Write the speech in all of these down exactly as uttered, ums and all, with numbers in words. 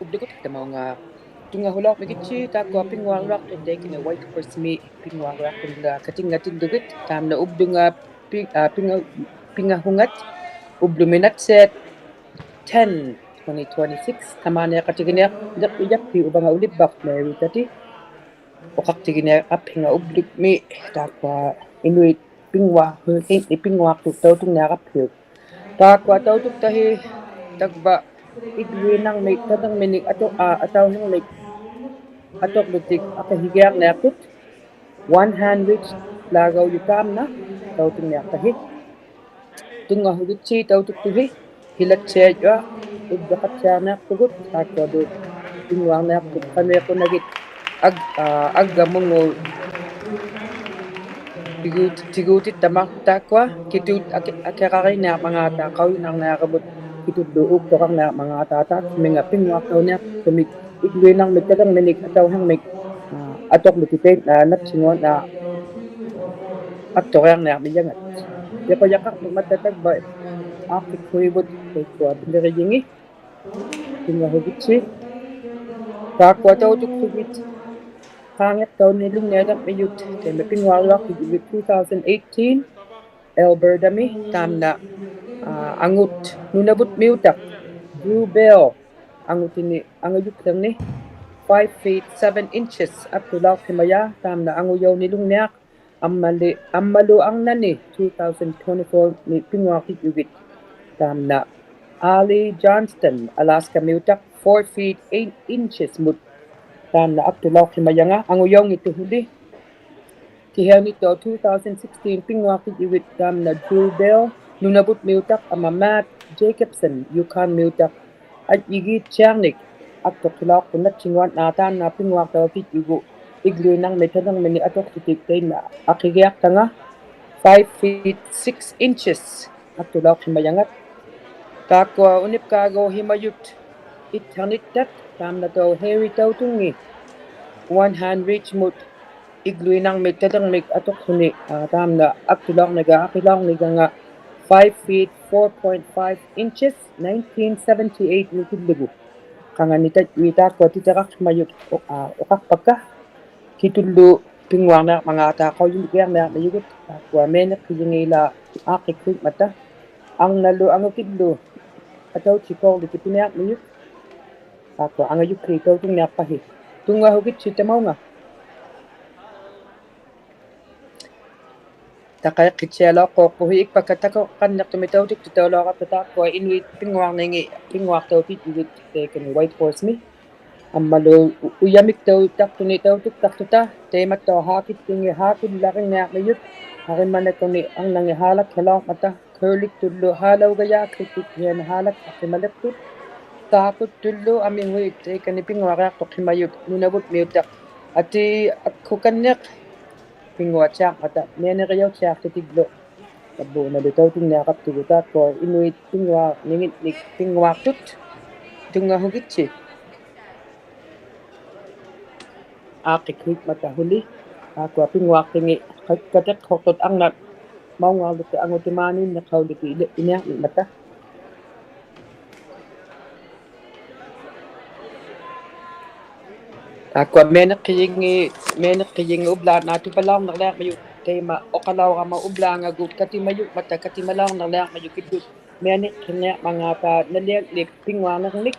Ublugut tamaunga tunngahulauqmigitsi taakkua pinnguaruaqtut taikani Whitehorse-mi pinnguaruaqtut, aa, katingatillugit. Taamna ublunga pi-, aa, pinga-, pingahungat ubluminatsit ten twenty twenty-six. Tamaaniiqatiginiaqliqpiyappi uvanga ulippauq Mary Tati. Uqaqtiginiaqaphinga ublukmi taakkua inuit pinnguaqtut, i-, pinnguaqtut tautunniaqaphiuk. Taakkua tautuktahi tagva igluinangmik talingminik atu-, aa, atauhingmik atuqlutik aqihigiarniaqtut. One hand reach-laagaujuq taamna tautunniaqtahi. Tunngahugitsi tautuktuhi, hilattiajua, ublaqattiarniaqtugut, taakkualu pinnguarniaqtut qanuiqunagit ag-, aa, aggamungu tigu-, tiguutittama taakkua, kitut aki-, akiqariniarmangaata qaujinarniaramut, kitullu uuktuqarniarmangaata taakkuminga pinnguaqtauniaqtumik, igluinangmik talingminik atauhingmik, aa, atuqlutik tainna, aa, nattinguanna, aa, akturiarniarmijangat. Iqujaqaqtuqmata tagva aaqqikhuivut taikkua pilirijingi. Tunngahugitsi. Taakkua tautuktugit qaangiqtaunilungnialirmijut taima pinnguaruaqtut uvit two thousand eighteen Alberta-mi taamna, aa, angut Nunavutmiutaq Drew Bell angutini angajuklirni five feet seven inches aktulauqhimajaa taamna angujaunilungniaq ammali, ammalu angnani two thousand twenty-four-mi pinnguaqtijugit taamna Ali Johnston Alaska-miutaq four feet eight inches-mut taamna aktulauqhimajanga angujaunngittuhuli. Kihiangittauq two thousand sixteen pinnguaqtijugit taamna Drew Bell Nunavutmiutaq amma Matt Jacobsen Yukon-miutaq ajjigiittiarnik aktuqhilauqtuq nattinguanna taanna pinnguaqtautijugu igluinangmik talingminik atuqlutik tainna aqigiaqtanga five feet six inches aktulauqhimajangat. Taakkua unipkaagauhimajut ittarnittat taamnatauq Harry Tautungi one hand reach-mut igluinangmik talingmik atuqłuni, aa, taamna aktulauqniga aqilaurniga five feet four point five inches nineteen seventy-eight-mi killugu. Qanganitajjui taakkua titiraqhimajut, aa, uqaqpakka kitullu pinnguarniarmangaata qaujigiarniarmijugut taakkua mianiqqijingi ilaa aaqqikhuitmata. Angnalu angukillu atautikuuqłikittiniarmijut taakkua angajukli tautunniaqpahi. Tunngahugitsi tamaunga. Taqaiqqittialauqquuqpuhi ikpakka takuqqanniqtumi tautuktitaulauqapta taakkua inuit pinnguarningi pinnguaqtautijugit taikani Whitehorse-mi. Ammalu u-, ujamiktautaqtuni tautuktaqłuta taimattauq haakittingi haakullaringniarmijut arimanakuni angnangi haalakhilaurmata curliktullu haalaugajaakłiktut hian haalakhiqhimaliqtut. Taakkutullu amihuit taikani pinnguariaqtuqhimajut Nunavutmiutaq atii akhukanniq pinnguattiarmata mianirijauttiaqłutiglu. Tavvuunalu tautunniaqaptugut taakkua inuit pinnguarninginnik pinnguaqtut. Tunngahugitsi. Aaqqikhuitmata huli taakkua pinnguaqtingi kat-, katiqhuqtut arnat maungaurlutik angutimaaninni qaulutik ili-, iniarnimata. Taakkua mianiqqijingi, mianiqqijingi ublaannaq tupalaurnirliarmijut taima uqalaurama ublaangagut katimajummata katimalaurnirliarmijut kittut mianiqqiniarmangaata naliaknik pinnguarnirnik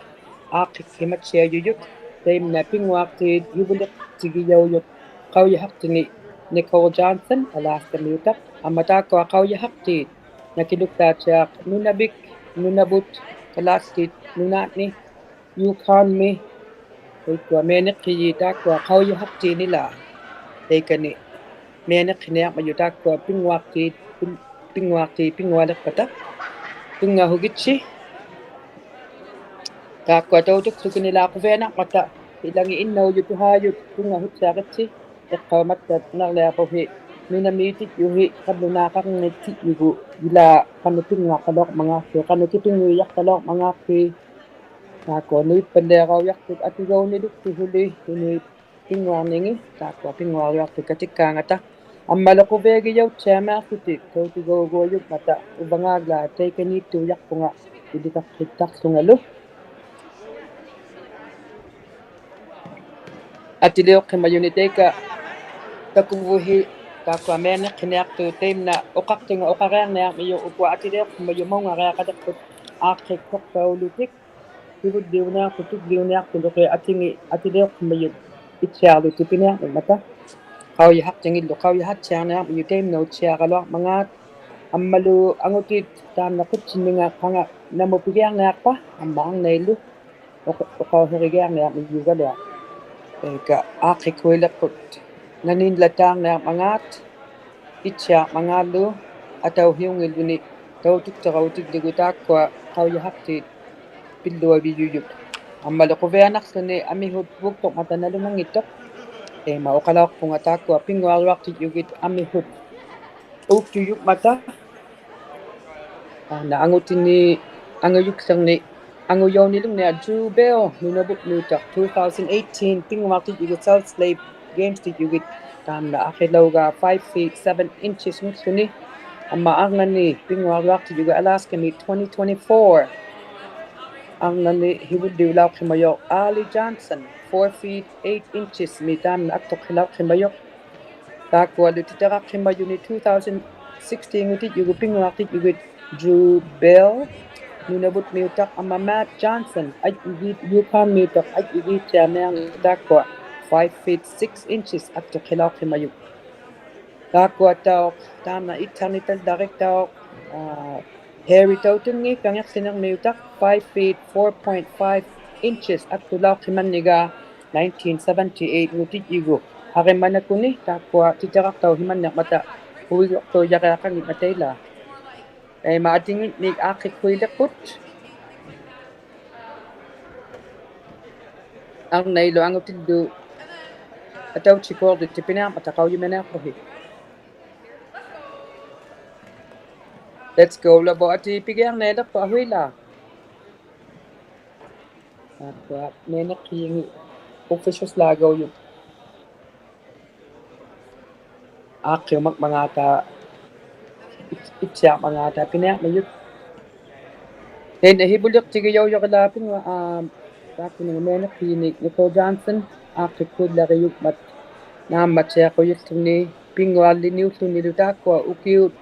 aaqqikhimattiajujut taimna pinnguaqtiit juvuliqtigijaujut qaujihaqtini Nicole Johnson Alaska-miutaq amma taakkua qaujihaqtiit nakiluktaatiaq Nunavik, Nunavut, Kalaallit Nunaatni, Yukon-mi, taikkua mianiqqijii taakkua qaujihaqtiit ilaa taikani mianiqqiniarmijut taakkua pinnguaqtiit, pin-, pinnguaqtiit pinngualiqpata. Tunngahugitsi. Taakkua tautukłukini ilaa quvianarmata ilangi innaujut tuhaajut tunngahuttiaqitsi. Iqqaumattanirliaqpuhi nunamiitijjuhi qallunaaqarnittijugu ilaa qanuq pinnguaqalauqmangaaqhi qanuq kipinnguijaqtalauqmangaaqhi. Taakkua nuippalliaraujaqtut atugauniluktuhuli inuit pinnguarningi taakkua pinnguariaqtut katikkaangata. Ammalu quviagijauttiamiaqłutik tautugauguajummata uvangaaglaa taikaniittuujaqpunga ilikaqhittaqłungalu. Atiliuqhimajuni taika takuvuhi taakkua mianiqhiniaqtut taimna uqaqtunga uqariarniarmijut ukua atiliuqhimajut maungariaqaliqput aaqqikhuqtaulutik. Hivulliuniaqtut tuliuniaqtut luqiat atingit atiliuqhimajut itsiarlutik piniarnimata. Qaujihaqtungillu qaujihattiarniarmijut taimna utsiaraluarmangaat. Ammalu angutit taamna qutsinninga qanga namu pigiarniaqpa amma arnailu uqauhirigiarniarmijugaliaq. Taika aaqqikhuiliqput naninlataarniarmangaat itsiarmangaallu atauhiungilluni tautuktirautillugu taakkua qaujihaqtit pilluavijujut. Ammalu quvianaqłuni amihut uuktuqmata nalumanngittuq. Taima uqalauqpunga taakkua pinnguaruaqtijugit amihut uuktujumata. Taamna angutini anguyuklirni angujaunilungniaq Drew Bell Nunavutmiutaq two thousand eighteen pinnguaqtijugit Salt Lake Games-tijugit. Taamna aqilauga five feet seven inches-ngulluni. Amma arnani pinnguaruaqtijugit Alaska-mi twenty twenty-four. Arnani hivulliulauqhimajuq Ali Johnson four feet eight inches-mi taamna aktuqhilauqhimajuq. Taakkualu titiraqhimajuni two thousand sixteen-ngutijugit pinnguaqtijugit Drew Bell Nunavutmiutaq amma Matt Johnson ajjigit Yukon-miutaq ajjigiittiarniarni taakkua five feet six inches aktuqhilauqhimajuq. Taakkuatauq taamna ittarnitallariktauq, aa, Harry Tautungi Kangiqłinirmiutaq five feet four point five inches aktulauqhimanniga nineteen seventy-eight-ngutijigu. Harimanakuni taakkua titiraqtauhimanniqmata huiguqtuujariaqanngitmata ilaa. Taima atingitnik aaqqikhuiliqput. Arnailu angutillu atautikuuqtut piniarmata qaujimaniaqpuhi. Let's go, Lavo, ati pigiarnialiqput ahuilaa. Taakkua mianiqhijungit officials-laagaujut. Aaqqiumaqmangaata, itsiarmangaata piniarmijut. Tainna hivuliqtigijaujugilaa pinnguaq, aa, taakkununga mianiqhijunit Nicole Johnson aaqqikhuillarijummat naammattiaqujilluni pinnguaqliniullunilu taakkua ukiut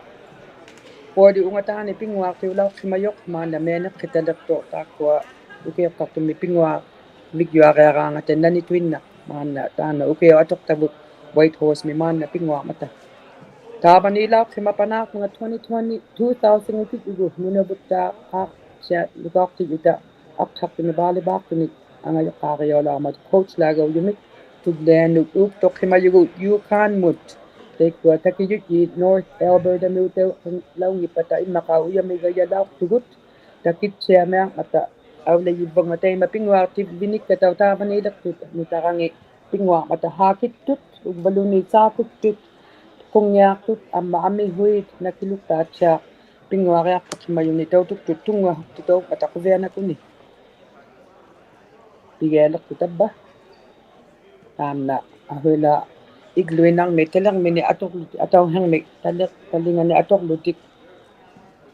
forty-ungataani pinnguaqtiulauqhimajuq maanna mianiqhitaliqtuq taakkua ukiuqtaqtumi pinnguaq- -mijjuariaraangata nanituinnaq maanna taanna ukiuq atuqtavut Whitehorse-mi maanna pinnguarmata. Taavaniilauqhimapanaaqtunga twenty twenty, two thousand-ngutijugu Nunavutta qaaqsialukauqtijuta aqtaqtuni volleyball-qtuni angajuqqaarijaulaurmat coach-laagaujumik tullianut uuktuqhimajugut Yukon-mut. Taikkua takijujjiit North Alberta-miutalaungngippata immaqaa ujamigajalauqtugut takittiamiarmata. Aulajivvunga taima pinnguaqtivinikatauq taavaniiliqtut nutarangi pinnguarmata haakittut ugvaluni saakuttut qungngiaqtut amma amihuit nakiluqtaattiaq pinnguariaqpaqhimajuni tautuktut tunngahuktitaungmata quvianakuni. Pigialiqtut tavva. Taamna ahuilaa igluinarmik talirmini atuqlutik atauhirmik taliq talingani atuqlutik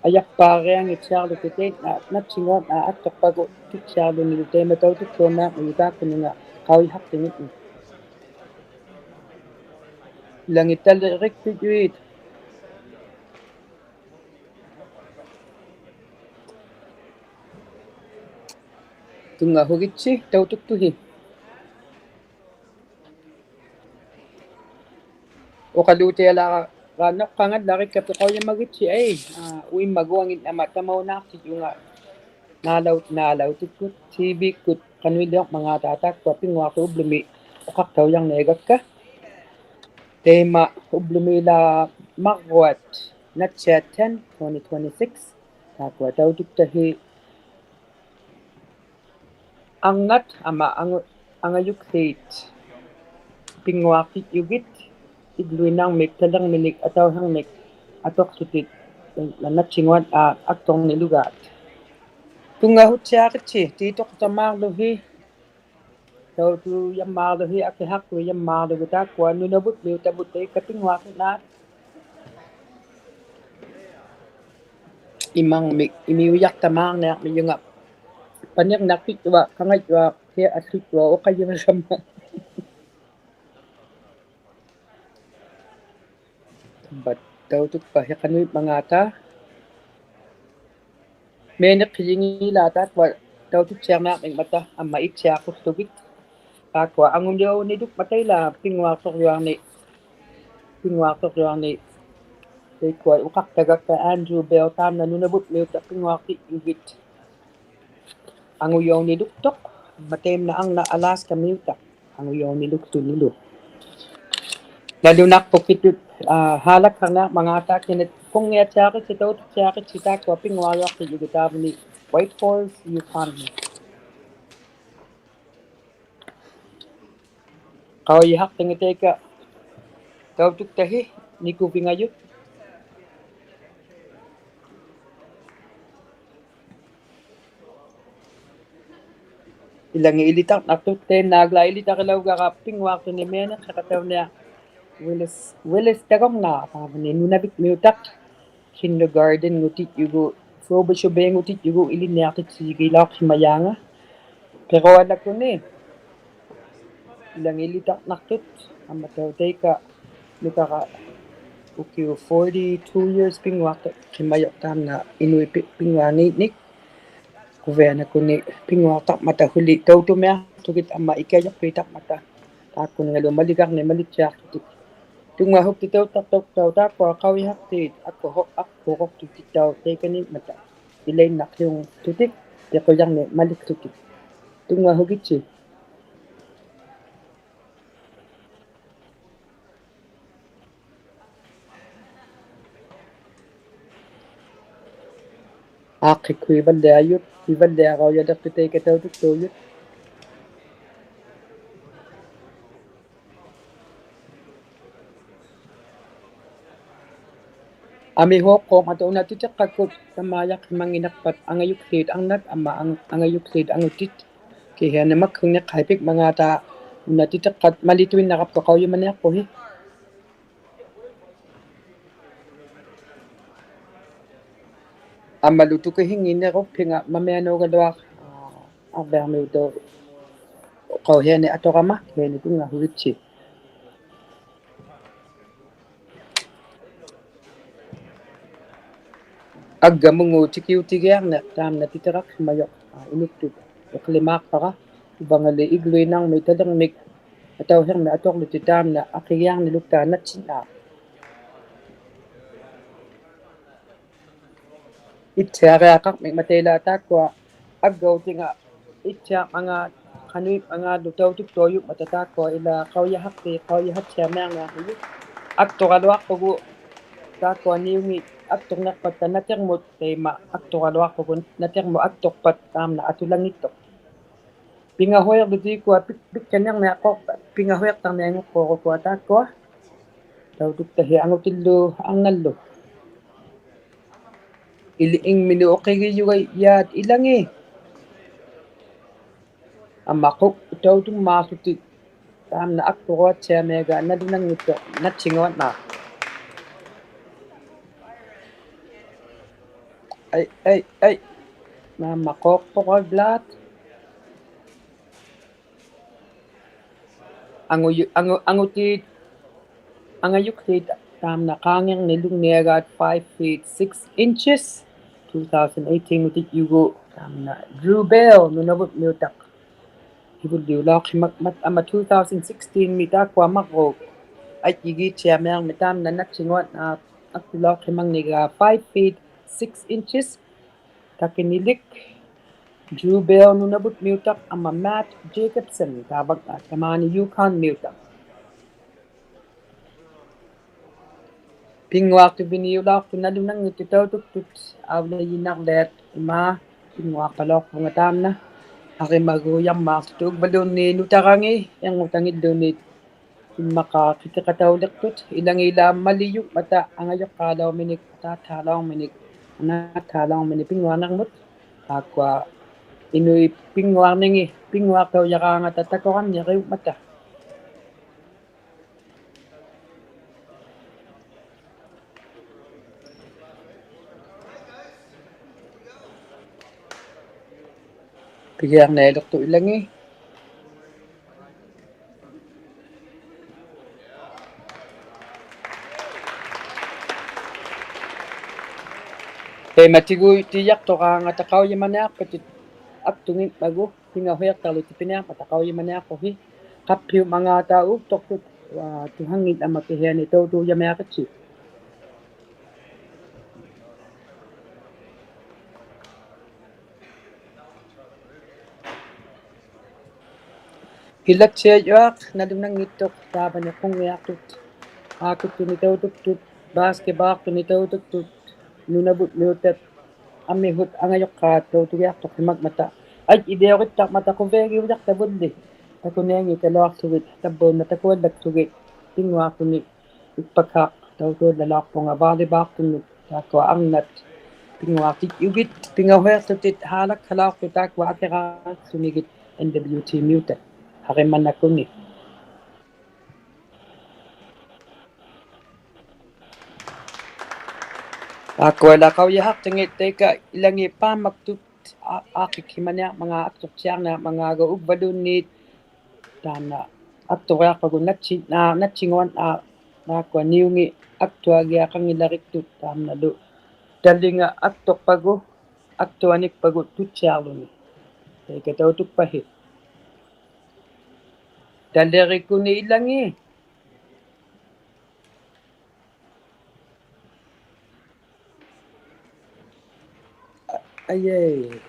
ajaqpaarianngittiarlutik tainna nattinguat aa aktuqpagut titsiarlunilu taima tautuktuuniarmijut taakkununga qaujihaqtungitni. Ilangit talirikpijuit. Tunngahugitsi tautuktuhi. Uqaluutialaaqqa nuqqangallarikkapti qaujimagitsi ai, aa, uimmaguanginnama tamaunaaqtijunga naalau-, naalautikkut, T V-kkut qanuiliuqmangaata taakkua pinnguaqtut ublumi uqaqtaujarniagakka. Taima ublumi ilaa marruat nattiat ten twenty twenty-six. Taakkua tautuktahi arnat amma angu-, angajukhiit pinnguaqtijugit igluinarmik talirminik atauhirmik atuqlutik nattinguat aa akturnilugaat. Tunngahuttiaqitsi tiituqtamaarluhi. Tautuujammaarluhi akihaqtuujammaarlugu taakkua Nunavutmiutavut taikka pinnguaqtunaat. Imarmik imiujaqtamaarniarmijunga panirnaqtittuaq qangajjuaq hialluttuaq uqajiviramma. But tautukpa hiqanuimmangaata. Mianiqhijingilaat taakkua tautuksiarniarmingmata amma ittiaqullugit. Taakkua angujaunilukmata ilaa pinnguaqtuqjuarni, pinnguaqtuqjuarni. Taikkua uqaqtagakka Andrew Bell taamna Nunavutmiutaq pinnguaqtijugit. Angujauniluktuq, amma taimna angna Alaskamiutaq. Angujauniluktunilu. Nalunaqpukkitut, aa, haalakharniarmangaata kinat kunngiattiaqitsi tautuksiaqitsi taakkua pinnguariaqtijugit taavani Whitehorse, Yukon. Qaujihaqtinga taika tautuktahi nikuvingajut. Ilangit ilitarnaqtut, tainnaagla ilitarilaugara pinnguaqtuni mianiqhiqatauniaq Willis, Willis Tagorna, taavani Nunavutmiutaq. Kindergarten-ngutitjugu, Frobisher Bay-ngutitjugu ilinniaqtitsijigilauqhimajaanga. Pirualakuni. Ilangit ilitarnaqtut, amma tau taika nukara ukiut forty-two years pinnguaqtuqhimajuq taamna inuit pi-, pinnguanginik. Quvianakuni pinnguaqtarmata huli tautumiaqtugit amma ikajuqpiitarmata. Taakkuningalu maligarni malitsiaqtutik. Tunnguahuktit tauttaqtauttauq taakkua qaujihaqtit akkuruq, akkuruqtutit tau taikaningmata. Ilainnaqhiungtutik, piqujarni maliktutik. Tunnguahugitsi. Aaqqikkuivalliajut, kuivalliaraujaliqtut taika tautuktaujut. Amihuuqquuqmata una titiqqakkut tamaajaqhimannginaqpat angajukhiit arnat amma ang-, angajukhiit angutit. Kihiani makkungniqhai pikmangaata una titiqqat malituinnaraptut qaujimaniaqpuhi. Ammalu tukihinginniruq pinga mamianuugaluaq, aa, arviarmiutauq qauhiani aturama, kihiani tunnguahugitsi. Aggamunguuq tikiutigiarniq taamna titiraqhimajuq, aa, inuktut iqlimaaqpara, uvangali igluinarmik talirmik atauhirmik aturlutik taamna aqigiarnilukta natsinnaaq. Ittiariaqarmingmata ilaa taakkua aggautinga ittiarmangaat qanuitmangaatlu tautuktaujumata taakkua ilaa qaujihaqti, qaujihattiamiarniaqhijut. Akturaluaqpugut taakkua niungit akturniqpatta natirmut taima akturaluaqpugut natirmut akturpat taamna atulanngittuq. Pingahuiqlutik ukua pik-, pikkanirniaqquuq, pingahuiqtarnianguqquuq ukua taakkua. Tautuktahi angutillu arnallu. Ili ingmini uqigijugajaat ilangi. Amma qu-, tautummaaqłutik taamna akturuattiamiaga nalunanngittuq natsinguatnaaq. Ai, ai, ai. Naamma quuqpuqaglaat. Angu-, angu-, angutit, angajukhiit taamna qaangirnilungniagaat five feet six inches, two thousand eighteen-ngutitjugu, taamna Drew Bell, Nunavutmiutaq. Hivulliulauqhimmat, amma two thousand sixteen-mi taakkua marruuq ajjigiittiamiarmi taamna natsinguatnaaq, aktulauqhimanngigaat five feet six inches. Takinilik Drew Bell Nunavutmiutaq amma Matt Jacobsen taava tamaani Yukon-miutaq. Pinnguaqtuviniulauqtut nalunanngittut tautuktut aulajinarliat ima pinnguaqpalauqpunga taamna. Arimaguujarmaaqtut ugvaluunniit nutarangi irngutangilluunniit immaqa qitiqatauliqtut, ilangilaat malijungmata angajuqqaalauminik, ataattaalauminik, anaattaalauminik pinnguarnirmut. Taakkua inuit pinnguarningi, pinnguaqtaujaraangata takuranniriungmata. Pigiarnialiqtut ilangi. Taima tiguutijaqtuqaangata qaujimaniaqpatit aktunngimmagu, pingahuiqtalu tipiniaqmata qaujimaniaqpuhi, qaphiumangaata uuktuqtut, aa, tuhangngit amma pihiani tautuujamiaqitsi. Hilattiajuaq nalunanngittuq taavani qungngiaqtut, aakuttuni tautuktut, basketball-qtuni tautuktut, Nunavut-miutat amihut angajuqqaat tautugiaqtuqhimangmata. Ajjidiugittaqmata quviagiujaqtavulli. Takunianngikkaluaqługit, tavvuuna takuallaqługit, pinnguaqtuni ikpakhaq tautuallalauqpunga volleyball-qtunut, taakkua arnat pinnguaqtijjugit, pingahuiqłutit, haalakhalauqtut taakkua akiraqtunigit N W T-miutat, Harimanakuni. Taakkuala qaujihaqtingit taika ilangit paammaktut, aa, aakikhimaniarmangaat, aktuqtiarniarmangaat ugvaluunniit, taamna aktugiaqpagut natsi-, aa, natsinguan, aa, taakkua niungi aktuagiaqanngilariktut taamnalu. Talinga aktuqpagu, aktuanikpagu tutsiarluni. Taika tautukpahi. Talirikuni ilangi. Ajai.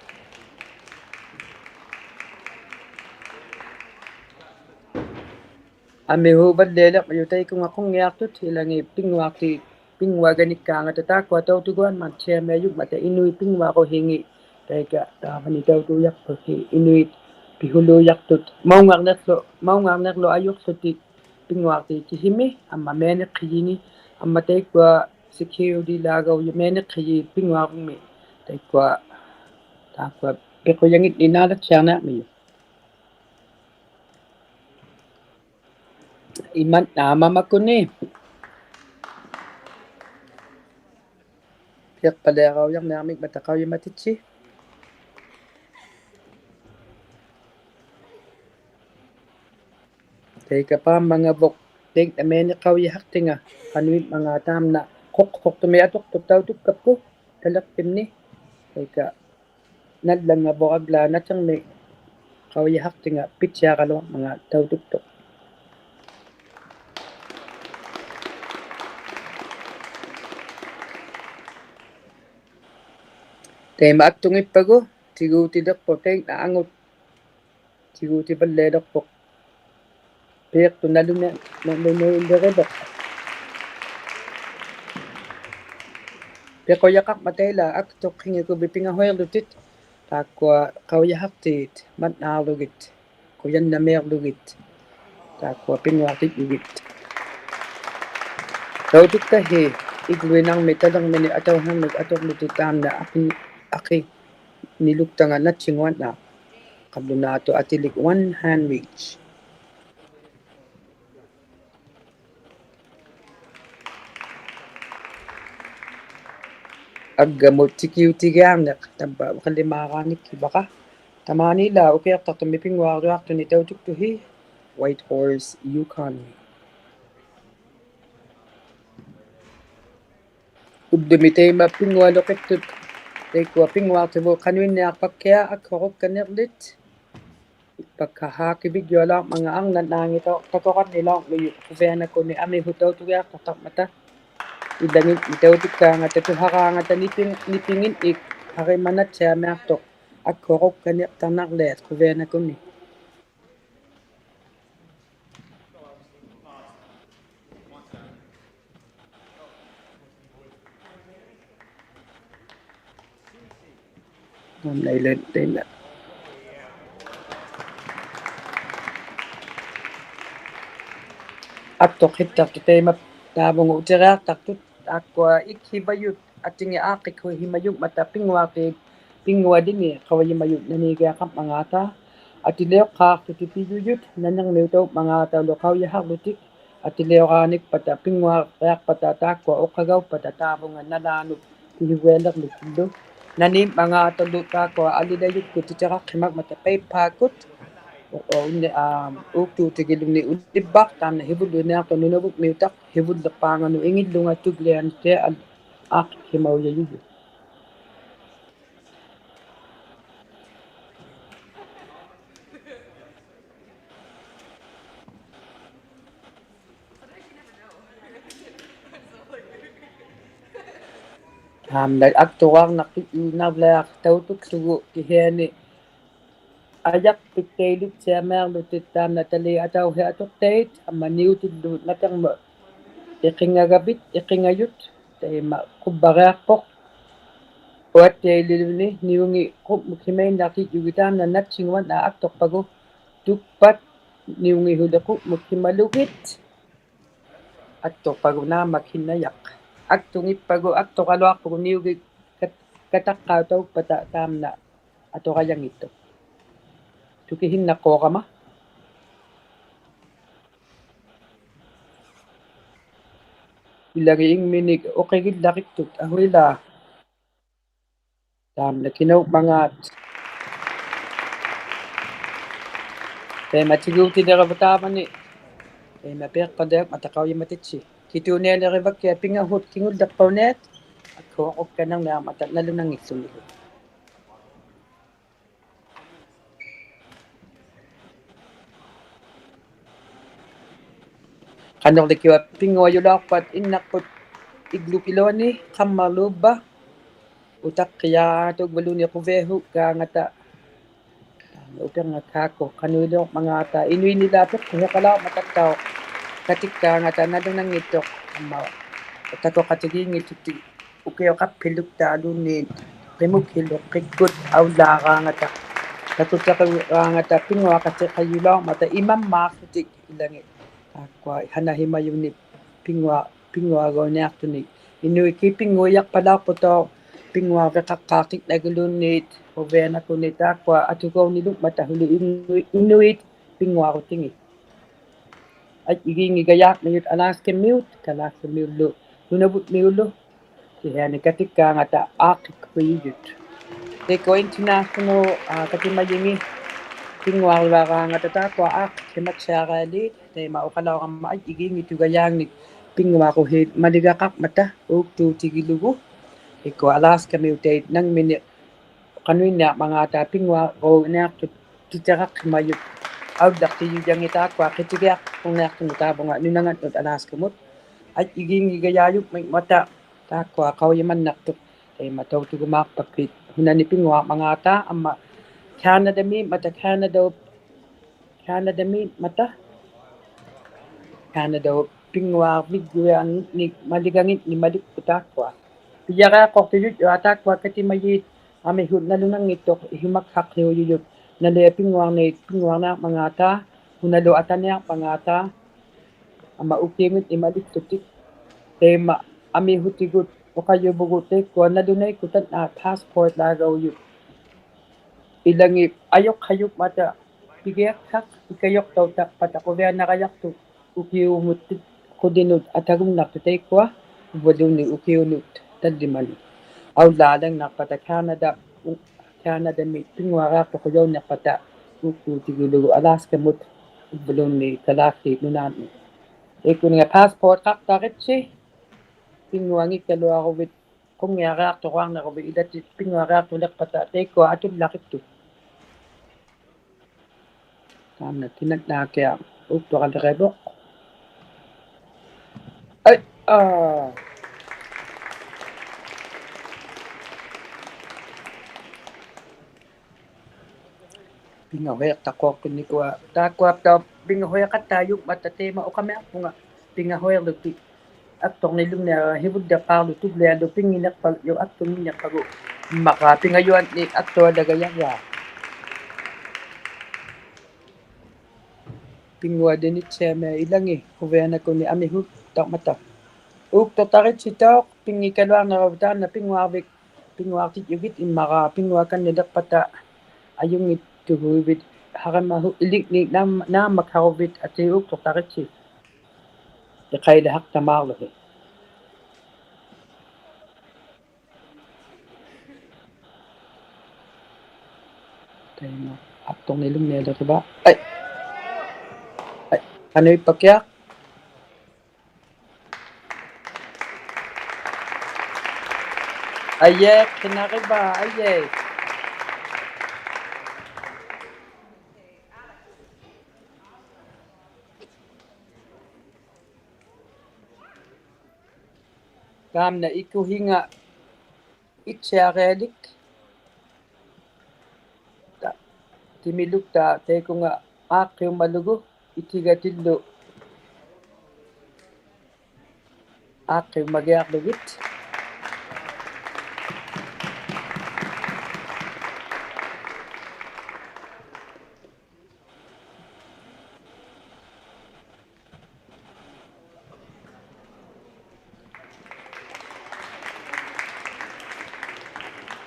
Amihuvallialiqmajuq taikunga qungngiaqtut, ilangit pinnguaqtit, pinnguaginikkaangata taakkua tautuguanmat tiamiajungmata inuit pinnguaruhingit, taika taavani tautuujaqpuhi inuit pihuluujaqtut, maungarniqłu, maungarniqłu ajuqłutit pinnguaqtiitihimi, amma mianiqhijini, amma taikkua security-laagaujuq mianiqhijit pinnguarungmi, taikkua, taakkua piqujangitni naalattiarniarmijuq. Imanna mamakuni. Piqpaliaraujarniarmingmata qaujimatitsi. Taika paammangavuq, taiknamiani qaujihaqtinga, qanuimmangaat taamna, quqquqtumi atuqtuq tautukkapku, taliqpimni, taika nallanngavuq aglaa natirmi qaujihaqtinga, pittiaraluarmangaat tautuktuq. Taima aktunngippagu, tiguutiliqpuq taikna angut, tiguutivallialiqpuq. Piiqtut naluni, naluniliriluq. Piqujaqarmata ilaa aktuqhingikuvit pingahuiqłutit, taakkua qaujihaqtiit mannaarlugit, kujannamiiqługit, taakkua pinnguaqtijjugit. Tautuktahi igluinarmi talirmini atauhiarnik atuqłutit taamna aqi, aqiniluktangat natsinguannaq. Qallunaatut atilik one hand reach. Aggamut tikiutigiarniq, tavva uqalimaaraanikkivara. Tamaani ilaa ukiuqtaqtumi pinnguaruaqtuni tautuktuhi, Whitehorse, Yukon. Ullumi taima pinngualuqittut, taikkua pinnguaqtivut qanuinniaqpakkiaq akhurukkaniqłit. Ikpakkhaq haakivigjualaurmangaat arnat naangi tau-, takuqannilauqmijuq quvianakuni amihut tautugiaqtaqtarmata. Ilangit tautukkaangata tuharaangata niping-, nipinginnik Harimanattiamiaqtuq akhurukkaniqtarnarliat quvianakuni. Taamna ilan taima. Aktuqhittaqtut taima taavunga utiriaqtaqtut, taakkua ikhivajut atingi aaqqikhuihimajungmata pinnguaqtiit pinngualini qaujimajut naniigiaqarmangaata. Atiliuqqaaqłutik pijujut nanirmiutauqmangaatalu qaujihaqłutik. Atiliuraanikpata pinnguariaqpata taakkua uqagauppata taavunga nalaanut pihivialiqłutillu. Naniimmangaatalu taakkua alilajukkut titiraqhimangmata paipaakkut. U-, u-, unni, aa, uuktuutigilungni ulivvaq taamna hivulluuniaqtuq Nunavummiutaq hivulliqpaanganut ingillunga tugliantia al-, aaqqikhimaujajujut. ᑖᒻᓇ ᐊᒃᑐᕈᕐᓇᖅᑐᔪᓐᓇᕐᓛᖅ ᑕᐅᑐᒃᖢᒍ ᑭᓯᐊᓂ ᐊᔭᖅᐱᒃᑕᐃᓕᑦᓯᐊᒥᐊᕐᓗᑎᑦ ᑖᒻᓇ ᑕᓕ ᐊᑕᐅᓯᐊᑐᖅᑕᐃᑦ ᐊᒻᒪ ᓂᐅᑎᓪᓗ ᓇᑎᕐᒧᑦ ᐃᕿᖓᒐᕕᑦ, ᐃᕿᖓᔪᑦ, ᑕᐃᒪ ᖁᕝᕙᕆᐊᖅᐳᖅ. ᐅᐊᑦᑎᐊᓕᓗᓂ ᓂᐅᖏᑦ ᖁᒻᒧᑦ ᓯᒪᐃᓐᓇᖅᑎᔾᔪᒋᑦ ᑖᒻᓇ ᓇᑦᓯᖑᕙᓐ ᐊᒃᑐᖅᐸᒍ ᑐᒃᐸᑦ ᓂᐅᖏᑦ ᓱᓕ ᖁᒻᒧᑦ ᓯᒪᓗᒋᑦ. ᐊᒃᑐᖅᐸᒍ ᓈᒻᒪᒃ ᓯᓇᔭᖅ. ᐊᒃᑐᙱᑉᐸᒍ, ᐊᒃᑐᕋᓗᐊᖅᐳᒍ ᓂᐅᖏᑦ ᑲᑦ-, ᑲᑕᖅᑲᐅᑕᐅᑉᐸᑕ ᑖᒻᓇ ᐊᑐᕋᔭᙱᑦᑐᖅ. ᑐᑭᓯᓐᓇᖅᑰᕋᒪ. ᐃᓚᖏᑦ ᐃᖕᒥᓂᒃ ᐅᕿᒋᓪᓚᕆᒃᑐᑦ ᐊᓱᐃᓛᒃ. ᑖᒻᓇ ᑭᓇᐅᖕᒪᖔᑦ. ᑕᐃᒪ ᑎᒍᑎᓂᕋᕗᑦ ᑕᕝᕙᓂ. ᑕᐃᒪ ᐱᖅᐸᓪᓕᐊᖕᒪᑕ ᖃᐅᔨᒪᑎᑦᓯ. ᑭᑐᓂᐊᓕᕆᕙᒃᑭᐊᖅ ᐱᖓᓱᑦ ᑭᖑᓪᓕᖅᐸᐅᓂᐊᑦ. ᐊᒃᓱᐊᖅ ᐅᒃᑲᓇᕐᓂᐊᕐᒪᑕ ᓇᓗᓇᙱᑦᓱᓂᓗ. ᖃᓄᕐᓕ ᑭᐅᐊ ᐱᙳᐊᔪᓚᐅᖅᐸᑦ ᐃᓐᓇᖅᐳᑦ ᐃᒡᓗᒃ ᐃᓗᐊᓂ ᖃᒻᒪᓗᕝᕙ. ᐅᑕᖅᑭᔮᖅᑐᒍᓗᓂ ᖁᕕᐊᓱᒃᑳᖓᑕ. ᐅᐱᕐᖓᒃᑳᒃᑯ ᖃᓄᐃᓕᐅᕐᒪᖔᑕ ᐃᓄᐃᓐᓂᓛᒃ ᐱᖅᑯᓱᖃᓚᐅᕐᒪᑕᑦᑕᐅᖅ ᑲᑎᒃᑳᖓᑕ ᓇᓗᓇᙱᑦᑐᖅ ᐊᒻᒪ ᑕᑯᖃᑎᒌᙱᑦᑐᑎᒃ ᐅᑭᐅᖃᑉᓯᓗᒃᑖᓘᓐᓃᑦ ᕿᒧᒃᓯᓗᖅᑭᒃᑯᑦ ᐊᐅᓪᓛᕌᖓᑕ ᑕᑯᑦᑕᕆᕈᕌᖓᑕ ᐱᙳᐊᖃᑎᖃᔪᓚᐅᕐᒪᑕ ᐃᒪᒻᒫᖅᓱᑎᒃ ᐃᓚᖏᑦ ᑖᒃᑯᐊ ᓴᓇᓯᒪᔪᓂᒃ ᐱᙳᐊ-, ᐱᙳᐊᒍᓂᐊᖅᑐᓂᒃ. ᐃᓄᐃᒃᑮᑦ ᐱᙳᐃᔭᖅᐸᓚᐅᖅᐳᑕᐅᖅ ᐱᙳᐊᕕᖃᖅᑳᖅᑎᒃᓇᒍᓘᓐᓃᑦ ᖁᕕᐊᓇᖅᑯᓂ ᑖᒃᑯᐊ ᐊᑐᒎᕐᓂᓗᖕᒪᑕ ᓱᓕ ᐃᓄ-, ᐃᓄᐃᑦ ᐱᙳᐊᕈᑎᖏᑦ. ᐊᔾᔨᒌᙱᒐᔮᕐᒥᔪᑦ ᐊᓛᔅᑲᒥᐅᑦ, ᑲᓛᒃᓴᒥᐅᓪᓗ, ᓄᓇᕗᒻᒥᐅᓪᓗ, ᑭᓯᐊᓂ ᑲᑎᒃᑳᖓᑕ ᐋᖅᑭᒃᑯᐃᔪᔪᑦ. ᑕᐃᒃᑯᐊ international, ᐋ, ᑲᑎᒪᔨᖏᑦ ᐱᙳᐊᕐᓗᐊᕌᖓᑕ ᑖᒃᑯᐊ ᐋᖅᑭᒃᓯᒪᑦᓯᐊᕋᓕ, ᑕᐃᒪ ᐅᖃᓚᐅᕋᒪ ᐊᔾᔨᒌᙱᑦᑐᒐᔮᖕᓂᒃ ᐱᙳᐊᕈᓰᑦ ᒪᓕᒐᖃᕐᒪᑕ ᐆᒃᑑᑎᒋᓗᒍ. ᑕᐃᒃᑯᐊ ᐊᓛᔅᑲᒥᐅᑕᐃᑦ ᓇᖕᒥᓂᖅ ᖃᓄᐃᓐᓂᐊᕐᒪᖔᑕ ᐱᙳᐊᕈᓂᐊᖅᑐᑦ ᑎᑎᕋᖅᓯᒪᔪᑦ ᐊᐅᓪᓚᖅᑎᔪᔭᖏᑦ ᑖᒃᑯᐊ ᕿᑎᒋᐊᖅᑐᕐᓂᐊᖅᑐᒧᑦ ᑖᕗᖓ ᓄᓇᖓᓐᓄᑦ ᐊᓛᔅᑲᒧᑦ. ᐊᔾᔨᒌᙱᒐᔮᔪᖕᒥᖕᒪᑕ ᑖᒃᑯᐊ ᖃᐅᔨᒪᓐᓇᖅᑐᖅ. ᑕᐃᒪ ᑕᐅᑐᒍᒫᖅᐸᒃᑭᑦ ᓱᓇᓂ ᐱᙳᐊᕐᒪᖔᑕ ᐊᒻᒪ ᑲᓇᑕᒦᒻᒪᑕ ᑲᓇᑕ ᑲᓇᑕᒦᒻᒪᑕ. ᑲᓇᑕ ᐱᙳᐊᕐᕕᒡᔪᐊᖏᓐᓂᒃ ᒪᓕᒐᖏᓐᓂᒃ ᒪᓕᒃᑯᑦ ᑖᒃᑯᐊ. ᐱᔭᕆᐊᖅᑯᖅᑎᔪᔾᔪᐊᑦ ᑖᒃᑯᐊ ᑲᑎᒪᔩᑦ ᐊᒥᓱᑦ ᓇᓗᓇᙱᑦᑐᖅ ᐃᓱᒪᒃᓴᖅᓯᐅᔪᔪᑦ. ᓇᓕᐊ ᐱᙳᐊᕐᓂ, ᐱᙳᐊᕐᓂᐊᕐᒪᖔᑕ, ᓱᓇᓗ ᐊᑕᓂᐊᕐᒪᖔᑕ. ᐊᒻᒪ ᐅᑭᐅᖏᓐᓂᒃ ᒪᓕᒃᑐᑎᒃ. ᑕᐃᒪ ᐊᒥᓱᑎᒍᑦ ᐅᖃᔪᕗᒍᑦ ᑕᐃᒃᑯᐊ ᓇᓗᓇᐃᒃᑯᑦ ᑖᓐᓇ passport-ᓛᒐᐅᔪᑦ. ᐃᓚᖏᑦ ᐊᔪᖅᓴᔪᖕᒪᑕ ᐱᒋᐊᒃᓴᖅ ᐃᑲᔪᖅᑕᐅᑕᖅᐸᑕ ᖁᕕᐊᓇᕋᔭᖅᑐᖅ ᐅᑭᐅᒧᑦ ᖁᓕᓄᑦ ᐊᑕᒍᓐᓇᖅᑐᖅ ᑕᐃᒃᑯᐊ ᐅᕝᕙᓘᓐᓃᑦ ᐅᑭᐅᓄᑦ ᑕᓪᓕᒪᓂ. ᐊᐅᓪᓛᓕᖕᓇᖅᐸᑕ ᑲᓇᑕ, ᑲᓇᑕᒥ ᐱᙳᐊᕆᐊᖅᑐᖁᔭᐅᓂᖅᐸᑕ ᐆᒃᑑᑎᒋᓗᒍ ᐊᓛᔅᑲᒧᑦ ᐅᕝᕙᓘᓐᓃᑦ ᑲᓛᒃᓰᑦ ᓄᓈᓐᓂ. ᑕᐃᒃᑯᓂᖓ passport-ᖃᖅᑕᕆᑦᓯ ᐱᙳᐊᙱᒃᑲᓗᐊᕈᕕᑦ ᖁᙱᐊᕆᐊᖅᑐᕈᐊᕐᓂᕈᕕᑦ ᐃᓚᑎᑦ ᐱᙳᐊᕆᐊᖅᑐᓕᖅᐸᑕ ᑕᐃᒃᑯᐊ ᐊᑐᓪᓚᕆᑦᑐᖅ. ᑖᒻᓇ ᑎᓇᓐᓇᑭᐊᖅ ᐆᒃᑐᕋᓕᕆᕗᖅ. ᐊᐃ, ᐋ. ᐱᖓᓱᐃᖅᑕᖅᑯᖅ ᐱᓐᓂᑯᐊ. ᑖᒃᑯᐊᑉᑕᐅᖅ ᐱᖓᓱᐃᖃᑦᑕᔪᖕᒪᑕ ᑕᐃᒪ ᐅᖃᒻᒥᐊᖅᐳᖓ ᐱᖓᓱᐃᕐᓗᑎᒃ. ᐊᒃᑐᕐᓂᓗᖕᓂᐊᕋ ᓯᕗᓪᓕᖅᐹᕐᓗ ᑐᓪᓕᐊᓗ ᐱᖏᓐᓂᖅᐸᓗ ᐊᒃᑐᙱᓐᓂᖅᐸᒍ. ᒪᕐᕌ ᐱᖓᔪᐊᓐᓂᒃ ᐊᒃᑐᐊᓚᒐᔭᕋ. ᐱᙳᐊᓕᓂᑦᓯᐊᒥᐊᑦ ᐃᓚᖏᑦ ᖁᕕᐊᓇᖅᑯᓂ ᐊᒥᓱᑦᑕᕐᒪᑕ. ᐆᒃᑐᖅᑕᕆᑦᓯᑦᑕᐅᖅ ᐱᙱᒃᑲᓗᐊᕐᓂᕈᕕᑦ ᑖᓐᓇ ᐱᙳᐊᕐᕕᒃ, ᐱᙳᐊᖅᑎᔾᔪᒋᑦ ᐃᒻᒪᕌ ᐱᙳᐊᒃᑲᓐᓂᓕᖅᐸᑕ ᐊᔪᙱᑦᑐᒍᕕᑦ ᓴᕆᒪᓱᑦ ᐃᓕᖕᓂᒃ ᓈᒻ-, ᓈᒻᒪᒃᓴᕈᕕᑦ ᐊᑏ ᐆᒃᑐᖅᑕᕆᑦᓯ. ᐃᖃᐃᓕᓴᖅᑕᒫᕐᓗᓯ. ᑕᐃᒪ ᐊᒃᑐᕐᓂᓗᖕᓂᐊᓕᕆᕙ. ᐊᐃ. ᐊᐃ. ᖃᓄᐃᑉᐸᑭᐊᖅ. ᐊᐃ, ᐃᖅᑲᓇᕆᕙ, ᐊᐃ. ᑖᒻᓇ ᐃᑯᓯᖓ ᐃᑦᓯᐊᕆᐊᓕᒃ. ᑕ-, ᑎᒥᓗᒃᑖᑦ ᑕᐃᑯᖓ ᐋᖅᑭᐅᒪᓗᒍ ᐃᑎᒐᑎᓪᓗ ᐋᖅᑭᐅᒪᒋᐊᕐᓗᒋᑦ.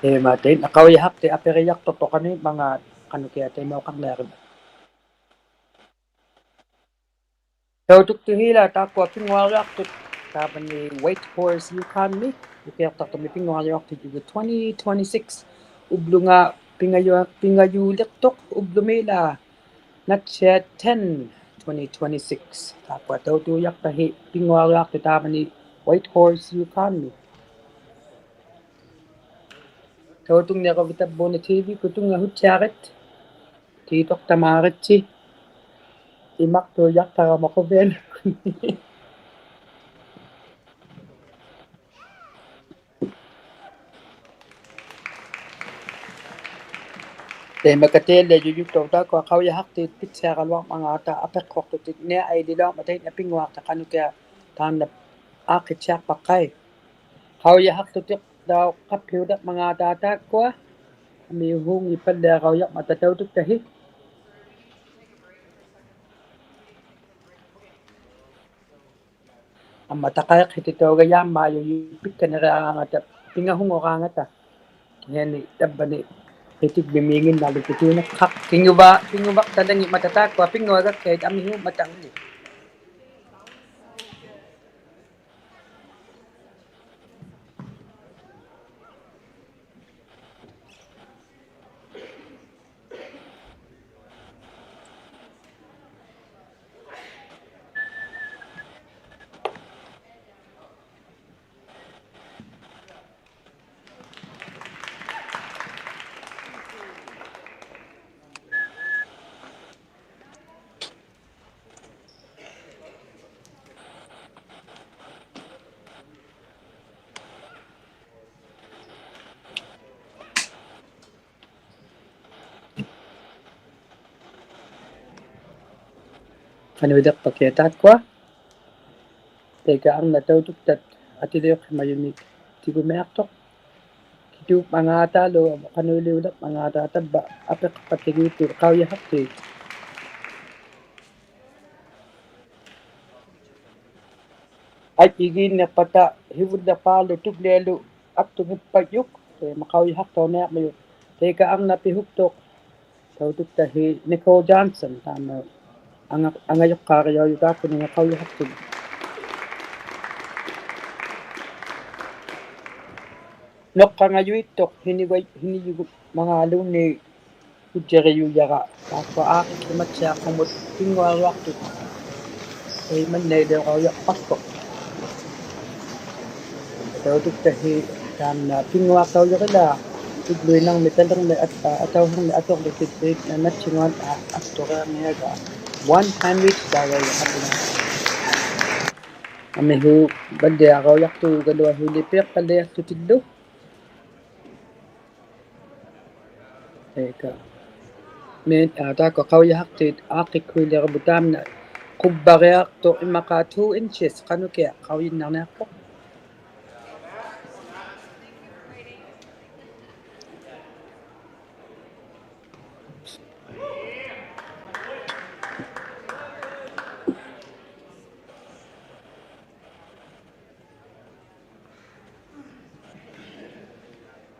ᐄ, ᒪᑦ, ᑕᐃᓐᓇ ᖃᐅᔨᓴᖅᑎ ᐊᐱᕆᔭᖅᑐᖅᑐᖅ ᖃᓄᐃᒻᒪᖔᑦ ᖃᓄᑭᐊᖅ ᑕᐃᒪᐅᖃᕐᓂᐊᕆᒻᒪᑦ. ᑕᐅᑐᒃᑐᕼᐃᓛᒃ ᑖᒃᑯᐊ ᐱᙳᐊᕐᔪᐊᖅᑐᑦ ᑖᕙᓂ Whitehorse, Yukon-ᒥ, ᐅᑭᐅᖅᑕᖅᑐᒥ ᐱᙳᐊᕐᔪᐊᖅᑐᑦ ᔪᒍ twenty twenty-six. ᐅᑉᓗᖓ ᐱᖓᔪ-, ᐱᖓᔫᓕᖅᑐᖅ ᐅᑉᓗᒥ ᐃᓛᒃ NATSHIAD ten twenty twenty-six. ᑖᒃᑯᐊ ᑕᐅᑐᔮᖅᑕᕼᐃ ᐱᙳᐊᕐᔪᐊᖅᑐᑦ ᑖᕙᓂ Whitehorse, Yukon-ᒥ. ᑕᐅᑐᖕᓂᕈᕕᑦ ᑕᕝᕘᓇ TV-ᑯᑦ ᑐᙵᓱᑦᑎᐊᕆᑦ. ᑏᑐᖅᑕᒫᕆᑦᓯ. ᐃᒪᖅᑑᔭᖅᑕᕋᒪ ᖁᕕᐊᓇᒃᑯᓐᓂ. ᑕᐃᒪ ᑲᑎᐊᓕᐊᔪᔪᒃᑕᐅᖅ ᑖᒃᑯᐊ ᖃᐅᔨᓴᖅᑎᑦ ᐱᑦᓯᐊᕋᓗᐊᕐᒪᖔᑕ ᐊᐱᖅᑯᖅᑐᑎᑦ ᓂᐊ ᐊᐃᓕᓗᐊᕐᒪᑕ ᑕᐃᓐᓇ ᐱᙳᐊᖅᑕᖅ ᖃᓄᑭᐊᖅ ᑖᓐᓇ ᐋᖅᑭᑦᓯᐊᖅᐸᖅᑲᐃ. ᖃᐅᔨᓴᖅᑐᑎᒃ ᑕᐅᖅ ᖃᑉᓯᐅᑕᕐᒪᖔᑕ ᑖᒃᑯᐊ. ᐊᒥᐅᓲᖏᑦ ᐸᓪᓕᐊᕋᐅᔭᕐᒪᑕ ᑕᐅᑐᒃᑕᕼᐃ. ᐊᒻᒪ ᑕᖃᐃᖅᓯᑎᑕᐅᒐᔭᒻᒪᔪᔪᑦ ᐱᒃᑲᓂᕆᐊᕌᖓᑕ, ᐱᖓᓱᖑᕌᖓᑕ. ᑭᓯᐊᓂ ᑕᕝᕙᓂ ᕿᑎᒡᕕᒦᖏᓐᓇᕐᓗᒃ ᑎᑐᓇᖅᑲᖅ. ᑭᖑᕙ, ᑭᖑᕙᖅᑕᓚᖏᑦ ᒪᑕ ᑖᒃᑯᐊ ᐱᙳᐊᒐᒃᑲᐃᑦ ᐊᒥᓲᖕᒪᑕᕐᓕ. ᖃᓄᐃᓕᖅᐸᑭᐊᖅ ᑖᒃᑯᐊ. ᑕᐃᑲ ᐊᕐᓇ ᑕᐅᑐᒃᑕᑦ ᐊᑎᓕᐅᖅᓯᒪᔪᓂᒃ ᑎᒍᒥᐊᖅᑐᖅ. ᑭᑐᖕᒪᖔᑕᓗ ᖃᓄᐃᓕᐅᓕᕐᒪᖔᑕ ᑕᕝᕙ ᐊᐱᖅᐸᑎᒌᑦᑐᑦ ᖃᐅᔨᓴᖅᑏᑦ. ᐊᔾᔨᒌᓐᓂᖅᐸᑕ ᓯᕗᓪᓕᖅᐹᓗ ᑐᒡᓕᐊᓗ ᐊᒃᑐᖏᑉᐸᔪᖅ, ᑕᐃᒪ ᖃᐅᔨᓴᖅᑕᐅᓂᐊᕐᒥᔪᑦ. ᑕᐃᑲ ᐊᕐᓇ ᐱᓱᒃᑐᖅ ᑕᐅᑐᒃᑕᕼᐃ Nicole Johnson, ᑖᒪ ᐊᖓ-, ᐊᖓᔪᖅᑳᕆᔭᐅᔪᖅ ᑖᒃᑯᓂᖓ ᖃᐅᔨᓴᖅᑎᓪᓗ. ᓄᖅᑲᖓᔪᐃᑦᑐᖅ ᓯᓂᕙ-, ᓯᓂᔪᒍᒪᖔᓘᓐᓃᑦ ᐅᔾᔨᕆᔪᔭᕋ. ᑖᒃᑯᐊ ᐋᖅᑭᒃᓯᒪᑦᓯᐊᖅᖢᒧᑦ ᐱᙳᐊᕐᔪᐊᖅᑐᑦ ᑕᐃᒪᓐᓇᐃᓕᐅᕋᐅᔭᖅᐸᒃᑯ. ᑕᐅᑐᒃᑕᕼᐃ ᑖᓐᓇ ᐱᙳᐊᖅᑕᐅᔪᕆᓛᒃ ᑐᒡᓗᐃᓐᓇᕐᒥ ᑕᓕᕐᒥ ᐊᑦ-, ᐊ-, ᐊᑕᐅᓯᕐᒥ ᐊᑐᕐᓗᑭᑦ ᓇᑦᓯᙳᐊᑦ ᐊ-, ᐊᒃᑐᕆᐊᕐᒥᔭᒐ one hundred dollar ᐊᑐᖓ. ᐊᒥᓲᖅᐸᓪᓕᐊᕋᐅᔭᖅᑑᒐᓗᐊᓲᓕ ᐱᖅᐸᓪᓕᐊᖅᑐᑎᓪᓗ. ᑕᐃᑲ. ᒥ-, ᐊ, ᑖᒃᑯᐊ ᖃᐅᔨᓴᖅᑏᑦ ᐋᖅᑭᒃᓱᐃᓕᕈᕕᑦ ᑖᒻᓇ ᖁᕝᕙᕆᐊᖅᑐᖅ ᐃᒻᒪᖄ two inches ᖃᓄᑭᐊᖅ ᖃᐅᔨᓐᓇᕐᓂᐊᖅᐳᖅ.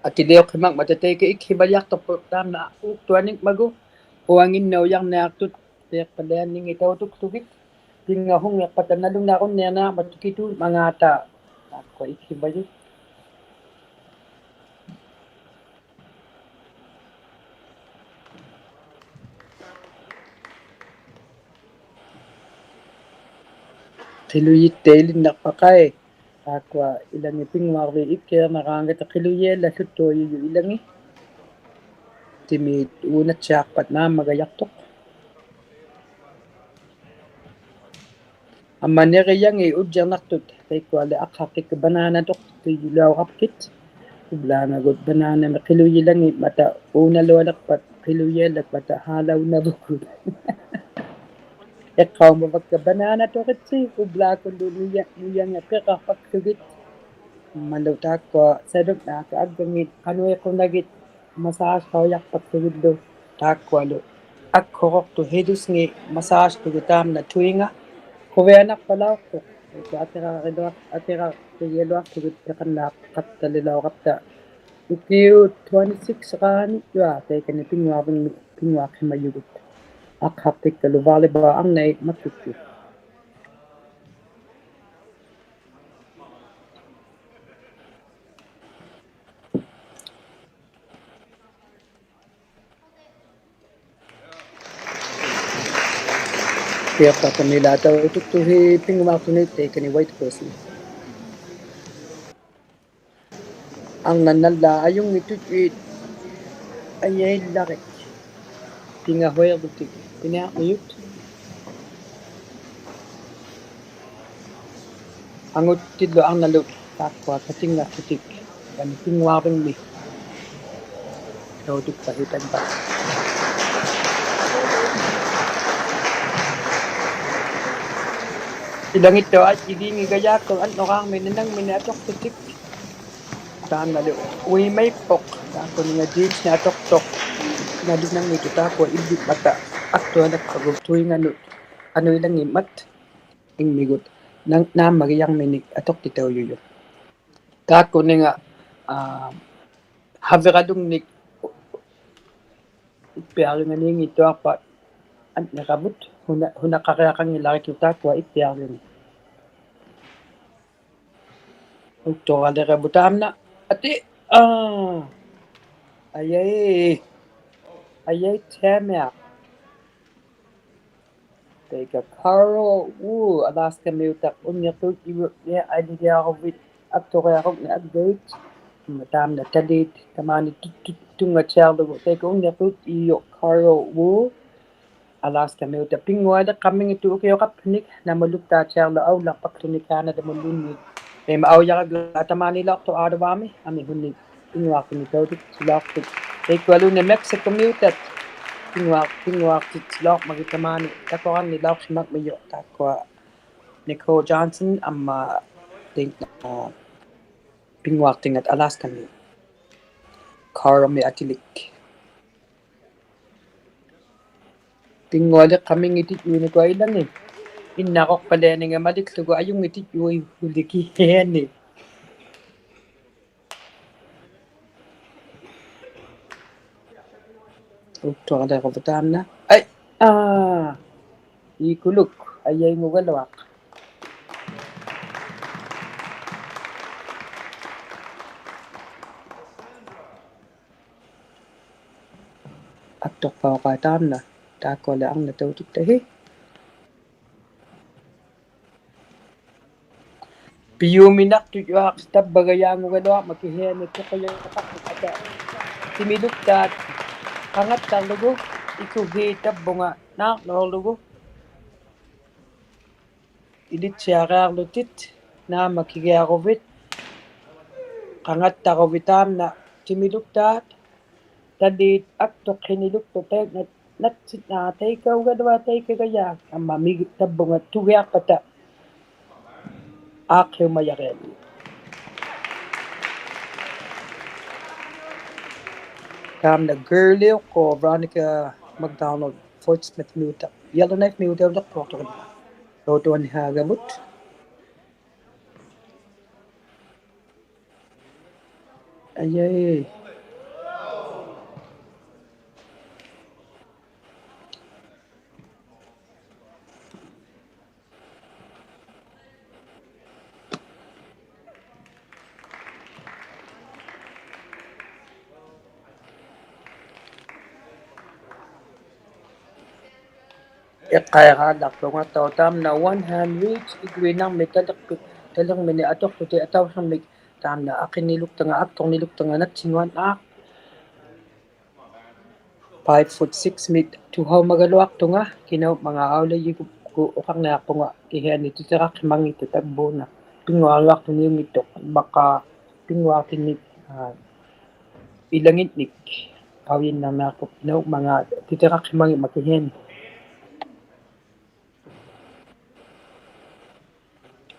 ᐊᑎᓕᐅᖅᓯᒪᖕᒪᑕ ᑕᐃᑲ ᐃᒃᓯᕙᓪᓕᐊᖅᑐᖅᐳᖅ ᑖᒻᓇ ᐆᒃᑐᐊᓂᖕᒪᒍ, ᐅᐊᖏᓐᓇᐅᔭᕐᓂᐊᖅᑐᑦ, ᐱᖅᐸᓪᓕᐊᓂᖏᑦ ᑕᐅᑐᒃᑐᒋᑦ, ᐱᖓᓱᖏᖅᐸᑕ ᓇᓗᓇᕈᓐᓃᕐᓂᐊᕐᒪᑦ ᑭᑐᖕᒪᖔᑕ, ᑖᒃᑯᐊ ᐃᒃᓯᕙᔪᑦ. ᕿᓗᔨᑦᑕᐃᓕᓐᓇᖅᐸᖃᐃ, ᑖᒃᑯᐊ ᐃᓚᖏᑦ ᐱᙳᐊᕐᕕᑦ ᐃᒃᑮᕐᓂᕌᖓᑕ ᕿᓗᔨᐊᓪᓚᖅᖢᑦᑐᐊᔪᔪᑦ ᐃᓚᖏᑦ. ᑎᒦᑦ ᐆᓇᑦᓯᐊᖅᐸᑦ ᓈᒻᒪᒐᔭᖅᑐᖅ. ᐊᒻᒪ ᓂᕆᔭᖏᑦ ᐅᔾᔨᕐᓇᖅᑐᑦ, ᑕᐃᒃᑯᐊᓕ ᐊᖅᓴᖅᑭᒃ ᐸᓈᓇᑐᖅ ᑎᔪᓚᐅᕋᑉᑭᑦ. ᐅᑉᓛᖓᒍᑦ ᐸᓈᓇᒥᒃ ᕿᓗᔨᓚᖏᒻᒪᑕ ᐆᓇᓗᐊᓕᖅᐸᑦ ᕿᓗᔨᐊᓕᖅᐸᑕ ᓵᓚᐅᓐᓇᕗᒍᑦ. ᐃᖅᑲᐅᒪᕙᒃᑲ ᐸᓈᓇᑐᕆᑦᓯ ᐅᑉᓛᑯᓪᓗ ᓄᔭ-, ᓄᔭᖓ ᐱᕋᖅᐸᒃᖢᒋᑦ. ᐊᒻᒪᓗ ᑖᒃᑯᐊ ᓴᓗᓐᓈᖅᑲ ᐊᒡᒐᖏᑦ ᖃᓄᐃᖁᓇᒋᑦ ᒪᓵᓴᐅᔭᖅᐸᒃᖢᒋᓪᓗ ᑖᒃᑯᐊᓗ. ᐊᒃᓱᕈᖅᑐᖅ ᕼᐃᓗᔅᖏᑦ ᒪᓵᓴᑐᒍᑦ ᑖᒻᓇ ᑐᐃᖓ. ᖁᕕᐊᓇᖅᐸᓚᐅᖅᑐᖅ. ᐊᑎᕋᕆᓗᐊᖅ-, ᐊᑎᕋᕆᓗᐊᖅᑐᒍᑦ ᐱᖃᓐᓇᖃᑦᑕᓕᓚᐅᕋᑉᑕ. ᐅᑭᐅᑦ twenty-six-ᖑᓐᓂᔪᐊᖅ ᑕᐃᑲᓂ ᐱᙳᐊᕐᕕᖕᒥ, ᐱᙳᐊᖅᓯᒪᔪᒍᑦ. ᐊᖅᓴᖅᑎᒃᑲᓗ volleyball ᐊᕐᓇᐃᑦ ᒪᒃᑯᒃᑭᑦ. ᐱᐊᖅᑕᖅᑕᒥᓚᑕᐅᑐᒃᑐᓯ ᐱᙳᐊᖅᑐᓂᒃ ᑕᐃᑲᓂ white person. ᐊᕐᓇᓐᓇᓪᓚ ᐊᔪᙱᑦᑐᑦ ᐃᑦ ᐊᔭᐃᓪᓚᕆᒃ. ᐱᖓᓱᐃᕐᓗᑎᒃ ᐱᓂᐊᕐᒥᔪᑦ. ᐊᖑᑎᓪᓗ ᐊᕐᓇᓗ ᑖᒃᑯᐊ ᑲᑎᙵᖅᑐᑎᒃ ᑕᐃᑲᓂ ᐱᙳᐊᕐᕕᖕᒥ. ᑕᐅᑐᒃᐸᓯ ᑕᕝᕙ. ᐃᓚᖏᑦᑐᐊᑦ ᐊᔾᔨᒌᙱᒐᔮᒃᑯᑦ ᐊᓐᓄᕌᕐᒥ ᓇᓇᖕᒥᓂᒃ ᐊᑐᖅᓱᑎᒃ. ᑖᓐᓇᓗ ᐅᐃᒪᐃᑉᐳᖅ, ᑖᒃᑯᓂᖓ ᔩᑉᓯᓂᒃ ᐊᑐᖅᑐᖅ. ᓇᓗᓇᖕᒥᔪᑦ ᑖᒃᑯᐊ ᐃᓪᓕᖕᒪᑕ ᐊᒃᑐᐊᓇᒃᐸᒍ ᑐᐃᖓᓄᑦ ᐊᓄᐃᓚᖏᒻᒪᑦ ᐃᖕᒥᒍᑦ ᓇ-, ᓈᒻᒪᒋᔭᕐᒥᓂᒃ ᐊᑐᖅᑎᑕᐅᔪᔪᖅ. ᑖᒃᑯᓂᖓ, ᐋ, ᓴᕕᕋᓗᖕᓂᒃ ᐃᒃᐱᐊᕐᔪᖓᓃᙱᑦᑐᐊᖅᐸᑦ ᐊᓐᓂᕋᕗᑦ ᓱᓇ-, ᓱᓇᖃᕆᐊᖃᙱᓚᕆᒃᑯ ᑖᒃᑯᐊ ᐃᒃᐱᐊᕐᔪᖓ. ᐅᒃᑐᕋᓕᕋᕗᑦ ᑖᒻᓇ. ᐊᑏ, ᐋ. ᐊᔭᐃ. ᐊᔭᐃ ᑕᐃᒪ. ᑕᐃᑲ Carol Wu, Alaska-ᒥᐅᑕᖅ ᐅᓐᓂᖅᑑᔾᔨᕕᐅᕐᓂᐊᖅ ᐊᓕᓕᐊᕈᕕᑦ ᐊᒃᑐᕆᐊᕈᖕᓂᒃ ᐊᒡᒐᐃᑦ. ᑕᒪ ᑖᒻᓇ ᑕᓕᑦ ᑕᒫᓂ ᑐ-, ᑐ-, ᑐᙵᑦᓯᐊᕐᓗᒍ. ᑕᐃᑲ ᐅᓐᓂᖅᑑᔾᔨᔪᖅ Carol Wu. Alaska-ᒥᐅᑕᖅ ᐱᙳᐊᓕᖅᑲᒻᒥᙱᑦᑐᖅ ᐅᑭᐅᖃᖅᑐᓂᒃ, ᓇᒧᓗᒃᑖᑦᓯᐊᕐᓗ ᐊᐅᓪᓚᖅᐸᒃᖢᓂ ᑲᓇᑕᒧᓪᓘᓐᓃᑦ. ᐃᒻᒪ ᐊᐅᔭᕋᒡᓗ ᑕᒫᓃᓚᐅᖅᑐᖅ ᐋᑐᕚᒥ, ᐊᒥᓱᓂᒃ ᐱᙳᐊᖅᑐᓂᒃ ᑕᐅᑐᒃᓯᓚᐅᖅᑐᖅ. ᑕᐃᒃᑯᐊᓘᓐᓃᑦ Mexico-ᒥᐅᑕᖅ ᐱᙳᐊᖅ-, ᐱᙳᐊᖅᑎᑦᓯᓚᐅᕐᒪᒋᑦ ᑕᒫᓂ ᑕᑯᕋᓐᓂᓚᐅᖅᓯᒪᖕᒥᔪᖅ ᑖᒃᑯᐊ Nicole Johnson ᐊᒻᒪ ᑕᐃᓐᓇ ᐱᙳᐊᖅᑎᖓᑦ Alaska-ᒥ. Carol-ᒥ ᐊᑎᓕᒃ. ᐱᙳᐊᓕᖅᑲᒻᒥᙱᑎᑦᔪᐃᓂᒃ ᐅᐊᐃᓚᖏᑦ. ᐃᓐᓇᕈᖅᐸᓪᓕᐊᓂᖓ ᒪᓕᒃᖢᒍ ᐊᔪᙱᑎᑦᔪᐃᓱᓕ ᑭᓯᐊᓂ. ᐅᒃᑐᐊᓕᕋᕗᑦ ᑖᒻᓇ. ᐊᐃ, ᐋ. ᐃᑯᓗᒃ, ᐊᔭᐃᙳᒐᓗᐊᖅ. ᐊᒃᑐᖅᐸᐅᖃᐃ ᑖᒻᓇ, ᑖᒃᑯᐊᓕ ᐊᕐᓇᖅ ᑕᐅᑐᒃᑕᓯ. ᐱᔪᒥᓇᖅᑐᔪᐊᖅ ᑕᕝᕙᒐᔮᙳᒐᓗᐊᕐᒪᑦ ᑭᓯᐊᓂ ᑐᖁᔭᖃᖅᑐᖅ ᐊᑕ. ᑎᒥᓗᒃᑖᑦ ᖃᖓᑦᑕᕐᓗᒍ, ᐃᑯᕼᐃ ᑕᕝᕗᖓ ᓈᕐᓗᕐᓗᒍ. ᐃᓕᑦᓯᐊᕆᐊᕐᓗᑎᑦ, ᓈᒻᒪᑭᒋᐊᕈᕕᑦ, ᖃᖓᑦᑕᕈᕕᑦ ᑖᒻᓇ ᑎᒥᓗᒃᑖᑦ, ᑕᓕᑦ ᐊᒃᑐᖅᓯᓂᓗᒃᑐᖅ ᑕᐃᒃ ᓇᑦ-, ᓇᑦᓯᓐᓈ ᑕᐃᑲᐅᒐᓗᐊᖅ ᑕᐃᑲᒐᔭᖅ, ᐊᒻᒪ ᒥᒋ ᑕᕝᕗᖓ ᑐᒋᐊᖅᐸᑕ ᐋᖅᑭᐅᒪᔭᕆᐊᓕᒃ. ᑖᒻᓇ ᒐᓕᐅᖅ ᑯ Veronica McDonald, Fort Smith-ᒥᐅᑕᖅ, Yellowknife-ᒥᐅᑕᖅ ᐅᓕᖅᑐᖅᑐᖅ. ᓚᐅᑐᐊᓂᓵᒐᕗᑦ. ᐊᔭᐃ. ᐃᖅᑲᐃᕌᓪᓚᖅᑐᖓ ᑕᐅ ᑖᒻᓇ one hand reach, ᐃᒡᕕᓇᕐᒥ ᑕᓕᖅᐱ-, ᑕᓕᕐᒥᓂᒃ ᐊᑐᖅᑐᑎᒃ ᐊᑕᐅᓯᕐᒥᒃ ᑖᒻᓇ ᐊᕿᓂᓗᒃᑕᖓ, ᐊᒃᑐᕐᓂᓗᒃᑕᖓ ᓇᑦᓯᙳᐊᓐᓈᖅ. Five foot six-ᒥᑦ ᑐᓴᐅᒪᒐᓗᐊᖅᑐᖓ, ᑭᓇᐅᒻᒪᖔᑦ ᐊᐅᓚᔨᒍᒃᑯᑦ ᐅᖃᕐᓂᐊᖅᐳᖓ, ᑭᓯᐊᓂ ᑎᑎᕋᖅᓯᒪᙱᑦᑐᖅ ᑕᕝᕘᓇ. ᐱᙳᐊᓗᐊᖅᑐᓂᐅᙱᑦᑐᖅ, ᒪᒃᑲ ᐱᙳᐊᖅᑎᓐᓂᒃ ᐋ, ᐃᓚᖏᓐᓂᒃ ᖃᐅᔨᓐᓇᕐᓂᐊᖅᐳᖅ ᓇᐅᒻᒪᖔᑦ ᑎᑎᕋᖅᓯᒪᙱᒻᒪᑦ ᑭᓯᐊᓂ.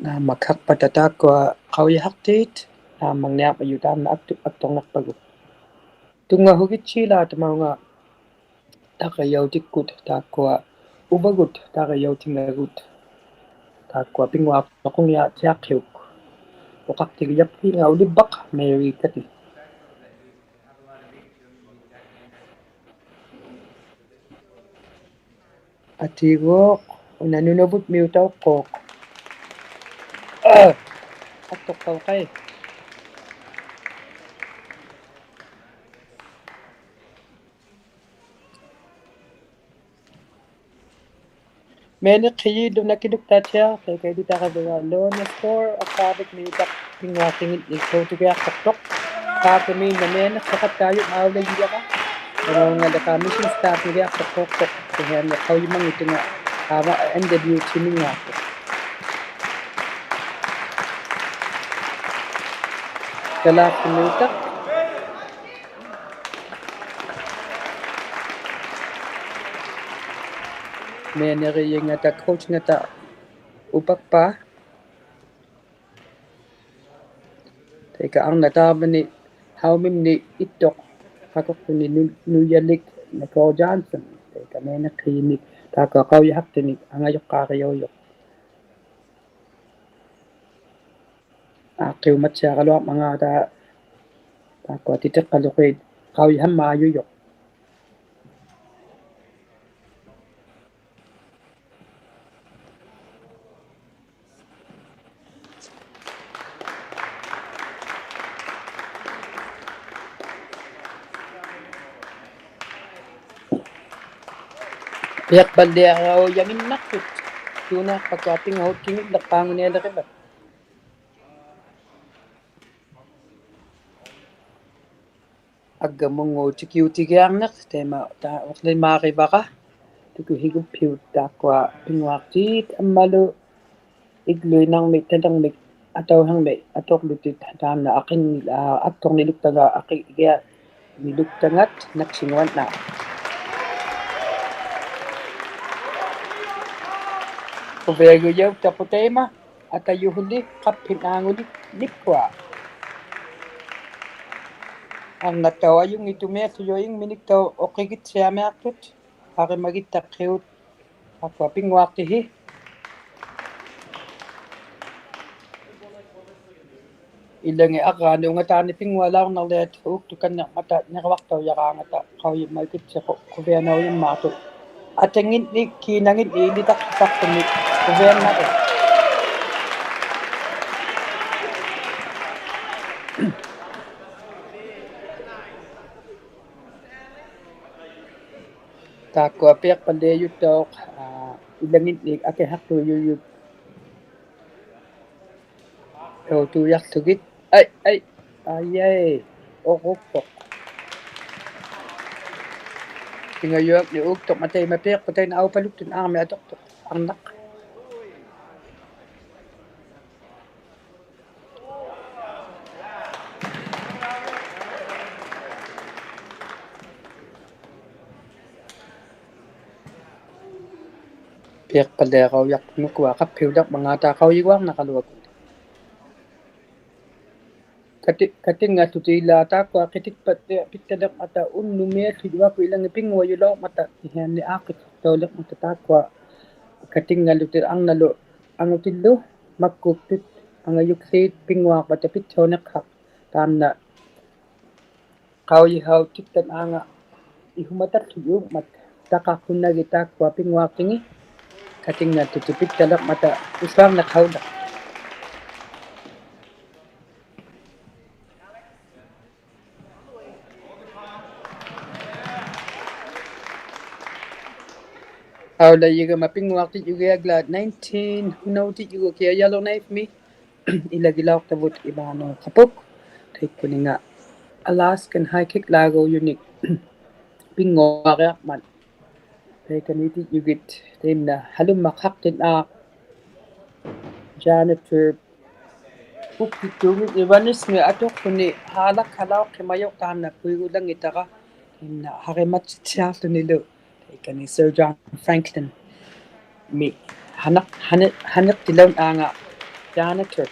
ᓇᒻᒪᖃᖅᐸᑕ ᑖᒃᑯᐊ ᖃᐅᔨᓴᖅᑏᑦ, ᓇᒻᒪᖕᓂᐊᕐᒪᔪᑦ ᑖᓐᓇ ᐊᒃᑐ-, ᐊᒃᑐᕐᓂᖅᐸᒍ. ᑐᙵᓱᒋᑦᓯᓛᖅ ᑕᒪᐅᖓ ᑕᕐᕆᔭᐅᑎᒃᑯᑦ, ᑖᒃᑯᐊ ᐅᕙᒍᑦ ᑕᕐᕆᔭᐅᑎᙵᒍᑦ. ᑖᒃᑯᐊ ᐱᙳᐊᖅᑐᖁᓂᐊ ᑎᐊᖅᓯᐅᒃ. ᐅᖃᖅᑎᒋᔭᑉᓯᖓ ᐅᓕᕝᕙᖅ ᒪᔪᕆᒃᑲᑎᒃ. ᐊᑏᒎᖅ, ᐅᓇ ᓄᓇᕗᑦᒥᐅᑕᐅᖅᑰᖅ. ᐋ! ᐊᒃᑐᖅᑕᐅᖅᑲᐃ. ᒥᐊᓂᖅᓯᔨᓪᓗ ᓇᑭᓗᒃᑖᑦᓯᐊᖅ, ᑕᐃᑲᐃᑎᑕᕋᓗᐊᓘᓇ score, ᐊᒃᓵᕕᖕᒥᐅᑕᖅ ᐱᙳᐊᖅᑎᖏᓐᓂᒃ ᓱᕈᑎᒋᐊᖅᑐᖅ. ᖄᖅᑐᒥᓐᓇ ᒥᐊᓂᖅᓴᖃᑦᑕᔪᖅ ᐊᐅᓚᔨᔭᕋ. ᐊᓚᐅᖓᓚᖃ mission staff-ᒥᒋᐊᖅᑐᖅ ᖃᖅᑐᖅ, ᑭᓯᐊᓂ ᖃᐅᔨᒪᙱᑦᑐᖓ ᐊᕙ N W T-ᒥᙶᖅᑐᖅ. ᐊᒃᓵᕕᖕᒥᐅᑕᖅ. ᒥᐊᓂᕆᔨᖓᑕ coach-ᖓᑕ ᐅᐸᒃᐸ. ᑕᐃᑲ ᐊᕐᓇᑖᕙᓂ ᓴᐅᒥᖕᓂ ᐃᑦᑐᖅ ᖃᑯᖅᑐᓂ ᓄ-, ᓄᔭᓕᒃ Nicole Johnson. ᑕᐃᑲ ᒥᐊᓂᖅᓯᔨᒻᒥᒃ ᑖᒃᑯᐊ ᖃᐅᔨᓴᖅᑎᓂᒃ ᐊᖓᔪᖅᑳᕆᔭᐅᔪᖅ. ᐋᖅᑭᐅᒪᑦᓯᐊᕋᓗᐊᕐᒪᖔᑕ ᑖᒃᑯᐊ ᑎᑎᖅᑲᓗᕿᑦ ᖃᐅᔨᓴᒻᒪᔪᔪᖅ. ᐱᐊᖅᐸᓪᓕᐊᕈᔭᖏᓐᓇᖅᑐᑦ. ᑑᓈᖅᐸᒃᑲ ᐱᙳᐊᖅᑎᖏᓪᓚᖅᐸᖑᓂᐊᓕᕆᕙᑦ. ᐊᒡᒐᒧᙵᐅᑎᑭᐅᑎᒋᐊᕐᓂᖅ, ᑕᐃᒪ, ᑕ-, ᐅᖅᓕᒫᕆᕙᕋ, ᑐᑭᓯᒍᑉᓯᐅᑦ ᑖᒃᑯᐊ ᐱᙳᐊᖅᑏᑦ, ᐊᒻᒪᓗ ᐃᒡᓗᐃᓐᓇᕐᒥᒃ, ᑕᑕᕐᒥᒃ, ᐊᑕᐅᓴᕐᒥᒃ, ᐊᑐᕐᓗᑎᑦ, ᑖᓐᓇ ᐊᕿᓐᓂ-, ᐋ, ᐊᒃᑐᕐᓂᓗᒃᑕᖓ, ᐊᕿ-, ᐃᒋᐊ-, ᓂᓗᒃᑕᖓᑦ, ᓇᒃᓯᙳᐊᓐᓇ. ᖁᕕᐊᒍᔭᐅᑦᑕᖅᐳᑦ ᑕᐃᒪ, ᐊᑕᔪᓱᓕ, ᖃᑉᓯᓐᓈᖑᓕ, ᓂᑉᑯᐊ. ᐊᕐᓇᑦᑕᐅᖅ ᐊᔪᙱᑦᑐᒥᐊᓱᔪᑦ ᐃᖕᒥᓂᒃᑕᐅᖅ ᐅᕿᒋᑦᓯᐊᒥᐊᖅᑐᑦ, ᖃᕆᒪᒋᑦᑕᖅᓯᐅᑦ, ᑖᒃᑯᐊ ᐱᙳᐊᖅᑎᓯ. ᐃᓚᖏᑦ ᐊᕐᕌᓂ ᐅᖓᑖᓂ ᐱᙳᐊᓚᐅᕐᓇᕐᓕᐊᑦ ᐆᒃᑐᒃᑲᓐᓂᕐᒪᑕ ᓂᕈᐊᖅᑕᐅᔭᕌᖓᑕ ᖃᐅᔨᒪᒋᑦᓯᖁ-, ᖁᕕᐊᓇᐅᔪᒻᒫᖅᑐᖅ. ᐊᑎᖏᓐᓂ ᑮᓇᖏᓐᓂ ᐃᓕᑕᖅᓴᖅᑐᒥ ᖁᕕᐊᓇᖅ. ᑖᒃᑯᐊ ᐱᐊᖅᐸᓪᓕᐊᔪᑦᑕᐅᖅ, ᐋ, ᐃᓚᖏᓐᓂ ᐊᑭᓴᖅᑐᔪᔪᑦ. ᓱᑐᔭᖅᑐᒋᑦ. ᐊᐃ, ᐊᐃ, ᐊᐃ, ᐊᐃ. ᐅᕐᕉᒃᐳᖅ. ᐃᖓᔪᐊᖅ ᓂ ᐆᒃᑐᖅ ᒪᑕ ᐃᒪ ᐱᐊᖅᐸᑕᐃᓐᓇ ᐊᐅᐸᓗᒃᑐᓐ ᐊᕐᒥ ᐊᑐᖅᑐᖅ. ᐊᕐᓇᖅ. ᐱᐊᖅᐸᓪᓕᐊᕋᐅᔭᖅ ᓄᑯᐊ ᖃᑉᓯᐅᑕᕐᒪᖔᑕ ᖃᐅᔨᒍᐊᕐᓇᕋᓗᐊᒃᑯ. ᑲᑎ-, ᑲᑎᙵᓱᑎᓪᓚ ᑖᒃᑯᐊ ᕿᑎᒃᐸᑦ ᐱᑦᑕᓕᕐᒪᑕ ᐅᓐᓄᒻᒥᐊᓱᔪᐊᒃᑯ ᐃᓚᖏᑦ ᐱᙳᐊᔪᓚᐅᕐᒪᑕ ᑭᓯᐊᓂ ᐋᖅᑭᒃᓴᖅᑕᐅᓕᕐᒪᑕ ᑖᒃᑯᐊ ᑲᑎᙵᓗᑎᑦ ᐊᕐᓇᓗ ᐊᖑᑎᓪᓗ ᒪᒃᑯᒃᑐᑦ ᐊᖓᔪᒃᓰᑦ ᐱᙳᐊᕐᒪᑕ ᐱᑦᓴᐅᓂᖅᓴᖅ ᑖᓐᓇ ᖃᐅᔨᓴᐅᑎᒃᑕᓐ ᐊᖓ ᐃᓱᒪᑕᖅᓱᔪᖕᒪᑦ ᑕᖃᖁᓇᒋ ᑖᒃᑯᐊ ᐱᙳᐊᖅᑎᖏᑦ ᑲᑎᙵᑐᑎᑦ ᐱᑦᑕᓕᕐᒪᑕ ᐃᓱᐊᕐᓇᖅᓴᐅᓚᖅ. ᐊᐅᓚᔨᒐᒪ ᐱᙳᐊᖅᑎᔾᔪᒋᐊᒃᓛᒃ nineteen, ᓱᓇᐅᑎᔾᔪᒍ ᑭᐊ Yellowknife-ᒥ ᐃᓚᒋᓚᐅᖅᑕᕗᑦ ᐃᒫᓄ ᖃᐳᒃ. ᑕᐃᒃᑯᓂᖓ Alaskan high kick-ᓛᒎᔪᓂᒃ ᐱᙳᐊᕆᐊᕐᒪᑦ. ᑕᐃᑲᓃᑎᔾᔪᒋᑦ ᑕᐃᓐᓇ ᓴᓗᒻᒪᖃᖅᑎᓐ ᐋ Janitor Pukkittuunngittunik Ivaniusmik atuqłuni haalakhalauqhimajuq taamna puigulangitara. Taamna harimatsitsiarlunilu. Taikani Sir John Franklin-mi haniq-, haniq-, haniqtilaunnaanga janitor.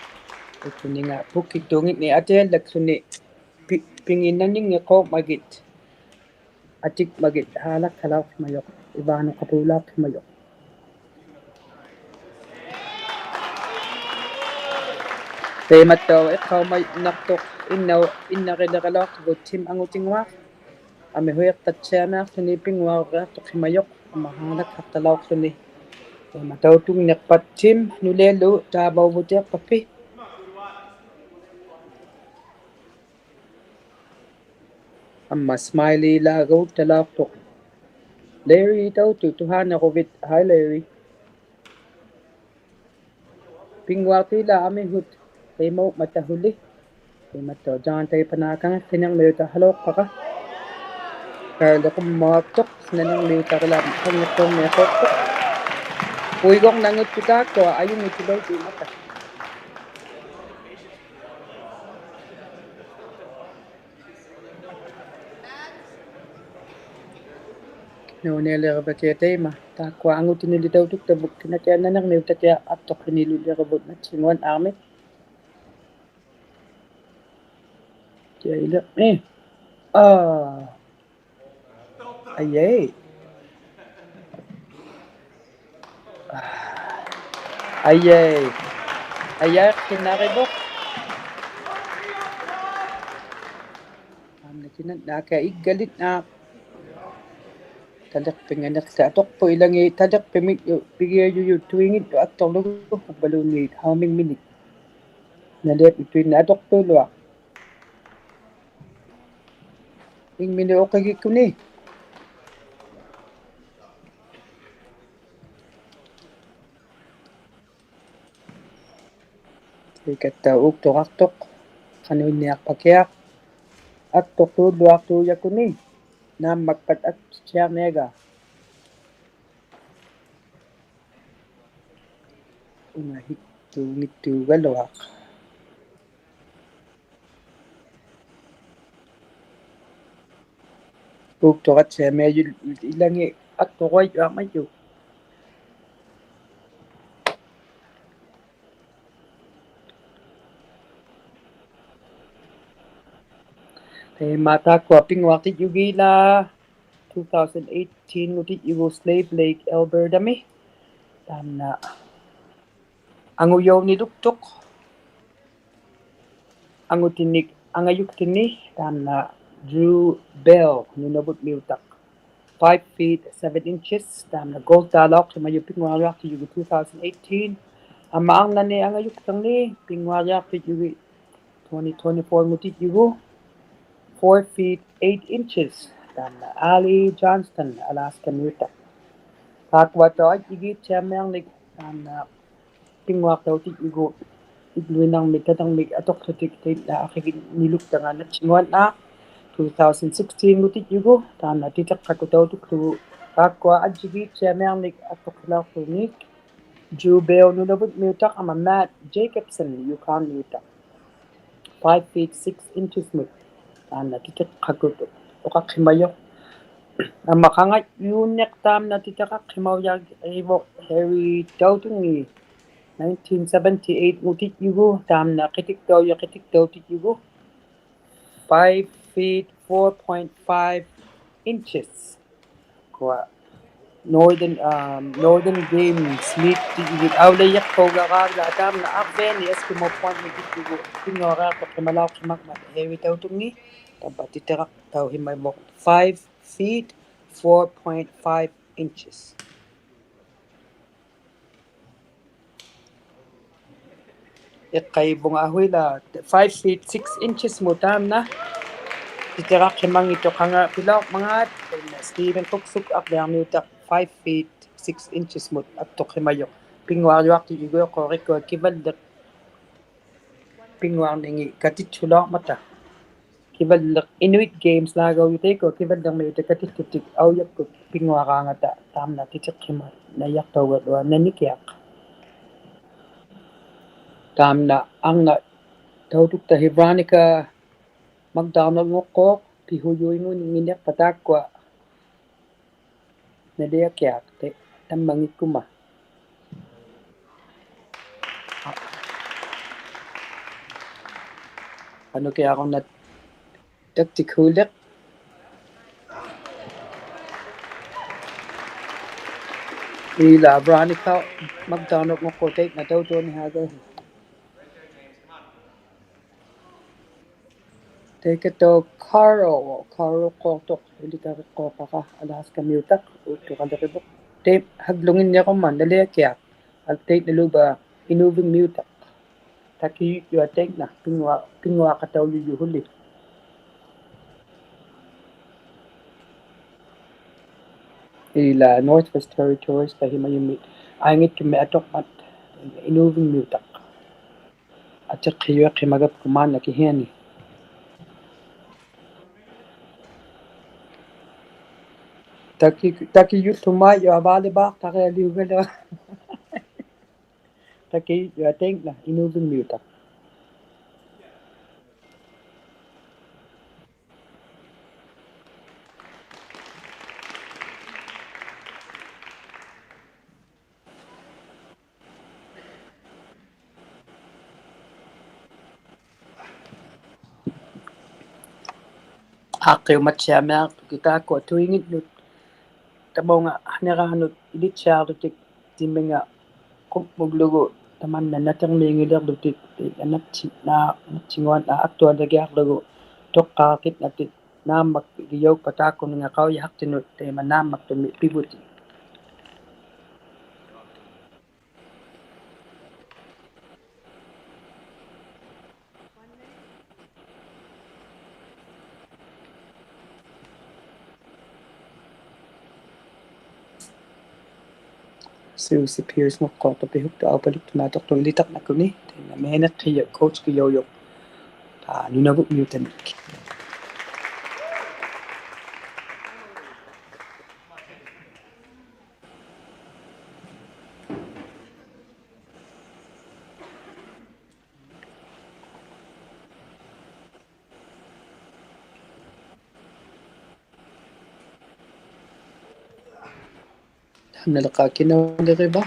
Ukkuninga pukkittuunngittunik atiallakłuni pi-, pinginnanngiqquuqmagit. Atikmagit haalakhalauqhimajuq, ivaanuqapuulauqhimajuq. Taimattauq iqqaumajunnaqtuq innau-, innarilagalauqtugut Tim Angutinnguaq. Amihuiqtattiamiaqłuni pinnguariaqtuqhimajuq, amma haalakhaqtalauqłuni. Taima tautungniqpat Tim nulialu taavauvutiqpappi. Amma Smiley-laagautalauqtuq. Larry tautuq tuhaaniruvit. Hi, Larry. Pinnguaqtilaaq amihut taimaummatahuli. Taimattauq John Taipanaak kangiqtinirmiutaqhaluuqpara. Karl-i qummuaqtuq sinanirmiutarilaaq kangiqtinirmiuqtuq. Puigurnanngittuq taakkua ajunngittilautuummata. Nuunnialirivakiaq taima. Taakkua angutinulitautuktavut kinakiaq nanirmiutakiaq attuqhinilulirivut nattinguan aamik. Kiailirmi. Aa. Ajai. Ajai. Ajai, qinarivuq. Taamna kinannaaka iggalinnaaq. Taliqpinganiqtaq atuqput ilangit taliqpimijut pigiajujuttuinngitjut atturlugu huppaluunniit haumingminit. Naliapittuinnaq atuqtuuluaq. Ingmini uqagikkuni. Ikattauq uuktuqaqtuq. Qanuinniaqpakiaq. Attuqtuuluaqtuujakuni. Naammakpat attiarniaga. Ungahittuunngittuugaluaq. Uuktuqattiamiajut ilangit atturuajuarmajut. Taima taakkua pinnguaqtijugilaa two thousand eighteen-ngutijjugu Slave Lake, Alberta-mi. Taamna angujauniluktuq. Angutinik angajuktini taamna Drew Bell Nunavutmiutaq. Five feet seven inches, taamna gold-taalauqhimajuq pinnguariaqtijugit two thousand eighteen. Amma arnani angajuktirni pinnguariaqtijugit twenty twenty-four-ngutijjugu, four feet eight inches, taamna Ali Johnston, Alaska-miutaq. Taakkuattauq ajjigiittiamiarnik taamna pinnguaqtautijjugu igluinarmik tatarmik atuqłutik taimna aqiginniluktanga nattinguannaaq two thousand sixteen-ngutijjugu, taamna titiqqakkutautukługu. Taakkua ajjigiittiamiarnik attuqhilauqtunik Drew Bell Nunavutmiutaq amma Matt Jacobson Yukon-miutaq. Five feet six inches-mut. Taamna titiqqakkut uqaqhimajuq. Amma qangajuunniq taamna titiqqakkimaujagivuq Harry Tautungi. Nineteen seventy-eight-ngutijjugu taamna qitiktaujuq qitiktautikjugu. Five feet four point five inches. Kua Northern, um, Northern Games meet-ijut aulajaqpaugaaq taamna Arviani Eskimo Point-ngutijjugu pinnguariaqtuqhimalauqhimangmat Harry Tautungi. Taapkua titiqqauhimajuq five feet four point five inches. Iqqaivunga ahuila five feet six inches-mut taamna. Titiqqauhimanngittuq qanga pilauqmangaat, taamna Stephen Kuksuk Arviarmiutaq five feet six inches-mut attuqhimajuq. Pinnguariaqtijugit uqurikkua kivalliq pinnguarningit katitthulauqmata. Kivalliq Inuit Games-laagaujuq taikua kivallirmiutit katittutik aujakkut pinnguaraangata taamna titiqqhimanajaqtaugaluaq nanikiaq. Taamna arna Tautuktahi Veronica McDonald-nguqquuq, pihujuingunginiqpat taakkua naliakiaq, ta-, tammangikkuma. Qanukiaq una taktikhuuliq. Ilaa Veronica McDonald-nguqquuq taikna tautuunihaaguuhi. Taikatauq Carl, Carl-quuqtuq, ilitariqquuqpara, Alaska-miutaq, uuktuqalirivuq. Taima haglunginniruma naliakiaq, al-, taiknaluuba Inuvingmiutaq. Takiyuyua taikna, pinnguaq, pinnguaqataujuyuhuli. Ilaa Northwest Territories-ta himajummit aingittummi atuqmat Inuvingmiutaq. Atiqhijuiqhimagapkumaanna kihiani. Taki, takiyullumaijua volleyball-tarialiugaluaq. Takiyuyua taikna Inuvingmiutaq. Aaqqiumatsiamiaqtukit taakkua tuinginnut, tamaunga niraanut ilittiaqłutik timinga qummuglugu tamanna natirmiingiliqłutik, napti-, na-, naptinguanna aktualigiaqługu tuqqaaqitnatik naammakkigijaukpat taakkuninga qaujihaqtinut, taima naammaktumik pivuti. Susie Pierce-nguqquuqtuq pihuktuq aupaliktumatuqtuq ilitarnakuni, taima mihinikkijuq coach-kijuujuq, aa, Nunavummiutanik. Taamna liqaa kinauliriva.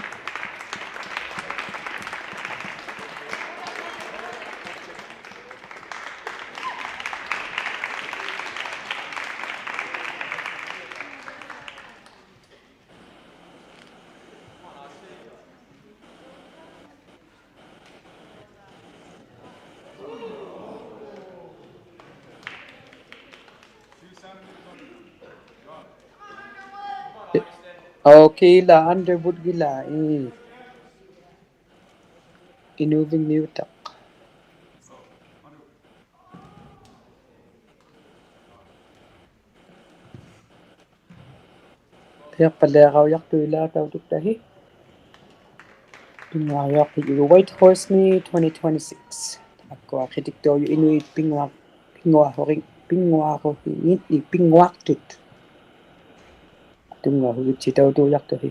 Okay, ilaa Underwood ilaa, ii. Inuvingmiutaq. Piaqpaliaqaujaqtuq ilaa tautuktahi. Pinnguaqtuq Whitehorse-mi twenty twenty-six. Taakkua qitiktuujuq inuit pinnguaq-, pinnguaqhurin-, pinnguaqhuringinni pinnguaqtut. Tunngahugitsi tautuujaqtuhi.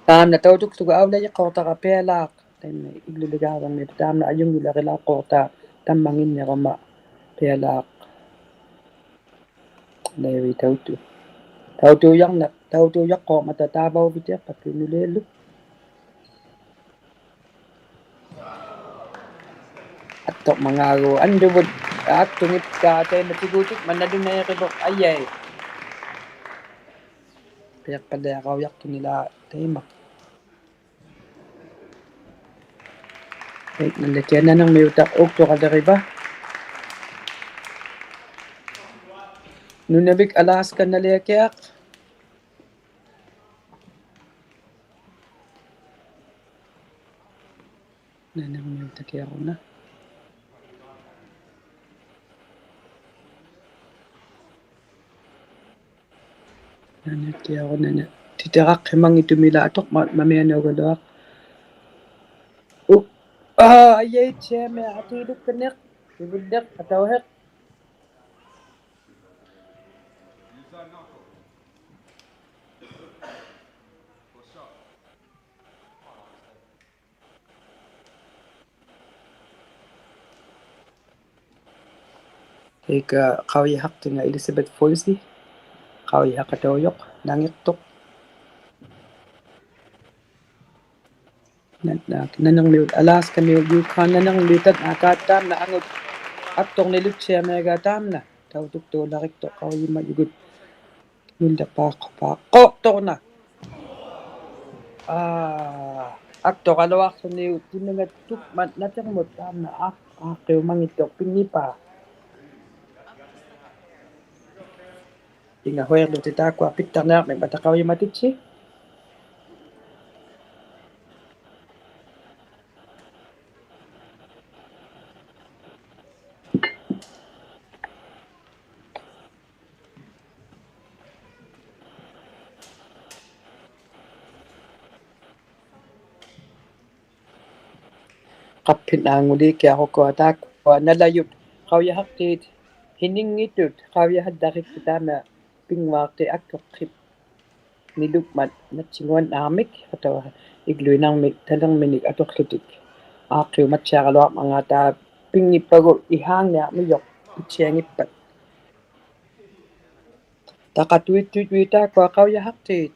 Taamna tautuktuq aulajikquuqtara Pialaaq. Taimna igluligaarami taamna ajunngilarilaaqquuqta tammanginniruma Pialaaq. Naivi tautu-, tautuujaqna-, tautuujaqquuqmata taavauvitiqpakki nulialu. Attuqmangaagu Underwood, attunngittaa taima tiguutikma nalunairivuq, ajai. Piaqpaliaqaujaqtunilaa taima. Ai, naliakiaq Nanirmiutaq uuktuqaliriva. Nunavik Alaska naliakiaq. Nanirmiutakiaq una. Nanirmiutakiaq una. Titiraqhimanngittumilaa atuqmat mamianaugaluaq. U-, aa, ajai, tiami, atiilukkaniq, ivulliq, atauhiq. Iga qaujihaqtinga Elizabeth Foisey, qaujihaqataujuq, nangiqtuq. Na-, na-, nanirmiut, Alaskamiut, Yukon nanirmiut, tatnaqaat taamna angut akturnilutsiamiagaa taamna tautuktuulariktuq qaujimajugut. Nulliqpaaqquq, paaqquqtuq na. Aa, aktuqaluaqłuniuk timingatukmat natirmut taamna aaq-, aaqqiumangittuq pinngipaa. Inga huirlutit taakkua pittarniarmikmata qaujimatitsi. Qappinaanguliikiaq ukua taakkua nalajut qaujihaqtiit hininngitut qaujihallariktut taamna pinnguaqti aktuqhip nilukmat natsinguannaarmik, atau igluinarmik talirminik atuqłutik. Aaqqiumatsiaraluarmangaata pinngippagu ihaangniarmijuq pitsiangippat. Taqatuittujuit taakkua qaujihaqtiit.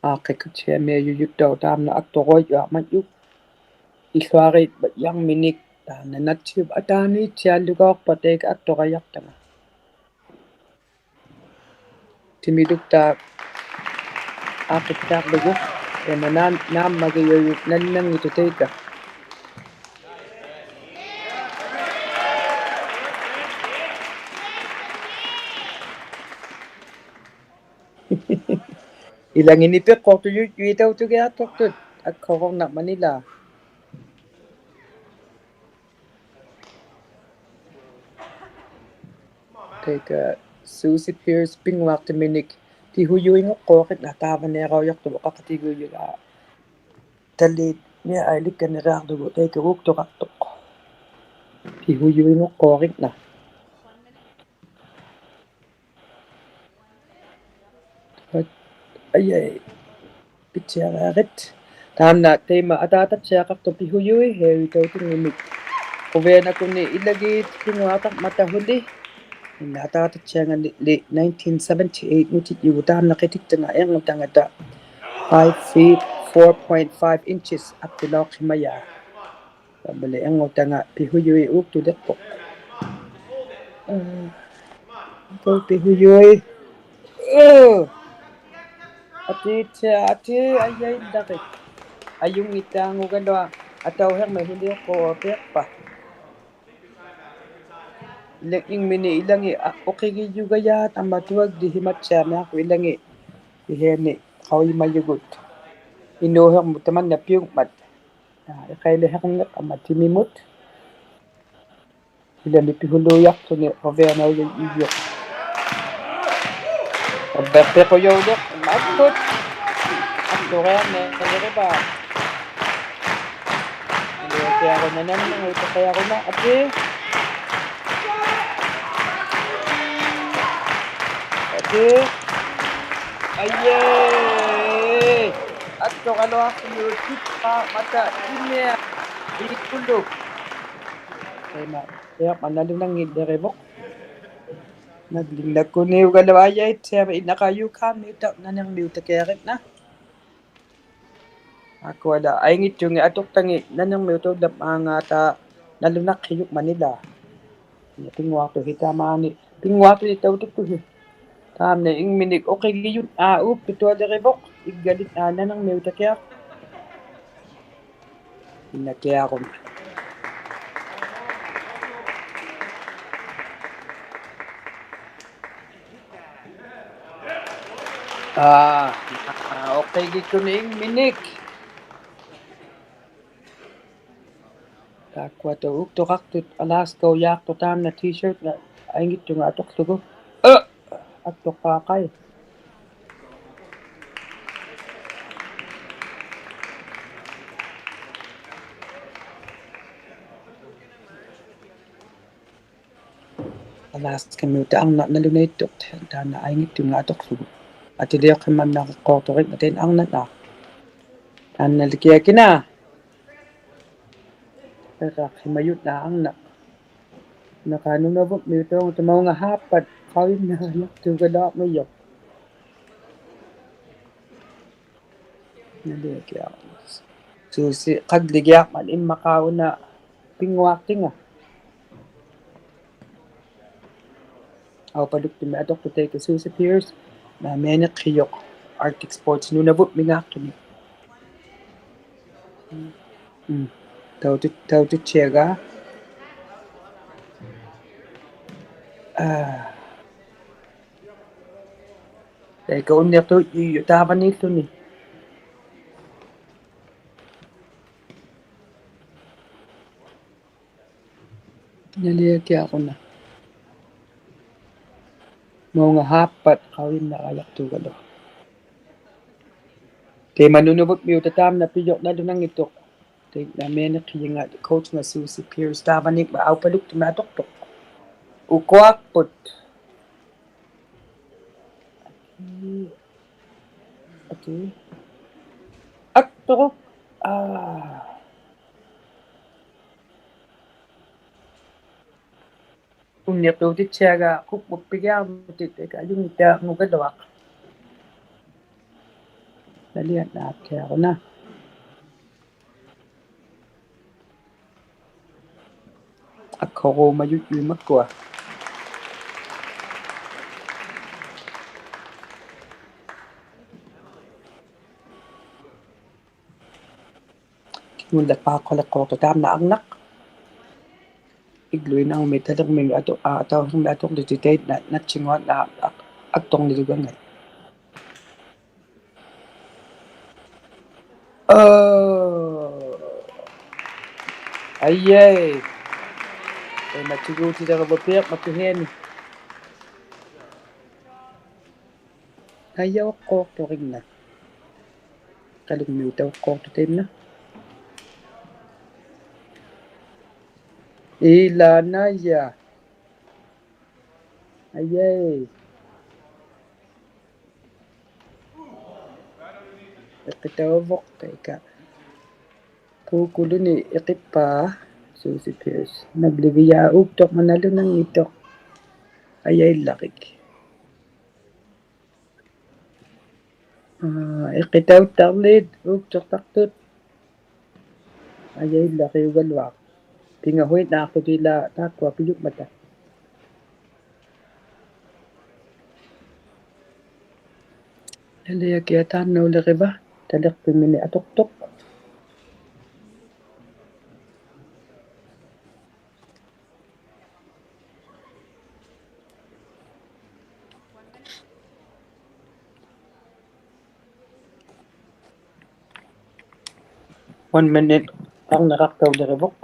Aaqqikkutsiamiajujuttauq taamna akturuajuarmajuq. Illuariit jarminik taamna natsiup ataaniitsiallugauqpat taika akturajaqtanga. Timiluktaaq aaqqiktaaqługu, ima naam-, naammagijujuq nannanngitut taika. Ilangini piqquqtujujuit tautugiaqtuqtut, akkururnarmat ilaa. Taika Susie Pierce pinnguaqtiminik pihujuinguqquuritna taavaniiraujaqtuq qaqatigujulaa. Talliit miaq ailikkaniriarlugu taika uuktuqaqtuq. Pihujuinguqquuritna. Ajai. Pitsiariarit. Taamna taima ataatatsiaqaqtuq pihujui, hiuitautinngimik. Quvianakuni ilagiit pinnguaqtarmata huli. Inna ataatatsianganili nineteen seventy-eight nutijjugu taamna qitiktunga irngutangata five feet four point five inches aptilauqhimajaa. Pabali irngutanga pihujui uuktuliqpuq. Aa, pihujui. Uu. Atiitsia, atii, ajaindarit. Ajunngittaangugaluaq atauhirmik huliuqquupiaqpa. Ila-, ingmini ilangi, a, uqigijugajaat amatuagdi himatsiamiaqput ilangi. Ihiani qaujimajugut. Inuuhirmut tamanna piungmat. Aa, iqailihirniq amma timimut. Ilami pihuluujaqłuni quvianaujajjuq. Uvviqpiqujauliq makkut. Akturiarniq qilirivaat. Iliutiaruna nanninguutiqiaruna, atii. Atii. Ajai. Akturaluaqłuniuk tikpaaqmata timiaq ikuluk. Taima, iaq manalunanngillirivuq. Nalunnakkuniugaluaq ajaitsiama innaqaujukaamiuta nanirmiutakiaritna. Akuala ainngittungi atuqtangit nanirmiutaullapmaangaata nalunaqhijukmanila. Pinnguaqtuhi tamaani, pinnguaqtuhi tautuktuhi. Taamna ingminik uqigijut, aa, uuppitualirivuq, iggalit, aa, nanirmiutakiaq. Innakiarun. Aa, uqigikkuni ingminik. Taakkua tau uuktuqaqtut Alaskaujaaqtuq taamna T-shirt-nga ainngittunga atuqługu. Aa! Aktuqaaqai. Alaskamiutit arnaq nalunaittuq, taanna aingittunga atuqługu. Atiliaqqimannaquqquuqtuq ikmatin arnaq. Taanna likiakina. Iqaqhimajutna arnaq. Naqaa Nunavummiut taunga maunga haappat qaujinnaajaqtuugaluarmijuq. Naliakiaq. Susi qagligiaqmat immaqaa una pinnguaqtinga. Aupaluktumi atuqtuq taika Susi Pierce, naamianiqhijuq Arctic Sports Nunavummingaaqtuni. Mm. Tautu-, taututtiagaa. Aa. Taika unniqtuujjujuq taavaniilluni. Naliakiaq una. Maunga haappat qaujinnaajaqtuugaluaq. Taima Nunavummiutit taamna pijuq nalunanngittuq. Taima naamianiqhijinga coachnga Susi Pierce taavaniikmat aupaluktumi atuqtuq. Ukuaqput. Atuq. Atuq. Aa. Unniqtuutittiagaa qukmukpigiarmutit taika ajunngittianngugaluaq. Nalianaattiaruna. Akhuruumajujjuit makkua. Kinguliqpaaquliqquuqtuq taamna arnaq. Igluinarmi talirmini atu-, aa, atauhirmi atuqlutik tainna nattinguat, aa, ak-, aktuqnilugangat. Oo. Aijai. Taima tiguutilirivut piiqmatuhiani. Aijauqquuqtuq inna. Qalungmiutauqquuqtuq tainna. Ilaa naija. Aijai. Iqitauvuq taika. Puukuluni iqippaa Susi Pierce. Nagligijaa uuktuq manalunanngittuq. Ajaillarik. Aa, iqitauttaqlit uuktuqtaqtut. Ajaillariugaluaq. Pingahuitnaaqłutik ilaa taakkua pijukmata. Naliakiaq taannauliriva, taliqpimini atuqtuq. One minute, arniraqtaulirivuq.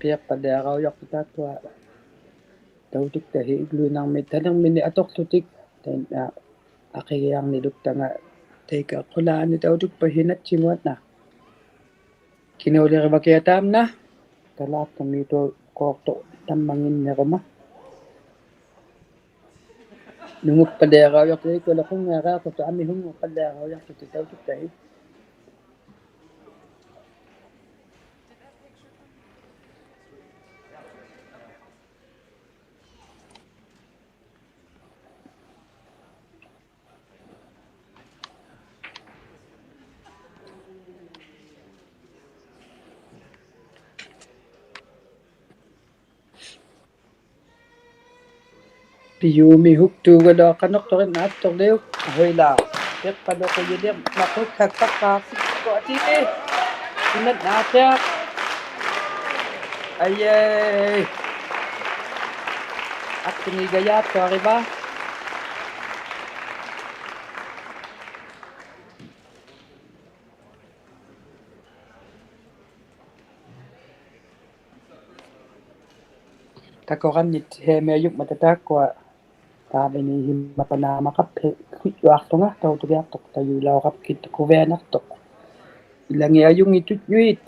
Piaqpaliaraujaqtut taakkua tautuktahi igluinarmi talirmini atuqłutik, tainna aqigiarniluktanga taika qulaani tautukpahi nattinguatna. Kinaulirivakiaq taamna, talaaqtamiutauqquuqtuq tammanginniruma. Nungukpaliaraujaqtut taikkualu qungiariaqtut, ami qunngukpaliaraujaqtut tautuktahi. Piyuumi huktuugaluaqanuqtuq inattuqliuk. Ahuilaa. Piqpaluqujiliq maqukkakpaqpaaqsikku atili. Inatnaatiaq. Ayay. Aqtingigajaattuariva. Takurannit hiamiajukmata taakkua taavini himmapanaamaqaphi kujjuaqtunga tautugiaqtuq tajuilauqapkit kuvianaqtuq. Ilangiajunngitujjuit.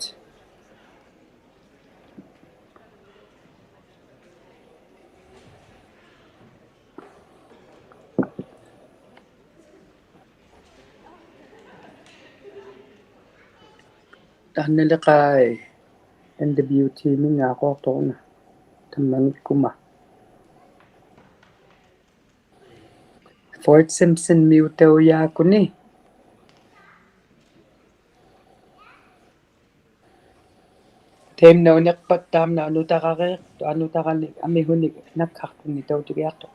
Taanna liqai N W T-minngaaqquuqtuq una tammangikkuma. Fort Simpson-miutaujaakuni. Taimna uniqpat taamna nutarariiq, nutaranik amihunik nakhaqtunni tautugiaqtuq.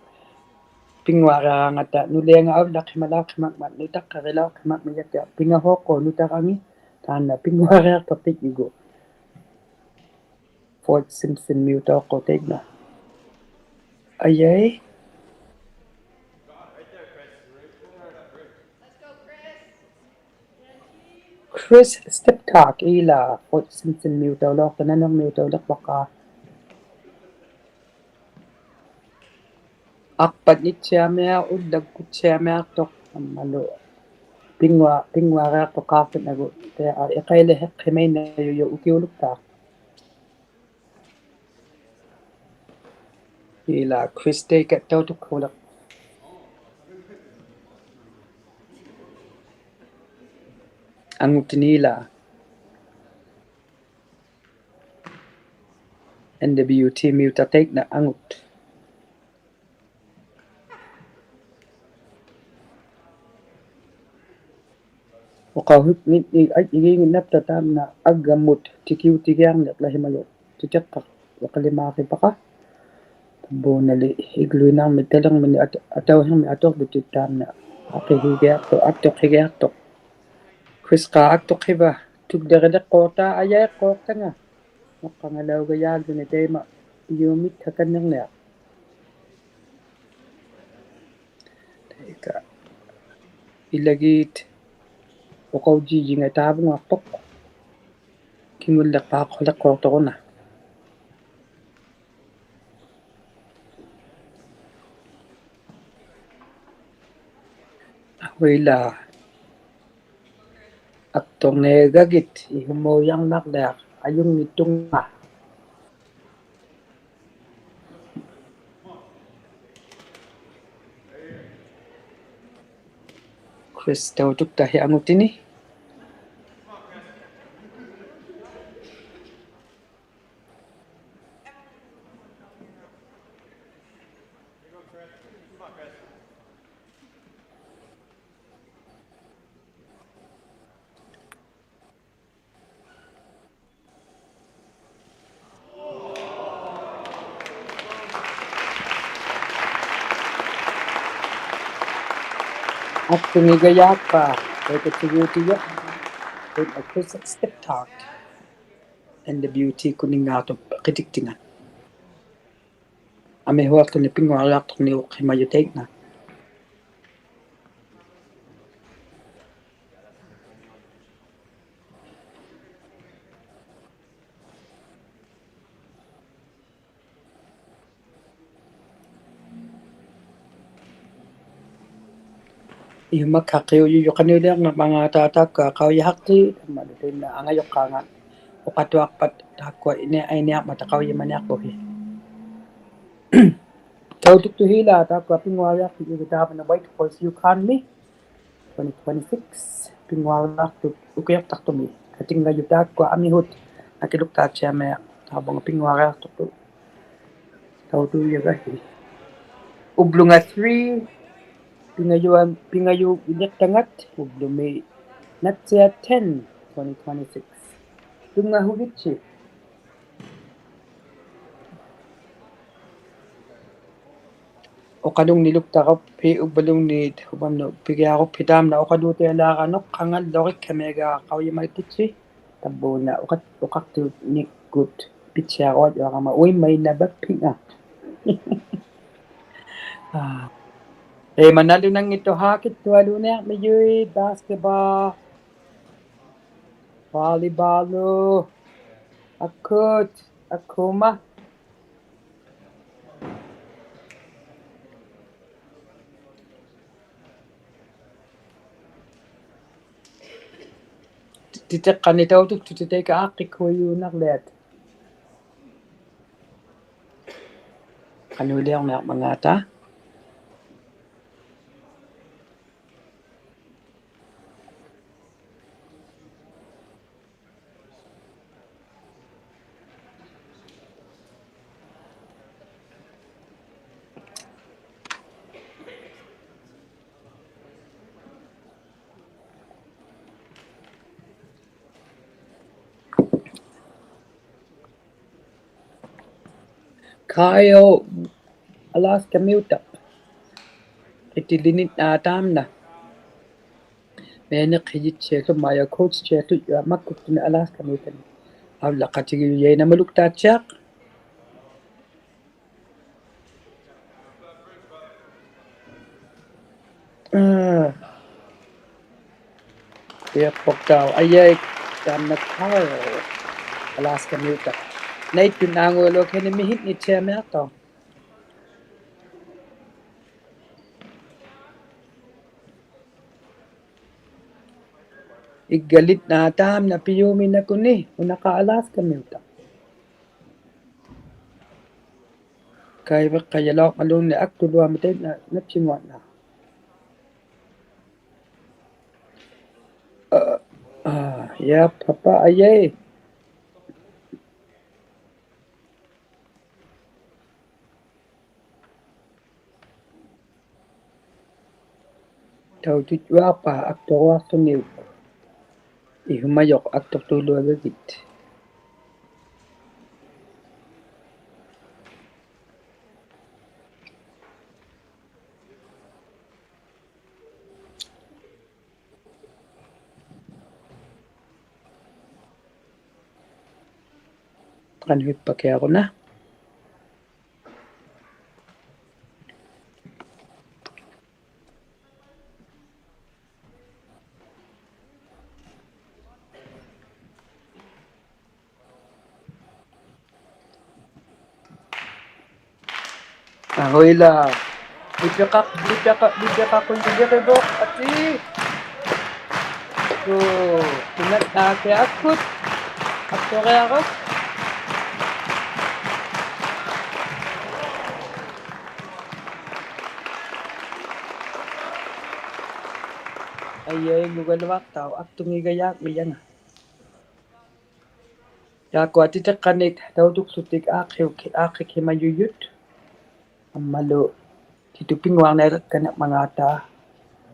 Pinnguariaraangata nuliangaullaqhimalauqhimangmat nutaqqirilauqhimangmat yatiaq pingahuuqquuq nutarangi taanna pinnguariaqtuq tijjugu. Fort Simpson-miutauqquuq taimna. Ayay. Chris Stiptak ilaa Fort Simpson-miutaulauqtuq nanirmiutauliqpaqaa. Aqpatnittiamiaq ullakkuttiamiaqtuq ammalu pinngua-, pinnguariaqtuq qaaqtinagu tia iqailihiqhimainnajujuq ukiuluktaaq. Ilaa Chris Stiptak tautukhuuliq. Angutini ilaa. N W T-miutaq taikna angut. Uqauhitnit, ai, igiinginnapta taamna aggammut tikiutigiarniq lahimajuq titiqqaq uqalimaaqhipaqa. Tavvuunali igluinarmit talirmini at-, atauhirmit atuqlutit taamna aqihigiaqtuq, atuqhigiaqtuq. Chris-qa atuqhiva tulliriliqquuqta ayaiqquuqtanga. Uqangalaugajaalluni taima piyuumit kakannirniaq. Taika ilagiit uqaujijinga taavungaqtuq. Kingulliqpaaqquliqquuqtuq una. Ahuilaa. Atuqniagagit ihumuujarnarliaq ajunngittunga. Chris tautuktahi angutini. Aqtingigajaaqpaa, taika tigiutijuq, taika Chris Stiptak, N W T-kuningaaqtuq qitiktingat. Amihuaqtuni pinnguariaqtuqniuqhimajuq taikna. Ihumakkaqqiujujuq qaniuliarnaq mangaata taakkua qaujihaqti, tammalu taimna angajuqqaanga uqatuaqpat taakkua ini-, ainiarmata qaujimaniaqpuhi. Tautuktuhiilaa taakkua pinnguariaqtut taavani Whitehorse, Yukon-mi. Twenty twenty-six, pinnguariaqtut ukiuqtaqtumi. Katingajut taakkua amihut akiluktaatsiamiaq. Taavunga pinnguariaqtuqtut. Tautuujagahi. Ublunga three, pingajua-, pingajujiliqtangat, ublumi natsia ten, twenty twenty-six. Tunngahugitsi. uqalungniluktaquphi, uvvalungniit, uvamnut pigiaquphi taamna uqaluutialaaqanut qangallugikkamiga qaujimaititsi. Tavvuuna uqat-, uqaqtunikkut pitsiaruajuarama uimmainavappiga. Aa. Ima nalunanngittuq haakittualuuniarmijut, basketball, volleyball, akkut, akkuma. Ti-, titiqqani tautuktutit taika aaqqikkuujunarliat. Qanuiliurniarmangaata. Kyle Alaskamiutaq. Itilinit, aa, taamna. Mianiqhijitsiallu maja coachtsiallu jua makkuktuni Alaskamiutani. Aullaqatigiujainamaluktaattiaq. Aa. Iaqpuktau, ajai, taamna Kyle Alaskamiutaq. Naittun naangualuak hini mihinnitsiamiaqtau. Iggalit, aa, taamna pijuminakuni, unaqa Alaskamiutaq. Kaiviqqajalauqmalungni aktuluamit tainna natsinguanna. Aa, aa, ja, pappa, ajai. Tautujjuaqpa akturuaqtuniuk. Ihumajuq aktuqtuuluagagit. Qanuhippakiaruna. Ahuila. Lipiqaq, lipiqaq, lipiqaqqunnguliqpuq, ati. Tuu, tunat aakiakkut. Atturiaruk. Ajai, mugaluaqtau, aktungigajaakmijanga. Taakkua titiqqanik tautukłutik aaqqiuk-, aaqqikhimajujut. Ammalu titupinguarnialakkanarmangaata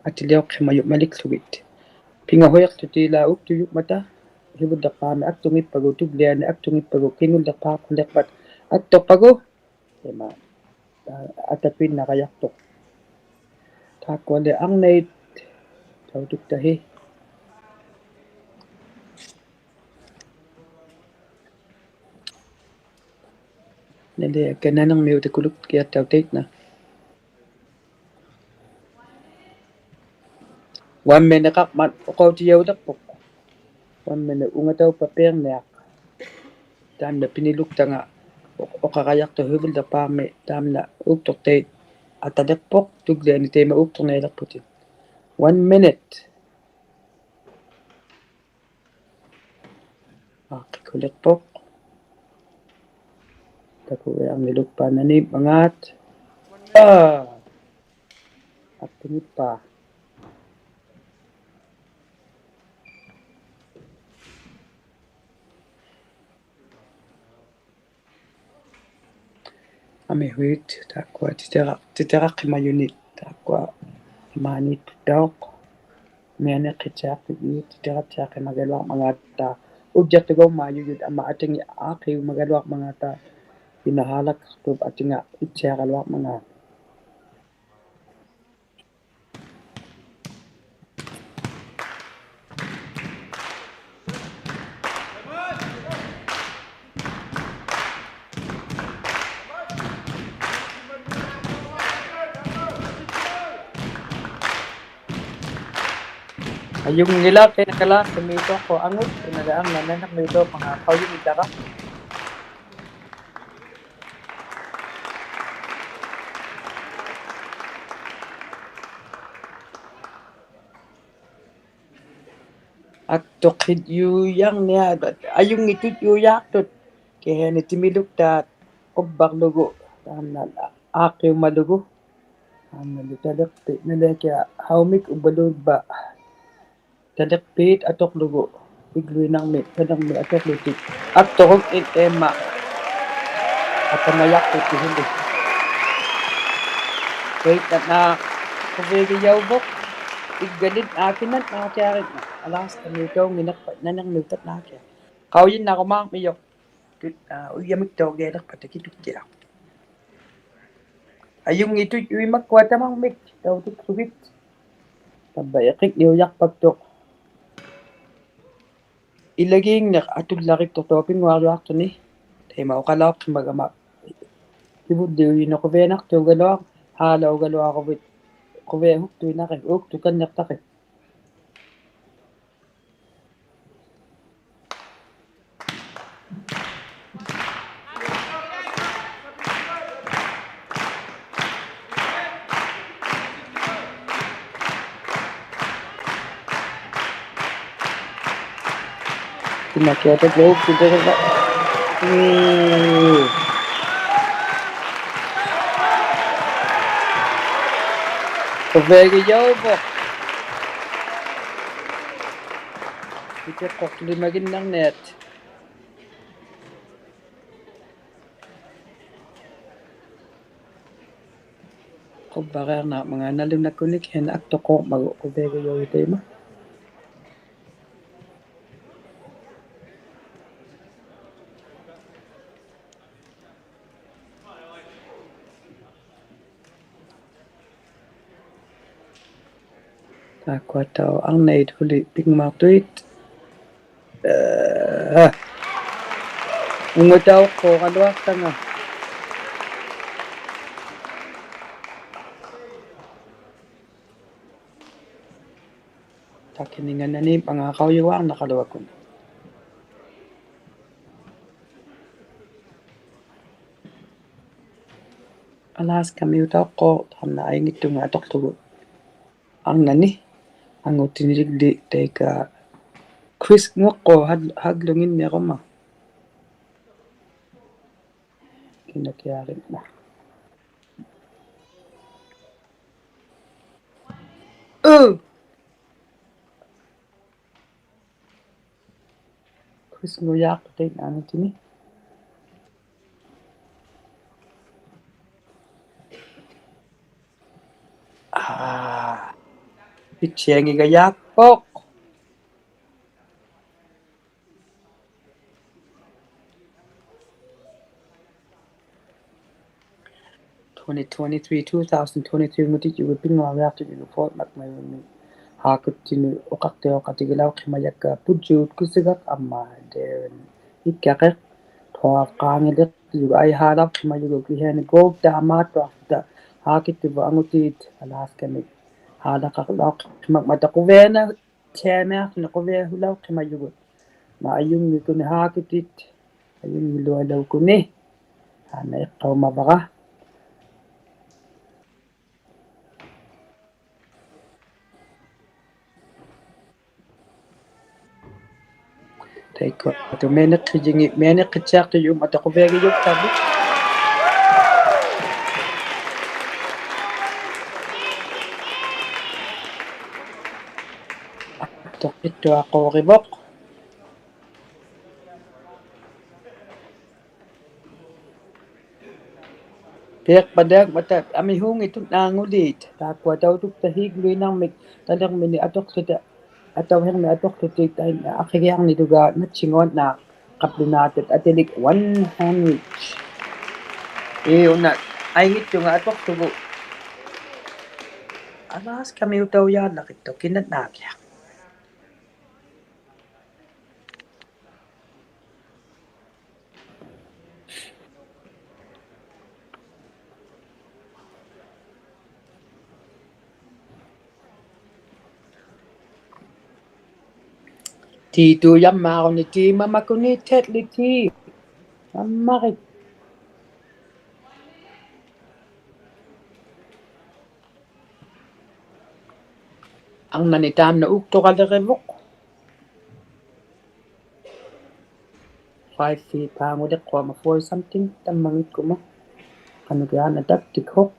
atiliuqhimajuq malikługit. Pingahuiqłutik ilaa uktujukmata, hivulliqpaami aktungippagu, tugliani aktungippagu, kingulliqpaaqłuliqpat aktuqpagu. Ima, aa, atapinnaqajaqtuq. Taakkuali arnait tautuktahi. Nali, aka nanirmiutakulukkiaqtauq taitna. One minute-qaqmat uqautijauliqpuq. One minute ungataupapiirniaq. Taamna piniluktanga uq-, uqarajaqtuq hivulliqpaami taamna uktuqtait ataliqpuq, tugliani taima ukturnialiqputit. One minute. Aaqqikkhuliqpuq. Takugiarnilukpaat nanimangaat. Aa! Aktungippaa. Amihuit, taakkua titira-, titiraqhimajunit, taakkua imaaniittauq. Mianiqhitsiaqtut, titirattiaqhimagaluarmangaata. Ujjaqtugaumaajujut amma atingi aaqqiumagaluarmangaata. Pinahaalaktup atinga ittiaraluarmangaata. Ajunngilaq, qinakalaaqtamiutauqquq angut, unali arnaq nanirmiutauqpanga qaujunngitara. Aktuqhitjujarniaqtut, ajunngitutjujartut, kihiani timiluktaat qubbarlugu, taanna aaqqiumalugu, taannali taliqpiit naliakiaq haumik uvvaluuvva, taliqpiit atuqlugu, igluinarmi talirmi atuqlutik, aktuqhugit imma, atamajaqtutik hili. Taikkunnaq, quviagijauvuq, iggalit aakinnat naakiarit, Alaskamiutaunnginnaqpat nanirmiutat naakiaq. Qaujinnarumaarmijuq, tut, aa, ujjamiktaugialiqpata kituttiaq. Ajunngitut uimakkua tamarmik tautuklugit. Tavva iqigniujaqpaktuq. Ilagiingniq atullarittuq taupinnguariuaqtuni. Taima uqalauqhimagama. Ivulliujini quvianaqtuugaluaq, haalaugaluaruvit, quviahuktuinaqik, uuktukanniqtaqik. Kinakiata joke to the, mm. Quviagijauvuq. Itiqquqlimaginnarniat. Qubbariarnarmanga nalunakkunik hin aktuqquuqmagu quviagijaujuq taima. Taakkua tau arnait huli pinnguaqtuit. Aa, ungutauqquugaluaqtanga. Takininganani mangaqaujuarnaqaluaqtun. Alaskamiutauqquq, taanna aingittunga atuqtugut. Arnani, angutiniligli taika Chris Nguqqu Hag-, Haglunginniruma. Kinakiarinna. Uu! Chris Nguyaaq, tainna angutini. Aa, pitchiangigajaaqpuq. Twenty twenty-three, two thousand twenty-three-ngutit pinnguariaqtut Fort McMurray-mi Haakuttini uqaqtauqatigilauqhimajakka Pujjuut Kusigaq amma Darren Ikkaqiq, twelve qaangiliqtujuq, aihaalauqhimajugut kihiani gold taamaattuaqta Haakittuvut angutit Alaskami. Haalaqaqlauqhimangmata quvianaq taamiaqtuni quviahulauqhimajugut. Maa ajunngikuni Haakitit ajunngilualaukuni. Taanna iqqaumavara. Taikkuatu mianiqqijingi, mianiqqitsiaqtujumata quviagijuktagut. Tuqittuaqquurivuq. Piaqpaliaqmata amihuungitut naanguliit. Taakkua tautukta hiigluinarmik talirmini atuqłuta atauhirmi atuqłutik tainna aqigiarnilugaa natsinguannaq qaplunaatat atilik one hundred. Ii, una aingittunga atuqługu. Alaskamiutaujaalaqittuq kinanaakiaq. ᑏᑐᔭᒻᒪᕈᓂ ᑏᒪᒪᑯᓂ ᑕᓪᓕᑎ. ᐊᒻᒪᕆᒃ. ᐊᕐᓇᓂ ᑖᒻᓇ ᐆᒃᑐᕋᓕᕆᕗᖅ. Five feet ᐹᖑᓕᖅᑯᐊᒪ forty something, ᑕᒪᙱᒃᑯᒪ. ᖃᓄᑭᐊᕐᓇ ᑕᒃᑎᒃᑯᖅ.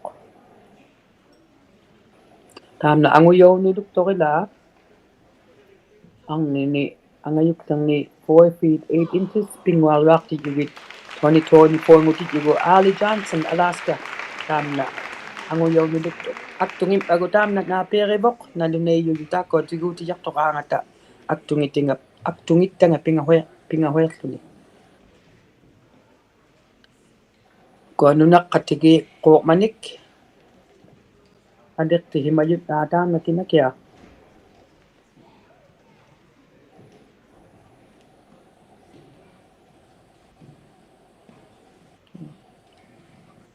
ᑖᒻᓇ ᐊᖑᔭᐅᓂᓗᒃᑐᕆᓛᒃ. ᐊᕐᓂᓂ ᐊᖓᔪᒃᖠᕐᓂ four feet eight inches, ᐱᙳᐊᕐᔪᐊᖅᑎᔾᔪᒋᑦ twenty twenty-four-ᖑᑎᔾᔪᒍᑦ Ali Johnson, Alaska. ᑖᒻᓇ ᐊᖑᔭᐅᓂᓗᒃᑐᖅ. ᐊᒃᑐᖏᒻᒪᒍ ᑖᒻᓇ ᓈᐲᕆᕗᖅ, ᓇᓗᓇᐃᔪᔪᑦ ᑖᒃᑯᐊ ᑎᒍᑎᔭᖅᑐᖃᖓᑕ ᐊᒃᑐᖏᑎᖓ, ᐊᒃᑐᖏᑦᑕᖓ ᐱᖓᓱᐃ-, ᐱᖓᓱᐃᖅᖢᓂ. ᑯᐊ ᓄᓇᖅᑲᑎᒋ ᖁᕐᒪᓂᒃ. ᐊᓕᖅᑎᓯᒪᔪᑦ ᑖ ᑖᒻᓇ ᑭᓇᑭᐊᖅ.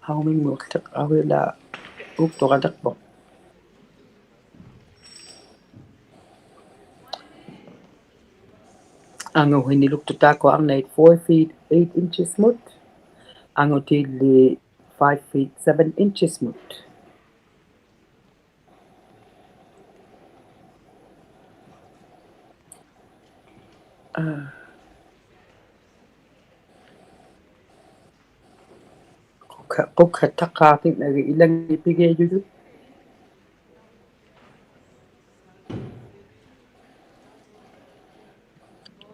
ᐊᐅᒥᖕᒧᖅᑎᒃ ᐊᐅᕕᓛ ᐆᒃᑐᕋᓕᖅᐳᖅ. ᐊᖑᓯᓂᓗᒃᑐᑦ ᑖᒃᑯᐊ ᐊᕐᓇᐃᑦ four feet eight inches-ᒧᑦ. ᐊᖑᑏᓪᓕ five feet seven inches-ᒧᑦ. ᐋ. ᖁᒃᓴ-, ᖁᒃᓴᑦᑕᖅᑳᑎᒃ ᓇᒋ ᐃᓚᖏᑦ ᐱᒋᐊᔪᔪᑦ.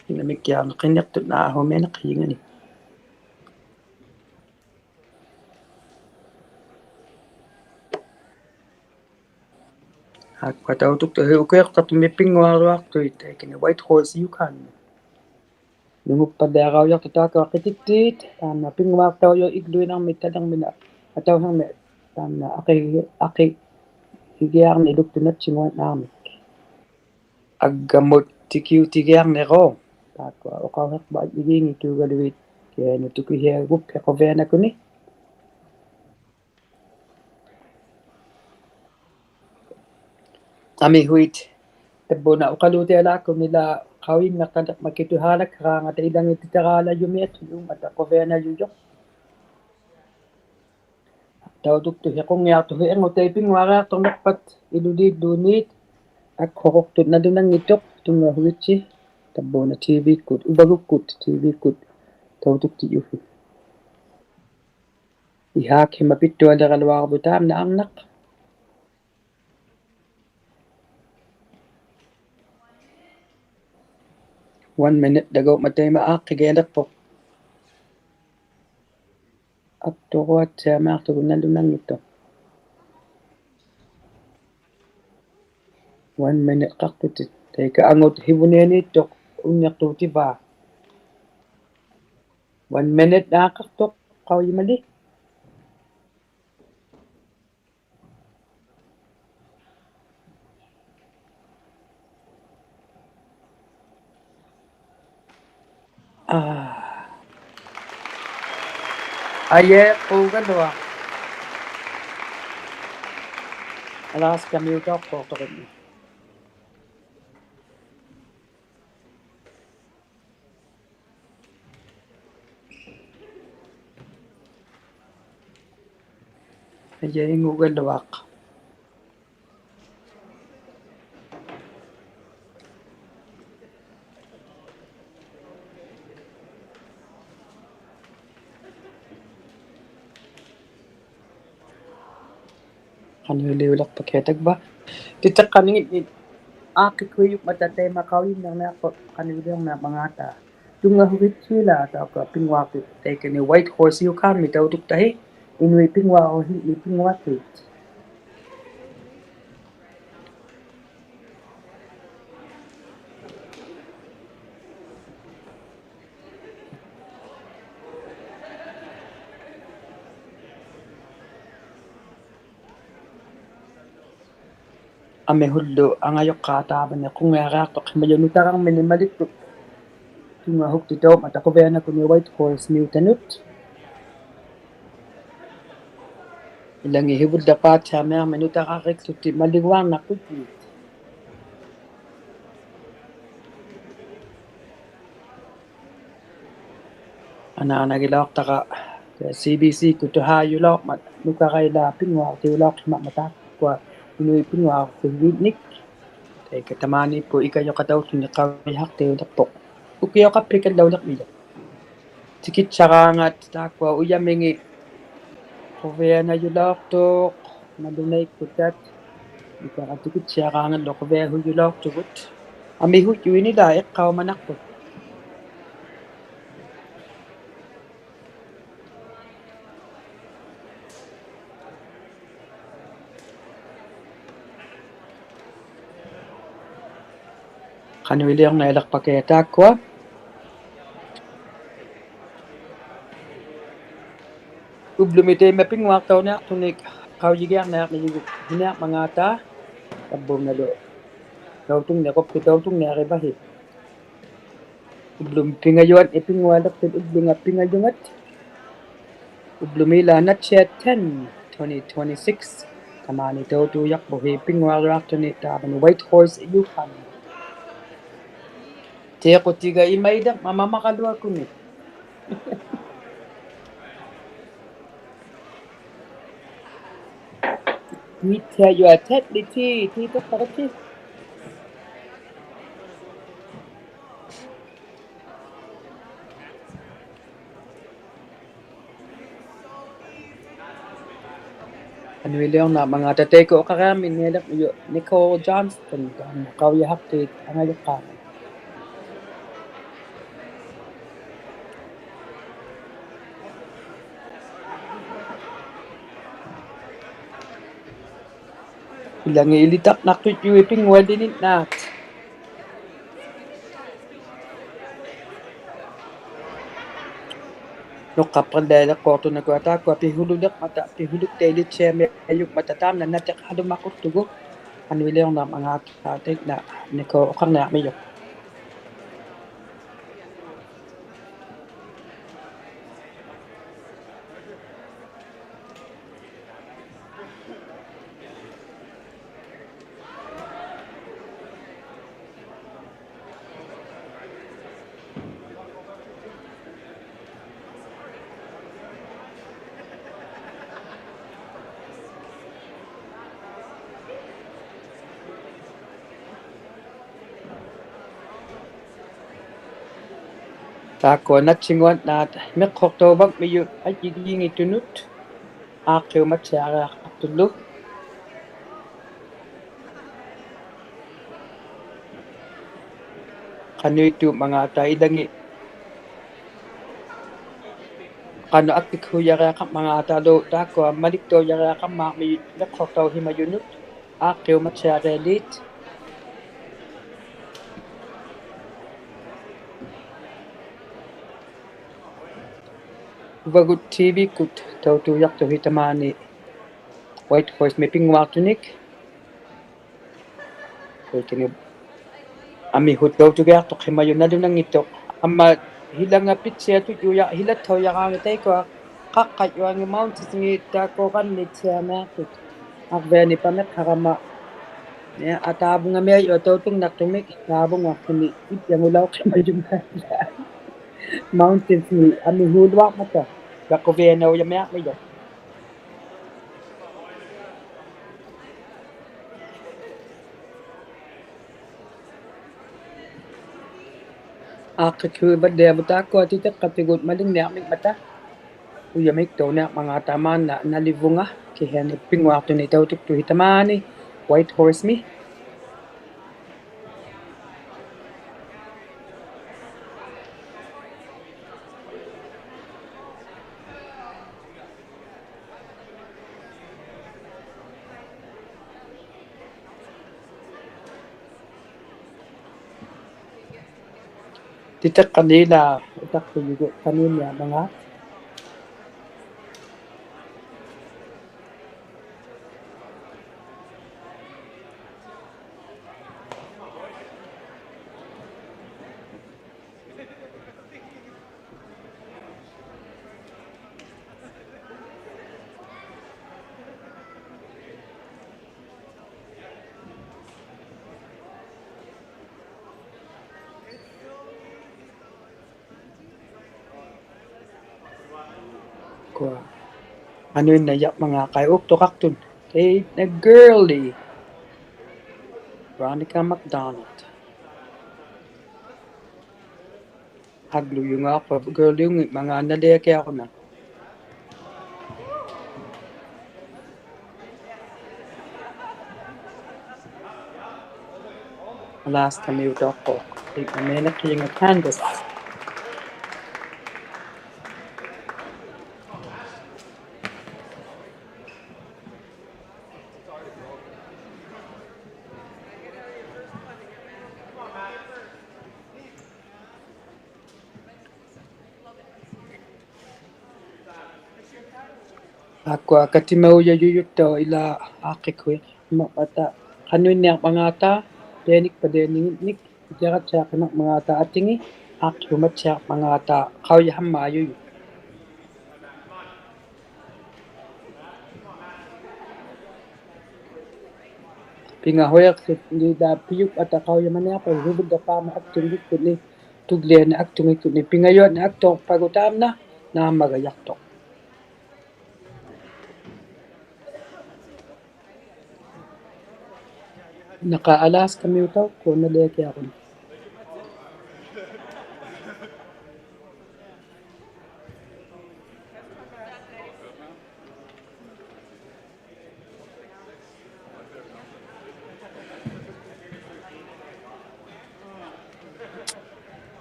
ᐃᓐᓇᒥᒃᑭᐊᕐᓇᖅ ᕿᓂᖅᑐᑦ ᓈᓱᒥᓇᖅ ᕿᔨᖓᓂ. ᐋᒃᑯᐊ ᑕᐅᑐᒃᑐᓯ ᐅᑭᐅᖅᑕᖅᑐᒥ ᐱᙳᐊᕐᔪᐊᖅᑐᐃᑦ ᑕᐃᑲᓂ Whitehorse, Yukon-ᒥ. ᓄᖑᑉᐸᓪᓕᐊᕋᐅᔭᖅᑐᑦ ᑖᒃᑯᐊ ᕿᑎᑦᑎᑦ, ᑖᒻᓇ ᐱᙳᐊᖅᑕᐅᔪᖅ ᐃᒡᓗᐃᓐᓇᕐᒥ, ᑕᓕᕐᒥᓇ, ᐊᑕᐅᓯᕐᒥ, ᑖᒻᓇ ᐊᕿ-, ᐊᕿᓯᒋᐊᕐᓂᓗᒃᑐᑦ ᓇᑦᓯᙳᐊᓐᓈᕐᒥᒃ. ᐊᒡᒐᒧᑦ ᑎᑭᐅᑎᒋᐊᕐᓂᕈᖅ. ᑖᒃᑯᐊ ᐅᖃᐅᓯᖅᐸᑦ ᐃᒌᙱᑑᒐᓗᐃᑦ, ᑭᐊᓄᑦ ᑐᑭᓯᐊᕈᑉᓯ ᖁᕕᐊᓇᖅᑯᓂ. ᐊᒥᓱᐃᑦ, ᑕᕝᕘᓇ ᐅᖃᓘᑎᐊᓛᒃᑯᓐᓂᓛᒃ ᖃᐅᔨᒻᒪᖅᑕᓕᕐᒪ ᑭᑐᓵᓚᒃᓵᖓᑕ ᐃᓚᖏᑦᑎᑕᕌᓚᔪᒥᐊᑦᓱᓂ ᐅᒻᒪᑕ ᖁᕕᐊᓇᔪᔪᖅ. ᑕᐅᑐᒃᑐᓯ ᖁᙱᐊᖅᑐᓯ ᐃᕐᖑᑕᐃᑦ ᐱᙳᐊᕆᐊᖅᑐᕐᓂᖅᐸᑦ ᐃᓗᓕᓪᓘᓃᑦ ᐊᒃᓱᕈᖅᑐᑦ ᓇᓗᓇᙱᑦᑐᖅ ᑐᙵᓱᒋᑦᓯ ᑕᕝᕘᓇ ᑏᕕᒃᑯᑦ, ᐅᕙᒍᒃᑯᑦ, ᑏᕕᒃᑯᑦ ᑕᐅᑐᒃᑎᔪᓯ. ᐃᓵᒃᓯᒪ ᐱᑦᑐᐊᓕᕋᓗᐊᕐᔪᒃ ᑖᒻᓇ ᐊᕐᓇᖅ. One minute-ᑕᒎᖅ ᒪᑕᐃᒪ ᐋᖅᑭᒋᐊᓕᖅᐳᖅ. ᐊᒃᑐᕈᐊᑦᓯᐊᒻᒫᖅᑐᒍᑦ ᓇᓗᓇᙱᑦᑐᖅ. One minute-ᖃᖅᑐᑎᑦ. ᑕᐃᑲ ᐊᖑᑦ ᓯᕗᓂᐊᓃᑦᑐᖅ ᐅᓐᓂᖅᑑᑎᕚ. One minute ᐋᖅᑲᖅᑐᖅ ᖃᐅᔨᒪᓕ. ᐋ. ᐊᔭᐃᖅᑰᒐᓗᐊᖅ. Alaska-ᒥᐅᑕᐅᖅᑰᖅᑐᕈᓐᓃᑦ. ᐊᔭᐃᖑᒐᓗᐊᖅ. ᖃᓄᐃᓕᐅᓕᖅᐸᒃᑭᐊᖅ ᑕᕝᕙ. ᑎᑎᖅᑲᓐᓂᖏᓐᓂ ᐋᖅᑭᒃᑯᐃᔪᖕᒪᑕ ᑕᐃᒪ ᖃᐅᔨᓐᓇᕐᓂᐊᖅᐳᑦ ᖃᓄᐃᓕᐅᕐᓂᐊᕐᒪᖔᑕ. ᑐᙵᓱᒋᑦᓯᓛᒃ ᑖᒃᑯᐊ ᐱᙳᐊᖅᑎᑦ ᑕᐃᑲᓂ Whitehorse, Yukon-ᒥ ᑕᐅᑐᒃᑕᓯ. ᐃᓄᐃᑦ ᐱᙳᐊᕈᓯᖏᑦ ᐱᙳᐊᖅᑏᑦ. ᐊᒥᓱᓪᓗ ᐊᖓᔪᖅᑳᖅ ᑕᕝᕙᓂ ᖁᙱᐊᕆᐊᖅᑐᖅᓯᒪᔪᑦ ᓄᑕᕋᕐᒥᓂ ᒪᓕᒃᑐᑦ. ᑐᙵᓱᒃᑎᑕᐅᖕᒪᑕ ᖁᕕᐊᓇᖅᑯᓂ Whitehorse-ᒥᐅᑕᓄᑦ. ᐃᓚᖏᑦ ᓯᕗᓪᓕᖅᐹᑦᓯᐊᒻᒪᑦ ᓄᑕᕋᕆᒃᑐᑎᒃ ᒪᓕᒍᐊᕐᓇᖅᑐᑎᒃ. Anaanagilauqtara C B C-kkut tuhaajulauqmat, nukarailaa pinnguaqtiulauqhimammat taakkua inuit pinnguaqtiginik. Taika tamaaniipput ikajuqatauluni qaujihaqtiulirpuq. Ukiuqaphikalauliqmijut. Tikitsaraangat taakkua ujamingit quvianajulauqtuq, nalunaikkutat. Nukara tikitsiaraangatlu quviahujulauqtugut. Amihujuinilaa iqqaumanaqput. Qanuiliurnailapakiaq taakkua. Ublumi taima pinnguaqtauniaqtunik qaujigiarniarmijugut hiniarmangaata. Tabbungalu tautungniqupki tautungniarivahi. Ublumi pingajuat, pinngualiqtut ublunga pingajungat. Ublumi ilaa Natsiat ten twenty twenty-six. Tamaani tautuujaqpuhi pinnguariaqtuni taavani Whitehorse, Yukon. Tiqutiga imailiq mamamaqaluakuni. Tiittiajuat tatli tii, tiitaqarati. Qanuiliurnarmangaata taika uqariarminialiqmijut Nicole Johnston, taanna qaujihaqtiit angajuqqaamik. Ilangit ilitaqnaqtujui pinngualinit naat. Nuqqaqpallialiqquuqtunakua taakkua pihululiqmata, pihuluktailitsiamiajukmata taamna natiqalumaqutlugu. Qanuiliurnarmangaata taanna Nicole uqarniarmijuq. Taakkua natsinguat naat miqhuqtauvangmijut ajjigiingitunut aaqqiumatsiariaqaqtullu. Qanuittuumangaata ilangit qanuq aktikhuujariaqarmangaatalu taakkua maliktaujariaqarmaarmijut miqhuqtauhimajunut aaqqiumatsiarialiit. Uvagut T V-kkut tautuujaqtuhi tamaani Whitehorse-mi pinnguaqtunik. Kuikini amihut tautugiaqtuqhimajut nalunanngittuq. Amma hilanga pitsiatujuja, hilatthaujaraangit taikua qaqqajuangit mountains-ngit taakkua qannitsiamiaqtut. Arvianipamiqharama. Nia ataavungamiajua tautungnaqtumik taavunguaqtuni ipjangulauqhimajunga. Mountains-ngit amihuuluarmata. Quvianaujamiaqmijut. Aaqqikhuivalliavut taakkua titiqqatigut malingniarmingmata. Ujamiktauniarmangaata maanna nalivunga kihiani pinnguaqtuni tautuktuhi tamaani Whitehorse-mi. Titiqqani ilaa utaqtujugut qanuiniarmangaat. Qanuinnaijarmangaaqai uuktuqaqtut. Tainna Gurley. Veronica McDonald. Aglujungaaqpa Gurley ungimmangaaq naliakiaqunaq. Alaskamiutauqquuq. Tainna Meniqijinga Candace. Taakkua katimaujajujuttuq ilaa aaqqikkuimappata qanuinniarmangaata, pianikpalianinginnik, ikiqattiaqimmangaata atingi, aaqqiumattiarmangaata qaujahammaajujut. Pingahuiqsut ilaa pijuppata qaujamaniaqpata huvulliqpaami aktunngikkunni, tugliani aktunngikkunni, pingajuanni aktuqpagu taamna, naamagajaqtuq. Naqa Alaskamiutauqquuq naliakiaqunaq.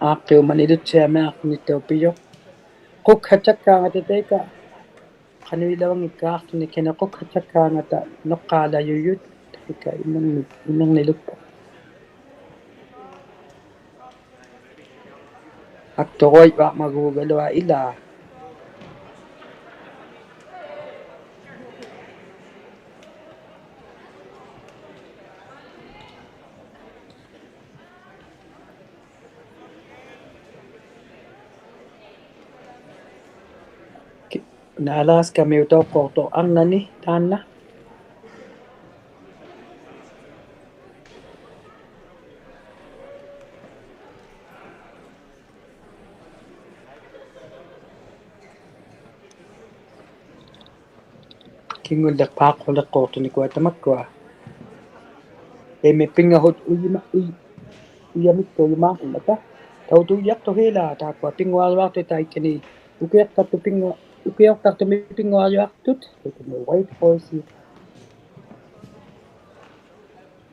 Aaqqiumaniluttiamiaqnittauq pijuq. Qukhattakkaangata taika qanuilavangikkaaqtuni kina qukhattakkaangata nuqqaalajujut taika imirni-, imirnilukpa. Akturuivaamaguugaluaq ilaa. Ki-, na Alaskamiutauqquuq arnani taanna. Kingulliqpaaqquliqquuqtuni kua tamakkua. Imi pingahut ujima-, uj-, ujamiktut ujimaaqmata. Tautuujaqtuq ilaa taakkua pinnguaruaqtut taikani. Ukiuqtaqtut pinngua-, ukiuqtaqtumi pinnguaruaqtut. Taikani Whitehorse.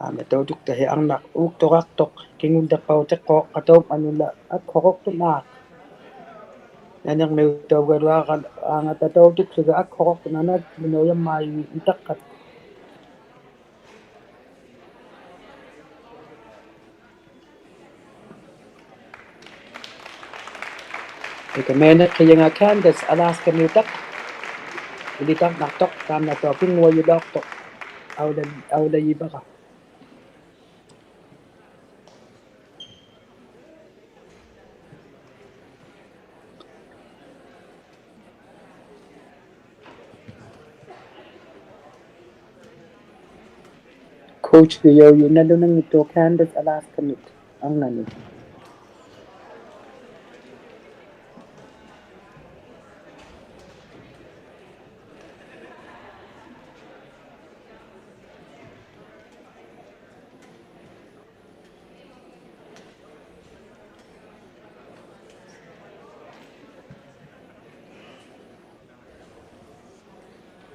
Aamma tautuktahi arnaq uuktuqaqtuq kingulliqpautiqquuq qataumanula akhuruqtuq naaq. Nanirmiutaugaluaqaluangata tautuktuga akhuruqtuq nanak minuujammaajut itaqqat. Taika Meniqijinga Candace Alaskamiutaq. Ilitarnaqtuq taamnatuq pinnguajulauqtuq. Aula-, aulajivara. Coach-guyaujut nalunanngittuq Candace Alaskamiut arnani.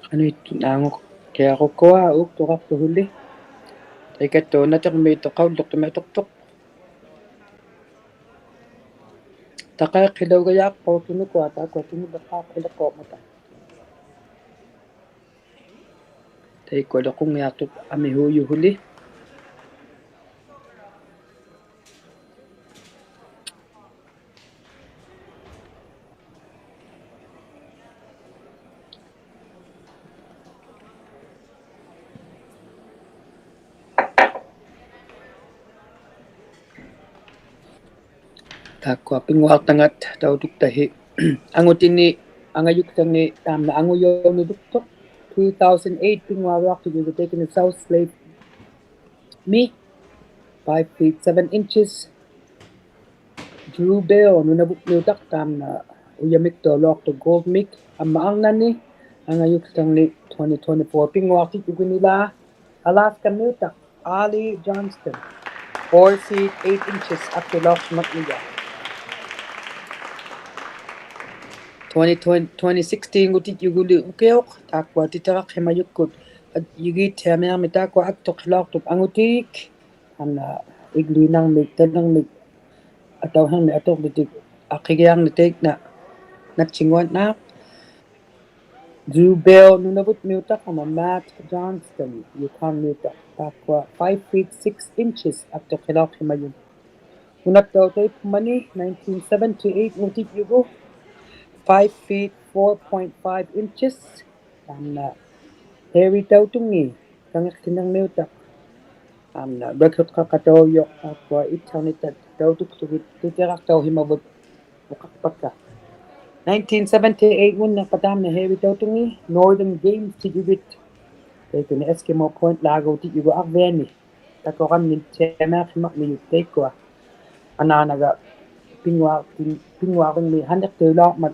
Qanuittunaangukiarukua uuktuqaqtuq huli. Taikattuq natirmiittuq qaulluqtumiituqtuq. Taqaiqhilaugajaqquuqtut nukua taakkua kingulliqpaaqquliqquuqmata. Taikkualu qungiaqtut amihuujut huli. Taakkua pinnguaqtangat tautuktahi. Angutini angajuktangi taamna angujauniluktuq. Two thousand eight pinnguaruaqtuq, you were taken to South Slave. Mi, five feet seven inches. Drew Bell, Nunavummiutaq, taamna ujamiktuulauqtuq gold-mik, amma arnani, Angajukłuni twenty twenty-four pinnguaqtitjuguni ilaa Alaskamiutaq Ali Johnston, four feet eight inches aktuqłauqhimammijuq. Twenty twenty, twenty sixteen-ngutitjuguli ukiuq, taakkua titiraqhimajukkut, ajjigiithiamiarmik taakkua aktuqłauqtuq angutiik, taamna igliinarmik, talirmik, atauhirmik atuqłutik aqigiarnitaikna natchinguannaq. Zubel Nunavutmiutaq taamna Matt Johnston Yukonmiutaq, taakkua five feet six inches aktuqhilauqhimajut. Unattauq taippumani nineteen seventy-eight-ngutitjugu, five feet four point five inches, taamna Harry Tautungi Kangiqtinirmiutaq, taamna record-qaqataujuq, taakkua ittarnitat tautuklugit titiraqtauhimavut uqaqpakka. Nineteen seventy-eight-ngunniqpa taamna Harry Tautungi Northern Games-tijugit, taikani Eskimo Point-laaguutitjugu arviani, takuqannitsiamiaqhimammijuq taikkua. Anaanaga pinnguaqtin-, pinnguarvingmi haniqtiulauqmat,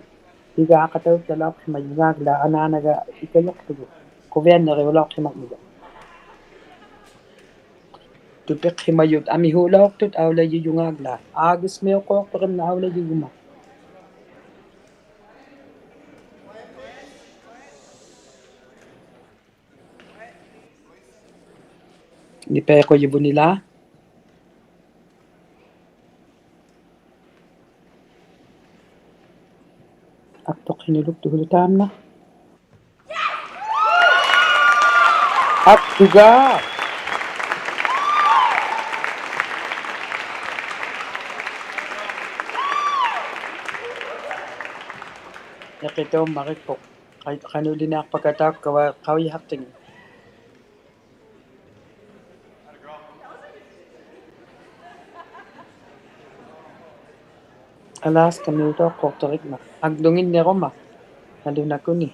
higaaqatauttalauqhimajungaaglaat anaanaga ikajuqługu, quvianniriulauqhimammijuq. Tupiqhimajut amihuulauqtut aulajijungaaglaat. August-miuquuqtuq imna aulajiguma. Nipaiqujivuni ilaa. Aktuqhiniluktuq hulu taamna. Aktugaa. Iqitaummariqpuq. Qai-, qanuuliniaqpakka taakkua qaujihaqtingi. Alaskamiutaq uqquqtiriqma. Aglunginniruma. Nalunakuni.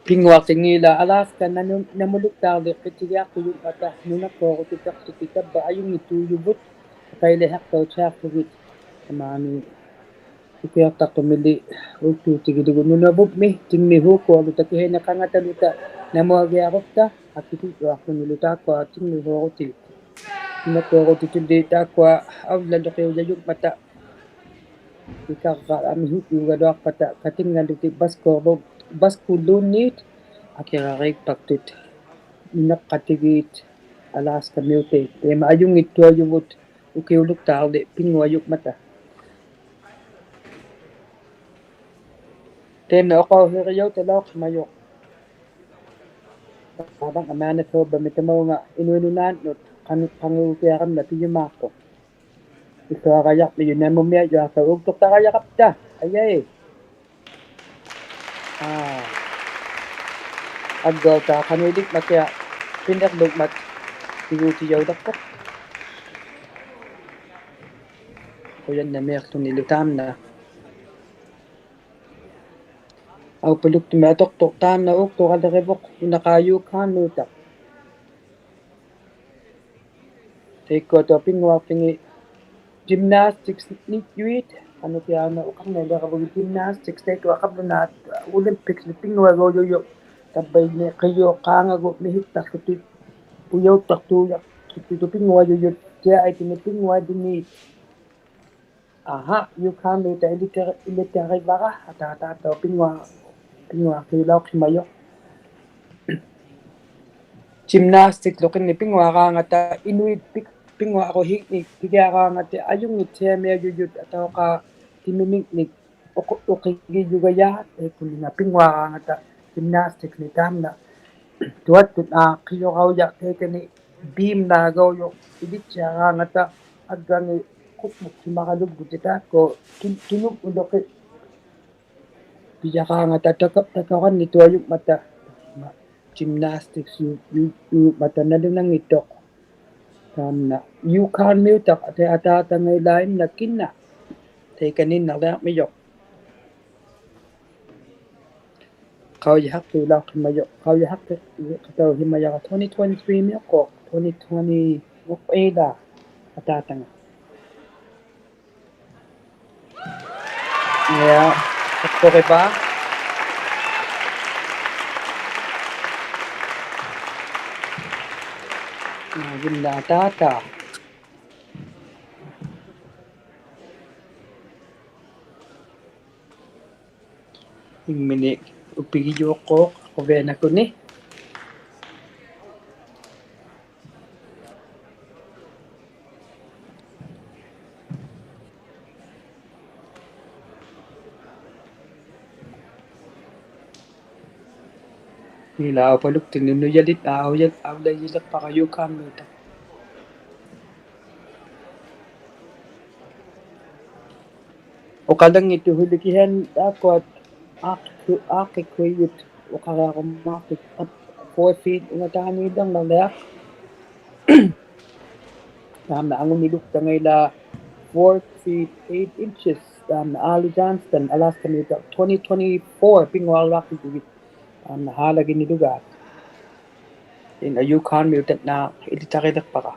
Pinnguaqtingi ilaa Alaska namu-, namuluktaarliqpitigiaqtujumata nunakkuarutitaqłutik tavva ajunngittuujuvut, qailihiqtautiaqługit, tamaani ukiuqtaqtumili uuktuutigilugu Nunavummi, tingmihuukualuta kihiniqangataluta namuagiarukta, akitittuaqłunilu taakkua tingmihuurutit. Nunakkuarutitulli taakkua aulaluqiujajumata. Ikarra amihuujugaluaqpata katinngalutik baskuulu-, baskuuluunniit akirariikpaktut nunaqatigiit Alaskamiutait. Taima ajunngittuujuvut ukiuluktaarli pinnguajumata. Taimna uqauhirijauttalauqhimajuq. Taavanga Manitoba-mi tamaunga inuit nunaannut qan-, qanguugiaramna pijumaaqtuq. Iluarajaqmijut namumiajuaqtauq uuktuqtarajarapta. Ajai. Aa. Aggautaaq qanuulikmat ja pinirlukmat tiguutijaulaqtuq. Qujannamiiqłunilu taamna. Aupaluktumik atuqtuq taamna uuktuqalirivuq, una qa Yukonmiutaq. Taikkuatuq pinnguaqtingi gymnastics-nijjuit, qanukiaq una uqarnilirivugut gymnastics, taikkua qablunaat Olympics-mi pinnguaguujujuq, tavvaini qijuuqaangagut mihiktaqłutik, pujauttaqtuujaqłutik pinnguajujut, G I-timi pinnguajunniit. Aha, Yukonmiutaq ilitari-, ilitarivara, ataataatauq pinnguaq-, pinnguaqtiulauqhimajuq. Gymnastic-luqinnik pinnguaraangata inuit pi-, pinnguaruhiiknik pigiaraangata ajunngittiamiajujut atauqaa timimingnik uqu-, uqigijugajaat, taikkuninga pinnguaraangata gymnastic-ni taamna. Tuattut aa qijuraujaq taikani beam-naagaujuq ilittiaraangata aggangi qukmukhimaralugguti taakku tun-, tununguluqi pijaraangata taka-, takuqannituajumata gymnastics-ju-, ju-, jumata nalunanngittuq. Taamna Yukonmiutaq ata-, ataatanga ilaa imna kinna. Taikaninnarliarmijuq. ᖃᐅᔨᓴᖅᑐᓚᐅᖅᓯᒪᔪ-, ᖃᐅᔨᓴᖅᑐ-, ᖃᑕᐅᓯᒪᔭᕋ twenty twenty-three-ᒥᐅᖅᑰᖅ, twenty twenty-four-ᖑᖅ ᐃᓛ ᐊᑖᑕᖓ. Yeah, ᖃᖅᑐᕆᕙ. ᓇᕿᓐᓇ ᐊᑖᑕ. ᐃᖕᒥᓂᒃ ᐅᐱᒋᔪᖅᑰᖅ ᖁᕕᐊᓇᖅᑯᓂ. ᐃᓛ ᐅᐸᓗᒃᑎᓐᓂ ᓄᔭᓕᑦ ᐊᐅᔭ-, ᐊᐅᔭᔪᓕᖅᐸᕋ ᔫᑲᓐᓄᑕ. ᐅᖃᓚᙱᑦᑐᖅ ᓱᓕ ᑭᓯᐊᓂ ᑖᒃᑯᐊ ᐋᖅᑭ-, ᐋᖅᑭᒃᓱᐃᔪᑦ ᐅᖃᕆᐊᕈᒻᒪᖅᑐᖅ four feet ᐅᖓᑖᓃᓕᕐᓇᓕᐊᖅ. ᑖᒻᓇ ᐊᖑᓂᓗᒃᑕᖓ ᐃᓛ four feet eight inches. ᑖᒻᓇ Arlie Johnston, Alaska-ᒥᐅᑕᖅ twenty twenty-four ᐱᙳᐊᓗᐊᖅᑎᒍᒋᑦ. ᑖᒻᓇ ᓵᓚᒋᓂᓗᒐ. ᐃᓐᓇ ᔫᑲᓐᒥᐅᑕᓐᓈ ᐃᓕᑕᕆᓕᖅᐸᕋ.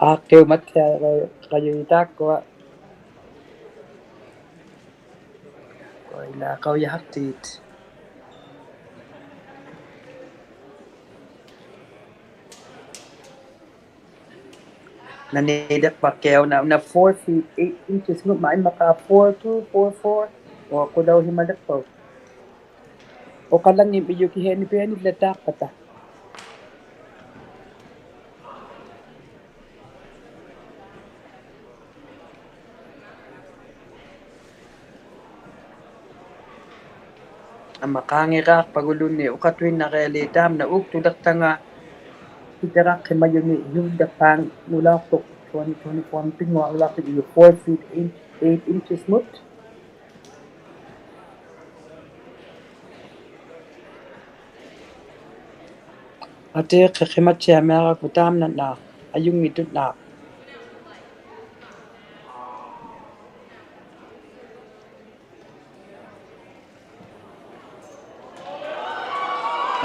ᐋᖅᑭᐅᒪᑦᓯᐊᕋ-, ᕋᔪᐃᑦ ᑖᒃᑯᐊ. ᖁᕕᐊᓇᖅᑲᐅᔭᖅᑏᑦ. ᓇᓂᓕᖅᐸᒃᑭᐊᖅ ᐅᓇ, ᐅᓇ four feet eight inches-ᖑᒻᒪᑦ ᐃᒻᒪᖄ four two, four four. ᐅᖅᑯᓚᐅᓯᒪᓕᖅᐸᐅᒃ. ᐅᖃᓚᙱᒻᒥᔪᖅ ᑭᓯᐊᓂ ᐱᐊᓂᓪᓚᑖᖅᐸᑕ. ᐊᒻᒪ ᖄᖏᕆᐊᖅᐸᒍᓗᓂ ᐅᖃᑐᐃᓐᓇᕆᐊᓖᑦ ᑖᒻᓇ ᐆᒃᑐᓕᖅᑕᖓ ᑎᑎᕋᖅᓯᒪᔪᓂ ᓱᓕᓕᖅᐹᖑᓚᐅᖅᑐᖅ twenty twenty-four ᐱᙳᐊᓗᐊᖅᑎᒍ four feet eight, eight inches-ᒧᑦ. ᐊᑏ ᕿ-, ᕿᒪᑦᓯᐊᒥᐊᕋᒃᑯ ᑖᒻᓇᓈᖅ, ᐊᔪᙱᑦᑐᓐᓈᖅ.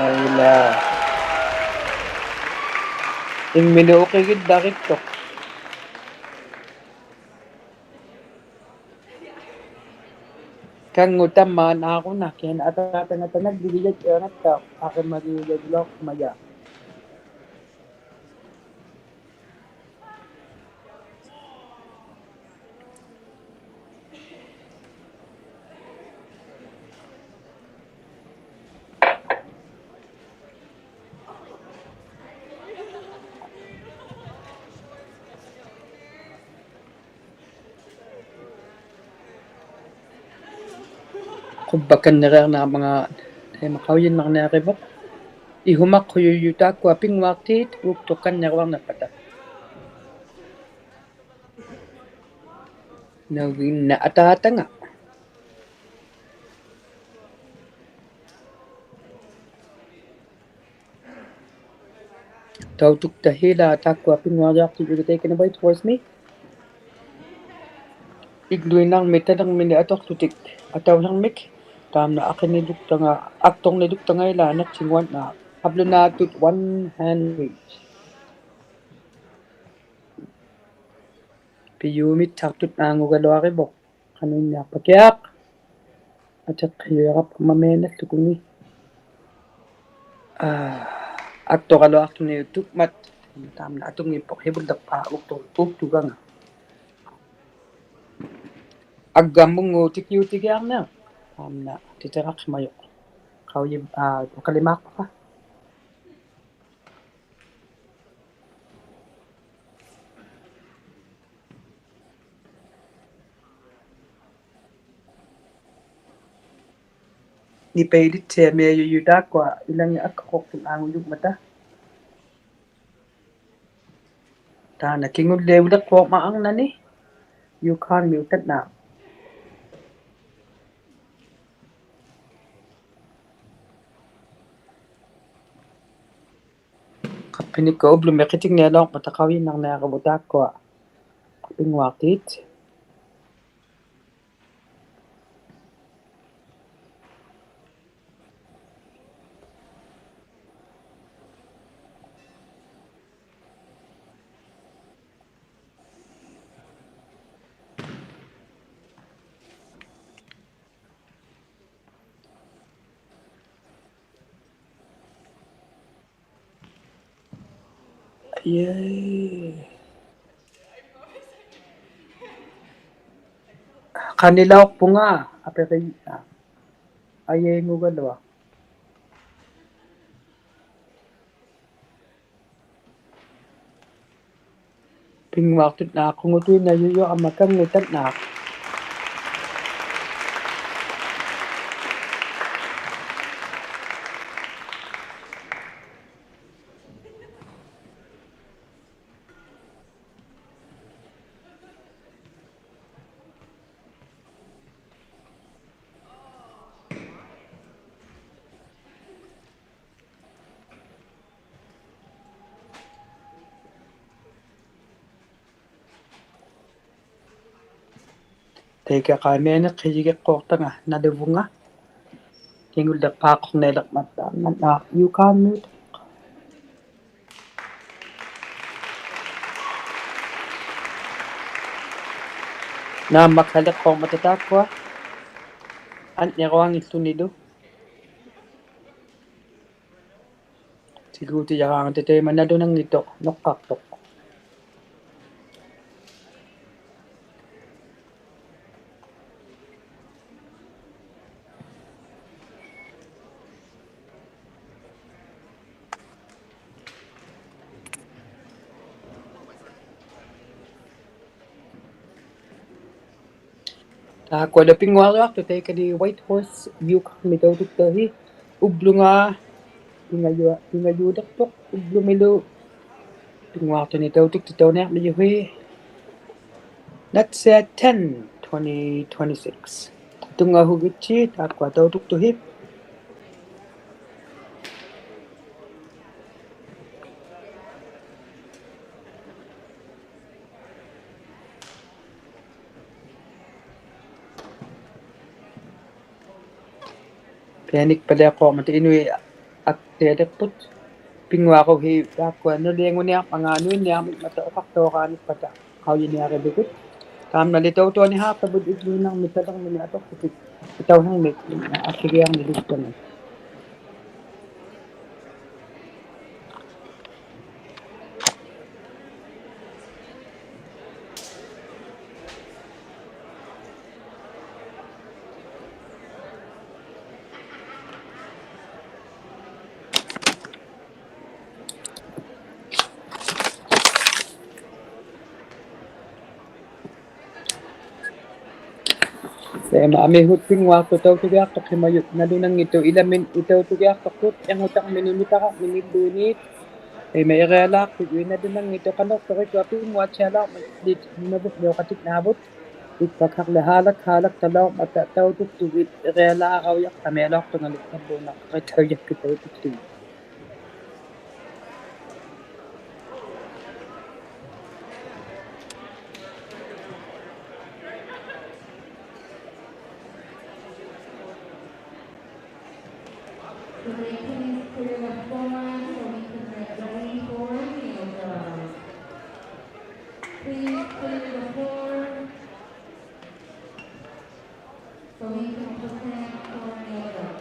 ᐊᐃᓛ. ᐃᖕᒥᓂᒃ ᐅᕿᒋᓪᓚᕆᒃᑐᖅ. ᑲᙳᑦ ᑕᒫᓐᓇᕈᓇ ᑭᓇ ᐊᑖᑕᖓ ᑕᓇᓪᓕᒋᔭᑦ ᐊᖓᑦᑕᐅᖅ ᐊᕿᒪᒋᐅᔭᔪᓚᐅᖅᓯᒪᔭᖅ. ᖁᕝᕙᒃᑲᓐᓂᕆᐊᕐᓇᕐᒪᖔᑦ ᑕᐃᒪ ᖃᐅᔨᓐᓇᕐᓂᐊᕆᕗᖅ. ᐃᓱᒪᖁᔪᔪᑦ ᑖᒃᑯᐊ ᐱᙳᐊᖅᑏᑦ ᐆᒃᑐᖅᑲᓐᓂᕈᐊᕐᓂᖅᐸᑕ. ᓇᕕᓐᓇ ᐊᑖᑕᖓ. ᑕᐅᑐᒃᑕ ᕼᐃᓛ ᑖᒃᑯᐊ ᐱᙳᐊᕆᐊᖅᑎᔪᒍᑦ taken away towards me. ᐃᒡᓗᐃᓐᓇᕐᒥᒃ ᑕᓂᕐᒥᓂᒃ ᐊᑐᖅᖢᑎᒃ ᐊᑕᐅᓯᕐᒥᒃ. ᑖᒻᓇ ᐊᖅᑭᓂᓗᒃᑕᖓ, ᐊᒃᑐᕐᓂᓗᒃᑕᖓ ᐃᓛ ᓇᑦᓯᖑᐊᓐᓈ. ᖃᑉᓗᓈᑐᑦ one hand reach. ᐱᔪᒥᑦᓴᖅᑐᑦ ᓈᖑᒐᓗᐊᕆᕗᖅ. ᖃᓄᐃᓐᓂᐊᖅᐸᑭᐊᖅ. ᐊᑎᖅᑭᔪᐃᕋᑉᒪᒦᓇᓪᓗᖁᓂ. ᐋ, ᐊᒃᑐᕋᓗᐊᖅᑐᓂ ᑐᒃᒪᑦ. ᑖᒻᓇ ᐊᑐᙱᑉᐳᖅ ᕼᐃᕗᓪᓕᖅᐹᖅ ᐆᒃᑐ-, ᐆᒃᑐᒐᖓ. ᐊᒡᒐᒻᒧᙵ ᑎᑭᐅᑎᒋᐊᕐᓂᐊᖅ. ᑖᒻᓇ ᑎᑎᕋᖅᓯᒪᔪᖅ. ᖃᐅᔨ-, ᐋ, ᐅᖃᓕᒫᖅᐸᒃᑲ. ᓂᐸᐃᓕᑦᓯᐊᒥᐊᔪᔪᑦ ᑖᒃᑯᐊ ᐃᓚᖏᑦ ᐊᒃᓱᖅᑐᑦ ᓈᖑᔪᖕᒪᑕ. ᑖᓐᓇ ᑭᖑᓪᓕᐅᓕᖅᑯᕐᒪᖕᓇᓂ. ᔫᑲᓐᒥᐅᑕᓐᓈ. Qappanikkut ublumi qitingnialauqmata qaujinarniarivut taakkua pinnguaqtiit. Yay. Qanilauqpunga, apiqi-, ajaingugaluaq. Pinnguaqtut naaqqugutuinnajujuq amma kanngutannaaq. Taika qaimiani qijigiqquuqtanga nalivunga. Kingulliqpaaqquqnialiqmatta, manna, you can't mute. Naammakkaliqquuqmata taakkua. Anniruangillunilu. Tiguutijaraangata taima nalunanngittuq nuqqaqtuq. Taakkua pinnguariaqtut taikani Whitehorse Yukon-mi tautuktuhi, ublunga, pingayu-, pingajuuliqtuq ublumilu, pinnguaqtuni tautuktut tauniarmijuhi. Natsia ten, twenty twenty-six. Tunngahugitsi taakkua tautuktuhi. Pianikpaliaqquuqmata inuit aktialiqput. Pinnguaquhi taakkua nulianguniarmanga nuinniarmikmata uqaqtuuraanippata qaujiniarivigut. Taamnali tautuanihaaqtavut igliunarmik talirmini atuqtukit. Itauhingmik akigiarniliktani. Taima amihut pinnguaqtut tautugiaqtuqhimayut nalunanngittuq ilamin itautugiaqtuqtut irngutaarmini nitaarmini luunniit. Taima irialaaqtut nalunanngittuq qanuqtuq ikua pinnguatsialaarmata nunavummiuqatinnavut. Ikpakhaqli haalak haalaktalauqmata tautuktugit irialaaraujaqtamialauqtungali talluunaqaritaujakkit tautuktugit. So they please clear the floor so we can get ready for the others. Please clear the floor. So we can prepare for the others.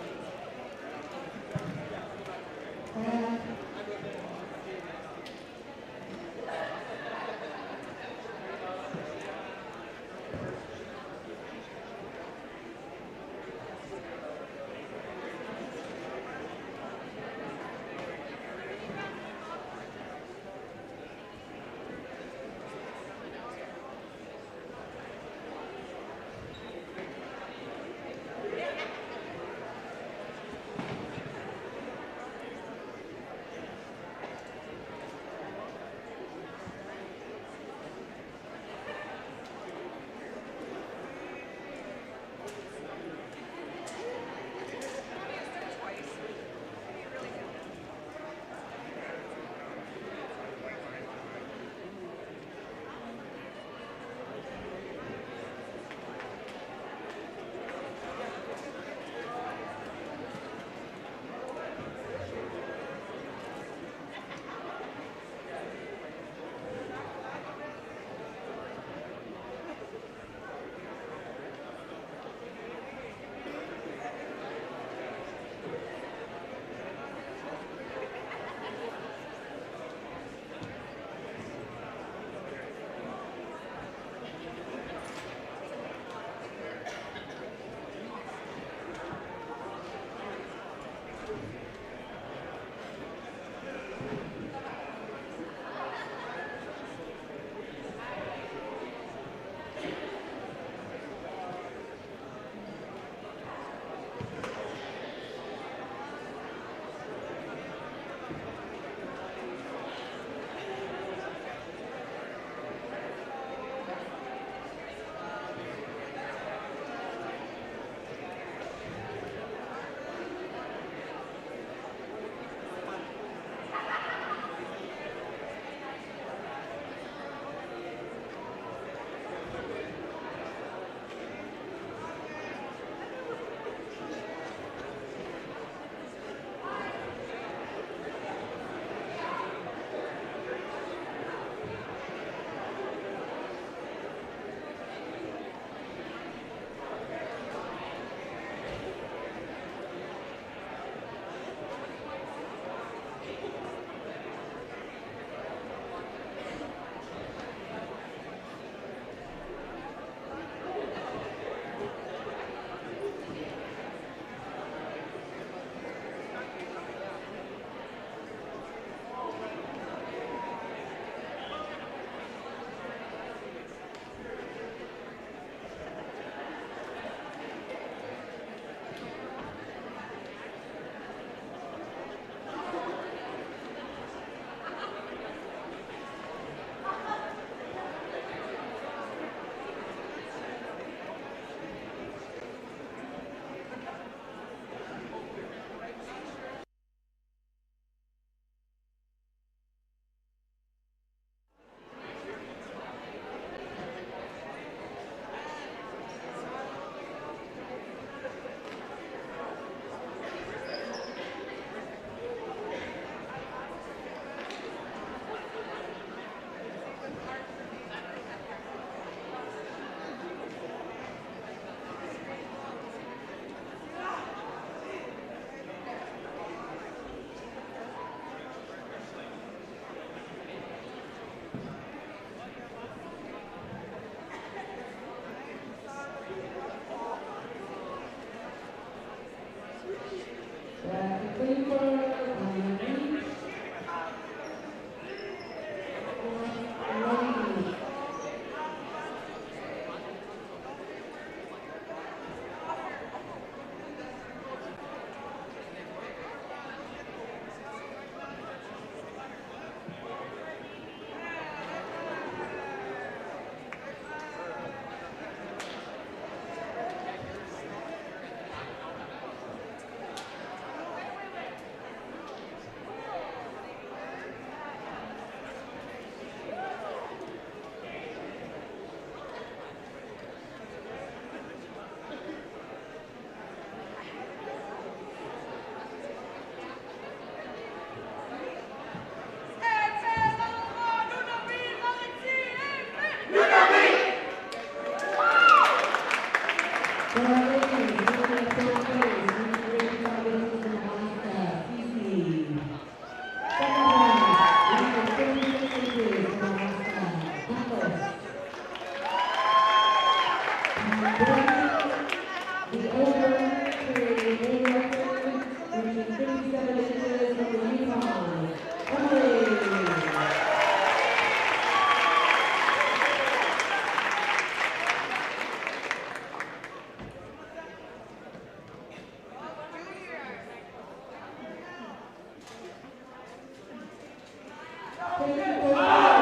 Twenty-four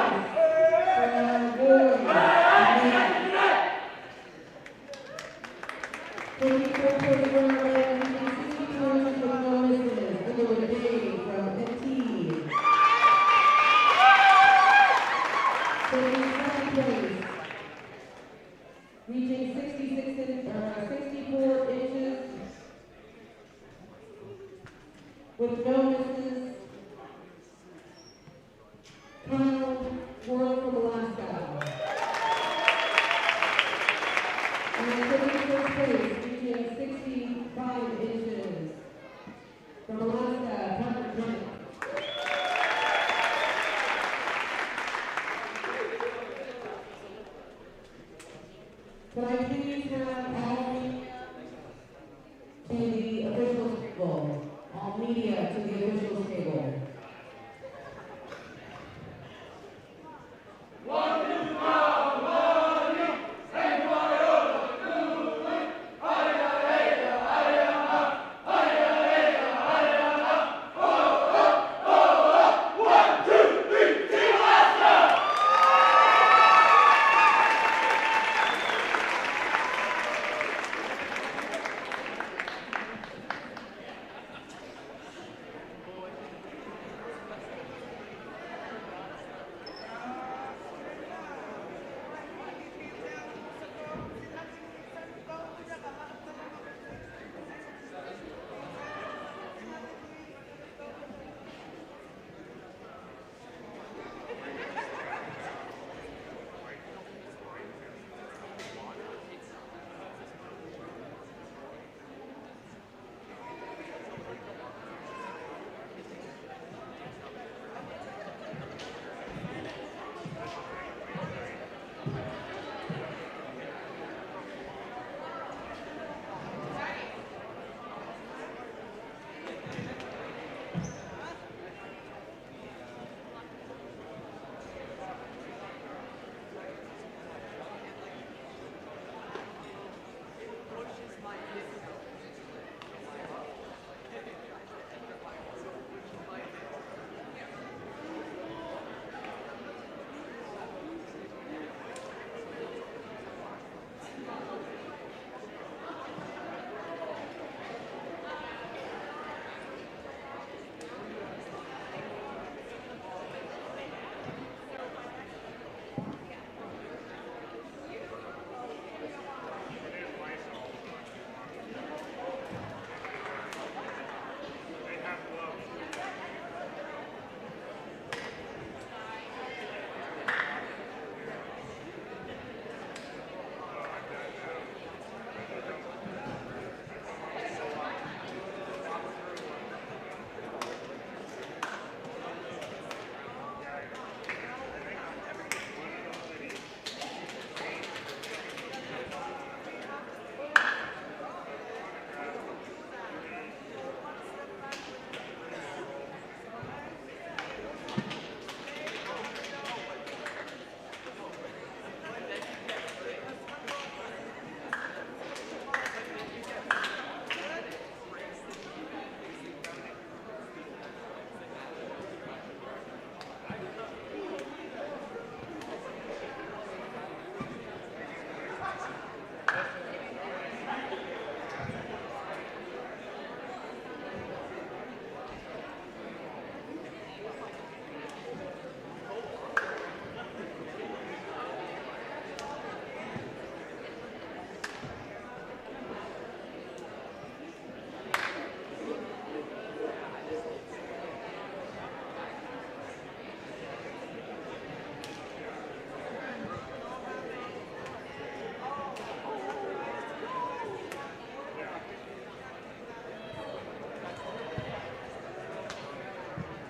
points for boys. Twenty-four point one, sixty-two inches with no misses. Edward Day from N T. Twenty-seven points. Reaching sixty-six in, uh, sixty-four inches with no misses. Kyle Ward from Alaska. And taking first place, reaching sixty-five inches. From Alaska, Patrick Bennett. Could I please have all media to the officials table? All media to the officials table.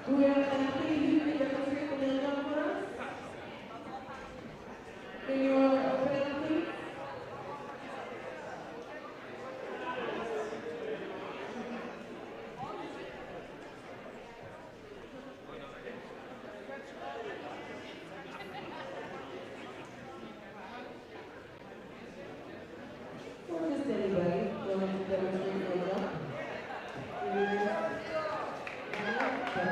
Kuya, can you please demonstrate the nail gun for us? Can you all open it up, please? Or just anybody willing to demonstrate their love? Anybody? No? Okay.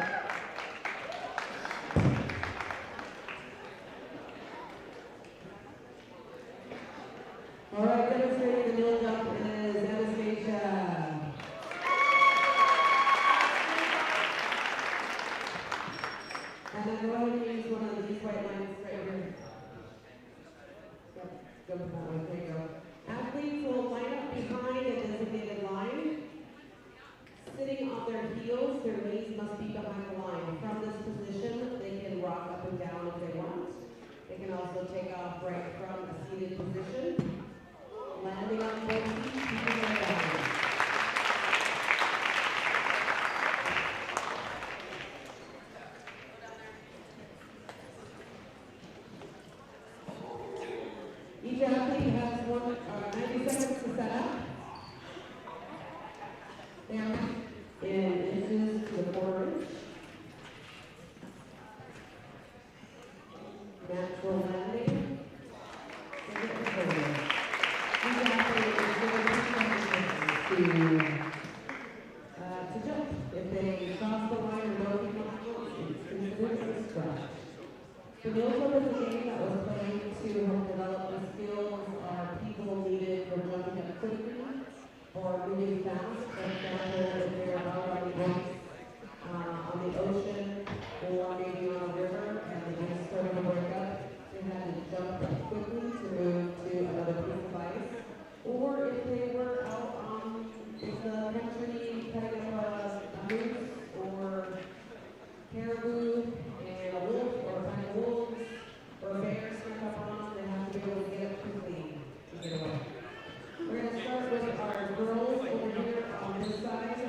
And then go ahead and use one of these white lines right here. Yep, jump that way, there you go. Athletes will line up behind a designated line. Sitting on their heels, their knees must be behind the line. From this position, they can rock up and down if they want. They can also take off right from a seated position, landing on both feet, keeping their balance. Each athlete has one, uh, ninety seconds to set up. Down in inches to the quarter inch. Natural landing. Each athlete is given two seconds to, uh, to jump. If they cross the line or don't keep the balance, it's considered a scratch. The wheel jump is a game that was played to help develop the skills our people needed for jumping up quickly or moving fast. For example, if they're out on the ice, uh, on the ocean, or maybe on a river and the ice started to break up, they had to jump up quickly to move to another piece of ice. Or if they were out, um, in the country cutting up a, a moose or caribou and a wolf or a pack of wolves or a bear snuck up on them, they have to be able to get up quickly to get away. We're gonna start with our girls over here on this side.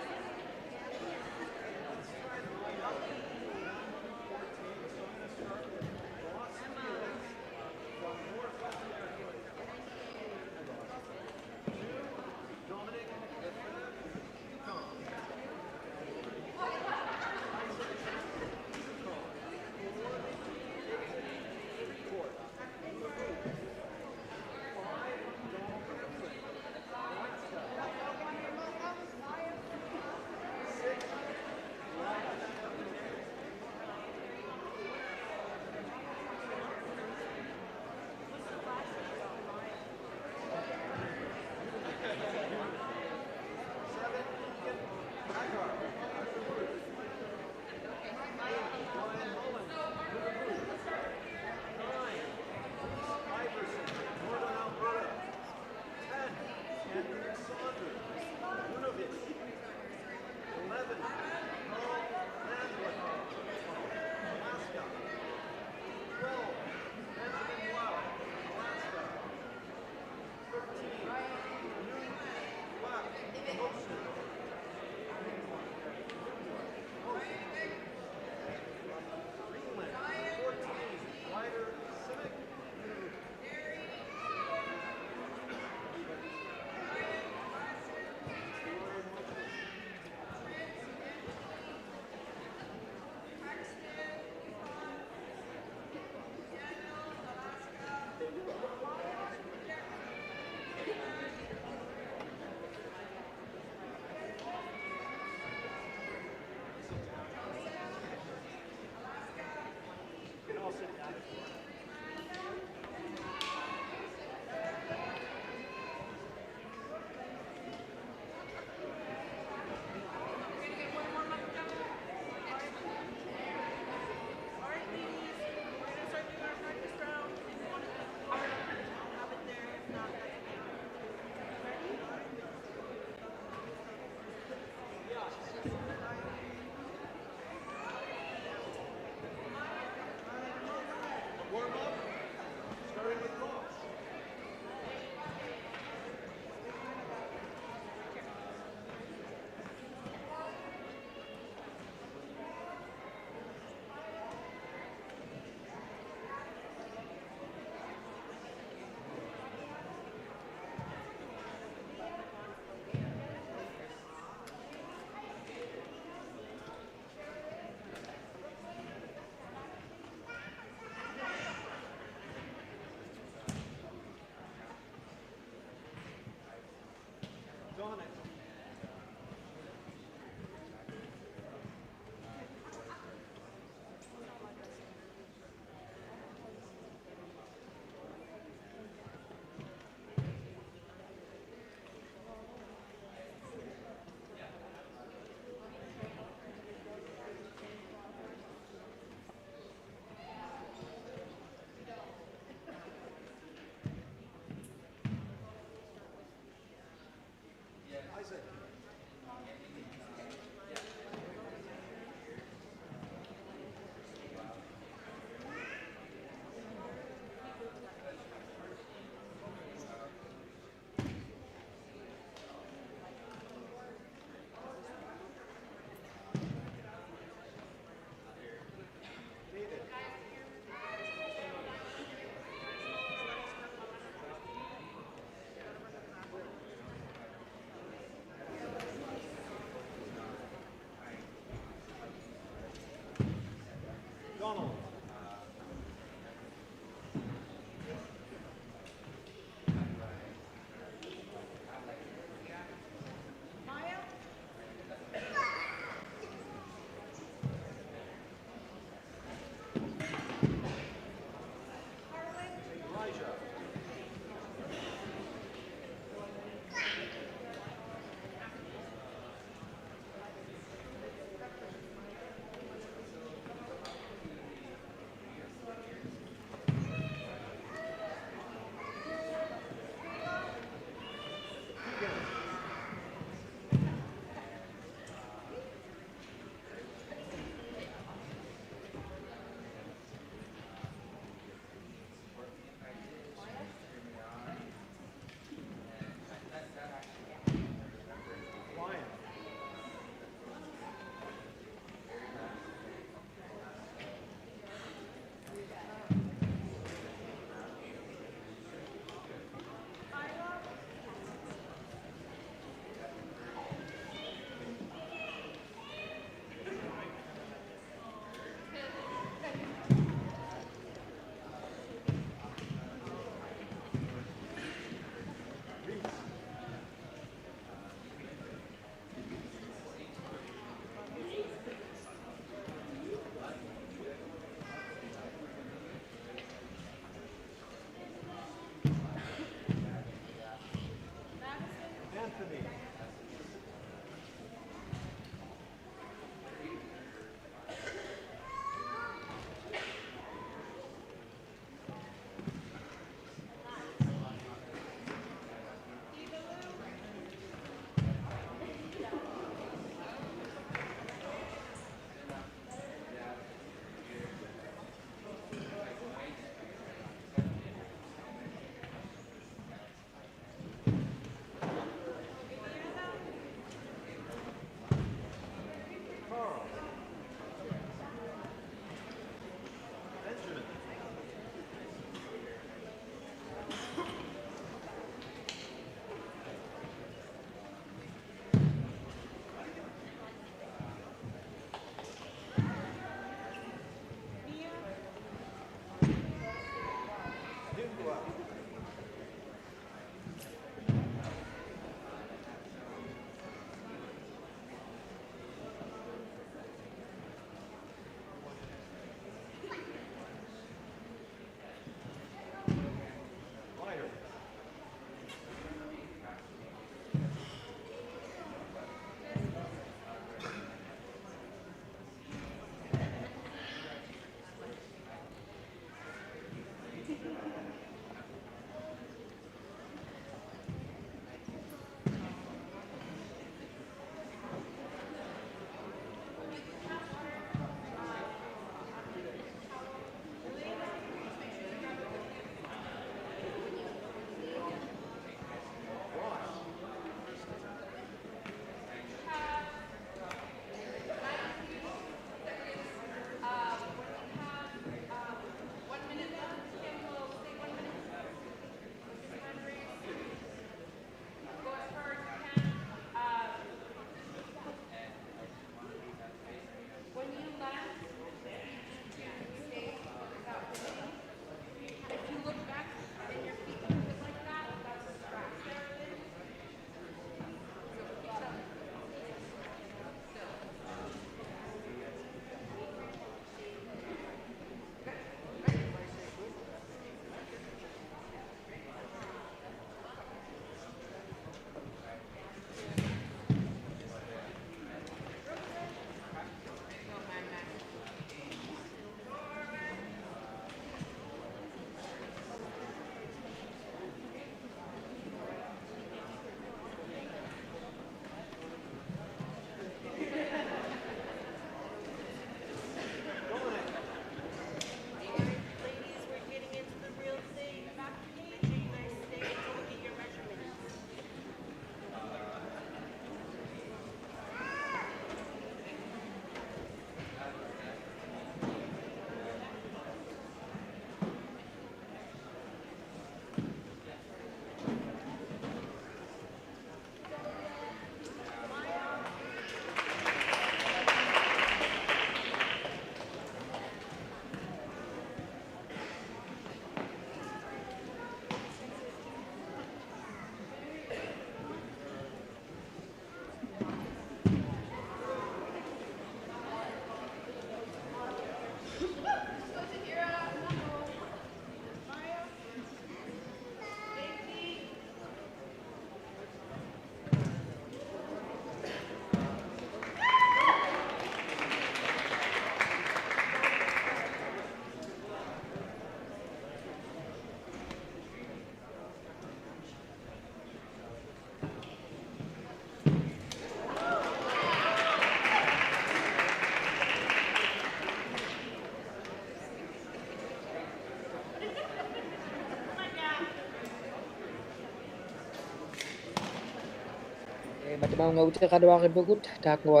Tamaunga utiqaluarivugut, taakkua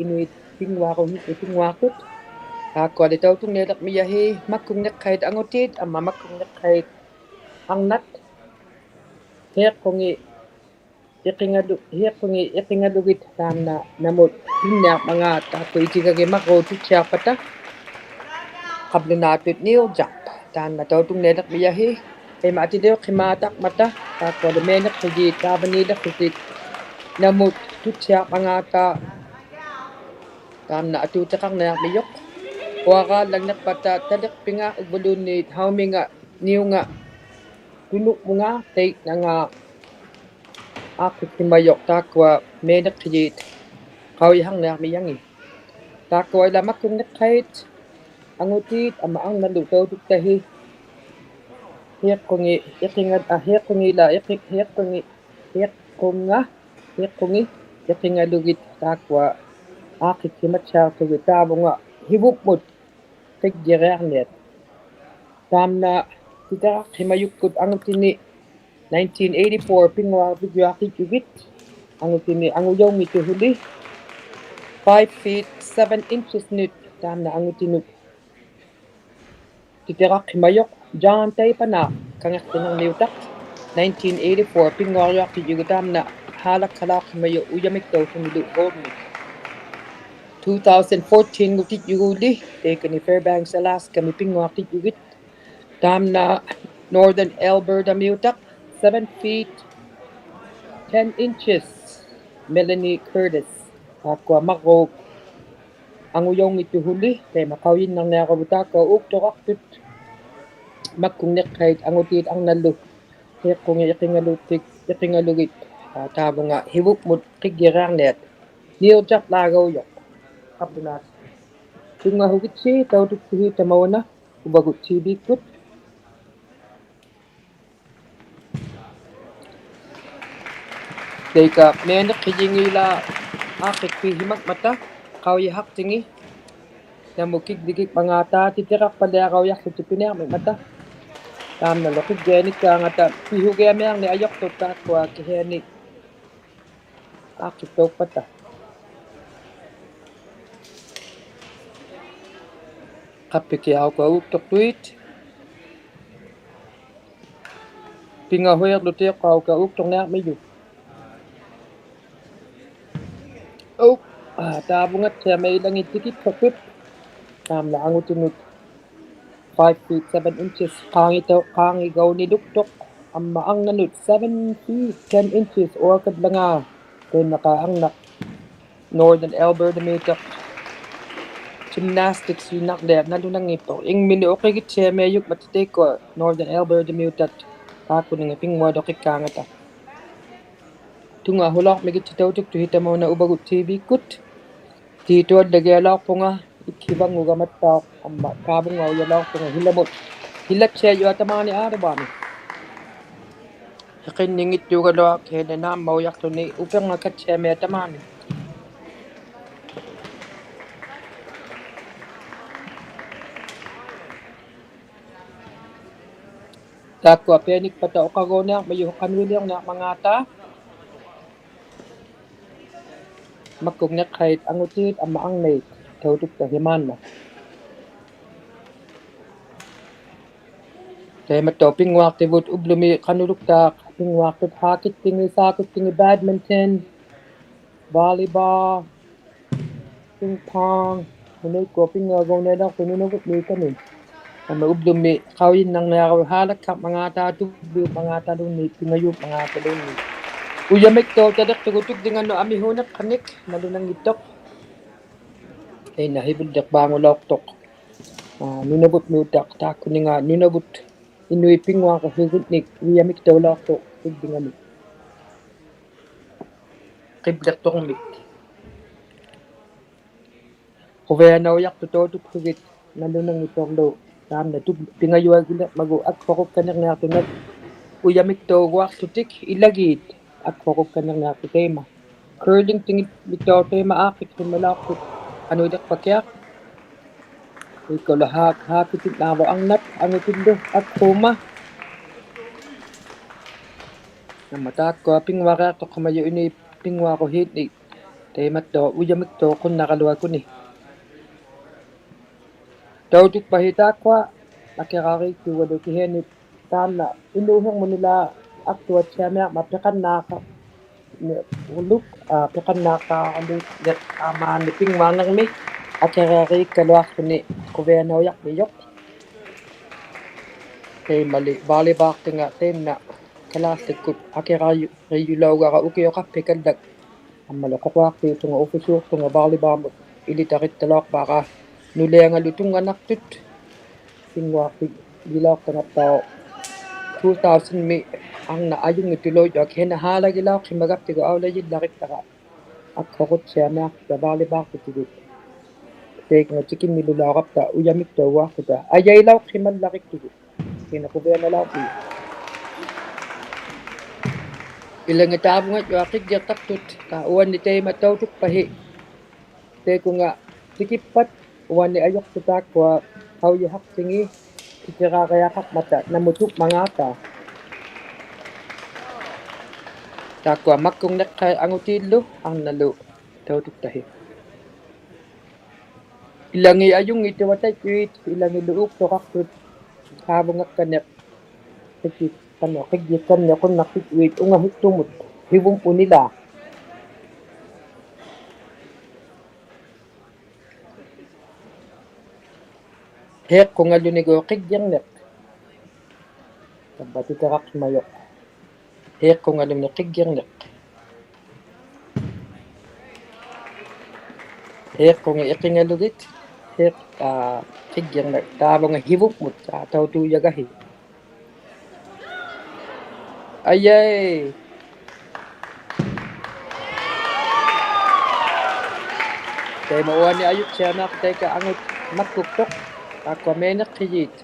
inuit pinnguaqu-, pinnguaqtut. Taakkuali tautungnialiqmiyahi makkungniqqait angutiit, amma makkungniqqait arnat. Hiiqqungi iqingalu-, hiiqqungi iqingalugit taamna namut pinniaqmangaat, taakku itigagit marruut tutsiaqpata. Qablunaatut Neil Jump, taanna tautungnialiqmiyahi, taima atiliuqhimaataqmata, taakkuali mianiqqijiit taavaniiliqhutit namut tutsiaqmangaata, taamna atuutiqarniarmijuq. Uaraallangniqpata taliqpinga uvvaluunniit hauminga niunga tunukmunga taitnanga aaqqikhimajuq, taakkua mianiqqijiit qaujiharniarmijangit. Taakkua ilaa makkungniqqait angutiit amma arnalu tautuktahi. Hiiqqungi iqinga-, aa, hiiqqungi ilaa iqi-, hiiqqungi, hiiqqunga, hiiqqungi iqingalugit, taakkua aaqqikhimatsiaqtugit taavunga hivumut qiggiriarniat. Taamna titiraqhimajukkut angutini nineteen eighty-four pinnguarvigjuaqtijjugit, angutini angujaunngituhuli, five feet seven inches-nut taamna angutinut titiraqhimajuq. John Taipana, Kangiqtinarmiutaq, nineteen eighty-four pinnguariaqtijjugit, taamna haalakkalauqhimajuq ujamiktautungilu gold-mik. Two thousand fourteen-ngutijjuguli, taikani Fairbanks, Alaska-mi pinnguaqtijjugit, taamna Northern Alberta-miutaq, seven feet ten inches, Melanie Curtis. Taakkua marruuq angujaunngituhuli, taima qaujinnarniaruvut. Taakkua uukturaqtut makkungniqqait angutiit arnalu, hiiqqungi iqingalutik, iqingalugit, aa, taavunga hivumut qiggiriarniat. Neil Jump-laagaujuq. Qablunaat. Tunngahugitsi tautuktuhi tamauna uvagut T V-kkut. Taika mianiqqijingi ilaa aaqqikpihimangmata qaujihaqtingi namut kigligikmangaata, titiraqpaliaraujaqłutik piniarmingmata. Taamnalu qiggianikkaangata pihugiamiarniajuqtut taakkua kihiani aaqqiktaukpata. Qappikiaq ukua uuktuqtuit. Pingahuiqłutiqquaq ukua uukturniarmijuq. Uk, aa, taavungattiami ilangit tikittuqtut. Taamna angutinut five feet seven inches, qaangitau-, qaangigauniluktuq, amma arnanut seven feet ten inches, uakadlanga, tainnaqa arnaq Northern Alberta-miutaq gymnastics-iunnarliat nalunanngittuq. Ingmini uqigittiamiajukmata taikkua Northern Alberta-miutat taakkuninga pinngualuqikkaangata. Tunngahulauqmigitsi tautuktuhi tamauna uvagut T V-kkut. Tiituallagialauqpunga ikkhivangngugamattauq amma kaavungaujalauqpunga hilamut hilattiajua tamaani Aatavami. Hiqinninngittugaluaq kihiani naammaujaqłuni upirngakattiamiaq tamaani. Taakkua pianikpata uqaguuniarmijuq qanuiliurniarmangaata. Makkungniqqait angutiit amma arnait tautuktahi maanna. Taimattauq pinnguaqtivut ublumi qanuluktaaq pinnguaqtut, haakittingit, saakuttingit, badminton, volleyball, ping pong, nunaikkua pinnguaguunialauqtuq Nunavut-miutani. Amma ublumi qaujinnarniaruk haalakkaqmangaata, tubliukmangaataluunniit, pingajukmangaataluunniit. Ujamiktautaliqtugut tukdingannut amihuuniqqanik nalunanngittuq. Tainna hivilliqpaangulauqtuq, aa, Nunavut-miutaq taakkuninga Nunavut inuit pinnguaqhugitnik ujamiktaulauqtuq tukdinganut. Qibliqturmik. Quvianaujaqtut tautukhugit nalunanngitturlu taamna tuk-, pingajuagiliqmagu akvaqukkanirniaqtunat ujamiktauguaqłutik ilagiit akvaqukkanirniaqtut taima. Curling-tingit mittauq taima aaqqikhimalauqtut qanuiliqpakiaq. Iikkulu haa-, haakititnaarvut arnat angutillu akhuuma. Amma taakkua pinnguariaqtuqhimajuq inuit pinnguaruhiitnik taimattuq ujamiktuuqunnaraluakuni. Tautukpahi taakkua akirariiktugalugu kihiani taamna inuuhirmut nilaa aktuattiamiarmat piqannaaqarniqluk, aa, piqannaaqarniq aammaani pinnguarnirmi akirariikkaluaqłuni quvianaujaqmijuq. Taimali volleyball-tinga taimna kalaallikkut akirariijulaugara ukiuqaqpikallak. Ammalu ququaqpiutunga ufisuuqtunga volleyball-mut ilitarittalauqpara nuliangalu tunnganaqtut. Pinnguaqpijilauqtangattauq two thousand-mi arnaq ajunngittuulaujuaq kihiana haalagilauqhimagaptigu aulajillariktara. Akkuruttiamiaqtuq volleyball-pitigut. Taikunga tikinnilulaurapta ujamiktuuguaqtuta ajailauqhimallariktugut. Kihiana quvianalaurpiuk. Ilangit taavungajuaq qiggirtaqtut, taa uani taima tautukpahi. Taikunga tikippat uani ajuqtut taakkua qaujihaqtingi titirariaqarmata namutupmangaata. Taakkua makkungniqqait angutiillu arnalu tautuktahi. Ilangit ajunngittuatajuit, ilangilu uuktuqaqtut, taavungakkaniq qiggikkanniq, qiggikkanniqunnaqtut uit ungahittumut hivumut nilaa. Hiiqqungalunigu qiggirniq. Tavva titiraqhimajuq. Hiiqqungaluniq qiggirniq. Hiiqqunga iqingalugit. Hiiq-, aa, qiggirniq. Taavunga hivumut, aa, tautuujagahi. Ajai. Taima uani ajuttiamiaqtuq taika angut makkuktuq. Taakkua mianiqhijiit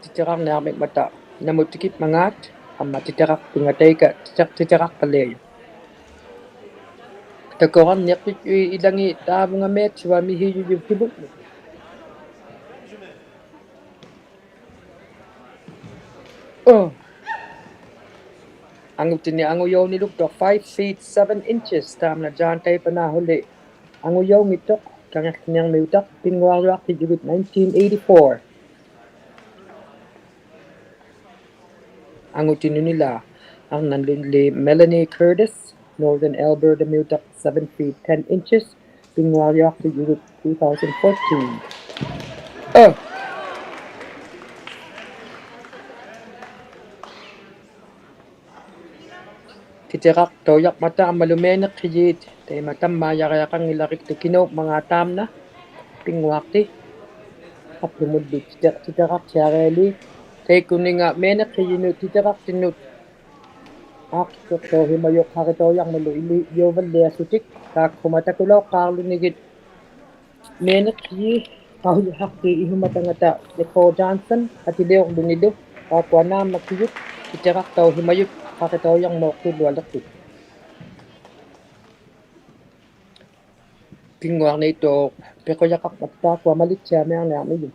titirarniarmikmata namut tikipmangaat, amma titiraqtunga taika titir-, titiraqpaliajuq. Takurarniqtut uit ilangit taavunga miattiva mihijujuq hivumut. Oh. Angutini angujauniluktuq five feet seven inches, taamna John Taipanahuli angujaunngittuq, Kangiqtinirmiutaq, pinnguariuaqtijugut nineteen eighty-four. Angutinut nilaa arnalli Melanie Curtis, Northern Alberta-miutaq, seven feet ten inches, pinnguariuaqtijugut two thousand fourteen. Oh! Titiraqtaujaqmata ammalu mianiqhijiit, taima tammaajariaqanngilariktuq kinaupmangaat taamna, pinnguaqti, aplumullu titi-, titiraqtiarialiit, taikuninga mianiqhijinut titiraqtinut, aqtuqtauhimajuq qaritaujarmalu iliuvalliasutik, taakkuma takulauqqaarlunigit mianiqhijit qaujihaqtiit ihumatangata Nicole Johnson, atiliurlunilu, taakkua naammakkijut, titiraqtauhimajut, qaritaujarmauqtulualiqtut. Pinnguarniittuq piqujaqarmat taakkua malittiamiarniarmijut.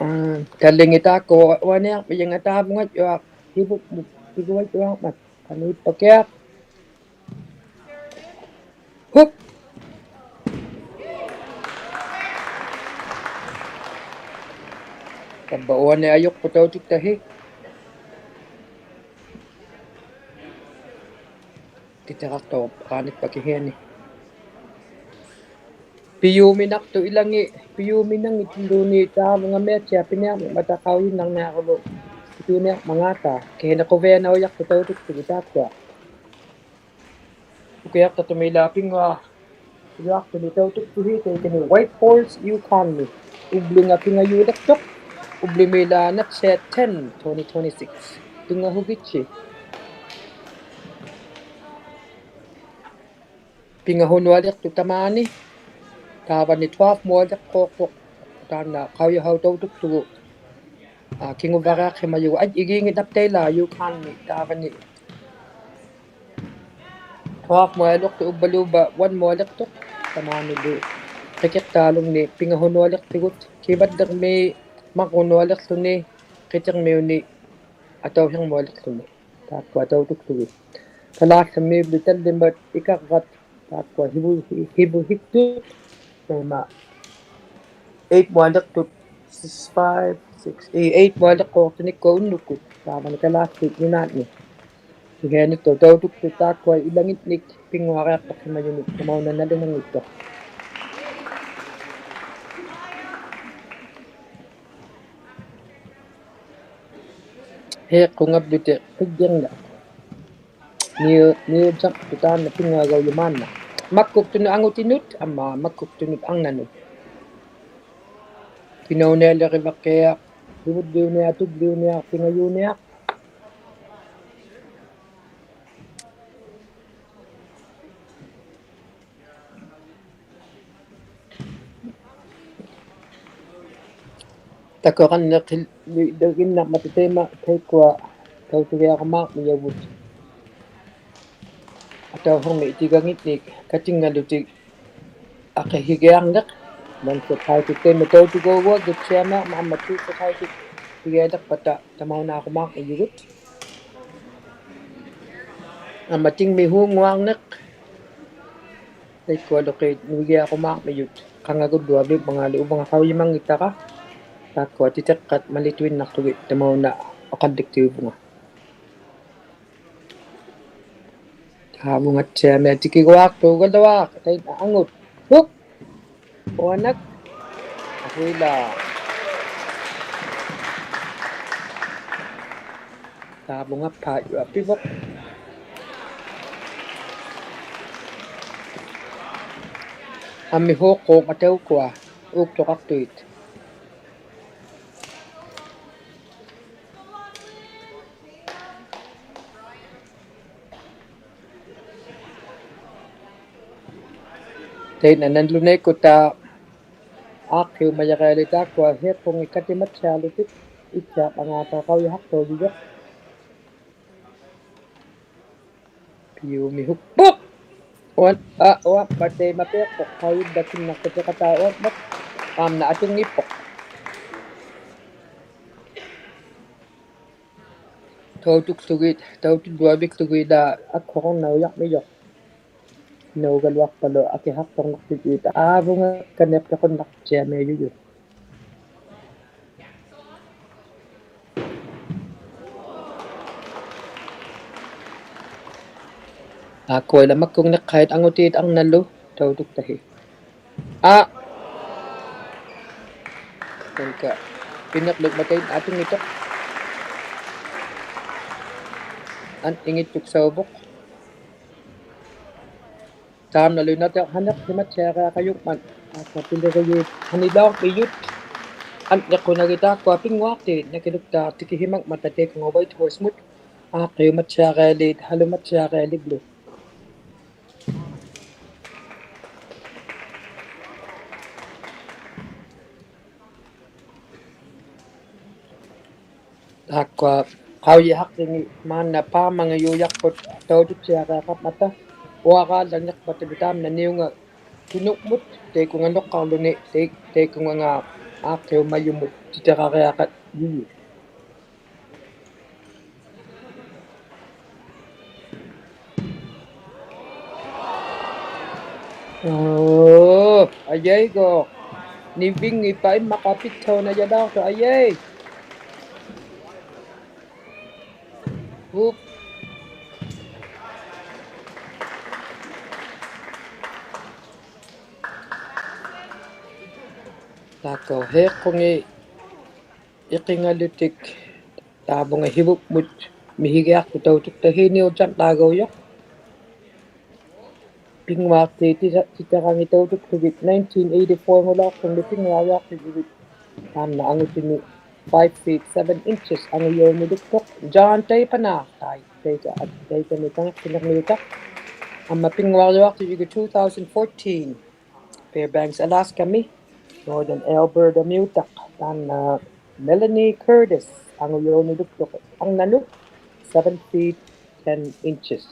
Aa, talingit taakkua uaniarmijanga taavungajuaq hivumut piguajuarmat. Qaniippakiaq. Hup! Tavva uani ajuqput tautuktahi. Titiraqtaup qaanippakihiani. Pijuminaqtuq ilangit, pijuminanngitluunniit taavunga miattiapiniarmata qaujinnarniarulu. Pituuniarmangaata, kihiana quvianaujaqtut tautuktugut taakkua. Ukiaqtaqtumi ilaa pinnguariuaqtuni tautuktuhi taikani Whitehorse, Yukon-mi. Ublunga pingajuuliqtuq, ublumi ilaa natsiat ten, twenty twenty-six. Tungahugitsi. Pingahunualiqtuq tamaani, taavani twelve-mualiqquuqtuq, taanna qaujihautautuktugu. Aa, kinguvariaqhimajuq, aj, igiinngitnapta ilaa Yukon-mi, taavani twelve-mualuqtuq uvvaluuvva one-mualiqtuq, tamaanilu qikiqtaalungni pingahunualiqtugut, kivallirmi marrunualiqłuni, ᕿᑎᕐᒥᐅᓂ ᐊᑕᐅᓯᕐᒧᐊᓕᖅᖢᓂ. ᑖᒃᑯᐊ ᑕᐅᑐᒃᖢᒋᑦ. ᑲᓛᒃᓴᒥᐅᑉᓗ ᑕᓪᓕᒪᑦ ᐃᑲᕐᕋᑦ ᑖᒃᑯᐊ ᓯᕗ-, ᓯᕗᓯᒃᑐᑦ. ᑕᐃᒪ eight-ᒧᐊᓕᖅᑐᑦ, five, six, eight, eight-ᒧᐊᓕᖅᑰᖅᑐᓂᒃᑯᑦ ᐅᓐᓄᒃᑯᑦ. ᑕᒪᓐᓇ ᑲᓛᒃᓴᐃᑦ ᓄᓇᖕᓂ. ᓯᕼᐃᓂᒃᑐᑦ ᑕᐅᑐᒃᑐᑦ ᑖᒃᑯᐊ ᐃᓚᖏᓐᓂᒃ ᐱᙳᐊᕆᐊᖅᑐᖅᓯᒪᔪᓂᒃ ᑕᒪᐅᓇ ᓇᓗᓇᙱᑦᑐᖅ. ᕼᐃᖅᑯᖓᑉᓗᑎᒃ ᕿᒡᒋᕐᓂᖅ. ᓂᐅ-, ᓂᐅᔭᖅᑐᑦ ᑖᓐᓇ ᐱᙳᐊᒐᐅᔪᒪᓐᓇ. ᒪᒃᑯᒃᑐᓄᑦ ᐊᖑᑎᓄᑦ, ᐊᒻᒪ ᒪᒃᑯᒃᑐᓄᑦ ᐊᕐᓇᓄᑦ. ᐱᓇᐅᓂᐊᓕᕆᕙᒃᑭᐊᖅ, ᓯᕗᓪᓕᐅᓂᐊᖅ, ᑐᒡᓕᐅᓂᐊᖅ, ᐱᖓᔫᓂᐊᖅ. ᑕᑯᕋᓐᓂᖅ ᕿᓪᓗ-, ᓕᕆᓐᓇᕐᒪᑕ ᑕᐃᒪ ᑕᐃᒃᑯᐊ ᑕᐅᑐᒋᐊᕈᒫᕐᒥᔭᕗᑦ. ᐊᑕᐅᓯᕐᒥᒃ ᐃᑎᒐᖏᓐᓂᒃ ᑲᑎᖓᓗᑎᒃ ᐊᕿᓯᒋᐊᕐᓂᖅ. One set high kick ᑕᐃᒪ ᑕᐅᑐᒍᒍᐊ ᒍᑦᓯᐊᒥᐊᕐᒪᑦ ᐊᒻᒪ two set high kick ᐃᕙᓪᓕᖅᐸᑕ ᑕᒪᐅᓇᕈᒫᕐᒥᔪᒍᑦ. ᐊᒻᒪ ᑎᖕᒥᒃ ᓲᙳᐊᕐᓂᖅ. ᑕᐃᒃᑯᐊᓗ ᕿ-, ᓄᐃᒋᐊᕈᒫᕐᒥᔪᑦ. ᖃᖓᒍᓪᓗᐊᕕᒃ ᒪᖔᓗ ᐅᕙᖓ ᖃᐅᔨᒪᙱᑕᕋ. ᑖᒃᑯᐊ ᑎᑎᖅᑲᑦ ᒪᓕᑐᐃᓐᓇᖅᑐᒋᑦ ᑕᒪᐅᓇ ᐅᖃᓪᓕᒃᑎᐅᕗᖓ. ᑖᕗᖓᑦᓯᐊᒥᐊᖅ ᑎᑭᒍᐊᖅᑑᒐᓗᐊᖅ, ᑕᐃᓐᓇ ᐊᖑᑦ. ᓱᒃ! ᐅᐊᓇᒃ. ᐊᓱᐃᓛᒃ. ᑖᕗᖓ ᐸᔪᐊᐱᕗᖅ. ᐊᒥᓲᖅᑰᖕᒪᑕ ᐅᑯᐊ, ᐆᒃᑐᖃᖅᑐᐃᑦ. ᑕᐃᓐᓇ ᓇᓗᓇᐃᒃᑯᑕ ᐋᖅᑭᐅᒪᔭᕆᐊᓕᒃ ᑖᒃᑯᐊ ᕼᐃᖅᑯᖏᑦ ᑲᑎᒪᑦᓯᐊᓗᑎᒃ ᐃᑦᓵᖅ ᐊᖓᑕ ᖃᐅᔨᓴᖅᑑᔪᔪᖅ. ᐱᐅᒥᓱᒃᐳᖅ! ᐅᐊᓐ-, ᐋ, ᐅᐊᒃᒪᑦ ᑕᐃᒪ ᐱᖅᐳᖅ, ᖃᐅᔨᓪᓚᒃᑭᓐᓇᖅ ᑕᑎᖃᑖ ᐅᐊᒃᒪᑦ, ᖃᒻᓇ ᐊᑐᙱᑉᐳᖅ. ᑕᐅᑐᒃᖢᒋᑦ, ᑕᐅᑐᓗᐊᕕᒃᖢᒋᑦ ᐃᓛ ᐊᒃᓱᕈᕐᓇᐅᔭᕐᒥᔪᖅ. ᓇᐅᒐᓗᐊᖅᐸᓗ ᐊᑭᓴᖅᑐᕐᓇᖅᑐᔪᑦ ᐋᕗᖓᒃᑲᓐᓂᖅᐱᖁᓐᓇᖅ ᑎᐊᒥᐊᔪᔪᑦ. ᑖᒃᑯᐊ ᐃᓛ ᒪᒃᑯᖕᓂᖅᑲᐃᑦ ᐊᖑᑏᑦ ᐊᕐᓇᓗ ᑕᐅᑐᒃᑕᓯ. ᐋ! ᑕᐃᑲ ᐱᓂᕐᓗᒃ ᒪᑕᐃᑦ ᐊᑐᙱᑕᖅ. ᐊᓐ ᐃᖏᑦᑐᒃᓴᐅᕗᖅ. ᑖᒻᓇᓗ ᓇᑎᖅ ᓴᓂᖅᓯᒪᑦᓯᐊᕆᐊᖃᔪᖕᒪᑦ. ᑖᒃᑯᐊ ᐱᓕᕆᔪᑦ ᓴᓂᓚᐅᕐᒥᔪᑦ. ᐊᓐᓂᖁᓇᒋᑦ ᑖᒃᑯᐊ ᐱᙳᐊᖅᑏᑦ ᓇᑭᓗᒃᑖᖅ ᑎᑭᓯᒪᖕᒪᑕ ᑕᐃᑯᖓ Whitehorse-ᒧᑦ. ᐋᖅᑭᐅᒪᑦᓯᐊᕆᐊᓖᑦ, ᓴᓗᒪᑦᓯᐊᕆᐊᓕᒃᓗ. ᑖᒃᑯᐊ ᖃᐅᔨᓴᖅᑎᖏᑦ ᒫᓐᓇ ᐹᒪᖓᔫᔭᖅᐳᑦ ᑕᐅᑐᑦᓯᐊᕆᐊᖃᕐᒪᑕ, ᐅᐊᕌᓪᓚᖕᓂᖅᐸᑕᓗ ᑖᒻᓇ ᓂᐅᖓ ᑐᓄᖕᒧᑦ, ᑕᐃᑯᖓ ᓄᖅᑲᕐᓗᓂ, ᑕᐃ-, ᑕᐃᑯᖓ ᐋᖅᑭᐅᒪᔪᒧᑦ ᑎᑎᕋᕆᐊᖃᔪᔪᑦ. ᐆ, ᐊᔭᐃᒎᖅ. ᓂᕕᙱᑉᐸᑦ ᐃᒻᒪᖄ ᐱᑦᓴᐅᓇᔭᓚᐅᖅᑐᖅ, ᐊᔭᐃ. ᐅᑉ. ᑖᒃᑯᐊ ᕼᐃᖅᑯᖏᑦ ᐃᕿᖓᓗᑎᒃ ᑖᕗᖓ ᓯᕗᒻᒧᑦ ᒥᓯᒋᐊᖅᑐᖅ ᑕᐅᑐᒃᑕᓯ ᓂᐅᔭᖅᓚᒐᐅᔪᖅ. ᐱᙳᐊᖅᑏᑦ ᑎᑎ-, ᑎᑎᕋᖏᑦ ᑕᐅᑐᒃᖢᒋᑦ nineteen eighty-four-ᖑᓚᐅᖅᑐᖕᓂ ᐱᙳᐊᕆᐊᖅᑎᔪᔪᑦ. ᑖᒻᓇ ᐊᖑᑎᓂ five feet seven inches ᐊᖑᔭᐅᓂᓗᒃᑐᖅ John Taipana, ᑕᐃ-, ᑕᐃᑲ-, ᑕᐃᑲᓂ ᑕᖓᖅᑎᓂᕐᒥᐅᑕᖅ. ᐊᒻᒪ ᐱᙳᐊᕆᐊᖅᑎᔪᔪᒍᑦ two thousand fourteen. Fairbanks, Alaska-ᒥ, Northern Alberta-ᒥᐅᑕᖅ, ᑖᓐᓇ Melanie Curtis, ᐊᖑᔭᐅᓂᓗᒃᑐᖅ ᐊᕐᓇᓄᑦ, seven feet ten inches.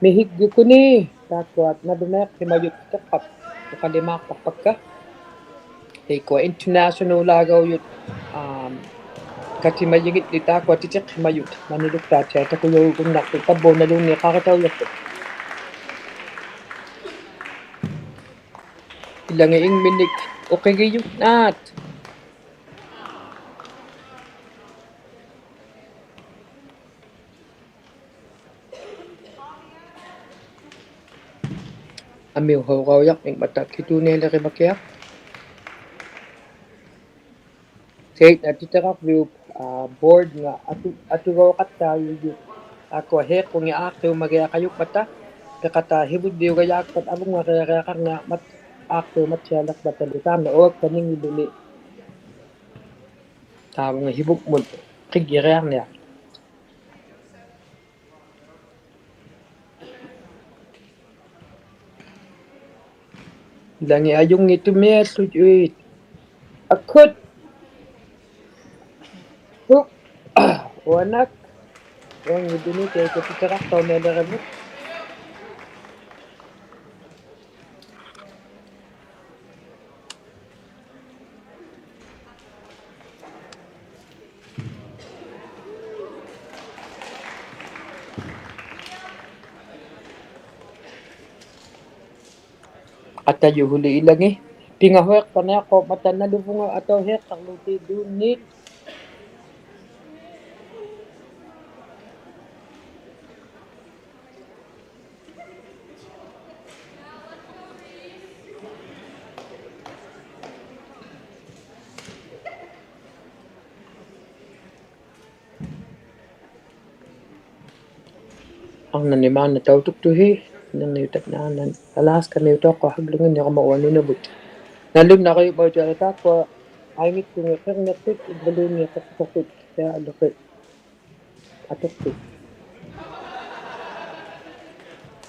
ᒥᓯᒡᔪᑯᓂ, ᑖᒃᑯᐊ ᓇᓗᓇᐃᖅᓯᒪᔪᑦ ᑎᖅᐸᑦ, ᐅᖃᓕᒫᖅᑕᖅᐸᒃᑲ. ᑕᐃᒃᑯᐊ international-ᓚᒐᐅᔪᑦ, um, Katimajinngittut taakkua titiqhimajut. Maniluktaatiat takujaugunnaqtut tavvuunaluunniit qaritaujaqtut. Ilangi ingminik uqigijunnaat. Amiuhaugaujaqmingmata kituunialirimakiaq. Tainna titiraqviup, aa, board-nga atu-, atugauqattaujujut. Taakkua hiiqungit aaqqiumagiaqajungmata. Piqata hivuddiugajaakpat avunngariariaqarniarmat aaqqiumattialiqmatalu taanna uakkaningiluni. Taavunga hivungmut qiggiriarniaq. Ilangi ajunngittumiallujuit. Akut. Huk. Uanak. Uanngittunit taikku titiraqtaunialirimut. Atajuhuli ilangi. Pingahuiqpaniaqqummata naluvunga atauhiiqarluutiluunniit. Arnani maanna tautuktuhi, nirniutat naannan Alaskamiutauqquhaglunnginniruma uani Nunavut. Nalunnarijumaujualu taakkua aingittungi qirniqtut, igvaluunniit qiqquqtut, ja aluqi. Atuqtut.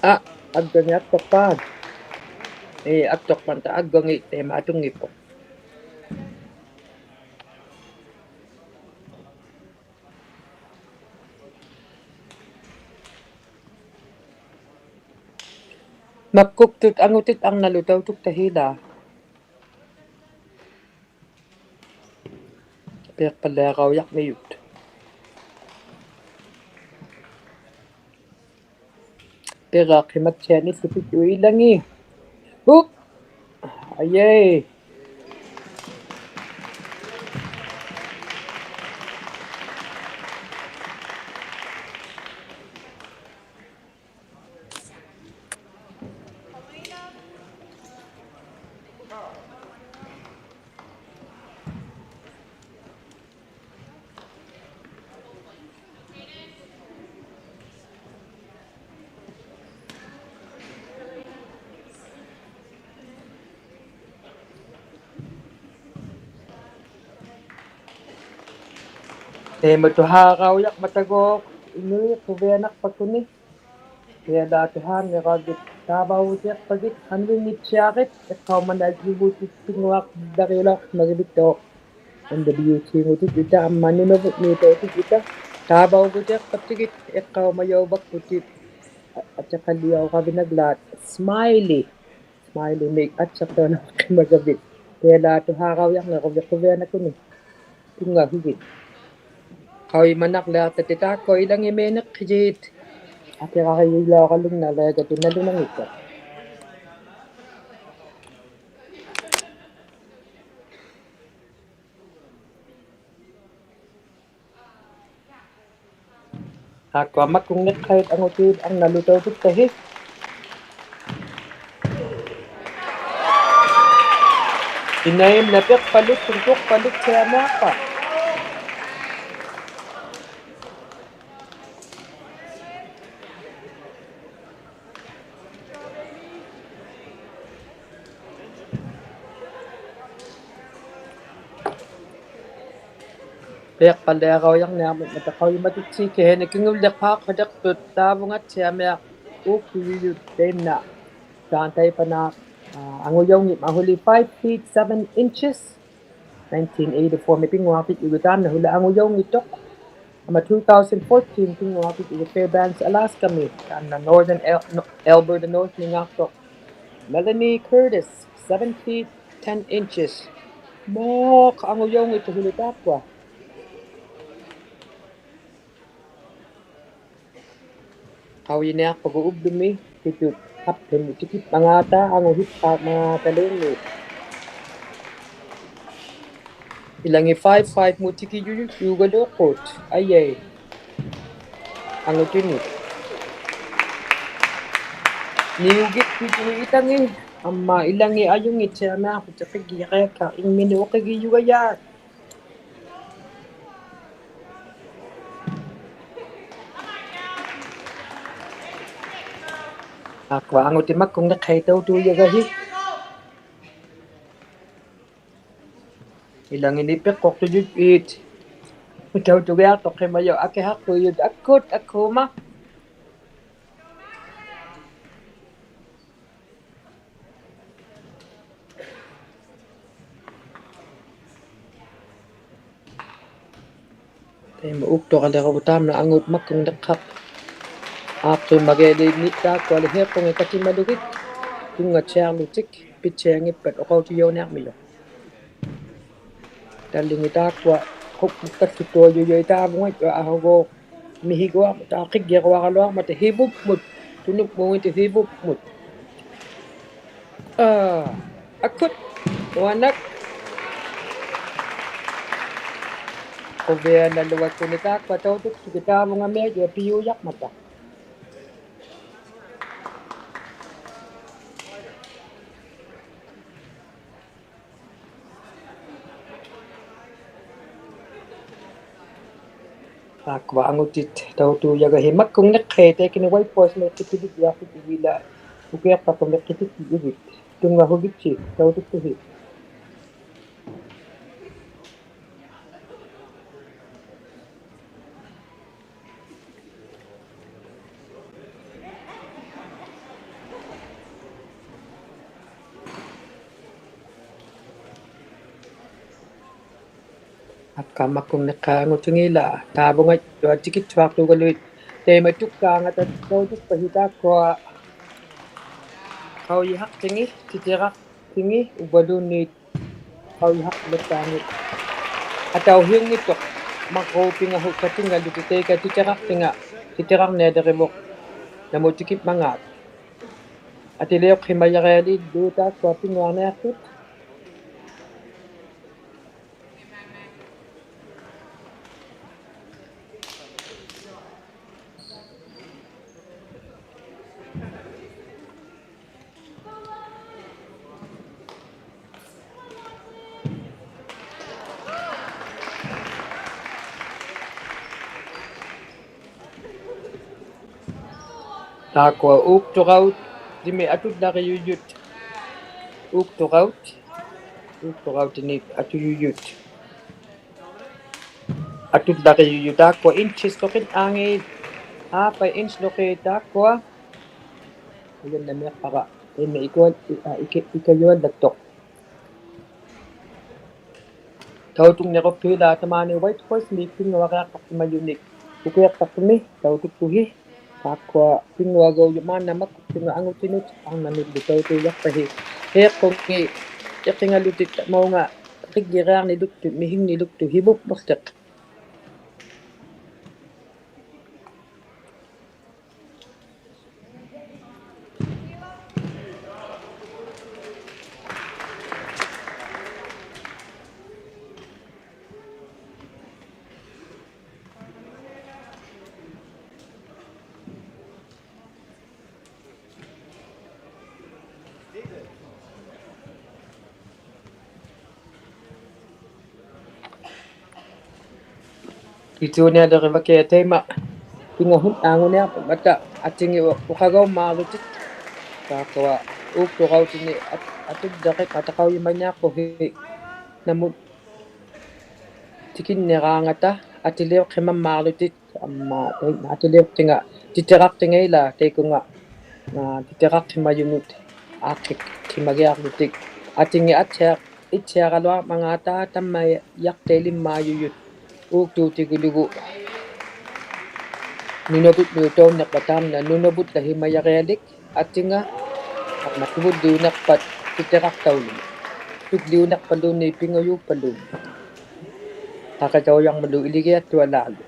A, aggangi aktuqpaat. Ii, aktuqpanta aggangi, taima atunngipput. Makkuktut angutit arnalu tautuktahi ilaa. Piqpaliaraujaqmijut. Piraqimattianillupijuq ilangi. Huk. Ajai. Taima tuhaaraujaqmataguuq inuit quvianaqpakuni. Pialaatuhaanniragit taavaugutiqpagit, hanvinngittiarit, iqqaumanajjuvutippinnguaqtariulauqhimagivittuq. N W T-ngutit uta amma Nunavut-miutautit uta. Taavaugutiqpattigit, iqqaumajauvakputit. A-, atiqaliaugavinaglaat. Smiley. Smiley-mik attiqtaulauqhimagavit. Pialaatuhaaraujaqniruvit quvianakuni. Tunngahugit. Qaujimanaqliaqtatit taakkua ilangimiiniqhijit. Atiqarijulauralungnaqligatun nalunanngittuq. Taakkua makkungniqhait angutit arnalu tautuktahi. Inaimna piqpaluk, piqpaluk tianiaqpa. Piqpaliaraujaqniarmata qaujimatittikihinik kingulliqpaaqhiqtut taavungattiamiaq uuktujujuq taimna. Taantaipana, aa, angujaunngitmat huli five feet seven inches. Nineteen eighty-four-mi pinnguaqtitjugu taanna huli angujaunngittuq. Amma two thousand fourteen pinnguaqtitjugu Fairbanks, Alaska-mi, taanna Northern Al-, no-, Alberta North-mingaaqtuq. Melanie Curtis, seven feet ten inches. Muuq angujaunngittuq huli taakkua. Qaujiniaqpagu ublumi, pitut haplimut tikimmangaata, anguhippamangaataluni. Ilangi five five-mut tikijuyugaluuqput, ajai. Angutinut. Niugit pitui itangi, amma ilangi ajungit tiamiaqput tiqigiriakka, ingmini uqigiyugajaat. Akua angutit makkungniqhait tautuujagahi. Ilanginit piqquqtujut. Tautugiaqtuqhimajuq akihaqpujut akkut akuma. Taima uktuqaliqput tamna angut makkungniqhaq. Aqqimagialinit taakkua hiiqungit katimalugit. Tunngatiarlutik pittiangippat uqautijauniarmijuq. Tallingit taakkua hukmukkallutuajujai taavungajuq ahuguuq. Mihiguaqmata, qigiruaraluarmata, hivukmut, tunukmuungitit hivukmut. Aa, akkut, uanak. Quvianaluakkunit taakkua tautuktukit taavungamijuq piujaqmata. Taakkua angutit tautuujagahi makkungniqhait taikani White Boys-mi qitiligjuaqtut ivila ukiaqpaqumi qitiligjuit. Tunngahugitsi tautuktuhi. Akkammakkungniqhait angutinngilaa, taavungajut tikittuaqtugaluit, taima tukkaangata tautukpahi taakkua qaujihaqtingi, titiraqtingi, uvaluunniit qaujihaqtilaktaangit. Atauhiunngittuq, maqquupingahut katingalutik taika titiraqtinga, titirarnialirivuq, namut tikimmangaat. Atiliuqhimajarialillu taakkua pinnguarniaqtut. Taakkua uuktuqautimi atullarijujut. Uuktuqaut. Uuktuqautinit atujujut. Atullarijujut taakkua inches-luqit angit. Half-a inch-luqit taakkua. Ujannamiaqpara. Ima ikua-, i-, a, ika-, ikajuallaktuq. Tautungniruppiila tamaani White Boys-mi pinnguariaqtaqhimajunik. Ukiaqtaqhimi tautuktuhi. Taakkua pinnguagaujuq maanna makkuktunga angutinut arnanullu tautuujaqpahi. Hiiqungit iqingalutit maunga qiggiriarniluktut mihingniluktu hivukmulliq. Ituunialirivakiaq taima. Pingahut anguniaqpata atingi u-, uqagaummaalutik. Taakkua uuktuqautini at-, atullaqimata qaujimaniaqpuhi namut tikinniraangata atiliuqhimammaalutik. Amma, eh, atiliuqtinga, titiraqtinga ila, taikunga, ah, titiraqhimajunut, aqqiqhimagiaqłutik. Atingi attiaq, ittiaraluarmangaata, tammayaqtailimmaajujut, uuktuutigulugu. Nunavutlu taunniqpat tamna, Nunavut-lahimajarialik, atinga, amma tuvulliuniqpat, titiraqtauluni. Tugliuniqpaluni, pingajuupaluni. Qaqitaujarmalu iligiattualaalu.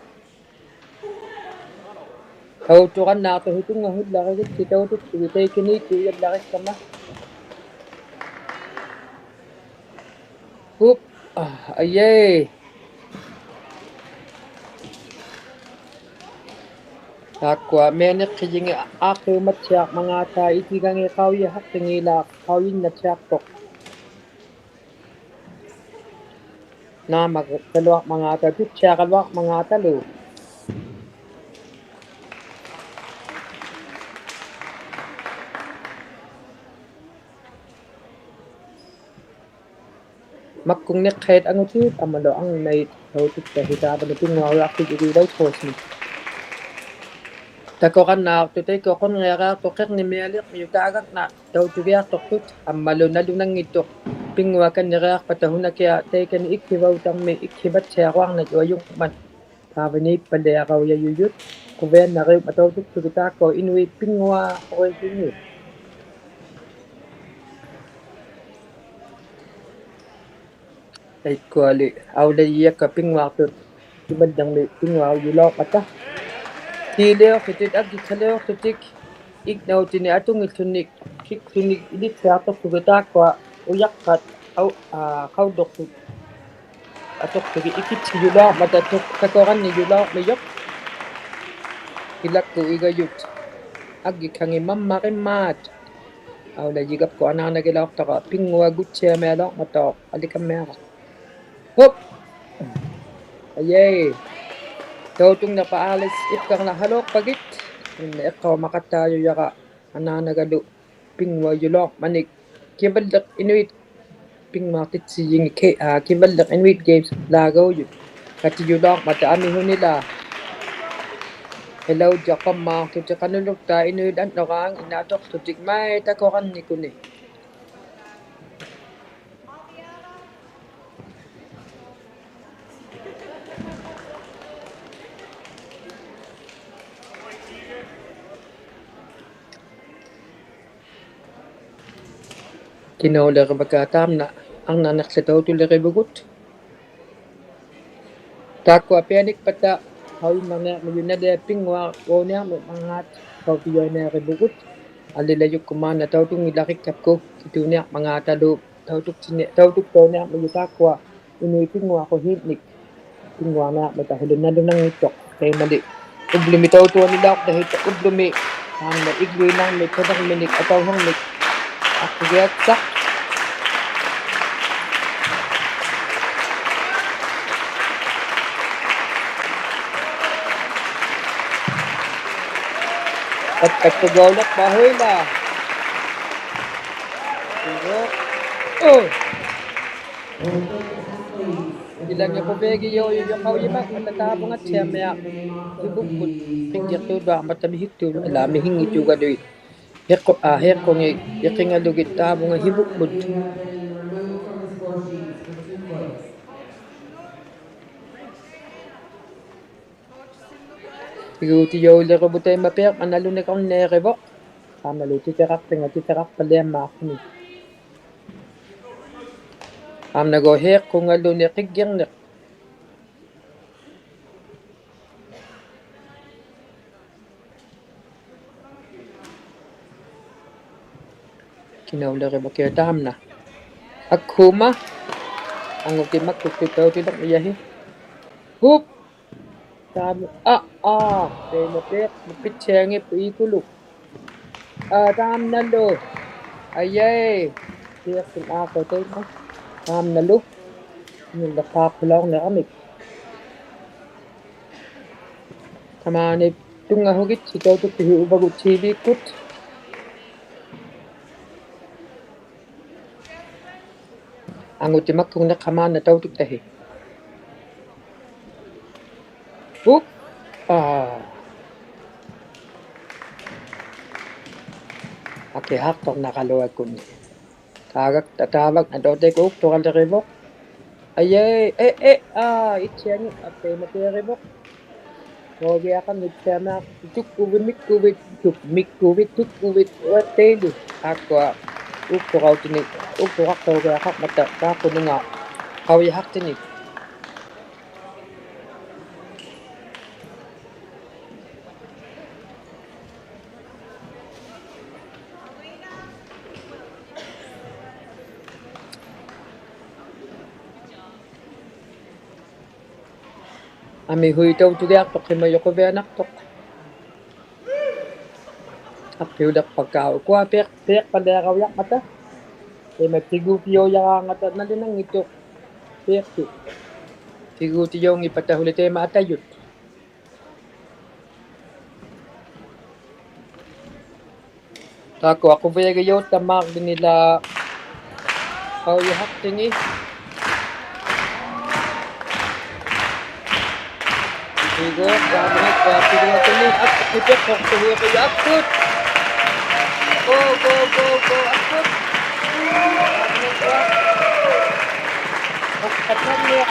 Tauturannaaqtut tunngahullarigitsi tautuktugit taikaniittuujallarikkama. Hup, ah, ajai. Taakkua mianiqqijingi aaqqiumattiarmangaata itigangit qaujihaqtingilaaq qaujinnattiaqtuq. Naamagaluarmangaata, tuttiagaluarmangaatalu. Makkungniqqait angutit ammalu arnait tautuktahit taavani pinnguariaqtut igilaukkuusmik. Takurannaaqtut taikkua qunniariaqtut qirnimialiqmiut taagakna tautugiaqtuqtut ammalu nalunanngittuq pinnguakanniriaqpata hunakiaq taikani ikhivautangmi ikhivattiaruarnajut ajungmat. Taavani ippaliaraujajujut quviannariummat tautuktugit taakkua inuit pinnguarigingit. Taikkuali aulajijakkua pinnguaqtut kimallirmi pinnguarujulauqmata. Tiiliuqłutik aggikkaliuqłutik ignautini atungillunik kikllunik ilittiaqtuqtugit taakkua ujaqqat au, aa, qaulluqtut atuqtugit ikitsijulauqmata takurannijulauqmijuq. Ilakku igajut aggikkangit mammarimmat. Aulajigapku anaanagilauqtara pinnguaguttiamialauqmatauq alikammiaraq. Hup! Ajai. Tautungnaqpa Alice ipkarnaqhaluuqpagit. Inna iqqaumaqattaajujara anaanagalu pinnguajulauqmanik. Kimalliq inuit pinnguaqtitsijingi, aa, Kimalliq Inuit Games-laagaujut katijulauqmata amihunilaa. Ilaujaqpammaaqłutik qanuluktaaq inuit annuraang inatuqłutik mai takurannikuni. Kinaulirivakka taamna arnaniqła tautulirivugut. Taakkua pianikpata qaujimmarniarmijut naliat pinnguaruuniarmimmangaat tautujuaniarivugut. Alilajukku maanna tautunngilarikkapku kituuniarmangaatalu tautuktini, tautuktauniarmijut taakkua inuit pinnguaquhiimnik. Pinnguarniarmata hulu nalunanngittuq. Taimali ublumi tautuanilauqtahit ublumi. Taamna igluinarmik, tatarminik, atauhurmik. Aqqugiatsaq. Takkattugaulirpaa huila. Oh. Ilangiquvigijujujuq qaujimaqmata taavungattiamiaq hivummut qiggirtuuluarmata mihiktuul, ilaa mihinngittuugaluit. Hiqqu, aa, hiqqungit iqingalugit taavunga hivummut. Iguutijaulirivut taima piiq, manaluniqarniarivuq. Taamnalu titiraqtinga titiraqpaliammaaqhuni. Taamnagu hiiqqungaluni qiggirniq. Kinaulirivakkit taamna. Akhuuma. Angutit makkuktut tautiliqmijahi. Hup. Taamna, aa, aa, taima piiq, pittiangipput ikuluk. Aa, taamnalu. Ajai. Piiqtun aaqqu taima. Taamnalu. Nilla paaqulaurniramik. Tamaani tunngahugitsi tautuktuhi uvagut T V-kkut. Angutit makkungniq maanna tautuktahi. Hup. Aa. Akihaqtuq naqaluakkun. Taagak, taavak, natautik uktuqalirivuq. Ajai, e, e, aa, ittiangi, appiimatiarivuq. Taugiaqannittiamiaq, tukkuvit, mikkuvit, tuk, mikkuvit, tukkuvit, uattaili. Taakkua, uktuqautini, uktuqaqtaugiaqarmata, taakkununga, qaujihaqtini. ᐊᒥᓱᐃᑕᐅᑐᒋᐊᖅᑐᖅᓯᒪᔪᖅ ᖁᕕᐊᓇᖅᑐᖅ. ᐊᖅᐱᐅᓕᖅᐸᒃᑲ ᐅᑯᐊ ᐱᖅ-, ᐱᖅᐸᓪᓕᐊᕋᐅᔭᕐᒪᑕ. ᐃᒪ ᑎᒍᑎᔭᐅᔭᕌᖓᑕ ᓇᓕᓇᙱᑦᑐᖅ ᐱᖅᑎ. ᑎᒍᑎᔭᐅᙱᑉᐸᑕ ᓱᓕ ᑕᐃᒪ ᐊᑕᔪᑦ. ᑖᒃᑯᐊ ᖁᕕᐊᒋᔭᐅᑦᑕᒫᕐᕕᖕᓂᓛ ᖃᐅᔨᓴᖅᑎᖏᑦ. ᕼᐃᒍ, ᑖᒪᓐᓇ ᖁᕕᐊᖅᑐᖅ ᐊᒃᑯᑦ ᓂᐱᖅᓱᖅᑐᖅ ᕼᐃᒍ ᐊᒃᑯᑦ. Go, go, go, go, ᐊᒃᑯᑦ. ᐅᖃᖅᑲᑕᓐᓂᐊᖅ.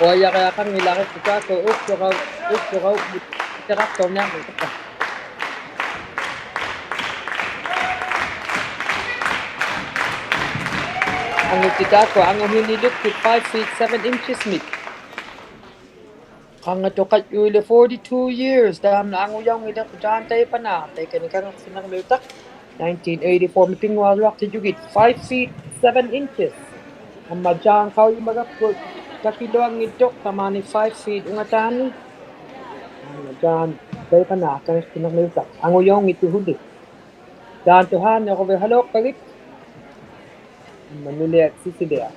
ᐅᐊᔭᕆᐊᖃᙱᓚᕆᒃ ᑖᒃᑯᐊ ᐅᒃᑐᕋᐅ-, ᐅᒃᑐᕋᐅ-, ᑎᕋᖅᑐᕐᓂᐊᕐᒪᑕ. ᐊᖑᑎᑦ ᑖᒃᑯᐊ ᐊᖑᓯᓂᓗᒃᑐᑦ five feet seven inches-ᒥᑦ. ᖃᖓᑐᖃᔾᔪᐃᓕ forty-two years, ᑖᒻᓇ ᐊᖑᔭᐅᙱᓚᖅᑐᖅ ᔮᓐ ᑕᐃᐸᓈ, ᑕᐃᑲᓂ ᑲᖏᖅᓯᓂᕐᒥᐅᑕᖅ, nineteen eighty-four-ᒥ ᐱᙳᐊᕐᔪᐊᖅᑎᔾᔪᒋᑦ, five feet seven inches. ᐊᒻᒪ ᔮᓐ ᖃᐅᔨᒪᒐᒃᑯᑦ ᑕᑭᓗᐊᙱᑦᑐᖅ ᑕᒫᓂ five feet ᐅᖓᑖᓂ. ᐊᒻᒪ ᔮᓐ ᑕᐃᐸᓈ ᑲᖏᖅᓯᓂᕐᒥᐅᑕᖅ, ᐊᖑᔭᐅᙱᑦᑐᖅ ᓱᓕ. ᔮᓐ ᑐᓵᓂᖅ ᖁᕕᐊᓗᖅᐸᒋᑦ. ᐊᒻᒪ ᓄᓕᐊᑦ ᓯᓯᓕᐊ.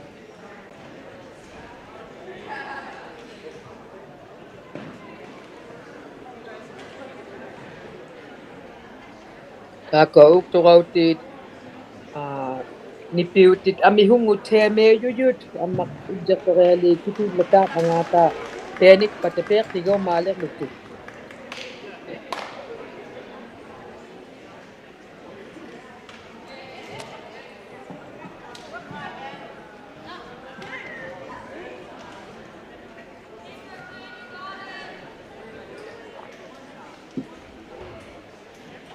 ᑖᒃᑯᐊ ᐅᒃᑐᕋᐅᑏᑦ, ᐋ, ᓂᐱᐅᑎᑦ ᐊᒥᓱᖑᑦᓯᐊᒥᔪᔪᑦ, ᐊᒻᒪ ᐅᔾᔨᖅᑐᕆᐊᓖᑦ ᑭᑐᓪᓚᑖᖅ ᐊᖓᑕ ᐱᐊᓂᒃᐸᑕ ᐱᐊᖅᑎᒍᒪᓕᕐᓗᑎᒃ.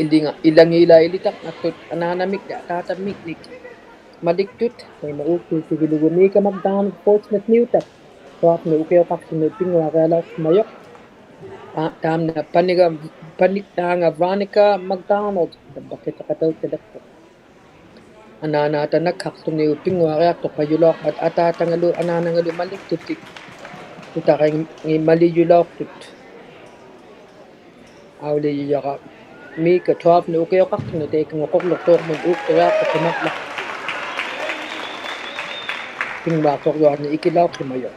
ᐃᓕᖓ-, ᐃᓚᖏᓚ ᐃᓕᑕᕐᓇᖅᑐᑦ ᐊᓈᓇᒥᒃ, ᑖᑕᒥᒃ ᓂᒃ. ᒪᓕᒃᑐᑦ, ᑕᐃᒪ ᐅᒃᑐᑎᒋᓗᒍ ᒦᑲ ᒪᒃᑖᓐ ᐳᖅᓴᒪᑦ ᓂᐅᑕᖅ. ᖁᐊᖅ ᓄ ᐅᑭᐅᖃᖅᑐᓄ ᐱᙳᐊᕆᐊᓚᐅᖅᓯᒪᔪᖅ. ᐋ, ᑖᒻᓇ ᐸᓂᒐ, ᐸᓂᒃᑖᖓ Veronica McDonald, ᑕᕝᕙ ᑭᑕᖃᑕᐅᑦᑕᓕᖅᐳᖅ. ᐊᓈᓇ ᑕᓇᒃᓴᖅᑐᓂᐅᑉ ᐱᙳᐊᕆᐊᖅᑐᖅᐸᔪᓚᐅᖅᐸᑦ ᐊᑖᑕᖓᓗ ᐊᓈᓇᖓᓗ ᒪᓕᒃᑐᑎᒃ. ᑐᑕᕋᖏᑦ ᒪᓕᔪᓚᐅᖅᑐᑦ. ᐊᐅᓕᔪᔭᕋ ᒦᑲ twelve-ᓄᑦ ᐅᑭᐅᖃᖅᑐᓄᑦ ᑕᐃᑲᙳ ᖁᕐᓗᖅᑑᕐᒧᑦ ᐆᒃᑐᕆᐊᖅᑐᖅᓯᒪᓪᓚᒃ. ᐱᙳᐊᖅᑐᕐᔪᐊᕐᓂᖅ ᐃᑭᓚᐅᖅᓯᒪᔪᖅ.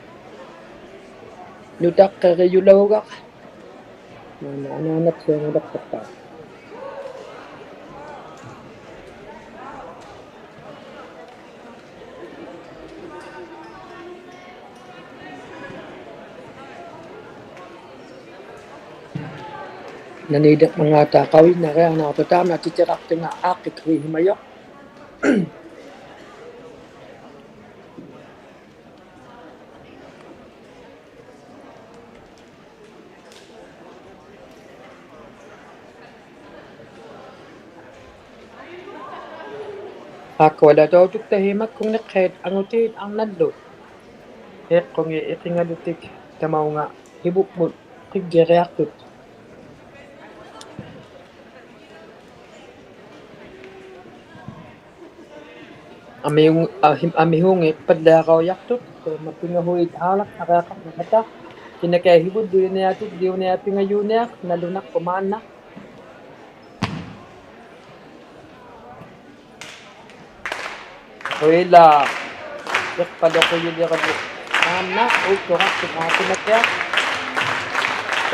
ᓄᑕᖅᑭᕆᔪᓚᐅᒐᖅ. ᒫᓐᓇ ᐊᓈᓇᑦᓯᐊᖑᓕᖅᐸᑦᑕ. ᓇᓃᓕᕐᒪᖔᑕ ᖃᐅᔨᓐᓇᕆᐊᕐᓇᖅᑐᖅ ᑖᒻᓇ ᑎᑎᕋᖅᑎᖓ ᐋᖅᑭᒃᓱᐃᓯᒪᔪᖅ. ᐋᒃᑯᐊᓚ ᑕᐅᑐᒃᑕᓯ ᒪᒃᑯᖕᓂᖅᓴᐃᑦ ᐊᖑᑏᑦ ᐊᕐᓇᓪᓗ. ᐃᖅᑯᖏᑦ ᐃᕿᖓᓗᑎᒃ ᑕᒪᐅᖓ ᓯᕗᒻᒧᑦ ᕿᒡᒋᕆᐊᖅᑐᑦ. ᐊᒥᓱᖕ-, ᐊᓯᒻ-, ᐊᒥᓱᖏᑦ ᐸᓪᓕᐊᕋᐅᔭᖅᑐᑦ, ᑕᐃᒪ ᐱᖓᓱᐃᑦ ᓵᓚᒃᓴᕆᐊᖃᕐᓂᕐᒪᑕ, ᑭᓇᑭᐊᖅ ᓯᕗᓪᓗ ᐃᓐᓇᖅᑐᑦ, ᑎᐅᓂᐊ ᐱᖓᔪᓂᐊᖅ, ᓇᓗᓇᖅᑯᒃ ᒫᓐᓇ. ᖁᕕᐊᓚ, ᐃᖅᐸᓗᒃ ᖁᕕᐊᓕᕋᓗ. ᐊᒻᒪ ᐅᒃᑐᕋᖅᑐᖅ ᐊᑎᒪᑦᑎᐊᖅ.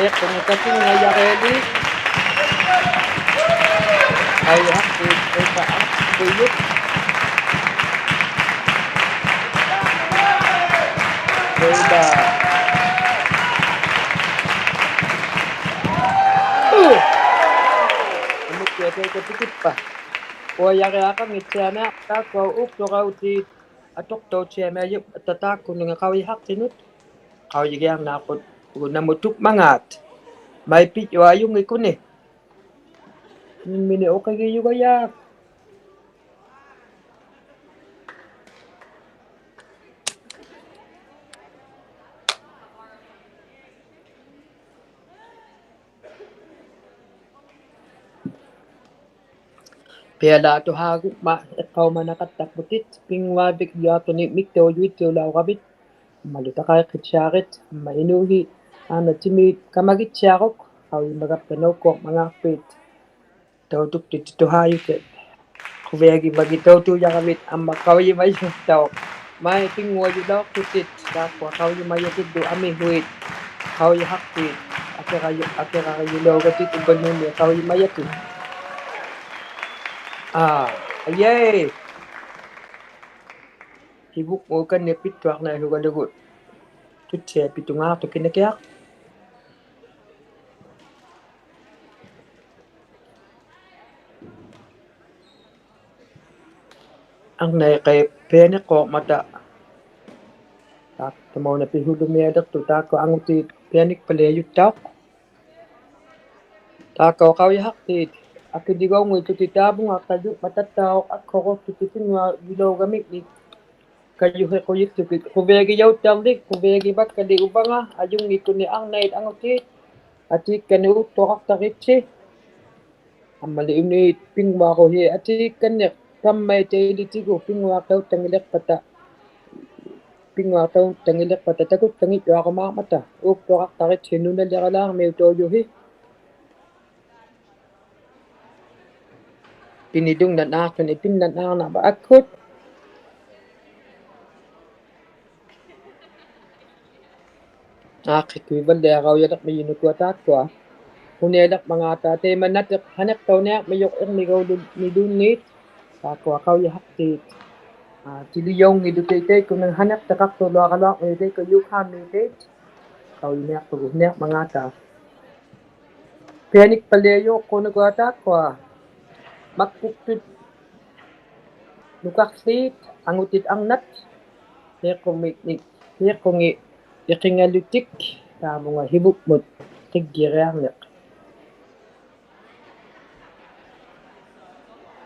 ᐃᖅᑯᖕᓂᖅ ᑕᑭᙵᔭᕆᐊᓖᑦ. ᐊᐃ, ᕼᐊᖅᑐᐃᑦ, ᐃᖅᑲ ᐊᖅᑐᐃᔪᑦ. ᖁᕕᐊᓚ. ᐆ! ᐊᒧᒃᑭᐊᖅ ᑕᐃᑲ ᑎᑭᑉᐸ. ᐅᐊᔭᕆᐊᖃᙱᑦᓯᐊᕐᓂᐊᖅ ᑖᒃᑯᐊ ᐅᒃᑐᕋᐅᑏᑦ ᐊᑐᖅᑕᐅᑦᓯᐊᕐᓂᐊᔪᖅ ᑕᑖᒃᑯᓄᖓ ᖃᐅᔨᓴᖅᑎᓄᑦ. ᖃᐅᔨᒋᐊᕐᓇᖅᐳᑦ ᐅᓇᒧᑦ ᑐᒃᒪᖔᑦ. ᒪᐃᐱᔾᔪᐊᔪᙱᒃᑯᓂ. ᓂᕐᒥᓂᒃ ᐅᖃᕆᔪᒐᔭᖅ. ᐱᐊᓛᑐᓵᒍᒪ ᐃᖅᑲᐅᒪᓇᖃᑦᑕᖅᐳᑎᑦ, ᐱᙳᐊᕕᒡᔪᐊᖅᑐᓂ ᒥᒃᑕᐅᔪᐃᑦᑎᐅᓚᐅᕋᕕᑦ, ᐊᒻᒪᓗ ᑕᖃᐃᖅᑭᑦᑎᐊᕆᑦ, ᐊᒻᒪ ᐃᓅᓯ ᐊᓈ ᑎᒥ ᑲᒪᒋᑦᑎᐊᕈᒃ, ᖃᐅᔨᒪᒐᑉᑕ ᓇᐅᒃᑯᐊᕐᒪᖔᖅᐲᑦ. ᑕᐅᑐᒃᑐᑎᑐᓵᔪᑎᑦ. ᖁᕕᐊᒋᕙᒋᑦ ᑕᐅᑐᔭᕋᕕᑦ ᐊᒻᒪ ᖃᐅᔨᒪᔪᑦᑕᐅᖅ. ᒪᐃ ᐱᙳᐊᔪᓚᐅᖅᑐᑎᑦ, ᑖᒃᑯᐊ ᖃᐅᔨᒪᔭᑎᓪᓗ ᐊᒥᓱᐃᑦ, ᖃᐅᔨᓴᖅᑏᑦ, ᐊᑭᕋᔪ-, ᐊᑭᕋᔪᓚᐅᒐᑎᑦ ᐅᕝᕙᓘᓐᓃᑦ ᖃᐅᔨᒪᔭᑎᑦ. ᐋ, ᐊᔭᐃ. ᓯᕗᒻᒧᑦ ᐅᑲᓐᓂᖅ ᐱᑦᑐᐊᕐᓇᐃᓱᒐᓗᒍ. ᑐᑦᓯᐊᐃᑦ ᐱᑐᖔᖅᑐᖅ ᑭᓇᑭᐊᖅ. ᐊᕐᓇᐃᖃᐃ ᐱᐊᓂᖅᑰᕐᒪᑕ. ᑖ-, ᑕᒪᐅᓇ ᐱᓱᓗᒥᐊᓕᖅᑐᖅ ᑖᒃᑯᐊ ᐊᖑᑏᑦ ᐱᐊᓂᒃᐸᓪᓕᐊᔪᑦᑕᐅᖅ. ᑖᒃᑯᐊ ᖃᐅᔨᓴᖅᑏᑦ, ᐊᑭᓕᒍᙱᑦᑐᑎᑦ ᑖᕗᖓᖅᑕᔪᖕᒪᑕᑦᑕᐅᖅ ᐊᒃᓱᕈᖅᑐᑎᑦ ᐱᙳᐊᔪᓚᐅᒐᒥᖕᓂᒃ. ᑲᔪᓯᖁᔨᒃᑐᑭᑦ, ᖁᕕᐊᒋᔭᐅᑦᑕᓕ, ᖁᕕᐊᒋᕙᒃᑲᓕ ᐅᕙᖓ, ᐊᔪᙱᒃᑯᓂ ᐊᕐᓇᐃᑦ ᐊᖑᑏᑦ, ᐊᑏᒃᑲᓂᒃ ᐆᒃᑐᖃᖅᑕᕆᑦᓯ. ᐊᒻᒪᓕ ᐅᓂ ᐱᙳᐊᕈᓯ ᐊᑏᒃᑲᓂᒃ ᑕᒪᐃᑦᑕᐃᓕᑎᒍ ᐱᙳᐊᖅᑕᐅᑦᑕᙱᓕᖅᐸᑕ, ᐱᙳᐊᖅᑕᐅᑦᑕᙱᓕᖅᐸᑕ ᑕᑯᑦᑕᙱᔾᔪᐊᕈᒫᕐᒪᑕ, ᐆᒃᑐᖃᖅᑕᕆᑦᓯ ᓄᓇᓕᕋᓛᕐᒥᐅᑕᐅᔪᓯ. ᐱᓂᑐᖕᓇᖅᑐᓂ ᐱᓐᓇᖅ ᐊᕐᓇᕙ ᐊᒃᓱᑦ. ᐋᖅᑭᒃᑯᐃᕙᓪᓕᐊᕋᐅᔭᓕᕐᒥᔪᑦ ᓄᑯᐊ ᑖᒃᑯᐊ. ᓱᓂᐊᓕᕐᒪᖔᑕ ᑕᐃᒪᓐᓇᑎᒃ ᓴᓂᖅᑕᐅᓂᐊᕐᒥᔪᖅ ᐃᕐᒥᒐᐅᓗᓂᓘᓐᓃᑦ. ᑖᒃᑯᐊ ᖃᐅᔨᓴᖅᑏᑦ. ᐋ, ᑎᓕᔭᐅᙱᓗᑎᑦ ᑕᐃᒃᑯᓂᒃ ᓴᓂᖅᑕᖃᖅᑐᓗᐊᕋᓗᐊᕐᒥᔪᑦ ᑕᐃᒃᑯ ᔫᒃᓵᕐᒥᔪᑦ ᑕᐃᒃ. ᖃᐅᔨᓂᐊᖅᐳᒍᑦ ᓴᓂᕐᒪᖔᑕ. ᐱᐊᓂᒃᐸᓪᓕᐊᔪᖅ ᖁᓄᑯᐊ ᑖᒃᑯᐊ. ᒪᒃᑯᒃᑐᑦ ᓄᑲᖅᖠᑦ, ᐊᖑᑏᑦ ᐊᕐᓇᑦ, ᓰᖅᑯᖏᓐᓂ-, ᓰᖅᑯᖏᑦ ᐃᕿᖓᓗᑎᒃ, ᑖᒧᙵ ᓯᕗᒻᒧᑦ ᕿᒡᒋᕆᐊᕐᓂᖅ.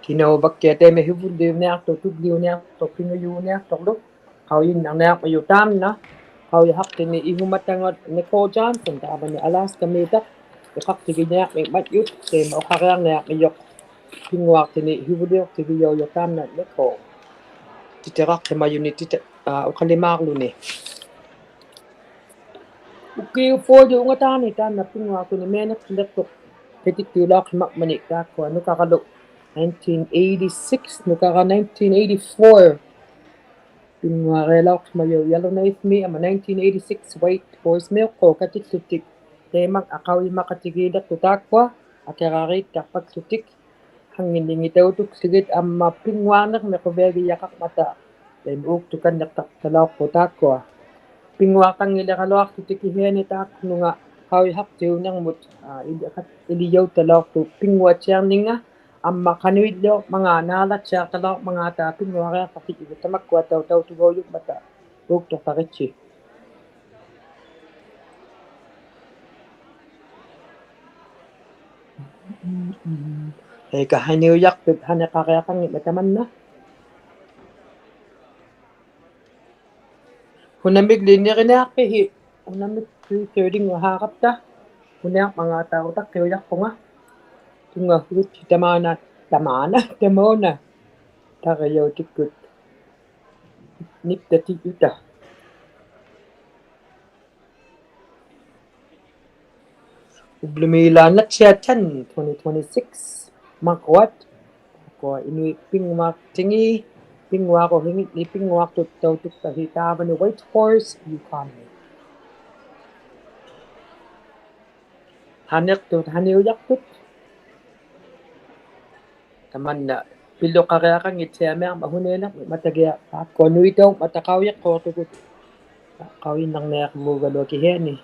ᑭᓇᐅᕙᒃᑭᐊᖅ ᑕᐃᒪ ᓯᕗᓪᓕᐅᓂᐊᖅᑐᖅ, ᑐᒡᓕᐅᓂᐊᖅᑐᖅ, ᐱᖓᔪᐅᓂᐊᖅᑐᕐᓗ. ᖃᐅᔨᓐᓇᕐᓂᐊᕐᒥᔪᖅ ᑖᒻᓇ, ᖃᐅᔨᓴᖅᑎᓂ ᐃᓱᒪᑕᖓ Nicole Johnson, ᑖᕙᓂ Alaska-ᒦᑕ, ᐃᖃᖅᑎᒋᓂᐊᕐᒥᒃ ᒪᔾᔪᑦ, ᑕᐃᒪ ᐅᖃᕆᐊᕐᓂᐊᕐᒥᔪᖅ, ᐱᙳᐊᖅᑎᓂ ᓯᕗᓕᐅᖅᑎᒋᔭᐅᔪᖅ ᑖᒻᓇ Nicole. ᑎᑎᕋᖅᓯᒪᔪᓂ ᑎᑕ-, ᐋ, ᐅᖃᓕᒫᕐᓗᓂ. ᐅᑭᐅᑉ ᓴᐅᔪᖓᑖᓂ ᑖᒻᓇ ᐱᙳᐊᖅᑐᓂ ᒥᐊᓂᖅᑎᓕᖅᑐᖅ ᑭᑎᑦᑎᐅᓚᐅᖅᓯᒪᖕᒪᓂ ᑖᒃᑯᐊ ᓄᑲᕋᓗ nineteen eighty-six, ᓄᑲᕋ nineteen eighty-four. ᐱᙳᐊᕆᐊᓚᐅᖅᓯᒪᔪᔮᓗᓇᐃᒻᒥ ᐊᒻᒪ nineteen eighty-six White Horse-ᒥᐅᖅᑰᖅ ᑲᑎᓪᓗᑎᒃ. ᑕᐃᒪᒃ ᐊᖃᐅᔨᒪᖃᑎᒌᓕᖅᑐᖅ ᑖᒃᑯᐊ, ᐊᑭᕋᕇᑦᑕᖅᐸᒃᖢᑎᒃ. ᖃᙱᓐᓂᙱᑕᐅᑐᒃᖢᒋᑦ ᐊᒻᒪ ᐱᙳᐊᕐᓂᕐᒥᒃ ᖁᕕᐊᒋᔭᖃᕐᒪᑕ. ᑕᐃᒪ ᐆᒃᑐᑲᓐᓂᖅᑕᖅᑕᓚᐅᖅᐳᖅ ᑖᒃᑯᐊ. ᐱᙳᐊᖅᑕᙱᓕᕋᓗᐊᖅᖢᑎᒃ ᑭᓯᐊᓂ ᑖᒃᑯᓄᖓ ᖃᐅᔨᓴᖅᑎᐅᓂᕐᒧᑦ, ᐋ, ᐃᓕ-, ᐃᓕᔭᐅᑦᑕᓚᐅᖅᐳᖅ ᐱᙳᐊᑦᓯᐊᕐᓂᖓ, ᐊᒻᒪ ᖃᓄᐃᓕᐅᕐᒪᖔᑦ ᓈᓚᑦᓯᐊᖅᑕᓚᐅᕐᒪᖔᑕ ᐱᙳᐊᕆᐊᖅᑕᖅᑎᒋᒍ ᑕᒪᒃᑯᐊᑦᑕᐅᖅ ᑕᐅᑐᒍᔪᖕᒪᑕ ᐆᒃᑐᖅᑕᕆᑦᓯ. ᐃᑲ ᓴᓂᐅᔭᖅᑐᑦ ᓴᓂᖃᕆᐊᖃᙱᒻᒪᑦ ᑕᒪᓐᓇ. ᓱᓇᒥᒡᓕ ᓂᕆᓂᐊᖅᐱᓯ, ᓱᓇᒥᒡᓕ three thirty-ᖑᓵᕋᑉᑕ, ᓱᓂᐊᕐᒪᖔᑕ ᐅᑕᖅᑭᐅᔭᖅᐳᖓ. ᑐᙵᓱᑦᓯ ᑕᒫᓇ, ᑕᒫᓇ, ᑕᒪᐅᓇ. ᑕᕐᕆᔭᐅᑎᒃᑯᑦ. ᓂᒃᑕᑎᔾᔪᑕ. ᐅᑉᓗᒥᓛᓐᓇᑦᓯᐊ ten, twenty twenty-six, ᒪᕐᕈᐊᑦ. ᑖᒃᑯᐊ ᐃᓄᐃᑦ ᐱᙳᐊᖅᑎᖏᑦ, ᐱᙳᐊᕈᓯᖏᓐᓂᒃ ᐱᙳᐊᖅᑐᑦᑕᐅᑐᒃᑕᓯ ᑖᕙᓂ Whitehorse, Yukon-ᒥ. ᓴᓂᖅᑐᑦ, ᓴᓂᐅᔭᖅᑐᑦ. ᑕᒪᓐᓇ ᐱᓗᖃᕆᐊᖃᙱᑦᓯᐊᒥᐊᕐᒪᑦ ᓱᓇᐃᓐᓇᕐᒪᑕᒋᐊᖅ ᑖᒃᑯᐊ ᓄᐃᑕᐅᖕᒪᑕ ᖃᐅᔨᖅᑰᖅᑐᒍᑦ. ᖃᐅᔨᓐᓇᕐᓂᐊᕐᒨᒐᓗᐊᖅ ᑭᓯᐊᓂ.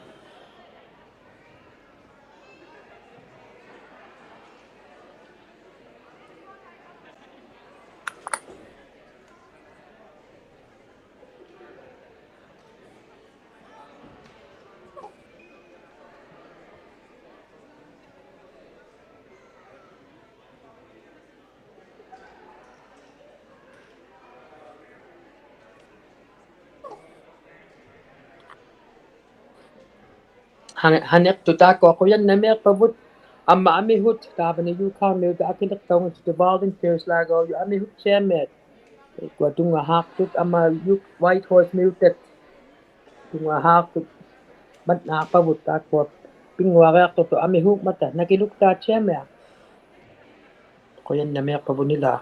ᓴᓂ-, ᓴᓂᖅᑐᑦ ᑖᒃᑯᐊ ᖁᔭᓐᓇᒦᖅᐸᕗᑦ, Amma amihut, taavani Yukon-miutat akiliqtaunngittutit volunteers-laaguujuq amihut chairman-it. Ukua tunngahaqtut amma Yuk-, Whitehorse-miutat tunngahaqtut. Matnaaqpavut taakkua pinnguariaqtuqtut amihuummata, nakiluktaat chairman-it. Qujannamiaqpavut ilaa.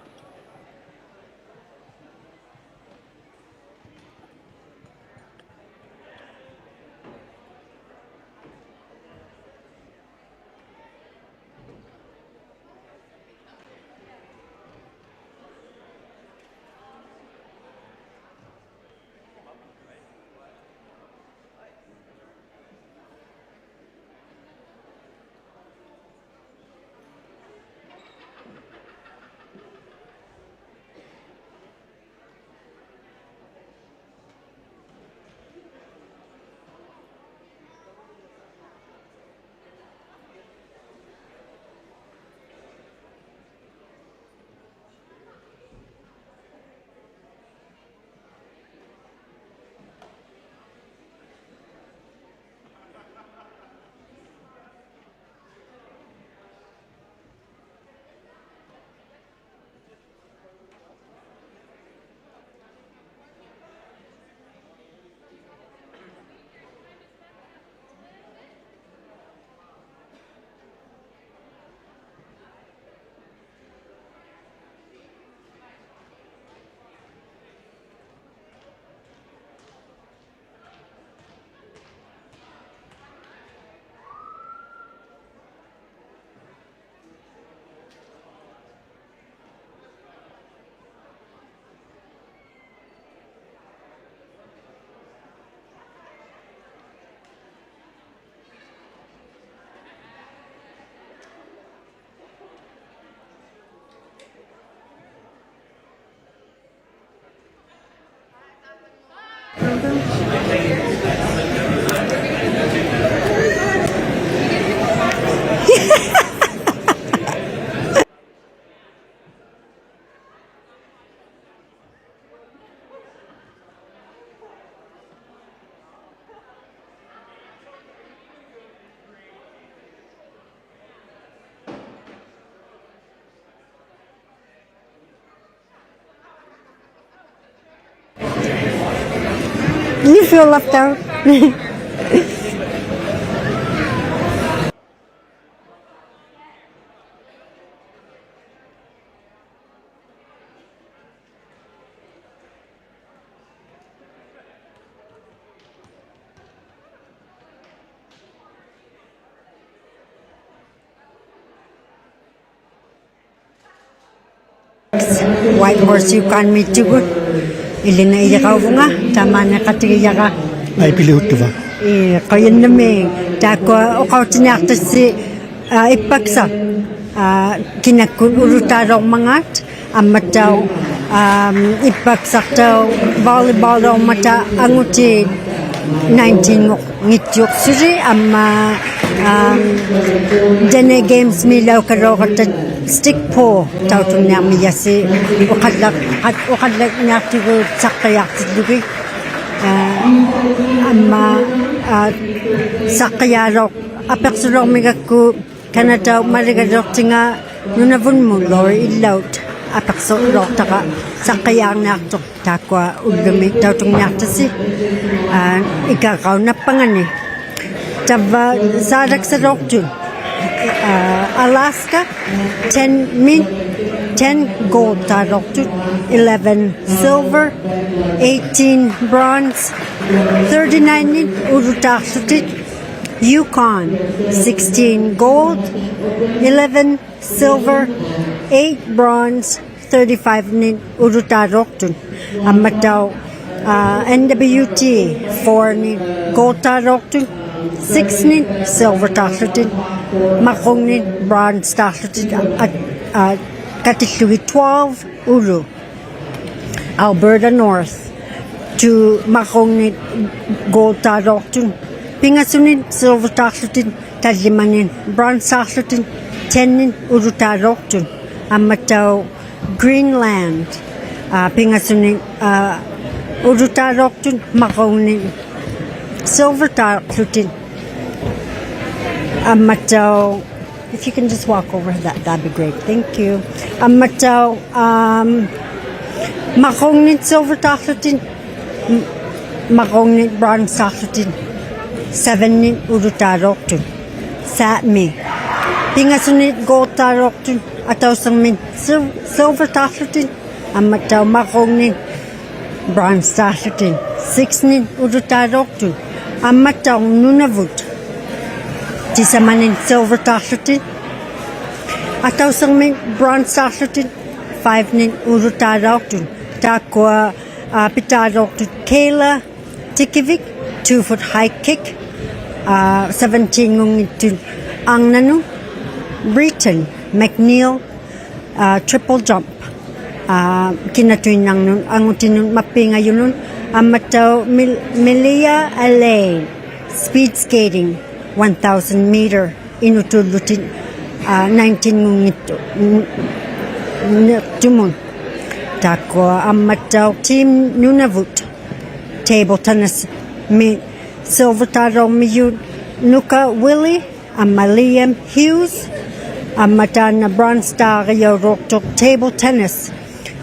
You feel left out. Whitehorse Yukon-miittugut. Ilina Iyiqauvunga, tamaani qatigijara. Ai, Pili Huttuva. Ii, qujannamiik, taakkua uqautiniaqtassi, aa, ippaksaq, aa, kinakkut ulutaalauqmangaat, ammattauq, aa, ippaksaqtauq volleyball-lauqmata angutit nineteen-nguq ngittiuq suli amma, am, Dene Games-miilaukalauqata stick pull tautungniarmijasi uqallaq-, uqallaqniaqtugut saqqijaaqtillugit. Aa, amma, aa, saqqijaalauq-, apiqsulauqmigakku Kanataup maligaluqtinga nunavunmut Lori Illaut apiqsulauqtaqa saqqijaarniaqtuq. Taakkua ullumi tautungniaqtasi, aa, ikaqauq nappangani. Tavva saalaksalauqtut, aa, Alaska, ten min-, ten gold-taalauqtut, eleven silver, eighteen bronze, thirty-nine-nit ulutaaqłutit, Yukon, sixteen gold, eleven silver, eight bronze, thirty-five-nit ulutaalauqtut. Ammattauq, aa, N W T, four-nit gold-taalauqtut, six-nit silver-taaqłutit, maqungnit bronze-taaqłutit, aa, aa, katillugit twelve ulu. Alberta North, two maqungnit gold-taalauqtut, pingasunit silver-taaqłutit, tallimanit bronze-taaqłutit, ten-nit ulutaalauqtut. Ammattauq Greenland, aa, pingasunit, aa, ulutaalauqtut, maqungnit silver-taaqłutit. Ammattauq If you can just walk over that, that'd be great. Thank you. Ammattauq, um, marunnit silver-taaqłutit, m-, marunnit bronze-taaqłutit, seven-nit ulutaalauqtut. Saami. Pingasunit gold-taalauqtut, atausirmit sil-, silver-taaqłutit, ammattauq marunnit bronze-taaqłutit, six-nit ulutaalauqtut, ammattauq Nunavut, tisamanit silver-taaqłutit, atausirmit bronze-taaqłutit, five-nit ulutaalauqtut, taakkua, aa, pitaalauqtut Kayla Tikivik, two-foot high kick, aa, seventeen-ngunngittunut arnanut, Britton McNeil, aa, triple jump, aa, kinatuinnarnut angutinut mappiingajunut, ammattauq Mil-, Milia Alain, speed skating, one thousand meter, inutullutit, aa, nineteen-ngunngittu-, n-, n-, tumut. Taakkua ammattauq Team Nunavut, table tennis-mi silver-taalauqmijut Nuka Willie, amma Liam Hughes, amma taanna bronze-taarijaulauqtuq table tennis,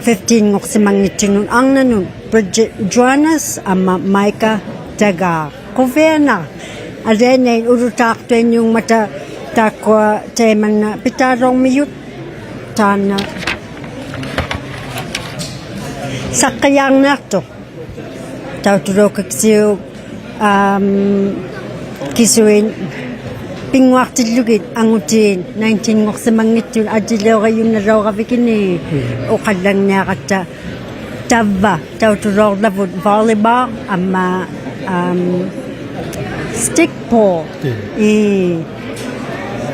fifteen-nguqsimanngittunut arnanut, Bridget Joannes, amma Micah Dagar. Quvianaq, alianait ulutaaqtuinnguungmata taakkua taimanna pitaalauqmijut, taanna saqqijaarniaqtuq. Tautulaukiksiuk, am, kisuit pinnguaqtillugit angutit nineteen-nguqsimanngittunut ajjiliurijunalauravigit ini, mm, uqallangniaratta tavva tautulauqlavut volleyball amma, am, stick pull. Mm. Ii.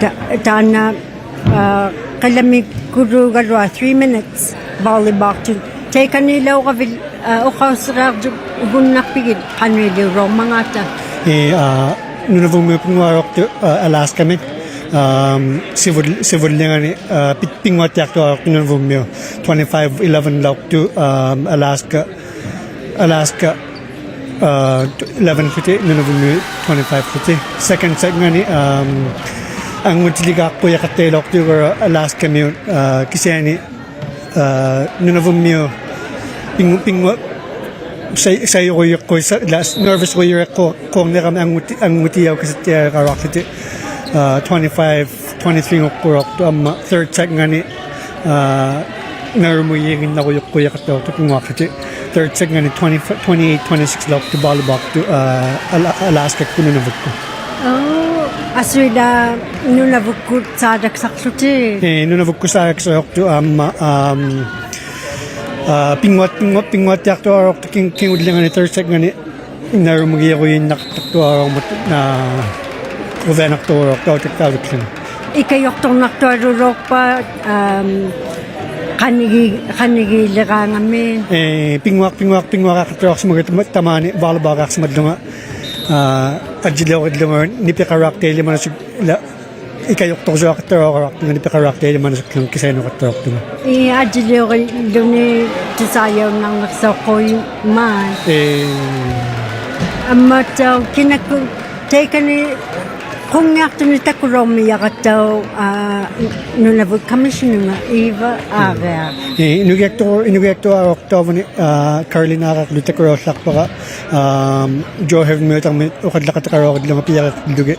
Ta-, taanna aa, qilamikuluugaluaq three minutes volleyball-tut. Taikaniilauravit, aa, uqausiriarjugunnaqpigit qanuiliulaurmangaata? Ii, aa, Nunavummiut pinnguarauqtuq, aa, Alaska-mi. Am, sivul-, sivullingani, aa, pi-, pinnguattiaqtuarauqtuq Nunavummiut twenty-five eleven-lauqtuq, am, Alaska, Alaska, aa, eleven-łuti, Nunavummiut twenty-five-łuti. Second set-ngani, am, angutiligaaqqujaqqattailauqtuugaluaq Alaska-miut, aa, kisiani, aa, Nunavummiut pinngu-, pinngu-, sai-, saijurujukkuisa-, la-, nervous-rujurikku-, -kkuarniramik anguti-, angutijaukasattiaraluaqłuti, aa, twenty-five twenty-three-nguqquulauqtuq amma third set-ngani, aa, narumujiiginnarujukkujaqqattauqtuq pinnguaqłuti. Third set-ngani twenty, twenty-eight twenty-six-lauqtuq volleyball-tut, aa, Ala-, Alaska-kkut Nunavukkut. Oo, asuila Nunavukkut saalaksaqłuti? Ee, Nunavukkut saalaksauqtuq amma, am, aa, pinnguat-, pinnguat-, pinnguattiaqtuarauqtuq kin-, kingullingani third set-ngani narumujiirujinnaqtaqtuaraluarmat, aa, quvianaqtuarauqtuq tautak-, tautakłuni. Ikajuqturnaqtualulauqpa, am, qanigi-, qanigiiliraangami? Ee, pinnguaq-, pinnguaq-, pinnguaqaqattauqsimagit tama-, tamaani volleyball-aqsimallunga, aa, ajjiliurillunga nipiqaluaqtailimanasuk la-, ikajuqtuqsuaqattauqaluaqtunga nipiqaluaqtailimanasuklunga kisainuqattauqtunga. Ii, ajjiliurilluni tusaajaunarniqsauqquujumaat. Ee. Ammattauq kinakkut taikani qunngiaqtuni takulaurmijaqattauq, aa, Nunavut Commissioner-nga Eva Aariaq. Ee, inugiaqtu-, inugiaqtuarauqtauvani, aa, Carolina Aariaqlu takulaullaqpara, am, Joe Heaven-miutamit uqallaqataqaluarillunga piarillugi,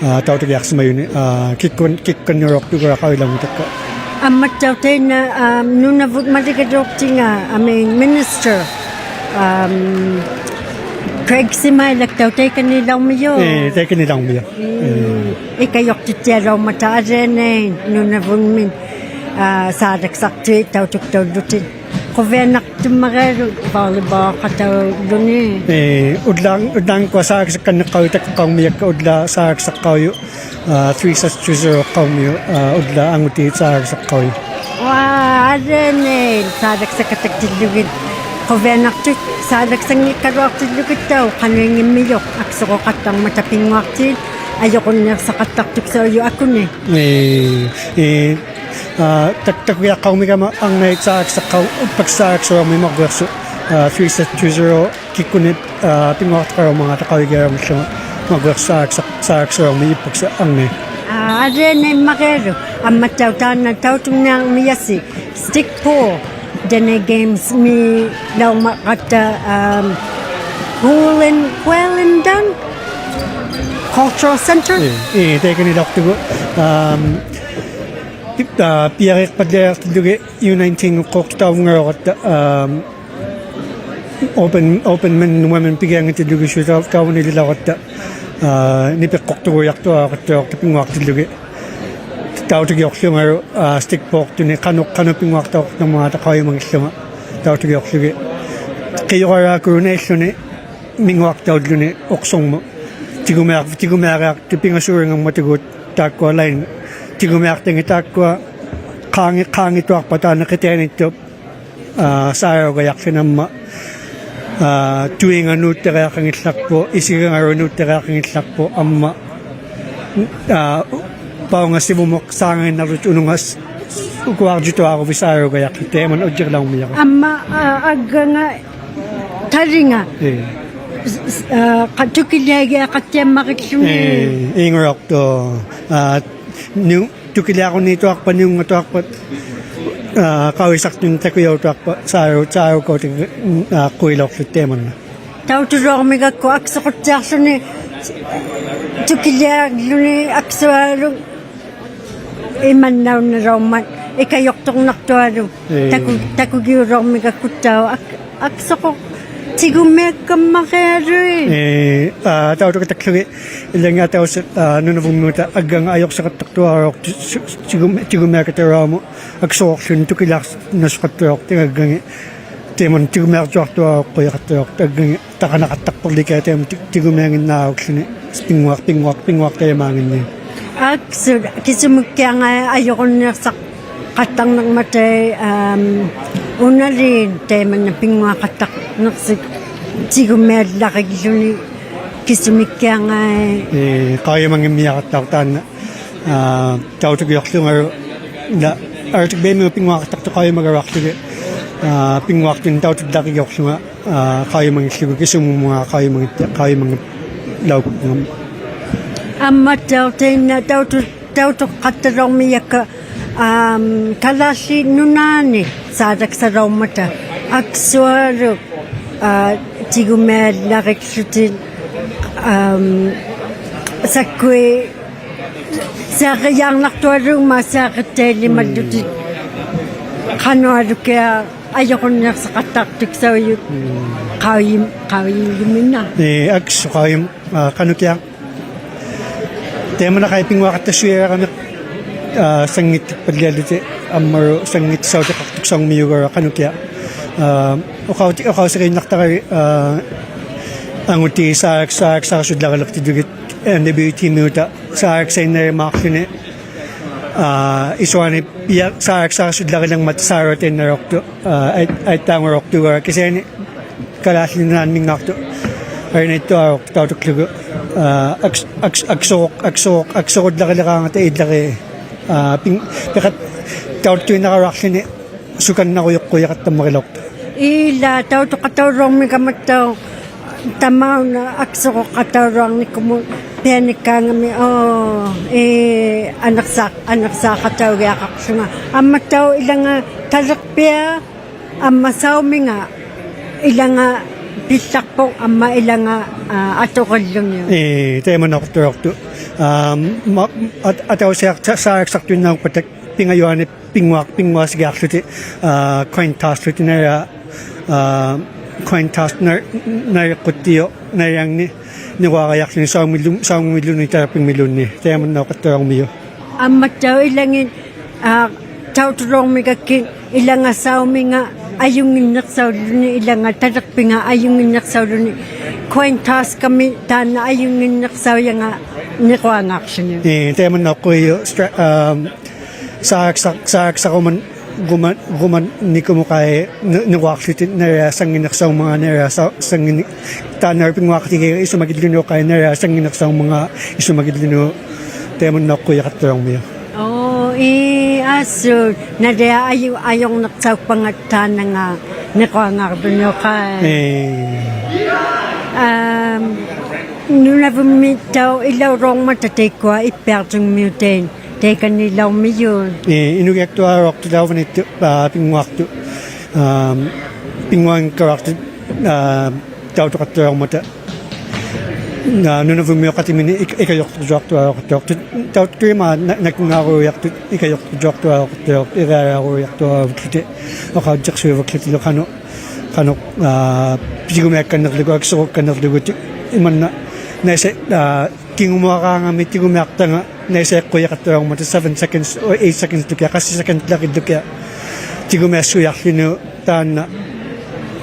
aa, tautagiaqsimajuni, aa, kikkun-, kikkunniulauqtugaluaq qaujilaunngutakka. Ammattauq tainna, am, Nunavut maligaluuqtinga, I mean, Minister, am, Craig Simailaktauq taikaniilaumijuq? Ee, taikaniilaumijuq. Mm. Ee. Ikajuqtittialaummata alianait Nunavummi, aa, saalaksaqtuit tautuktaullutit. Quvianaqtummariaruk volleyball-qatauluni. Ee, ullaaq-, ullaaq-, ullaaq-, ullaaq-, saalaksakkanniqaujuq takuqaumijakka ullaaq saalaksaqqaujuq, aa, three sets to zero-qqaumijuq, aa, ullaaq angutiit saalaksaqqaujuq. Waa, alianait saalaksakataktillugit. Quvianaqtut saalaksanngikkaluaqtillugittauq qanuinngimmijut aksuruqattarmata pinnguaqtiit ajurunniiqsaqattaqtuksaujuq akuni. Ee, ee, aa, tak-, takujaqqaumigama arnait saalaksaqqau-, ippaksut saalaksaluarmit marruiqsut, aa, three sets to zero kikkunnit, aa, pinnguaqtaqaluarmangaata qaujigialuarmallunga marruiqsut saalaksaq-, saalaksaluarmit ippaksut arnait. Aa, alianaimmarialuk, ammattauq taanna tautunniarmijasi, Stickpaw, Dene Games-milaungmaqatta, um, Hulen-, Hualindang Cultural Centre. Ii, ii, taikani ilauqtugut, um, pi-, aa, piariiqpalliaqtillugit U nineteen-nguqquuqtut tauvungaluuqatta, um, Open, Open Men, Women pigianngitillugit suli tau-, tauvunililauqatta, aa, nipiqquqtugujaqtuaqattauqtuq pinnguaqtillugit. Tautugiuqłungalu, aa, Stickpaw-qtuni qanuq, qanuq pinnguaqtauqtangmangata qaujimangillunga. Tautugiuqługit. Qijuralaakkulu nailluni minnguaqtaulluni uqsungmut. Tigumiaq-, tigumiariaqtuq pingasuuringammatugut taakkua line. Tigumiaqtangit taakkua qaangi-, qaangituaqpat taanna qitianittuq aa, saaruugajaqłuni amma, aa, tuinga nuuttariaqanngillaqpuq, isigangalu nuuttariaqanngillaqpuq amma, aa, paunga sivumuq saangainnarlutik ununga s-, ukuaqjutuaruvit saaruugajaqłutik, taimanna ujjirilaungmijara. Amma, aa, agganga talinga. Ii. S-, s-, aa, qa-, tukiliagiaqattiammariqłuni. Ii, iingulauqtuq, aa, niu-, tukiliarunniituaqpat, niunngatuaqpat, aa, qauisaqtuni takujautuaqpat, saaru-, saaruukautik, aa, quilauqłutik taimanna. Tautuluarmigakku aksuquttiaqłuni, tukiliaqłuni aksualuk, imannaunalaungmat, ikajuqturnaqtualuk, ii, taku-, takugiuluarmigakkuttauq ak-, aksuquq tigumiakkammarialuit. Ii, aa, tautukatakługit, ilangit atausiq, aa, Nunavummiuta agganga ajuqsiqattaqtuarauqtuq, su-, su-, tigumi-, tigumiakataluamut, aksuquqłuni tukiliaqnasuqattauqtuq aggangit, taimanna tigumiarjuaqtuaruqqujaqattauqtuq aggangit, taqanaqattaqpallikiaq taimanna ti-, tigumianginnaaruqłuni, pinnguaq-, pinnguaq-, pinnguaqtajumaanginni. Aksut, kisumikkiaq ajurunniiqsaqattarnirmata, am, unaliit taimanna pinnguaqattarniqsut tigumiallariqłuni kisumikkiaq. Ii, qaujimanngimmijaqattauq taanna, aa, tautugiuqłungalu, ila, Arctic Bay-miut pinnguaqattaqtuq qaujimagaluaqługit, aa, pinnguaqtuni tautullarigiuqłunga, aa, qaujimanngillugu kisumummunga qaujimanngit-, qaujimanngilauqłunga. Ammattauq taanna tautu-, tautuqattalaurmijakka, am, Kalaallit Nunaanni saalaksalaummata aksualuk, aa, tigumiallariqłutik, am, sakkui siaqijaarnaqtualuk, ma siaqittailimallutik. Qanualukiaq ajurunniiqsaqattaqtuksaujut. Qaujim-, qaujimanngimmina. Ii, aksu qaujim-, aa, qanukiaq. Taimanna qai pinnguaqattasuiaramik, aa, sanngittiqpalliallutik ammalu sanngittisautiqaqtuksaungmijugaluaq qanukiaq. Aa, uqauti-, uqausiriinnaqtaraluit, aa, angutit saalak-, saalaksarasullarilaktillugit N W T-miuta saalaksainnarumaaqłuni, aa, isuani pia-, saalaksarasullarilirmata saaruatainnalauqtuq, aa, ait-, aittaangulauqtuugaluaq kisiani Kalaallit Nunaanninngaaqtuq, ainaittuarauqtuq tautuklugu, aa, aks-, aks-, aksuruq-, aksuruq-, aksurullariliraangata illarii, aa, pin-, piqat-, tautuinnaraluaqłuni sukannarujuqqujaqattammarilaurtuq. Ila, tautuqatauluarmigamattauq, tamauna aksuruqatauluarnikumut pianikkaangami, oo, ii, aniqsaa-, aniqsaaqataugiaqaqłunga. Ammattauq ilanga taliqpiaq, amma sauminga, ilanga pillaqpuq, amma ilanga, aa, atuqilluniuq. Ii, taimannauqtuq. Am, ma-, at-, atausiaq sa-, saalaksaqtuinnaukpata pingajuanit pinnguaq-, pinnguaqsigiaqłutik, aa, coin toss-lutik naliriaq, aa, coin toss na-, naliriqquttioq naliriangni niruarajaqłuni saumillu-, saumingmilluunniit taliqpingmilluunniit, taimannauqattauqmijuq. Ammattauq ilangit, aa, tautuluarmigakkit ilanga sauminga ajunnginniqsauluni, ilanga taliqpinga ajunnginniqsauluni, coin toss-kami taanna ajunnginniqsaujanga niruangaaqłuni. Ii, taimannauqqujuq stra-, am, Saaksa-, saaksaruman-, ruman-, rumannikumuqai ni-, niruaqłutik naliriaq sannginiqsaungmangaat naliriaq sa-, sanngini-, taanna pinnguaqatigiiq isumagilluniuq qai naliriaq sannginiqsaungmangaat isumagilluniuq taimannauqquujaqattauqmijuq. Oo, ii, assut, naliriaq aju-, ajurniqsaukpangaat taannanga niruangaaqłuniuq qai. Ii. Am, Nunavummiuttauq ilauruuqmata taikkua Ippiaqtungmiutait taikaniilaumijuit. Ii, inugiaktuarauqtut ilauvanittut, aa, pinnguaqtut, aa, pinnguanngikkaluaqtut, aa, tautuqattauruuqmata. Aa, Nunavummiuqatiminik ik-, ikajuqtuqtuarauqtut. Tauttuimaa na-, nakingaarujaqtut, ikajuqtuqtuarauqtut, iriariarujaqtuarauqtut, uqaujjiqsuivaklutillu qanuq, qanuq, aa, tigumiakkanniqługu, aksurukkanniqługu, ti-, imanna, naisa, aa, kingumuaraangami tigumiaqtanga, naisaiqquijaqattauruuqmata seven seconds, eight seconds-lukiaq, qassi seconds-laqillukiaq, tigumiassujaqłuni taanna,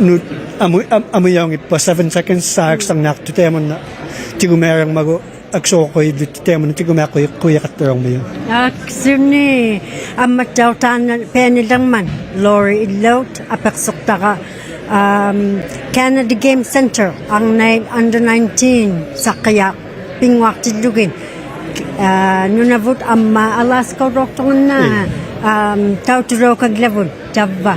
nu-, amu-, am-, amujaunngippa seven seconds saaqsarniaqtut, taimanna, tigumiarangmagu, aksuruqujillutik taimanna tigumiaqquji-, qujaqattauruuqmajuq. Aksuni, ammattauq taanna pianilirmat, Lori Idlout, apiqsuqtara, um, Canada Game Center, arnait under nineteen, saqqijaaq, pinnguaqtillugit, aa, Nunavut amma Alaska-rauqtuq anna, ii, um, tautulaukagglavut. Tavva.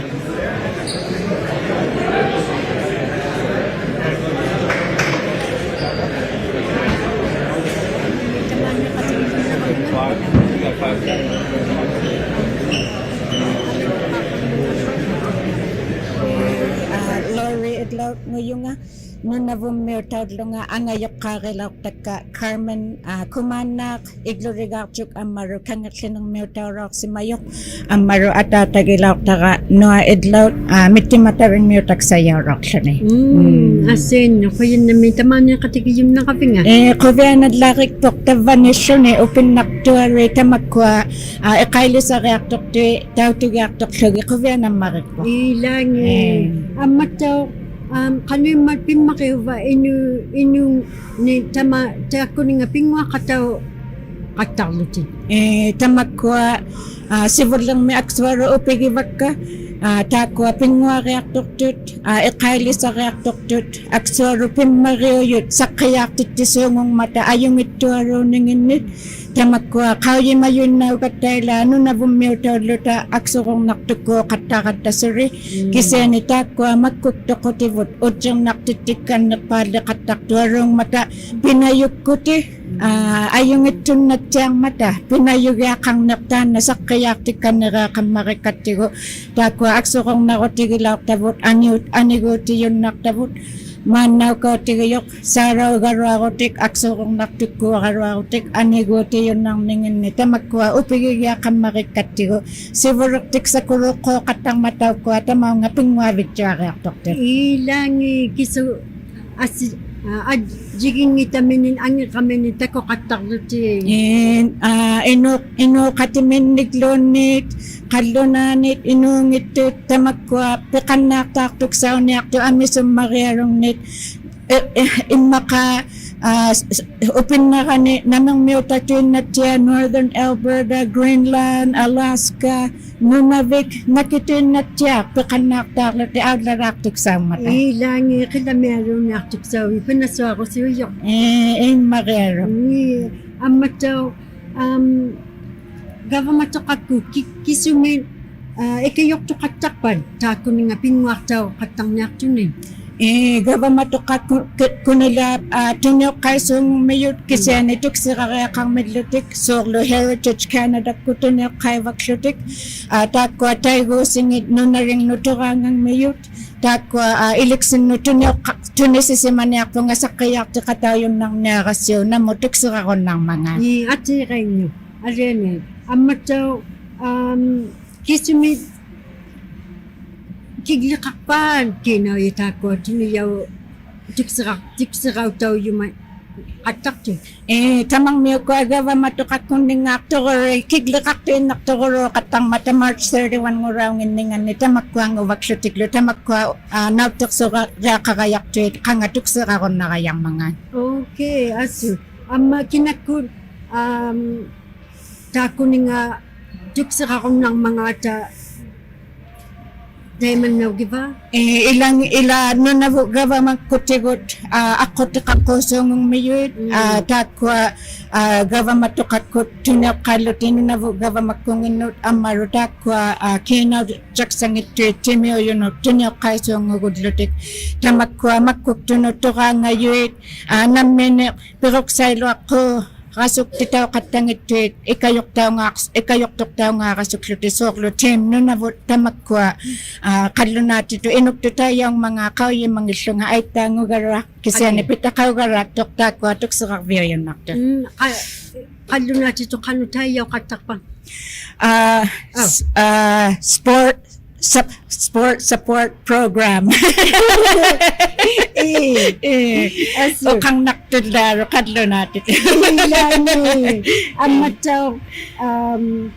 Aa, Lori Idlout-ngujunga, Nunavummiutaullunga angajuqqaarilauqtakka Carmen, aa, Kumaannaaq, Igluligaaqtuk ammalu Kangiqłinirmiutaurauqsimajuq, ammalu ataatagilauqtara Noah Idlout, aa, Mittimatavingmiutaksajaurauqłuni. Mm, mm. Asinnu, qujanami tamaaniiqatigijunnaravinga. Ee, quvianallarikpuq tavvaniilluni upinnaqtuarui tamakkua, aa, iqailisariaqtuqtut, tautugiaqtuqługit, quvianammarikpuq. Ilaangi, ee, ammattauq, am, qanuimmat pimmariuva inu-, inu-, ni tama, taakkuninga pinnguaqatauqattarlutik. Ee, tamakkua, aa, sivullirmi aksualu upigivakka, aa, taakkua pinnguariaqtuqtut, aa, iqailisariaqtuqtut, aksualu pimmariujut saqqijaaqtittisuungungmata ajunngittualuunninginnit, tamakkua qaujimajuinnaugatta ilaa Nunavummiutaulluta aksururnaqtukkuuqattaratta suli, mm, kisiani taakkua makkuktuqutivut ujjirnaqtittikkannirpaalliqattaqtualuungmata, mm, pinajukkuti, aa, ajunngittunnattiarmata, pinajugiaqarniq taanna saqqijaaqtikkanniriaqammarikkattigu, taakkua aksururnarutigilauqtavut, aniut-, aniguutijunnaqtavut, maannaukautigijuq, saalaugaluarutik, aksururnaqtukkuugaluarutik, aniguutijunnarninginni, tamakkua upigigiaqammarikkattigu, sivuliqtiksakuluuqquuqattarmata taukkua tamaunga pinnguavittuariaqtuqtut. Ilaangi kisu asi-, aa, ajjiginngitamini, angiqamini takuqattarlutik. Ii, aa, inu-, inuuqatiminnigluunniit, qallunaanit, inuunngittut, tamakkua piqannaaqtaaqtuksauniaqtut amisummarialungnit, i-, i-, immaqa, aa, s-, s-, upinnarani namirmiutatuinnattiaq Northern Alberta, Greenland, Alaska, Nunavik, nakituinnattiaq piqannaaqtaaqłutik aullalaaqtuksaummata. Ilaangi qilamialuuniaqtuksauvit, pinasuarusiujuq. Ii, immarialuk. Ii, ammattauq, am, gavamatuqakkut ki-, kisumit, aa, ikajuqtuqattaqpat taakkuninga pinnguaqtauqattarniaqtuni? Ii, gavamatuqakkut ki-, kunilaa, aa, tuniuqqaisuungmijut, mm, kisiani tuksirariaqarmillutik, suurlu Heritage Canadakkut tuniuqqaivakłutik, aa, taakkua taiguusingit nunalingnut turaangangmijut, taakkua, aa, iliksinnut tuniuqqa-, tunisisimaniaqpunga saqqijaaqtiqataujunnarniarassiuk namut tuksirarunnarmangaat. Ii, atiiqainnguq. Alianai, ammattauq, am, kisumit kigliqaqpat kiinaujat taakkua tunijau tuksira-, tuksirautaujumaqqattaqtut? Ii, tamarmiukkua gavamatuqakkunningaaqtururi kigliqaqtuinnaqturuluuqattarmata March thirty-one-nguraunginninganni tamakkuanguvakłutiklu, tamakkua, aa, nauttiqsuriaqarajaqtuit qanga tuksirarunnarajarmangaat. Okay, asu. Amma kinakkut, am, taakkuninga tuksirarunnarmangaata ᑕᐃᒪᓐᓇᐅᒋᕙ? ᐄ, ᐃᓚᖏ-, ᐃᓛ ᓄᓇᕗᑦ ᒐᕙᒪᒃᑯᑎᒍᑦ, ᐋ, ᐊᖅᑯᑎᖃᖅᑰᓲᖑᒻᒥᔪᐃᑦ, ᒻᒻ. ᐋ, ᑖᒃᑯᐊ, ᐋ, ᒐᕙᒪᑐᖃᒃᑯᑦ ᑐᓂᐅᖅᑲᐃᓪᓗᑎᒃ ᓄᓇᕗᑦ ᒐᕙᒪᒃᑯᖏᓐᓄᑦ ᐊᒻᒪᓗ ᑖᒃᑯᐊ, ᐋ, ᑮᓇᐅᔭᒃᓴᖏᑦᑐᐃᑦ ᑎᒥᐅᔪᓄᑦ ᑐᓂᐅᖅᑲᐃᓲᖑᒍᓪᓗᑎᒃ. ᑕᒪᒃᑯᐊ ᒪᒃᑯᒃᑐᓄᑦ ᑐᕌᖓᔪᐃᑦ, ᐋ, ᓇᒻᒥᓂᖅ ᐱᕈᖅᓴᐃᓗᐊᖅᑰ- ᕋᓱᒃᑎᑕᐅᖃᑦᑕᙱᑦᑐᐃᑦ ᐃᑲᔪᖅᑕᐅᖔᖅ-, ᐃᑲᔪᖅᑐᖅᑕᐅᖔᕋᓱᒃᖢᑎᒃ ᓲᕐᓗ Team ᓄᓇᕗᑦ ᑕᒪᒃᑯᐊ, ᐋ, ᖃᓪᓗᓈᑎᑐᑦ ᐃᓄᒃᑐᑦ ᑕᐃᔭᐅᖕᒪᖔᑦ ᖃᐅᔨᒪᙱᓪᓗᖓ ᐊᐃᑦᑖᖑᒐᓗᐊᖅ ᑭᓯᐊᓂ ᐊᑏ. ᐱᑕᖃᐅᒐᓗᐊᖅᑐᖅ ᑖᒃᑯᐊ ᑐᒃᓯᕋᕐᕕᐅᔪᓐᓇᖅᑐᑦ. ᒻᒻ, ᖃ-, ᖃᓪᓗᓈᑎᑐᑦ ᖃᓄᖅ ᑕᐃᔭᐅᖃᑦᑕᖅᐸᑦ? ᐋ, ᐋ. ᔅ-, ᐋ, sport, sup-, sport support program. ᐄ. ᐄ. ᐊᓱ. ᐅᖃᕐᓇᖅᑐᓪᓛᓗᒃ ᖃᓪᓗᓈᑎᑐᑦ. ᐃᓛᓐᓂ. ᐊᒻᒪᑦᑕᐅᖅ, ᐊᒻ,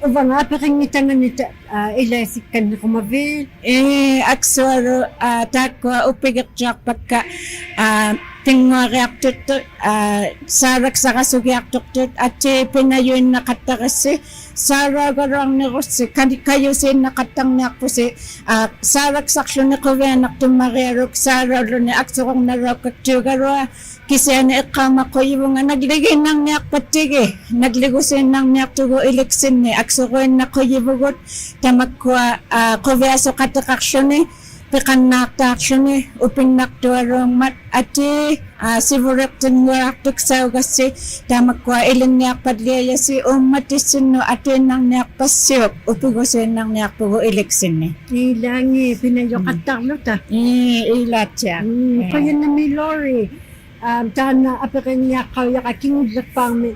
ᐅᕙᖓ ᐊᐱᕆᙱᑕᖓᓂ ᑕ-, ᐋ, ᐃᓚᐃᓯᒃᑲᓐᓂᕈᒪᕖᑦ? ᐄ, ᐊᒃᓱᐊᓗᒃ, ᐋ, ᑖᒃᑯᐊ ᐅᐱᒋᖅᑐᐊᖅᐸᒃᑲ, ᐋ, ᐱᙳᐊᕆᐊᖅᑐᖅᑐᑦ, ᐋ, ᓵᓚᒃᓴᕋᓱᒋᐊᖅᑐᖅᑐᑦ, ᐊᑏ ᐱᓇᔪᐃᓐᓇᖃᑦᑕᕆᔅᓯ, ᓵᓚᐅᒐᓗᐊᕐᓂᕈᔅᓯ, ᑲᓐ-, ᑲᔪᓰᓐᓇᖃᑦᑕᕐᓂᐊᖅᐳᓯ, ᐋ, ᓵᓚᒃᓴᖅᖢᓂ ᖁᕕᐊᓇᖅᑐᒻᒪᕆᐊᓗᒃ, ᓵᓚᐅᓪᓗᓂ ᐊᒃᓱᕈᕐᓇᓚᐅᑲᒃᑑᒐᓗᐊᖅ, ᑭᓯᐊᓂ ᐃᖅᑲᐅᒪᖁᔨᕗᖓ ᓇᒡᓕᒌᓐᓇᕐᓂᐊᖅᐸᑦᑎᒋ, ᓇᒡᓕᒍᓰᓐᓇᕐᓂᐊᖅᑐᒍᑦ ᐃᓕᒃᓯᓐᓂᒃ ᐊᒃᓱᕈᐃᓐᓇᖁᔨᕗᒍᑦ, ᑕᒪᒃᑯᐊ, ᐋ, ᖁᕕᐊᓱᖃᑎᖃᖅᖢᓂ, ᐱᖃᓐᓈᖅᑖᖅᖢᓂ, ᐅᐱᓐᓇᖅᑐᐊᓘᖕᒪᑦ, ᐊᑏ, ᐋ, ᓯᕗᓕᖅᑎᙳᐊᖅᑐᒃᓴᐅᒐᔅᓯ, ᑕᒪᒃᑯᐊ ᐃᓕᓐᓂᐊᖅᐸᓪᓕᐊᔭᔅᓯ, ᐆᒻᒪᑎᑦᓯᓐᓄᑦ ᐊᑐᐃᓐᓇᕐᓂᐊᖅᐸᔅᓯᐅᒃ, ᐅᐱᒍᓰᓐᓇᕐᓂᐊᖅᐳᒍᑦ ᐃᓕᒃᓯᓐᓂᒃ. ᐃᓛᖏ, ᐱᓇᔪᖃᑦᑕᕐᓗᑕ. ᒻᒻ. ᐄ, ᐃᓛᑦᓯᐊᖅ. ᒻᒻ, ᐄ. ᖁᔭᓐᓇᒦᒃ Lori. ᐋ, ᑖᓐᓇ ᐊᐱᕆᙱᐊᖅᑲᐅᔭᕋ ᑭᖑᓪᓕᖅᐹᒥ,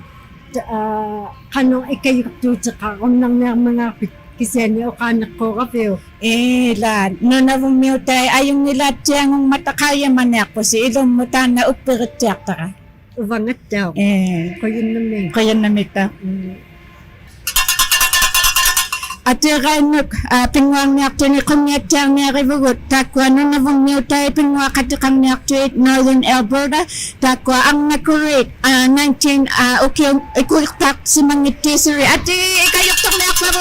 ᐋ, ᖃᓄᖅ ᐃᑲᔪᖅᑑᑎᖃᕈᓐᓇᕐᓂᐊᕐᒪᖔᖅᐱᑦ ᑭᓯᐊᓂ ᐅᖄᓂᖅᑰᕋᕕᐅᒃ. ᐃᓛ, ᓄᓇᕗᒻᒥᐅᑕᐃᑦ ᐊᔪᙱᓚᑦᑎᐊᖑᖕᒪᑕ ᖃᐅᔨᒪᓂᐊᖅᐳᓯ, ᐃᓗᒻᒧᑦ ᑖᓐᓇ ᐅᑉᐱᕆᑦᑎᐊᖅᑕᕋ. ᐅᕙᖓᑦᑕᐅᖅ. ᐄ. ᖁᔭᓐᓇᒦᒃ. ᖁᔭᓐᓇᒦᒃᑕᐅᖅ. ᒻᒻ. ᐊᑏ ᖃᐃᓐᓄᒃ, ᐋ, ᐱᙳᐊᕐᓂᐊᖅᑐᓂᒃ ᖁᒻᒥᐊᑦᑎᐊᕐᓂᐊᕆᕗᒍᑦ, ᑖᒃᑯᐊ ᓄᓇᕗᒻᒥᐅᑕᐃᑦ ᐱᙳᐊᖃᑎᖃᕐᓂᐊᖅᑐᐃᑦ Northern Alberta, ᑖᒃᑯᐊ ᐊᕐᓇᑯᓖᑦ, ᐋ, nineteen, ᐋ, ᐅᑭᐅ-, ᐃᑯᐃᖅᑕᖅᓯᒪᙱᑦᑎ ᓯᕆ, ᐊᑏ ᐃᑲᔪᖅᑕᕐᓂᐊᖅᐸᕗᑦ.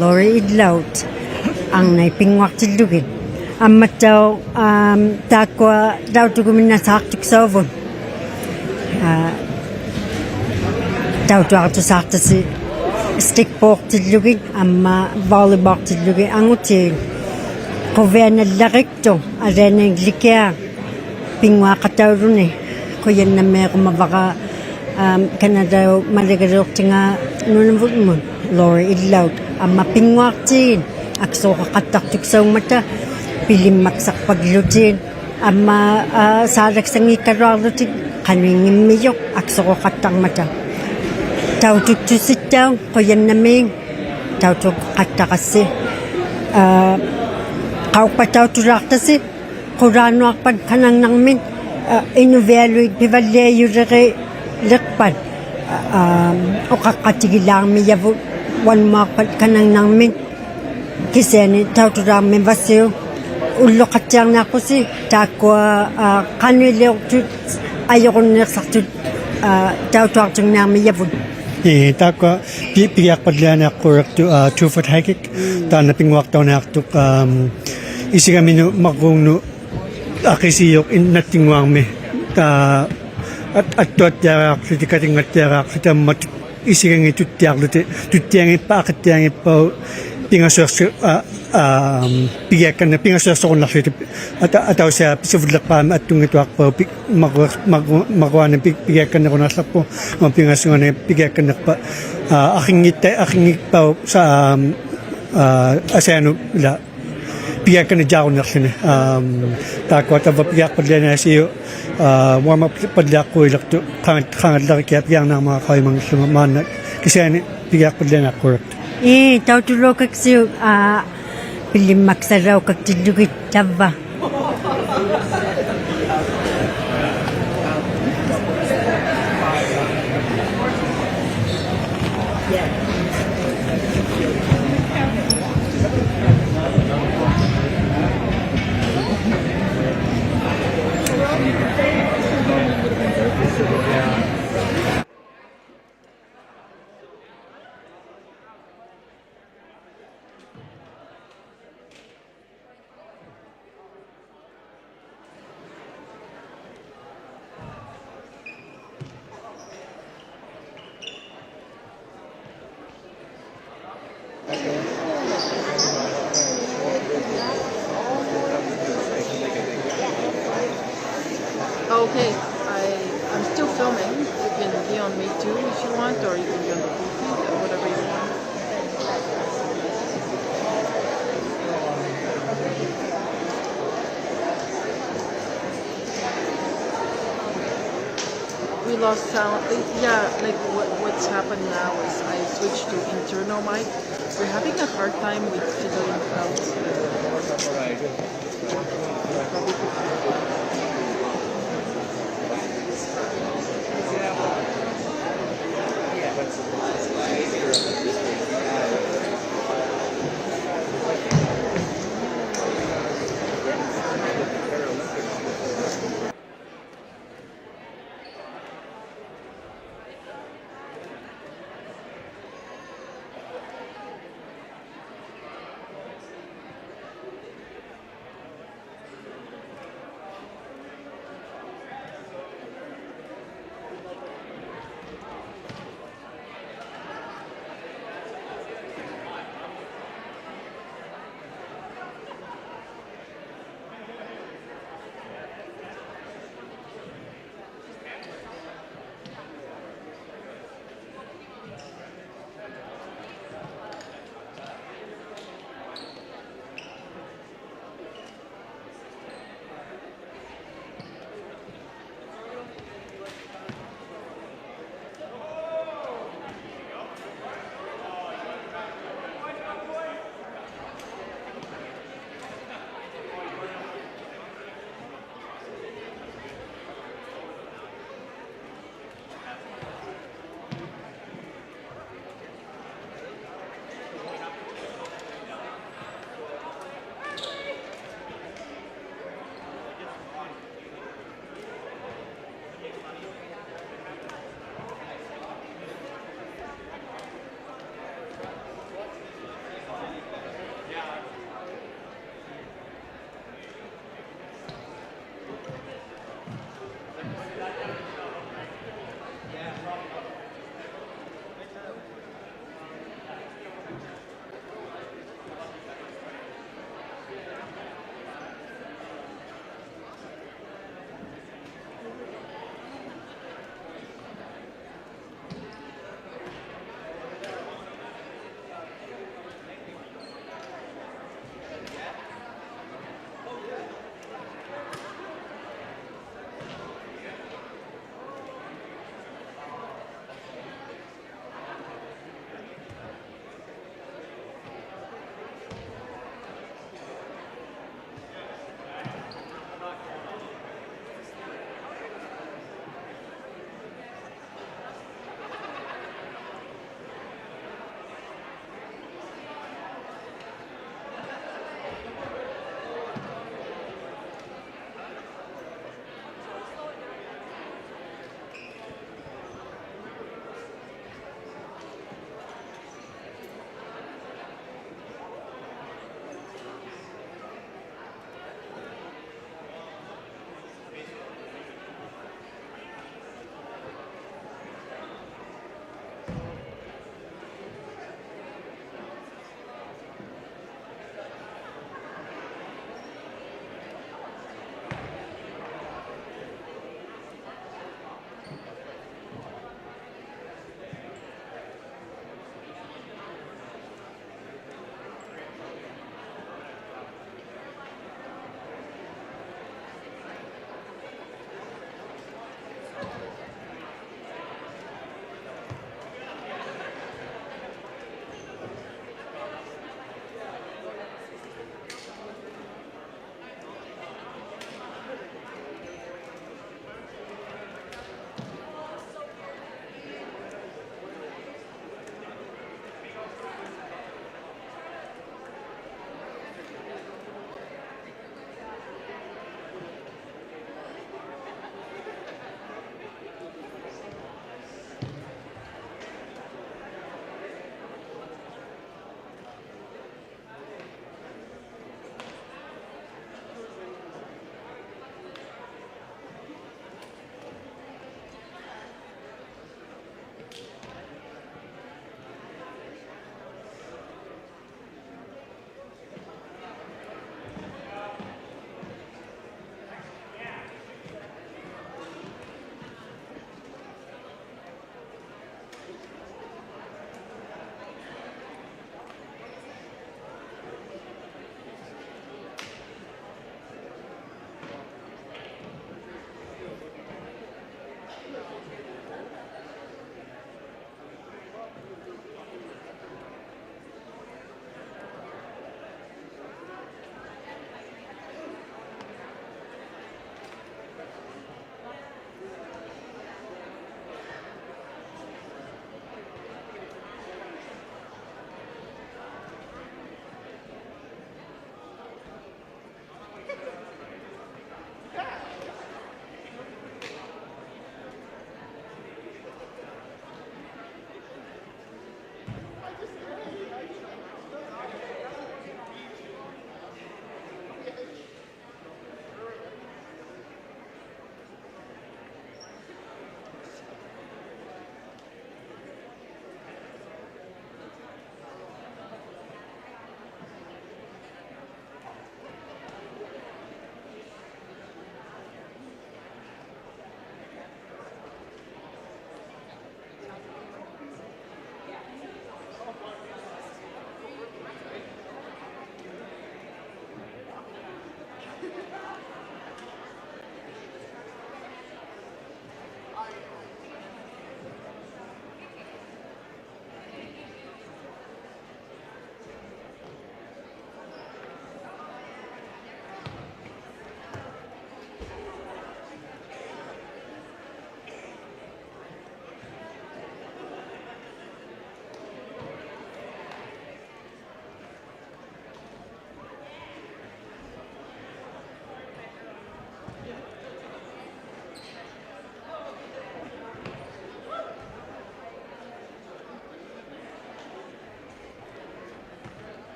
Lori Idlout, arnait pinnguaqtillugit. Ammattauq, am, taakkua tautuguminnasaaqtuksauvut. Aa, tautuaqtusaaqtasi stickball-tillugit, amma volleyball-tillugit, angutit. Quvianallariktuq, aliananglikiaq. Pinnguaqatauluni, qujannamiirumavara, am, Kanataup malagaliuqtinga Nunavumut, Lori Idlout, amma pinnguaqtiit, aksuruqattartuksaungmata, pilimmaksaqpaglutit, amma, aa, saalaksanngikkaluaqlutit, qanuinngimmijuq, aksuruqattarmata. Tautuktusittauq, qujannamiik, tautuqattarassi, aa, qauqpatautulaaqtasi, qulaanuaqpat kanangnarmit, aa, inuvialuit pivalliajulirilikpat, aa, uqaqqatigilaarmijavut uanmuaqpat kanangnarmit, kisiani tautulaarmivasiuk, ulluqattiarniaqpusi, taakkua, aa, qanuiliuqtut, ajurunniiqsaqtut, aa, tautuaqtungniarmijavut. Ii, taakkua pi-, pigiaqpallianiaqquuliqtuq, aa, two foot high kick, taanna pinnguaqtauniaqtuq, am, isigaminut marruungnut aqisiijuq innattinnguarmi, aa, at-, attuattiariaqłutik, katinngattiariaqłutik, amma tut-, isigangit tuttiaqłutik, tuttianngippat, aqittianngippat, pingasuiqsu-, aa, am, pigiakkanni, pingasuiqsurunnarlutik, ata-, atausiaq pisivulliqpaami attunngituaqpauq, pi-, marruiq-, marru-, marruani pi-, pigiakkannirunnarlarput, amma pingasungani pigiakkanniqpat, aa, aqinngitta-, aqinngippauk sa-, am, aa, asianut ila pigiakkannijaarunniqłuni. Am, taakkua tavva pigiaqpallianiasiuk, aa, warm-up-palliaqquuliqtuq, qanga-, qangallarikkiaq pigiarniarmaqaujumanngillunga maanna, kisiani pigiaqpallianiaqquuliqtuq. Ii, tautulaukaksiuk, aa, pilimmaksalaukaktillugit tavva. Okay, I, I'm still filming. You can be on me too if you want, or you can be on the goofy, whatever you want. We lost sound. Uh, yeah, like what, what's happened now is I switched to internal mic. We're having a hard time with figuring out. Uh,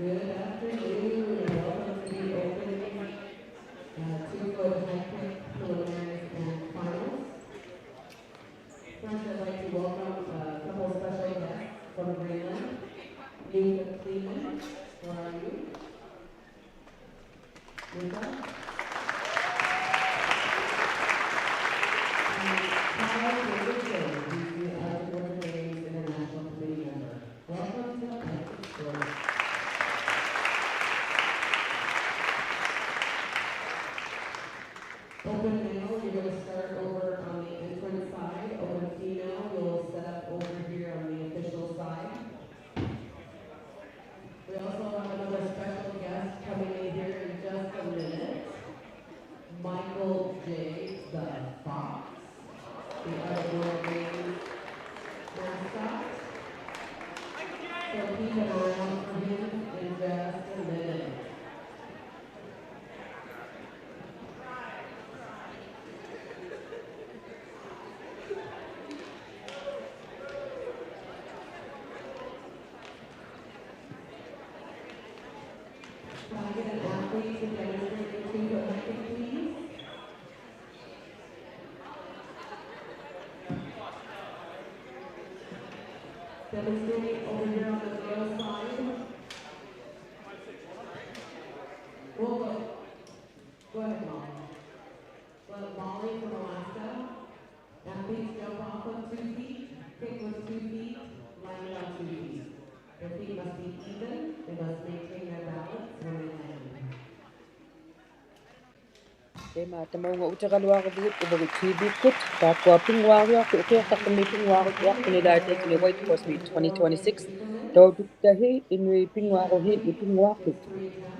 Good afternoon and welcome to the open, uh, two-foot high kick preliminaries and finals. First, I'd like to welcome a couple special guests from Greenland. Nuka Kleeman, where are you? Nuka? And Kyle Davidson, who's the Outdoor Games International Committee member. Welcome to High Kick Sports. Open male, you're gonna start over on the entrance side. Open female, you'll set up over here on the official side. We also have another special guest coming in here in just a minute. Michael J. the Fox, the Outdoor Games mascot. So keep an eye out for him in just a minute. Can I get an athlete to demonstrate the two-foot high kick, please? Demonstrating over here on the male side. We'll go. Go ahead, Molly. Well, Molly from Alaska. Athletes jump off of two feet, kick with two feet, land on two feet. Their feet must be even. They must maintain their balance when they land. Taima tamaunga utigaluarivut uvagut T V-kkut, taakkua pinnguariaqtut ukiuqtaqtumi pinnguarut uaqtuni laitaituni Whitehorse-mi twenty twenty-six. Tautuktahi inui pinnguaruhiit pinnguaqtut.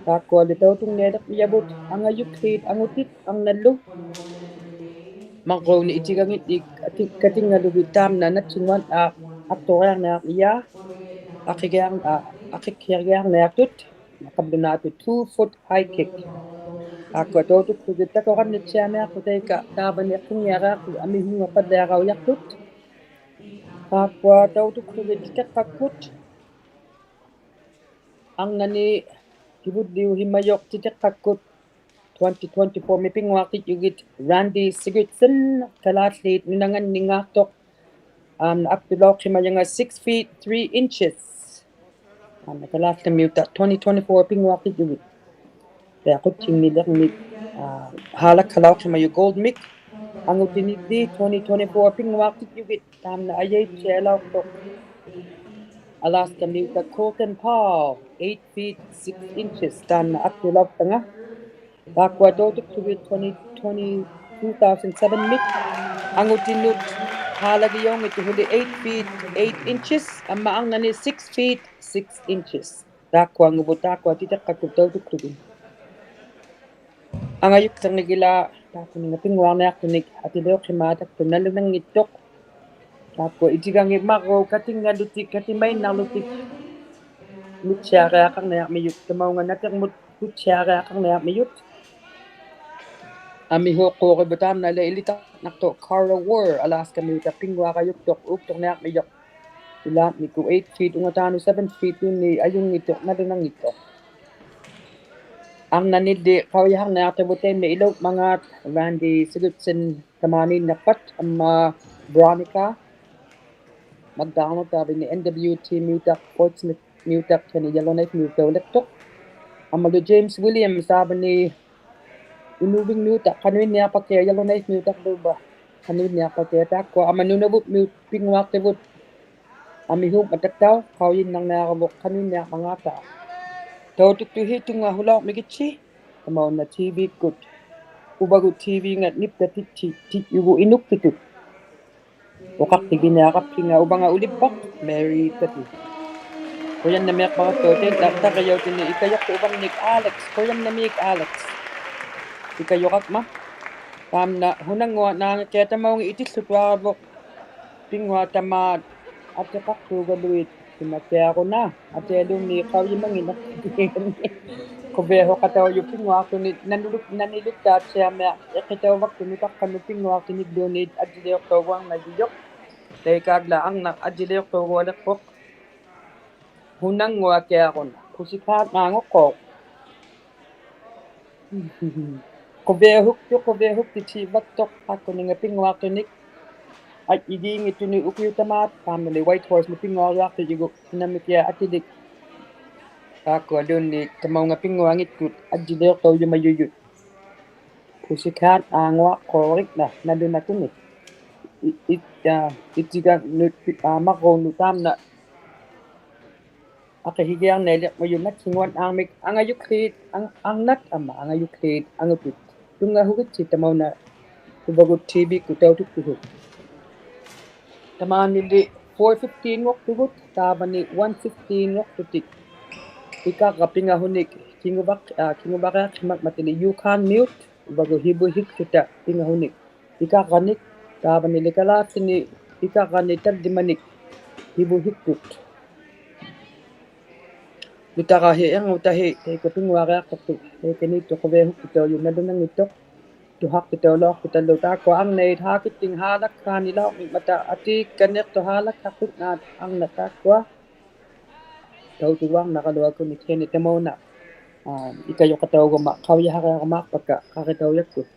Taakkualu tautungnialiqmijavut, angajukhit angutit arnallu. Marruuni itigangitnik kati-, katingalugit taamna nattinguat, aa, aqturiarniarniaq, aqigiar-, aa, aqigiariarniaqtut, qablunaatut two-foot high kick. Taakkua tautuklugit takurannittiarniaqtut taika taavaniiqtunngiariaqtut amihungapalliaraujaqtut. Taakkua tautuklugit titiqqakkut. Arnani kivulliuhimajuq titiqqakkut twenty twenty-four-mi pinnguaqtijjugit Randy Sigurdson, kalaallit nunanganningaaqtuq, am, aktulauqhimajanga six feet three inches. Am, kalaallamiuta twenty twenty-four pinnguaqtijjugit. Taqutingnilirmik, aa, haalakkalauqhimajuq gold-mik. Angutinilli twenty twenty-four pinnguaqtijjugit taamna ajaittialauqtuq Alaska-miuta Colton Paul, eight feet six inches, taanna aktulauqtanga. Taakkua tautuklugit twenty twenty, two thousand seven-mik. Angutinut haalagijaunngittuq suli eight feet eight inches, amma arnani six feet six inches. Taakkuanguvut taakkua titiqqakkut tautuklugit. Angajukkarnigilaa taakkuninga pinnguarniaqtunik atiliuqhimaataqtut nalunanngittuq. Taakkua itigangit marruk katingalutik, katimainnalutik nuttiariaqarniarmijut, tamaunga natirmut nuttiariaqarniarmijut. Amihuuqquurivut taamna ilitaqnaqtuq Carla Ward, Alaska-miuta pinnguarajuktuq uukturniarmijuq. Ilaannikkut eight feet ungataanut seven feet-unni ajunngittuq nalunanngittuq. Arnanilli qaujiharniaqtavut taimna iluumangaat Randy Sigurdson tamaaniinnaqpat amma Veronica McDonald taavani N W T-miutaq, Fort Smith-miutaq, kani Yellowknife-miutauliqtuq. Ammalu James Williams taavani Inuvik-miutaq, qanuinniaqpakka Yellowknife-miutaqluunniit qanuinniaqpakka. Taakkua amma Nunavut-miut pinnguaqtivut. Amihuumatattauq qaujinnarniaravuq qanuinniarmangaataaq. Tautuktuhi tunngahulauqmigitsi tamauna T V-kkut uvagut T V-nga niptatittijugut inuktitut. Uqaqtiginiaqaptinga uvanga ulivvaq Mary Tati. Qujannamiiqparattauq tainna tarijautini ikajuqtuq uvangnik Alex, qujannamiik Alex. Ikajuqakma. Taamna hunannguaq naangakiaq tamaunga itillutuaravuq. Pinnguaq tamaat atiqaqtuugaluit, timakiaruna atialuunniit qaujimanginaqtut. Quviahuqataujuq pinnguaqtunit naniluk-, naniluttaattiarmiaq iqitauvaktunut taqqanut pinnguaqtinilluunniit ajjiliuqtauguarnajijuq. Taikagla arnaq ajjiliuqtaugualiqpuq. Hunannguakiaruna. Pusikaat naanguqquuq. Quviahuktuq, quviahuktuq tiivaktuq, taakkuninga pinnguaqtunik. Ajjigiinngittunik ukiutamaat, taamnali Whitehorse-mi pinnguariaqtuq igu, inamikiaq atilik. Taakkualuunniit tamaunga pinnguangittut, ajjiliuqtaujumajujut. Pusikaat naanguaqquuq, na, nalunakuni. I, i, aa, itigangnut, aa, marruunnut taamna. Aqihigiarnialiqmajut nattinguannaarmik angajukłiit ang-, arnat amma angajukłiit angutut. Tunngahugitsi tamauna uvagut T V-kkut tautuktuhut. Tamaanili four fifteen-nguqtugut, taavani one fifteen-nguqtutik. Ikarra pingahunik, kinguvaq-, aa, kinguvariaqhimakmatili Yukon-miut, uvagut hivuhiktuta pingahunik. Ikarranik, taavanili kalaallinik, ikarranik tallimanik, hivuhiktut. Nutarahi irngutahi, taikua pinnguariaqtuqtut, taikaniittut quviahuktutaujut nalunanngittuq. Tuhaqtutaulauqtutalu taakkua arnait haakitting haalakhaanilaurmikmata atiikkaniqtuq haalakhaqtingngaat arnat taakkua. Tautuguarnaraluakuni kisiani tamauna. Aa, ikajuqatauguma qaujihariarumaaqpakka qaritaujakkut.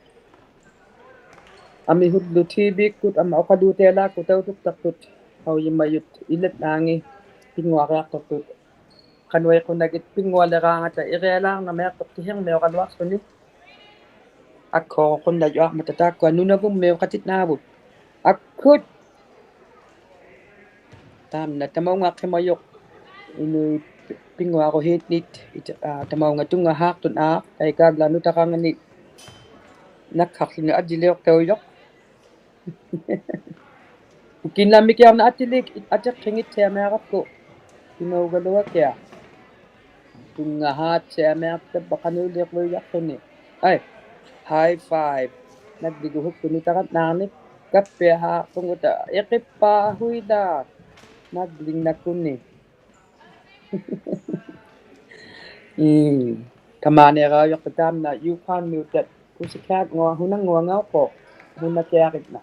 Amihullu T V-kkut amma uqaluutialaakkut tautuktaqtut qaujimajut ilatnaangi pinnguariaqtuqtut. Qanuiqunagit pinngualiraangata irialaarnamiaqtuq kihirmiugaluaqłuni. Akhuuruqunnajuarmata taakkua Nunavummiut qatitnaavut. Akkut. Taamna tamaungaqhimajuq inuit pinnguaruhiinnit, aa, tamaunga tunngahaaqtut, aa, taikagla nutaqangani nakhaqłuni ajjiliuqtaujuq. Ukinnamikiarna atilik, atiqhinngittiamiarapku. Kimaugaluakiaq. Tunngahaattiamiarapku qanuiliuqłujaqłuni. Ai, high five. Nagligu huktu nutaqannaanik. Kappiahaaqłunguta iqippahuilaak. Naglinnakuni. Mm. Tamaaniaraujuqtut taamna Yukon-miutat Pusikaat-ngua, hunannguangauqquuq, hunakiarigna.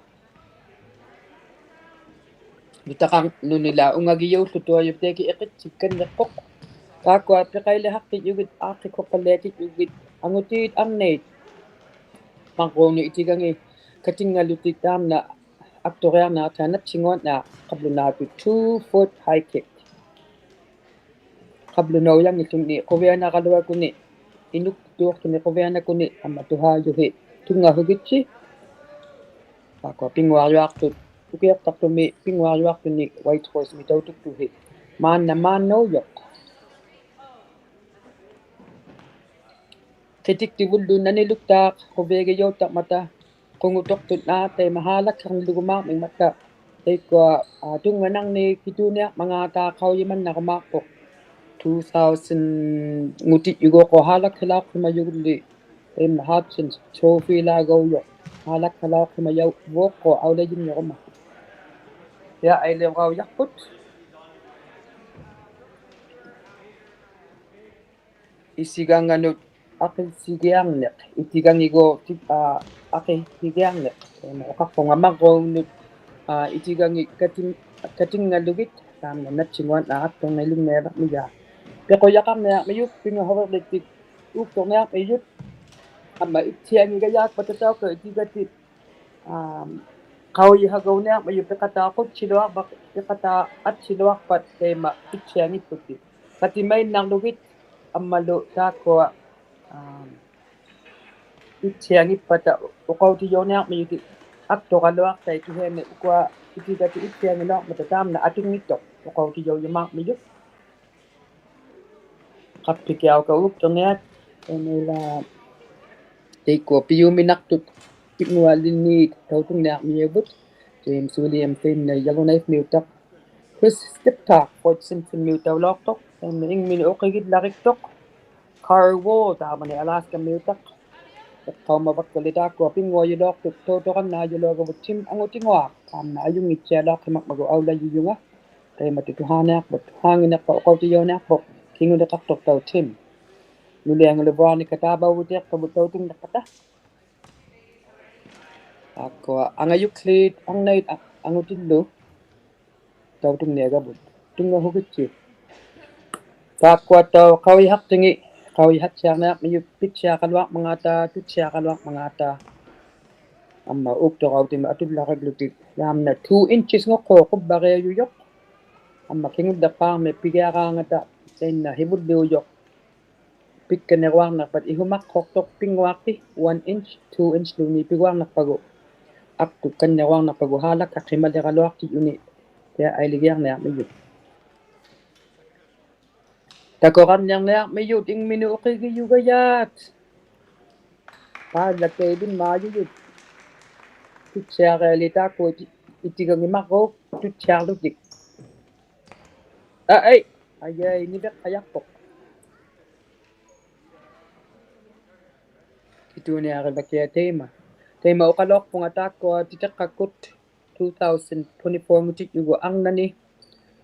Nutaqarnunila ungagijuullutuajup taiki iqitsikkanniqquq. Taakkua piqailihaqtijugit, aaqqikuqpalliaqtijugit, angutiit arnait. Marruunnut itigangi katinngalutik taamna akturiarniaqtaq nattinguannaaq qablunaatut two foot high kick. Qablunaujanngilluni quvianaraluakuni, inuktuuqłuni quvianakuni, amma tuhaajuhi tunngahugitsi. Taakkua pinnguariaqtut, ukiuqtaqtumi pinnguariaqtunik Whitehorse-mi tautuktuhi. Maanna maannaujuq. Qitiktivullu naniluktaaq quviagijauttaqmata qungutuqtut, aa, taima haalakhaqnilugumaarmikmata. Taikkua, aa, tunnganarni kituuniarmangaata qaujimannarumaaqpuq. Two thousand-ngutijugauqquuq haalakhilauqhimajugulli. Taima Hodgson Trophy-laagaujuq haalakhilauqhimajauvuuqquuq aulajinniruma. Ja, ailiuraujaqput. Isiganganut aqisigiarniq, itigangiguuq ti-, aa, aqihigiarniq. Taima uqaqpunga marruunnut, aa, itigangit katin-, katinngalugit, taamna nattinguannaaq aktungilinniarmijaa. Piqujaqarniarmijut, pinnguhuriliqtik uukturniarmijut, amma ittiangigajaakpata tauka itigatit, am, qaujihagauniarmijut piqataa qutsiluarpat, piqataa atsiluarpat taima ittiangipput. Qatimainnarlugit ammalu taakkua, am, ittiangippata uqautijauniarmijutit akturaluaqtait kisiani ukua itigatit ittiangiluarmata taamna atunngittuq uqautijaujumaarmijut. Qaphikiauka uukturniat, taima ilaa taikkua pijuminaqtut pinngualinniit tautunniarmijavut, James William taimna Yellowknife-miutaq, Chris Stiptak Fort Simpson-miutaulauqtuq, taimna ingminik uqigillariktuq, Carl Wool taamani Alaska-miutaq. Iqqaumavakkali taakkua pinnguajulauqtut tauturannaajulaugavuq Tim Angutinguaq, taamna ajunngittialauqhimakmagu aulajujunga. Taimatut tuhaaniaqput, tuhaanginniqpaq uqautijauniaqpuq, kinguliqaqtuqtauq Tim. Nuliangaluvuarnikka taapavutiqtavut tautunniqpata. Taakkua angajukłiit arnait a-, angutillu tautunniagavut. Tunngahugitsi. ᑖᒃᑯᐊᑦᑕᐅᖅ ᖃᐅᔨᓴᖅᑎᖏᑦ, ᖃᐅᔨᓴᑦᓯᐊᕐᓂᐊᕐᒥᔪᑦ, ᐱᑦᓯᐊᖃᓗᐊᕐᒪᖔᑕ, ᑐᑦᓯᐊᖃᓗᐊᕐᒪᖔᑕ. ᐊᒻᒪ ᐆᒃᑐᕋᐅᑎᒥᒃ ᐊᑐᓪᓚᕆᒡᓗᑎᒃ, ᓛᒻᓇ two inches-ᖑᖅᑰᖅ ᖁᕝᕙᕆᐊᔪᔪᖅ. ᐊᒻᒪ ᑭᖑᓪᓕᖅᐹᒥ ᐱᒋᐊᕌᖓᑕ, ᑖᓐᓇ ᓯᕗᓪᓕᐅᔪᖅ. ᐱᒃᑲᓂᕈᐊᕐᓂᖅᐸᑦ ᐃᓱᒪᖅᓱᖅᑐᖅ ᐱᙳᐊᖅᑎ, one inch, two inch-ᖑᓂ ᐱᒍᐊᕐᓂᖅᐸᒍ. ᐊᒃᑐᒃᑲᓐᓂᕈᐊᕐᓂᖅᐸᒍ ᓵᓚᒃᓴᖅᓯᒪᓕᕋᓗᐊᖅᑎᔪᓂ, ᑕᐃᔭ ᐊᐃᓕᒋᐊᕐᓂᐊᕐᒥᔪᑦ. ᑕᑯᕋᕐᓂᐊᕐᓂᐊᕐᒥᔪᑦ ᐃᖕᒥᓄᑦ ᐅᕿᒋᔪᒐᔭᑦ. ᐸᓪᓚᑦᑕᐃᓕᒻᒪᔪᔪᑦ. ᑐᑦᓯᐊᕆᐊᓕ ᑖᒃᑯᐊ ᐃᑎ-, ᐃᑎᒐᖏᒻᒪᕈᒃ ᑐᑦᓯᐊᕐᓗᑎᒃ. ᐊ, ᐊᐃ, ᐊᐃ, ᐊᐃ, ᓂᕕᖅᑲᔭᖅᐳᖅ. ᑭᑐᓂᐊᕆᕙᑭᐊ ᑕᐃᒪ. ᑕᐃᒪ ᐅᖃᓚᐅᖅᐳᖓ ᑖᒃᑯᐊ ᑎᑎᖅᑲᒃᑯᑦ two thousand twenty-four-ᖑᑎᔾᔪᒍᑦ ᐊᕐᓇᓂ,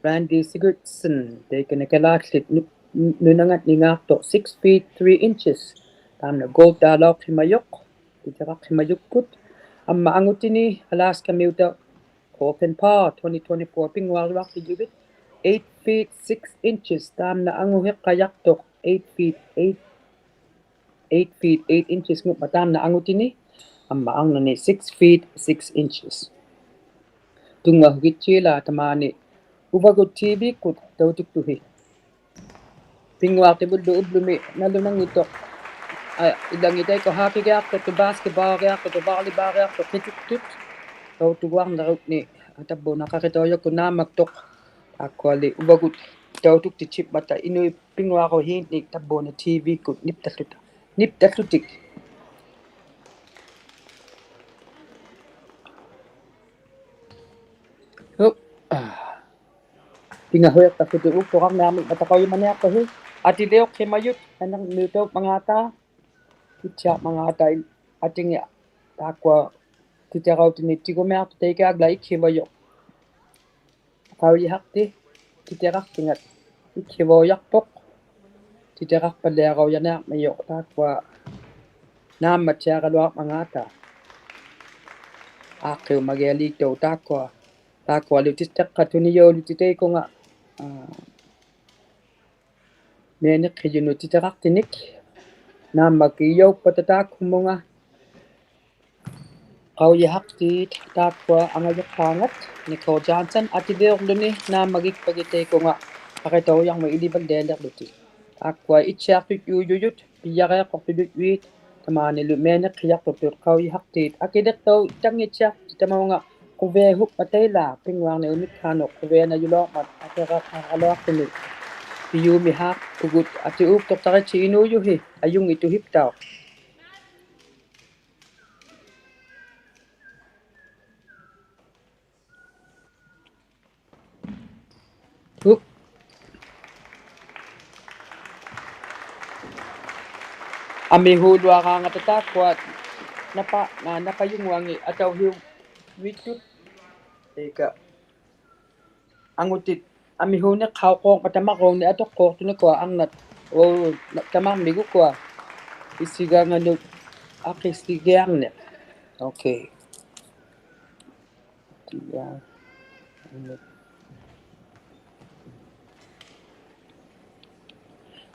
Randy Sigurdson, ᑕᐃᑲᓂ ᑲᓛᖦᖠᑦ ᓄ-, ᓄᓇᖓᓐᓂᙶᖅᑐᖅ, six feet three inches. ᑖᒻᓇ gold-ᑖᓚᐅᖅᓯᒪᔪᖅ, ᑎᑎᕋᖅᓯᒪᔪᒃᑯᑦ. ᐊᒻᒪ ᐊᖑᑎᓂ Alaska-ᒥᐅᑕᖅ Colton Parr, twenty twenty-four ᐱᙳᐊᕐᔪᐊᖅᑎᔪᒋᑦ, eight feet six inches. ᑖᒻᓇ ᐊᖑᓯᖅᑲᔭᖅᑐᖅ, eight feet eight, eight feet eight inches-ᖑᖕᒪᑦ ᑖᒻᓇ ᐊᖑᑎᓂ, ᐊᒻᒪ ᐊᕐᓇᓂ six feet six inches. ᑐᙵᓱᒋᑦᓯᓛᒃ ᑕᒫᓂ ᐅᕙᒍᑦ T V-ᒃᑯᑦ ᑕᐅᑐᒃᑐᓯ. ᐱᙳᐊᖅᑎᕗᓪᓗ ᐅᑉᓗᒥ ᓇᓗᓇᙱᑦᑐᖅ, ᐊ, ᐃᓚᖏᑦ ᑕᐃᒃᑯᐊ ᓴᑭᒋᐊᖅᑐᖅᑐᑦ, basketball-ᒋᐊᖅᑐᖅᑐᑦ, volleyball-ᒋᐊᖅᑐᖅᑐᑦ, ᑭᔾᔪᒃᑐᑦ. ᑕᐅᑐᒍᐊᕐᓂᕈᖕᓂ, ᐊ, ᑕᕝᕘᓇ ᖃᕆᑕᐅᔭᒃᑯᑦ ᓈᒻᒪᒃᑐᖅ. ᑖᒃᑯᐊᓕ ᐅᕙᒍᑦ ᑕᐅᑐᒃᑎᑦᓯᖕᒪᑕ ᐃᓄᐃᑦ ᐱᙳᐊᕈᓯᖕᓂᒃ ᑕᕝᕘᓇ T V-ᒃᑯᑦ ᓂᑉᑕᓪᓗᑕ-, ᓂᑉᑕᓪᓗᑎᒃ. ᓱ-, ᐋ. ᐱᖓᓱᐃᖅᑕᖅᑐᑎᒃ ᐆᒃᑐᕋᕐᓂᐊᕐᒥᖕᒪᑕ ᖃᐅᔨᒪᓂᐊᖅᑕᓯ. ᐊᑎᓕᐅᖅᓯᒪᔪᑦ, ᐊᓇᕐᓃᑕᐅᖕᒪᖔᑕ, ᑭᑦᓯᐊᕐᒪᖔᑕ, ᐊᑎᖏᑦ ᑖᒃᑯᐊ ᑎᑎᕋᐅᑎᓂᒃ ᑎᒍᒥᐊᖅᑐᑦ ᑕᐃᑲ ᐊᒡᓚ ᐃᒃᓯᕙᔪᖅ. ᖃᐅᔨᓴᖅᑎ, ᑎᑎᕋᖅᑎᖓᑦ ᐃᒃᓯᕙᐅᔭᖅᐳᖅ. ᑎᑎᕋᖅᐸᓪᓕᐊᕋᐅᔭᓂᐊᕐᒥᔪᖅ ᑖᒃᑯᐊ ᓈᒻᒪᑦᓯᐊᕋᓗᐊᕐᒪᖔᑕ. ᐋᖅᑭᐅᒪᒋᐊᓖᑦᑕᐅᖅ ᑖᒃᑯᐊ, ᑖᒃᑯᐊᓗ ᑎᑎᖅᑲᑦ ᑐᓂᔭᐅᓗᑎᑦ ᑕᐃᑯᖓ, ᐋ, ᒥᐊᓂᖅᓯᔪᓄᑦ ᑎᑎᕋᖅᑎᓂᒃ. ᓈᒻᒪᒋᔭᐅᒃᐸᑕ ᑖᒃᑯᒧᖓ. ᖃᐅᔨᓴᖅᑏᑦ ᑖᒃᑯᐊ ᐊᖓᔪᖅᑳᖓᑦ Nicole Johnson, ᐊᑎᓕᐅᕐᓗᓂ ᓈᒻᒪᒋᒃᐸᒋᑦ ᑕᐃᑯᖓ ᖃᕆᑕᐅᔭᕐᒧᑦ ᐃᓕᕙᓪᓕᐊᓕᕐᓗᑎᒃ. ᑖᒃᑯᐊ ᐃᑦᓯᐊᖅᑐᔾᔫᔪᔪᑦ, ᐱᔭᕆᐊᖅᑯᖅᑐᔾᔫᔪᐃᑦ, ᑕᒫᓂᓗ ᒥᐊᓂᖅᓯᔭᖅᑐᖅᑐᑦ ᖃᐅᔨᓴᖅᑏᑦ. ᐊᑭᓕᖅᑕᐅᖅ ᑕᙱᑦᓯᐊᖅᑎᑦ ᑕᒪᐅᖓ ᖁᕕᐊᓱᖕᒪᑕ ᐃᓛᒃ, ᐱᙳᐊᕐᓂᐅᑉ ᒥᒃᓵᓄᑦ ᖁᕕᐊᓇᔪᓚᐅᕐᒪᑦ, ᐊᑎᕋᖃᕋᓗᐊᖅᑐᓂ ᐱᔪᒥᓵᖅᐳᒍᑦ, ᐊᑏ ᐆᒃᑐᖅᑕᕆᑦᓯ ᐃᓅᔪᓯ, ᐊᔪᙱᑦᑐᓯᑉᑕᐅᖅ. ᕼᐅᒃ. ᐊᒥᓲᓗᐊᕌᖓᑕ ᑖᒃᑯᐊ ᓇᐸ-, ᓇ-, ᓇᐸᔪᙳᐊᖏᑦ ᐊᑕᐅᓯᐅᕕᑦᑐᑦ. ᐃᑲ. ᐊᖑᑎᑦ ᐊᒥᓲᓂᖅᓴᐅᖅᑰᖕᒪᑕ ᑕᒪᕈᖕᓂ ᐊᑐᖅᑰᖅᑐᓂ ᐅᑯᐊ ᐊᕐᓇᑦ. ᐆ, ᓇ-, ᑕᒪᕐᒥᒍ ᐅᑯᐊ. ᐃᓯᒐᖓᓄᑦ ᐊᕿᓯᒋᐊᕐᓂᖅ. Okay.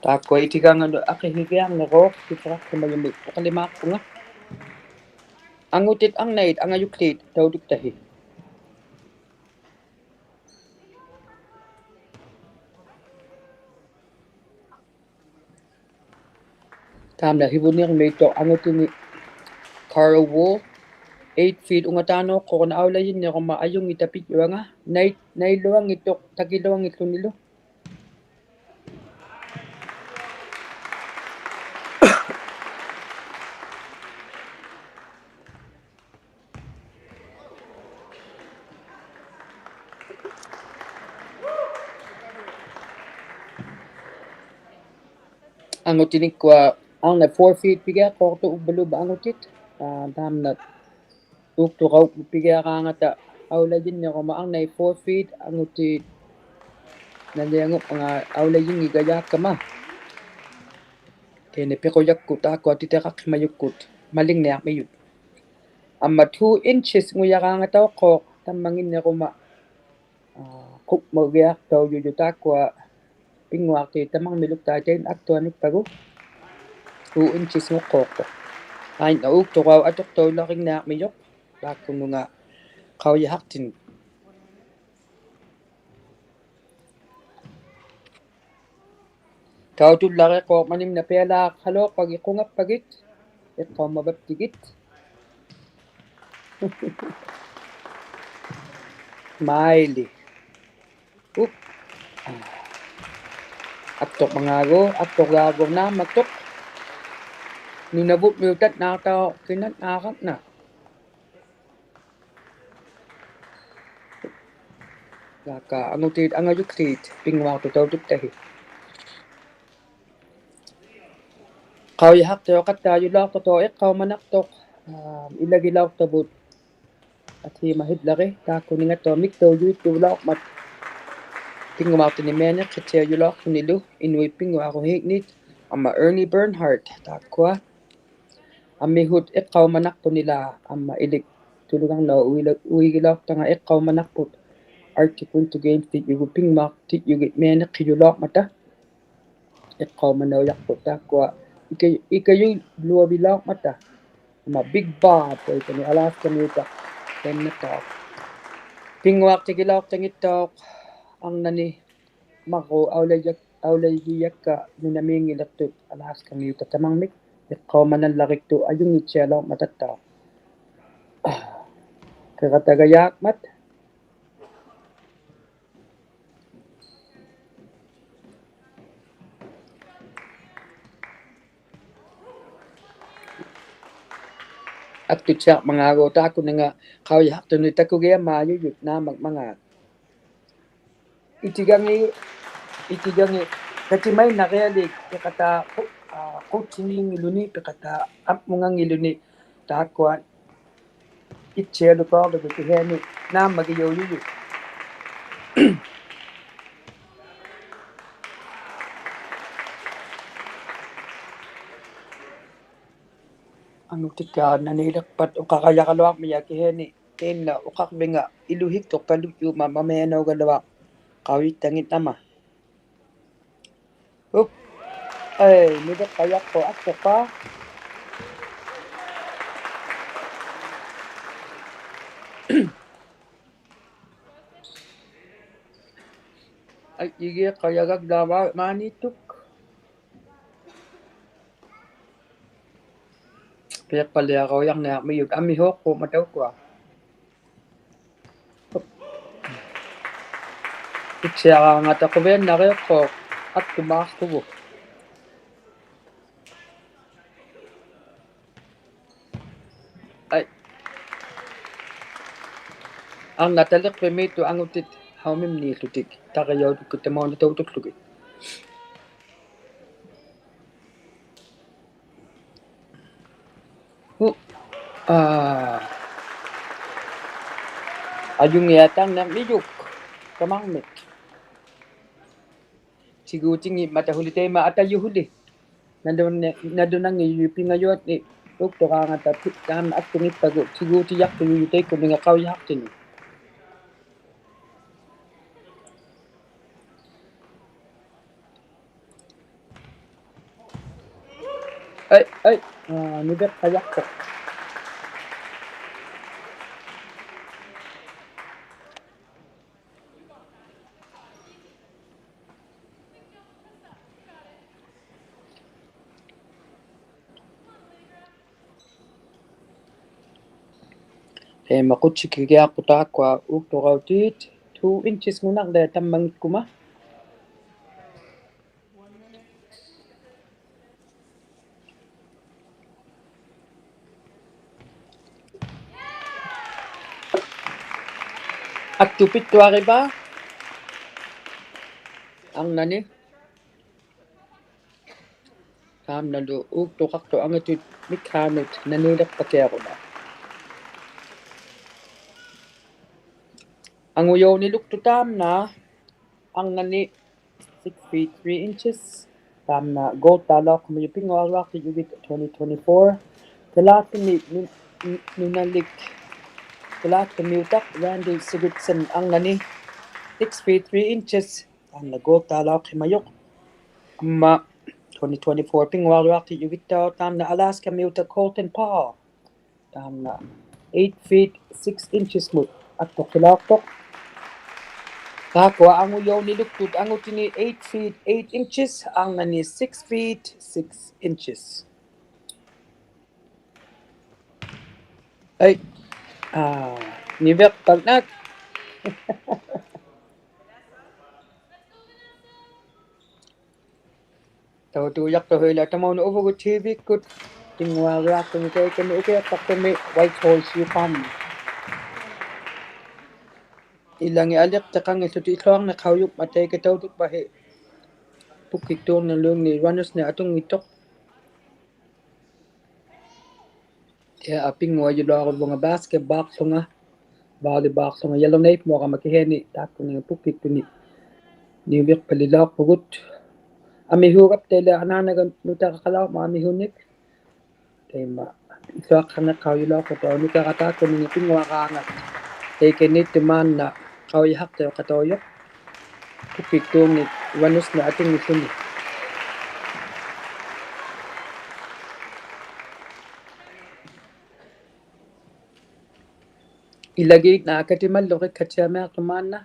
ᑖᒃᑯᐊ ᐃᓯᒐᖓᓄᑦ ᐊᕿᓯᒋᐊᕐᓂᕈᖅ, ᑎᑎᕋᖅᓯᒪᔪᒥᒃ ᐅᖃᓕᒫᖅᐳᖓ. ᐊᖑᑎᑦ ᐊᕐᓇᐃᑦ ᐊᖓᔪᒃᖠᑦ ᑕᐅᑐᒃᑕᓯ. ᑖᒻᓇ ᓯᕗᓂᕐᒦᑦᑐᖅ ᐊᖑᑎᓂ Carl Wool, eight feet ᐅᖓᑖᓅᖅᑯᕈᓐᓇ ᐊᐅᓚᔨᓐᓂᕈᒪ ᐊᔪᙱᑕ ᐱᔾᔪᐊᖓ, ᓇᐃ-, ᓇᐃᓗᐊᙱᑦᑐᖅ, ᑕᑭᓗᐊᙱᖦᖢᓂᓗ. ᐊᖑᑎᓂᒃᑯᐊ ᐊᕐᓇᐃᑦ four feet ᐱᒋᐊᖅᑰᖅᑐᑦ ᐅᕝᕙᓘᕝᕙ ᐊᖑᑎᑦ, ᐋ, ᑖᒻᓇ ᐆᒃᑐᕋᐅᑉ ᐱᒋᐊᕌᖓᑕ ᐊᐅᓚᔨᓐᓂᕈᒪ ᐊᕐᓇᐃᑦ four feet, ᐊᖑᑏᑦ ᓇᓪᓕᐊᖑᑉᐸᖓ ᐊᐅᓚᔨᙱᒐᔮᒃᑲᒪ. ᑕᐃᓐᓇ ᐱᖁᔭᒃᑯᑦ ᑖᒃᑯᐊ ᑎᑎᕋᖅᓯᒪᔪᒃᑯᑦ ᒪᓕᖕᓂᐊᕐᒥᔪᑦ. ᐊᒻᒪ two inches-ᖑᔭᕌᖓᑕᐅᖅᑰᖅ ᑕᒪᙱᓐᓂᕈᒪ, ᐋ, ᖁᒻᒧᒋᐊᖅᑕᐅᔪᔪᑦ ᑖᒃᑯᐊ Pinnguaqtiit tamarmiluktaittain aktuanippagu. Two inches-nguqquuqtuq. Aajuna uuktuqauq atuqtaularingniarmijuq. Taakkununga qaujihaqtinut. Tautullariqquuq manimna pialaaqhaluuqpagit qungappagit. Iqqaumavaptigit. Maili. Up. Aktuqmangaagu, aktuqgaagu naammaktuq. Nunavutmiutannaqtauq, kinannaqarna. Taakka angutiit angajuktiit pinnguaqtut tautuktahit. Qaujihaqtiuqattaajulauqtatuq iqqaumanaqtuq, aa, ilagilauqtavut. Atiima Hitlari, taakkuningattauq miktaujuittuulauqmat. Pinnguaqtinit mianiqhittiajulauqtunilu, Inuit pinnguaruhinnit, amma Ernie Bernhardt, taakkua. Amihut iqqaumanaqpunila amma ilik tulugarnauq uila-, uigilauqtanga iqqaumanaqput. Arctic Winter Games-tijugit pinnguaqtijugit mianiqhijulauqmata. Iqqaumanaujaqput taakkua ika-, ikajuluavilauqmata. Amma Big Bob, taitani Alaskamiutaq. Taimnattauq. Pinnguaqtigilauqtangittauq arnani marruuq aulajak-, aulajijakka nunamiinngiliqtut Alaskamiutaq tamarmik, iqqaumanallariktut ajunngittialauqmatattauq. Qiratagajaaqmat. Aktuttiaqmangaagu taakkuninga qaujihaqtunut takugiammaajujut naammakmangaat. Itigangi, itigangi, katimainarialik piqataa qu-, aa, quttingiingiluni, piqataa apmungangiluni, taakkua ittialukaurlugu kihiani naammagijaujujut. Angutikka naniiliqpat uqarajaraluarmijak kihiani. Taanna uqarvinga iluhiktuqpalujjuummat mamianaugaluaq qaujittanginnama. Up. Ai, niviqqajaqquq aktuqpaa. Ai, igiiqqajagaglaavaa maaniittuk. Piiqpaliaraujarniarmijut amihuuqquummat taukkua. Itsiaraangata quviannariuqquuq aktumaaqługu. Ai. Arnataliqpimmiittut angutit haumimniillutik. Tarijautukkut tamauna tautuklugit. Hu-, aa. Ajunngiatarniarmijuk tamarmik. Tigutingimmata huli taima atajuhuli. Nadun-, nadunangijujuq pingajuatni uuktuqaangata pi-, taamna aktunngippagu tiguutijaqtujujuq taikkuninga qaujihaqtinut. Ai, ai, aa, niviqqajaqtuq. Taima qutsikkigiaqquq taakkua uuktuqautit, two inches-ngunarliat tammangikkuma. Aktupittuarivaa. Arnani. Taamnalu uuktuqaqtuq angatut mikhaanut naniiliqpakiaruna. Angujauniluktuq taamna, arnani six feet three inches. Taamna gold-taalauqhimajuq pinnguaruaqtijugit twenty twenty-four. Kalaallit nu-, nu-, Nunalik, Kalaallit Nunamiutaq Randy Sigurdson arnani six feet three inches. Taamna gold-taalauqhimajuq. ᒪ, twenty twenty-four ᐱᙳᐊᕐᔪᐊᖅᑎᔪᒋᑦᑕᐅᖅ ᑖᒻᓇ Alaska-ᒥᐅᑕᖅ Colton Paul. ᑖᒻᓇ eight feet six inches-ᒧᑦ ᐊᒃᑐᖅᓯᓚᐅᖅᑐᖅ. ᑖᒃᑯᐊ ᐊᖑᔭᐅᓂᓗᒃᑐᑦ ᐊᖑᑎᓂᒃ eight feet eight inches, ᐊᕐᓇᓂᒃ six feet six inches. ᐊᐃ, ᐋ, ᓂᕕᖅᐸᓐᓇᖅ. ᑕᐅᑐᔭᖅᑐᖅ ᕼᐅᐃᓛᒃ ᑕᒪᐅᓄᑦ ᐅᕗᒍᑦ T V-ᑯᑦ, ᐱᙳᐊᕐᔪᐊᖅᑐᒥ ᑕᐃᑲᓂ ᐅᑭᐊᖅᑕᖅᑐᒥ Whitehorse, Yukon. ᐃᓚᖏᑦ ᐊᓕᖅᑎᖃᙱᖦᖢᑎᒃ ᐃᖢᐊᕐᓂᖅᓴᐅᔪᖕᒪᑦ ᑕᐃᑲ ᑕᐅᑐᒃᐸᕼᐃ ᐳᒃᑭᒃᑑᕐᓂᓘᓐᓃᑦ runners-ᓂᒃ ᐊᑐᙱᑦᑐᖅ. ᑕᐃᔭ ᐱᙳᐊᔪᓚᐅᕈᕗᖓ basketball-ᖑᐊ, volleyball-ᖑᐊ, Yellowknife-ᒧᐊᕋᒪ ᑭᓯᐊᓂ ᑖᒃᑯᓂᖓ ᐳᒃᑭᒃᑐᓂᒃ ᓂᐅᕕᖅᐸᓪᓕᓚᐅᖅᐳᒍᑦ. ᐊᒥᓲᒐᑉᑕᐃᓛ ᐊᓈᓇᒐ ᓄᑕᕋᖃᓚᐅᕐᒪᑦ ᐊᒥᓲᓂᒃ. ᑕᐃᒪ ᐃᓱᐊᖅᓴᕐᓂᖅᓴᐅᔪᓚᐅᖅᐳᖅᑕᐅᖅ ᓄᑕᕋ ᑖᒃᑯᓂᖓ ᐱᙳᐊᕌᖓᑦ. ᑕᐃᑲᓃᑦᑐᖅ ᒫᓐᓇ ᖃᐅᔨᓴᖅᑕᐅᖃᑕᐅᔪᖅ ᐳᒃᑭᒃᑑᕐᓂᒃ runners-ᓂᒃ ᐊᑐᙱᖦᖢᓂ. ᐃᓚᒌᓐᓇ ᑲᑎᒪᓪᓗ ᕿᒃᑲᑦᓯᐊᒥᐊᖅᑐᖅ ᒫᓐᓇ.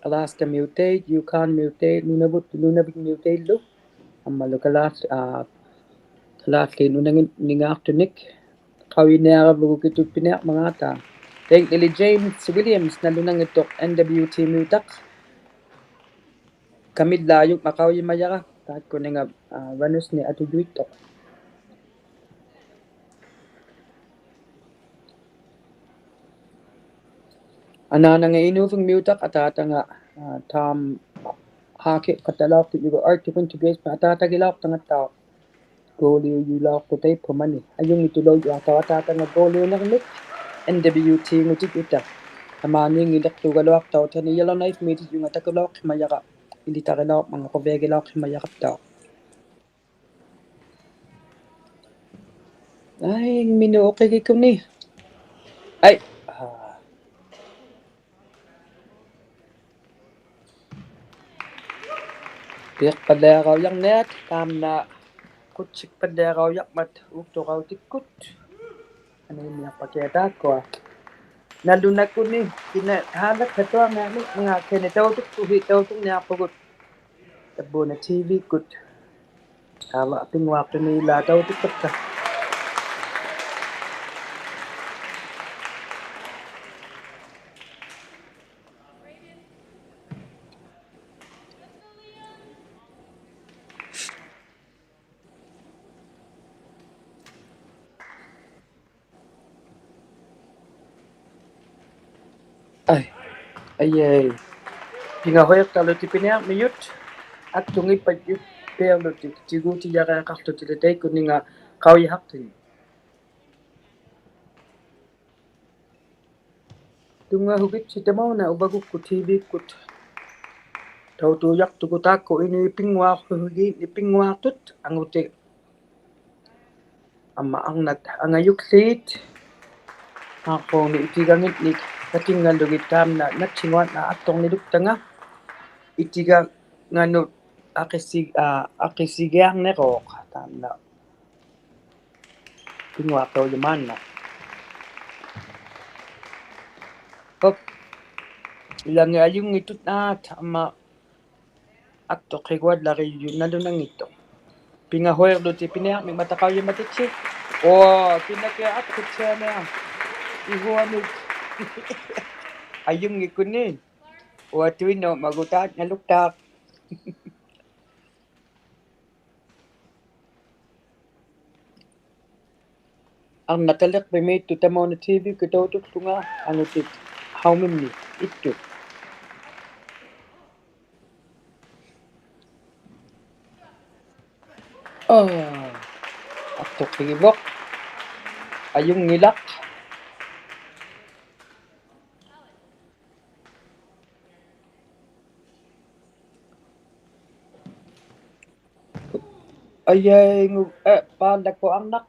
Alaska-ᒥᐅᑕᐃᑦ, Yukon-ᒥᐅᑕᐃᑦ, ᓄᓇᕗᑦ, ᓄᓇᕕᒃ ᒥᐅᑕᐃᓪᓗ. ᐊᒻᒪᓗ ᑲᓛᓪ-, ᐋ, ᑲᓛᓪᓖᑦ ᐅᓇᖏᓐᓂᖔᖅᑐᓂᒃ. ᖃᐅᔨᓂᐊᕋᕗᒍᑦ ᑭᑐᑦ ᐱᓂᐊᕐᒪᖔᑕ. ᑕᐃᒃ ᓂᓕ James Williams ᓇᓗᓇᙱᑦᑐᖅ N W T-ᒥᐅᑕᖅ. ᑲᒥᓪᓛᔪᖕᒪᑦ ᖃᐅᔨᒪᔭᕋ, ᑖᒃᑯᓂᖓ, ᐋ, runners-ᓂᒃ ᐊᑐᔪᐃᑦᑐᖅ. ᐊᓈᓇᖓ ᐃᓅᕕᖕᒥᐅᑕᖅ ᐊᑖᑕᖓ, ᐋ, Tom Hackett ᖃᑕᓚᐅᖅᑐᔪᒍᑦ Arctic Winter Games-ᒧᑦ ᐊᑖᑕᒋᓚᐅᖅᑕᖓᑦᑕᐅᖅ. ᖁᓕᐅᔪᓚᐅᖅᑐᖅ ᑕᐃᑉᐳᒪᓂ. ᐊᔪᙱᑦᑐᓚᐅᔪᐊᖅᑕᐅᖅ ᐊᑖᑕᖓ ᖁᓕᐅᓂᕐᒥᒃ N W T-ᖑᑎᒡᔪᑕ. ᑕᒫᓃᙱᓕᖅᑑᒐᓗᐊᖅᑕᐅᖅ ᑖᓐᓇ Yellowknife-ᒦᑎᒡᔪᖓ ᑕᑯᓚᐅᖅᓯᒪᔭᕋ. ᐃᓕᑕᕆᓚᐅᕐᒪᖔᑦ ᖁᕕᐊᒋᓚᐅᖅᓯᒪᔭᕋᑉᑕᐅᖅ. ᐊᐃ, ᒥᓄ ᐅᖃᕆᑯᓂ. ᐊᐃ, ᐋ. ᐱᖅᐸᓪᓕᐊᕋᐅᔭᕐᓂᐊᑦ, ᑖᒻᓇ ᖁᑦᓯᒃᐸᓪᓕᐊᕋᐅᔭᕐᒪᑦ ᐆᒃᑐᕋᐅᑎᒃᑯᑦ. ᐊᓂᒃ ᓂᐊᐸᑭᐊ ᑖᒃᑯᐊ. ᓇᓗᓇᒃᑯᓂ, ᑭᓇ ᕼᐋᓚᒃᓴᑐᐊᕐᓂᐊᕐᓂᖕᒪᖔᑦ ᑭᓇ ᑕᐅᑐᒃᑯᓯ, ᑕᐅᑐᕐᓂᐊᖅᐳᒍᑦ. ᑕᑉᐳᓇ T V-ᑯᑦ. ᐊᕙ ᐱᙳᐊᖅᑐᓂ ᐃᓛ ᑕᐅᑐᒃᐸᒃᑲ. ᐊᐃ, ᐊᐃ, ᐊᐃ. ᐱᖓᓱᐃᖅᑕᓗᑎᒃ ᐱᓂᐊᕐᒥᔪᑦ. ᐊᒃᑐᙱᑉᐸᔪᑦ ᐱᐊᕐᓗᑎᒃ. ᑎᒍᑎᔭᕆᐊᖃᖅᑐᑎᓪᓗ ᑕᐃᒃᑯᓂᖓ ᖃᐅᔨᓴᖅᑎᓐᓂᒃ. ᑐᙵᓱᒋᑦᓯ ᑕᒪᐅᓇ ᐅᕙᒍᒃᑯ T V-ᑯᑦ. ᑕᐅᑐᔭᖅᑐᒍᑦ ᑖᒃᑯᐊ ᐃᓄᐃᑦ ᐱᙳᐊᖅᓱᒍᒋᑦ, ᓂ ᐱᙳᐊᖅᑐᑦ, ᐊᖑᑎ. ᐊᒻᒪ ᐊᕐᓇᑦ ᐊᖓᔪᒃᖠᑦ. ᖃᖁᓂ ᐃᑎᒐᖏᓐᓂᒃ ᑲᑎᙵᓗᒋᑦ ᑖᒻᓇ ᓇᑦᓯᙳᐊᕐᓇᖅ ᐊᒃᑐᕐᓂᓗᒃᑕᖓ. ᐃᑎᒐᖓᓄᑦ ᐊᕿᓯ-, ᐋ, ᐊᕿᓯᒋᐊᕐᓂᕈᖅ ᑖᒻᓇ. ᐱᙳᐊᖅᑕᐅᔪᒪᓐᓇ. ᐅᑉ. ᐃᓚᖏᑦ ᐊᔪᙱᑦᑐᑦ ᓈᑦ ᐊᒻᒪ ᐊᒃᑐᖅᓯᒍᐊᓪᓚᕆᔪᔪᑦ ᓇᓗᓇᙱᑦᑐᖅ. ᐱᖓᓱᐃᕐᓗᑎᒃ ᐱᓂᐊᕐᒥᖕᒪᑕ ᖃᐅᔨᒪᑎᑦᓯ. ᐆ, ᑭᓇᑭᐊᖅ ᐊᒃᑐᑦᓯᐊᒥᐊᖅ. ᐃᓱᐊᓄᑦ. ᐊᔪᙱᒃᑯᓐᓂ. ᐆ, ᐊᑐᐃᓐᓇᐅᒻᒪᒍ ᑖᓐᓇᓗᒃᑖᖅ. ᐊᕐᓇᑕᓕᖅᐱᒥᑦᑐᖅ ᑕᒪᐅᓇ T V-ᑯᑦ ᑕᐅᑐᒃᖢᖓ ᐊᖑᑎᑦ ᓴᐅᒥᒻᒥ ᐃᑦᑐᑦ. ᐋ, ᐊᒃᑐᖅᓯᕙᒃ. ᐊᔪᙱᓚᖅ. ᐊᐃ, ᐊᐃ, ᖑ-, ᐁ, ᐹᓪᓚᒃᑯ ᐊᕐᓇᖅ.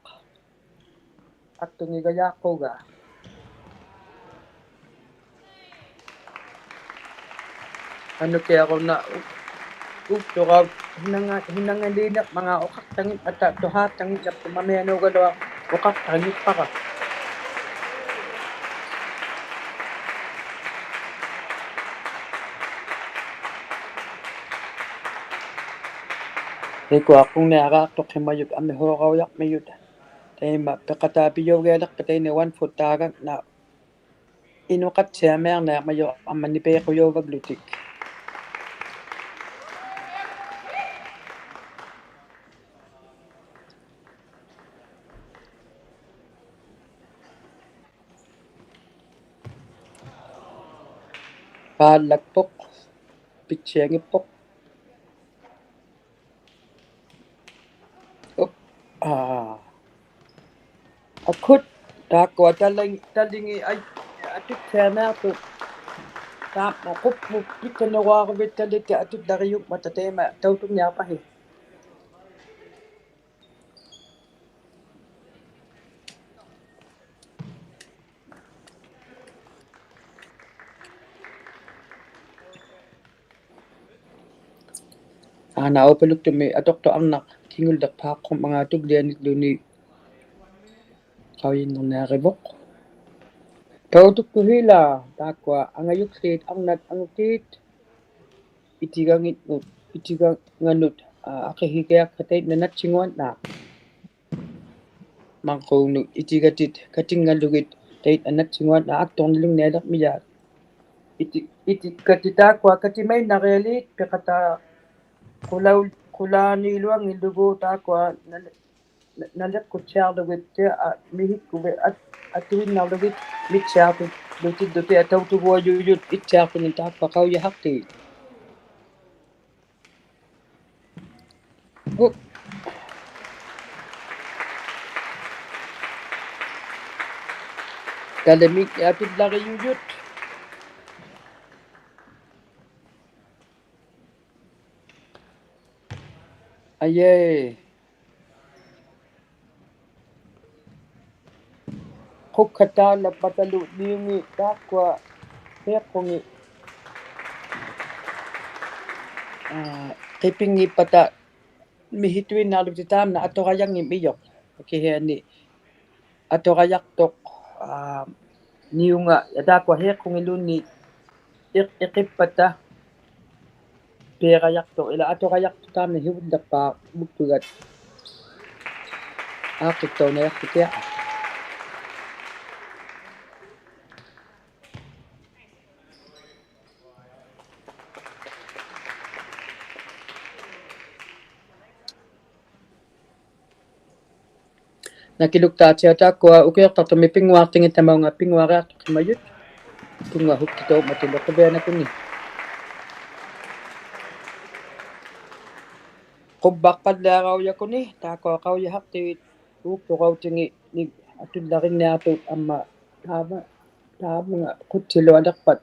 ᐊᒃᑐᙱᒐᔮᖅᑰᒐ. ᐊᓄᑭᐊᕈᓇ, ᐅᒃᑐᕋᐅᑉ ᕼᐃᓇᖓ-, ᕼᐃᓇᖓᓕᓐᓂᕐᒪᖔᑦ ᐅᖃᖅᑕᙱᒻᒪᑕ ᑐᓵᖅᑕᙱᓐᓇᖅᑐᖅ ᒪᒥᐊᓅᒐᓗᐊᖅ ᐅᖃᖅᑕᙱᑉᐸᕋ. ᕼᐃᒃᑯᐊᖅᑯᖕᓂᐊᕌᖅᑐᖅᓯᒪᔪᑦ ᐊᒥᓲᕋᐅᔭᕐᒥᔪᑦ. ᑕᐃᒪ ᐱᖃᑖᐱᔪᕆᐊᓕᖅᐸ ᑕᐃᓐᓇ one foot ᑖᒐᖕᓇ ᐃᓄᖃᑦᓯᐊᒥᐊᕐᓂᐊᕐᒪᔪᑦ ᐊᒻᒪ ᓂᐱᖁᔭᐅᕙᒡᓗᑎᒃ. ᐹᓪᓚᒃᐳᖅ, ᐱᑦᓯᐊᙱᑉᐳᖅ. ᐅᑉ, ᐋ. ᐊᑯᑦ, ᑖᒃᑯᐊ ᑕᓕᖕ-, ᑕᓕᖕᓂ ᐊᐃ-, ᐊᑐᑦᓯᐊᒥᐊᖅᑐᑦ. ᑖᒃᑯᐊ ᖁᑉᒧᑦ ᐱᑕᓐᓂᕈᐊᕈᕕᑦ ᑕᓕᑦᑎ ᐊᑐᓪᓚᕆᔪᖕᒪᑕ ᑕᐃᒪ ᑕᐅᑐᖕᓂᐊᖅᐸᓯ. ᐋᓐᓇ ᐅᐸᓗᒃᑐᒥ ᐊᑐᖅᑐᐊᕐᓇᖅ ᑭᖑᓪᓕᖅᐹᖅᑯᒻᒪᖔᑦ ᑐᒡᓕᐊᓂᒡᓗᓂ ᖃᐅᔨᓐᓇᕐᓂᐊᕆᕗᖅ. ᑕᐅᑐᒃᑐᕼᐃᓛᒃ ᑖᒃᑯᐊ ᐊᖓᔪᒃᖠᑦ ᐊᕐᓇᑦ ᐊᖑᑏᑦ. ᐃᑎᒐᖏᑦ-, ᐃᑎᒐᖓᓄᑦ, ᐋ, ᐊᕿᓯᒋᐊᒃᓴᖅ ᑕᐃᓐᓇ ᓇᑦᓯᙳᐊᓐᓈᖅ. ᒪᕐᕉᓄᑦ ᐃᑎᒐᑎᑦ ᑲᑎᙵᓗᒋᑦ ᑕᐃᓐᓇ ᓇᑦᓯᙳᐊᓐᓈᖅ ᐊᒃᑐᕐᓂᓗᖕᓂᐊᓕᕐᒥᔭᖅ. ᐃᑎ-, ᐃᑎᒐᑎᑦ ᑖᒃᑯᐊ ᑲᑎᒪᐃᓐᓇᕆᐊᓖᑦ ᐱᖃᑖ ᖁᓚᐅ-, ᖁᓛᓃᓗᐊᙱᓪᓗᒍ ᑖᒃᑯᐊ ᓇᓕ-, ᓇ-, ᓇᓕᖅᑯᑦᓯᐊᕐᓗᒋᑦ, ᐊ, ᒥᓯᒃᑯᕕᑦ ᐊᑦ-, ᐊᑐᐃᓐᓇᕐᓗᒋᑦ ᒥᑦᓯᐊᖅᑐᓗᑎᓪᓗᑎᑦ ᐊᑕᐅᑐᒍᐊᔪᔪᑦ ᐃᑦᓯᐊᖅᑐᓂᒃ ᑖᒃᑯᐊ ᖃᐅᔨᓴᖅᑏᑦ. ᐅ. ᑕᓕᒦᑦ ᐊᑐᓪᓚᕆᔪᔪᑦ. ᐊᐃ, ᐊᐃ. ᖁᒃᑲᑖᓪᓚᒃᐸᑕᓗ ᓂᐅᖏᑦ ᑖᒃᑯᐊ ᕼᐃᖅᑯᖏᑦ, ᐋ, ᕿᐱᙱᑉᐸᑕ ᒥᓯᑐᐃᓐᓇᕐᓗᑎᒃ ᑖᒻᓇ ᐊᑐᕋᔭᙱᒻᒥᔪᖅ. ᑭᓯᐊᓂ ᐊᑐᕋᔭᖅᑐᖅ, ᐋ, ᓂᐅᖓ, ᔭ ᑖᒃᑯᐊ ᕼᐃᖅᑯᖏᓪᓘᓐᓃᑦ ᐃᖅ-, ᐃᖅᑭᑉᐸᑕ ᐱᕆᐊᔭᖅᑐᖅ, ᐃᓛ ᐊᑐᕋᔭᖅᑐᖅ ᑖᒻᓇ ᓯᕗᓪᓕᖅᐹᖅ ᒧᑦᑐᒐᑦ ᐋᖅᑭᒃᑕᐅᓇᔭᖅᑐᑎᐊᖅ. ᓇᑭᓗᒃᑖᑦᓯᐊᖅ ᑖᒃᑯᐊ ᐅᑭᐅᖅᑕᖅᑐᒥ ᐱᙳᐊᖅᑎᖏᑦ ᑕᒪᐅᖓ ᐱᙳᐊᕆᐊᖅᑐᖅᓯᒪᔪᑦ. ᐱᙳᐊᓱᒃᑎᑕᐅᖕᒪᑎᓪᓗ ᖁᕕᐊᓇᖁᓂ. ᖁᕝᕙᖅᐸᓪᓕᐊᕋᐅᔭᖁᓂ, ᑖᒃᑯᐊ ᖃᐅᔨᓴᖅᑏᑦ ᐆᒃᑐᕋᐅᑎᖏᓐᓂᒃ ᐊᑐᓪᓚᕆᓐᓂᐊᖅᑐᑦ ᐊᒻᒪ ᑖᒪ, ᑖᒪᖓ ᖁᑦᓯᓗᐊᓕᖅᐸᑦ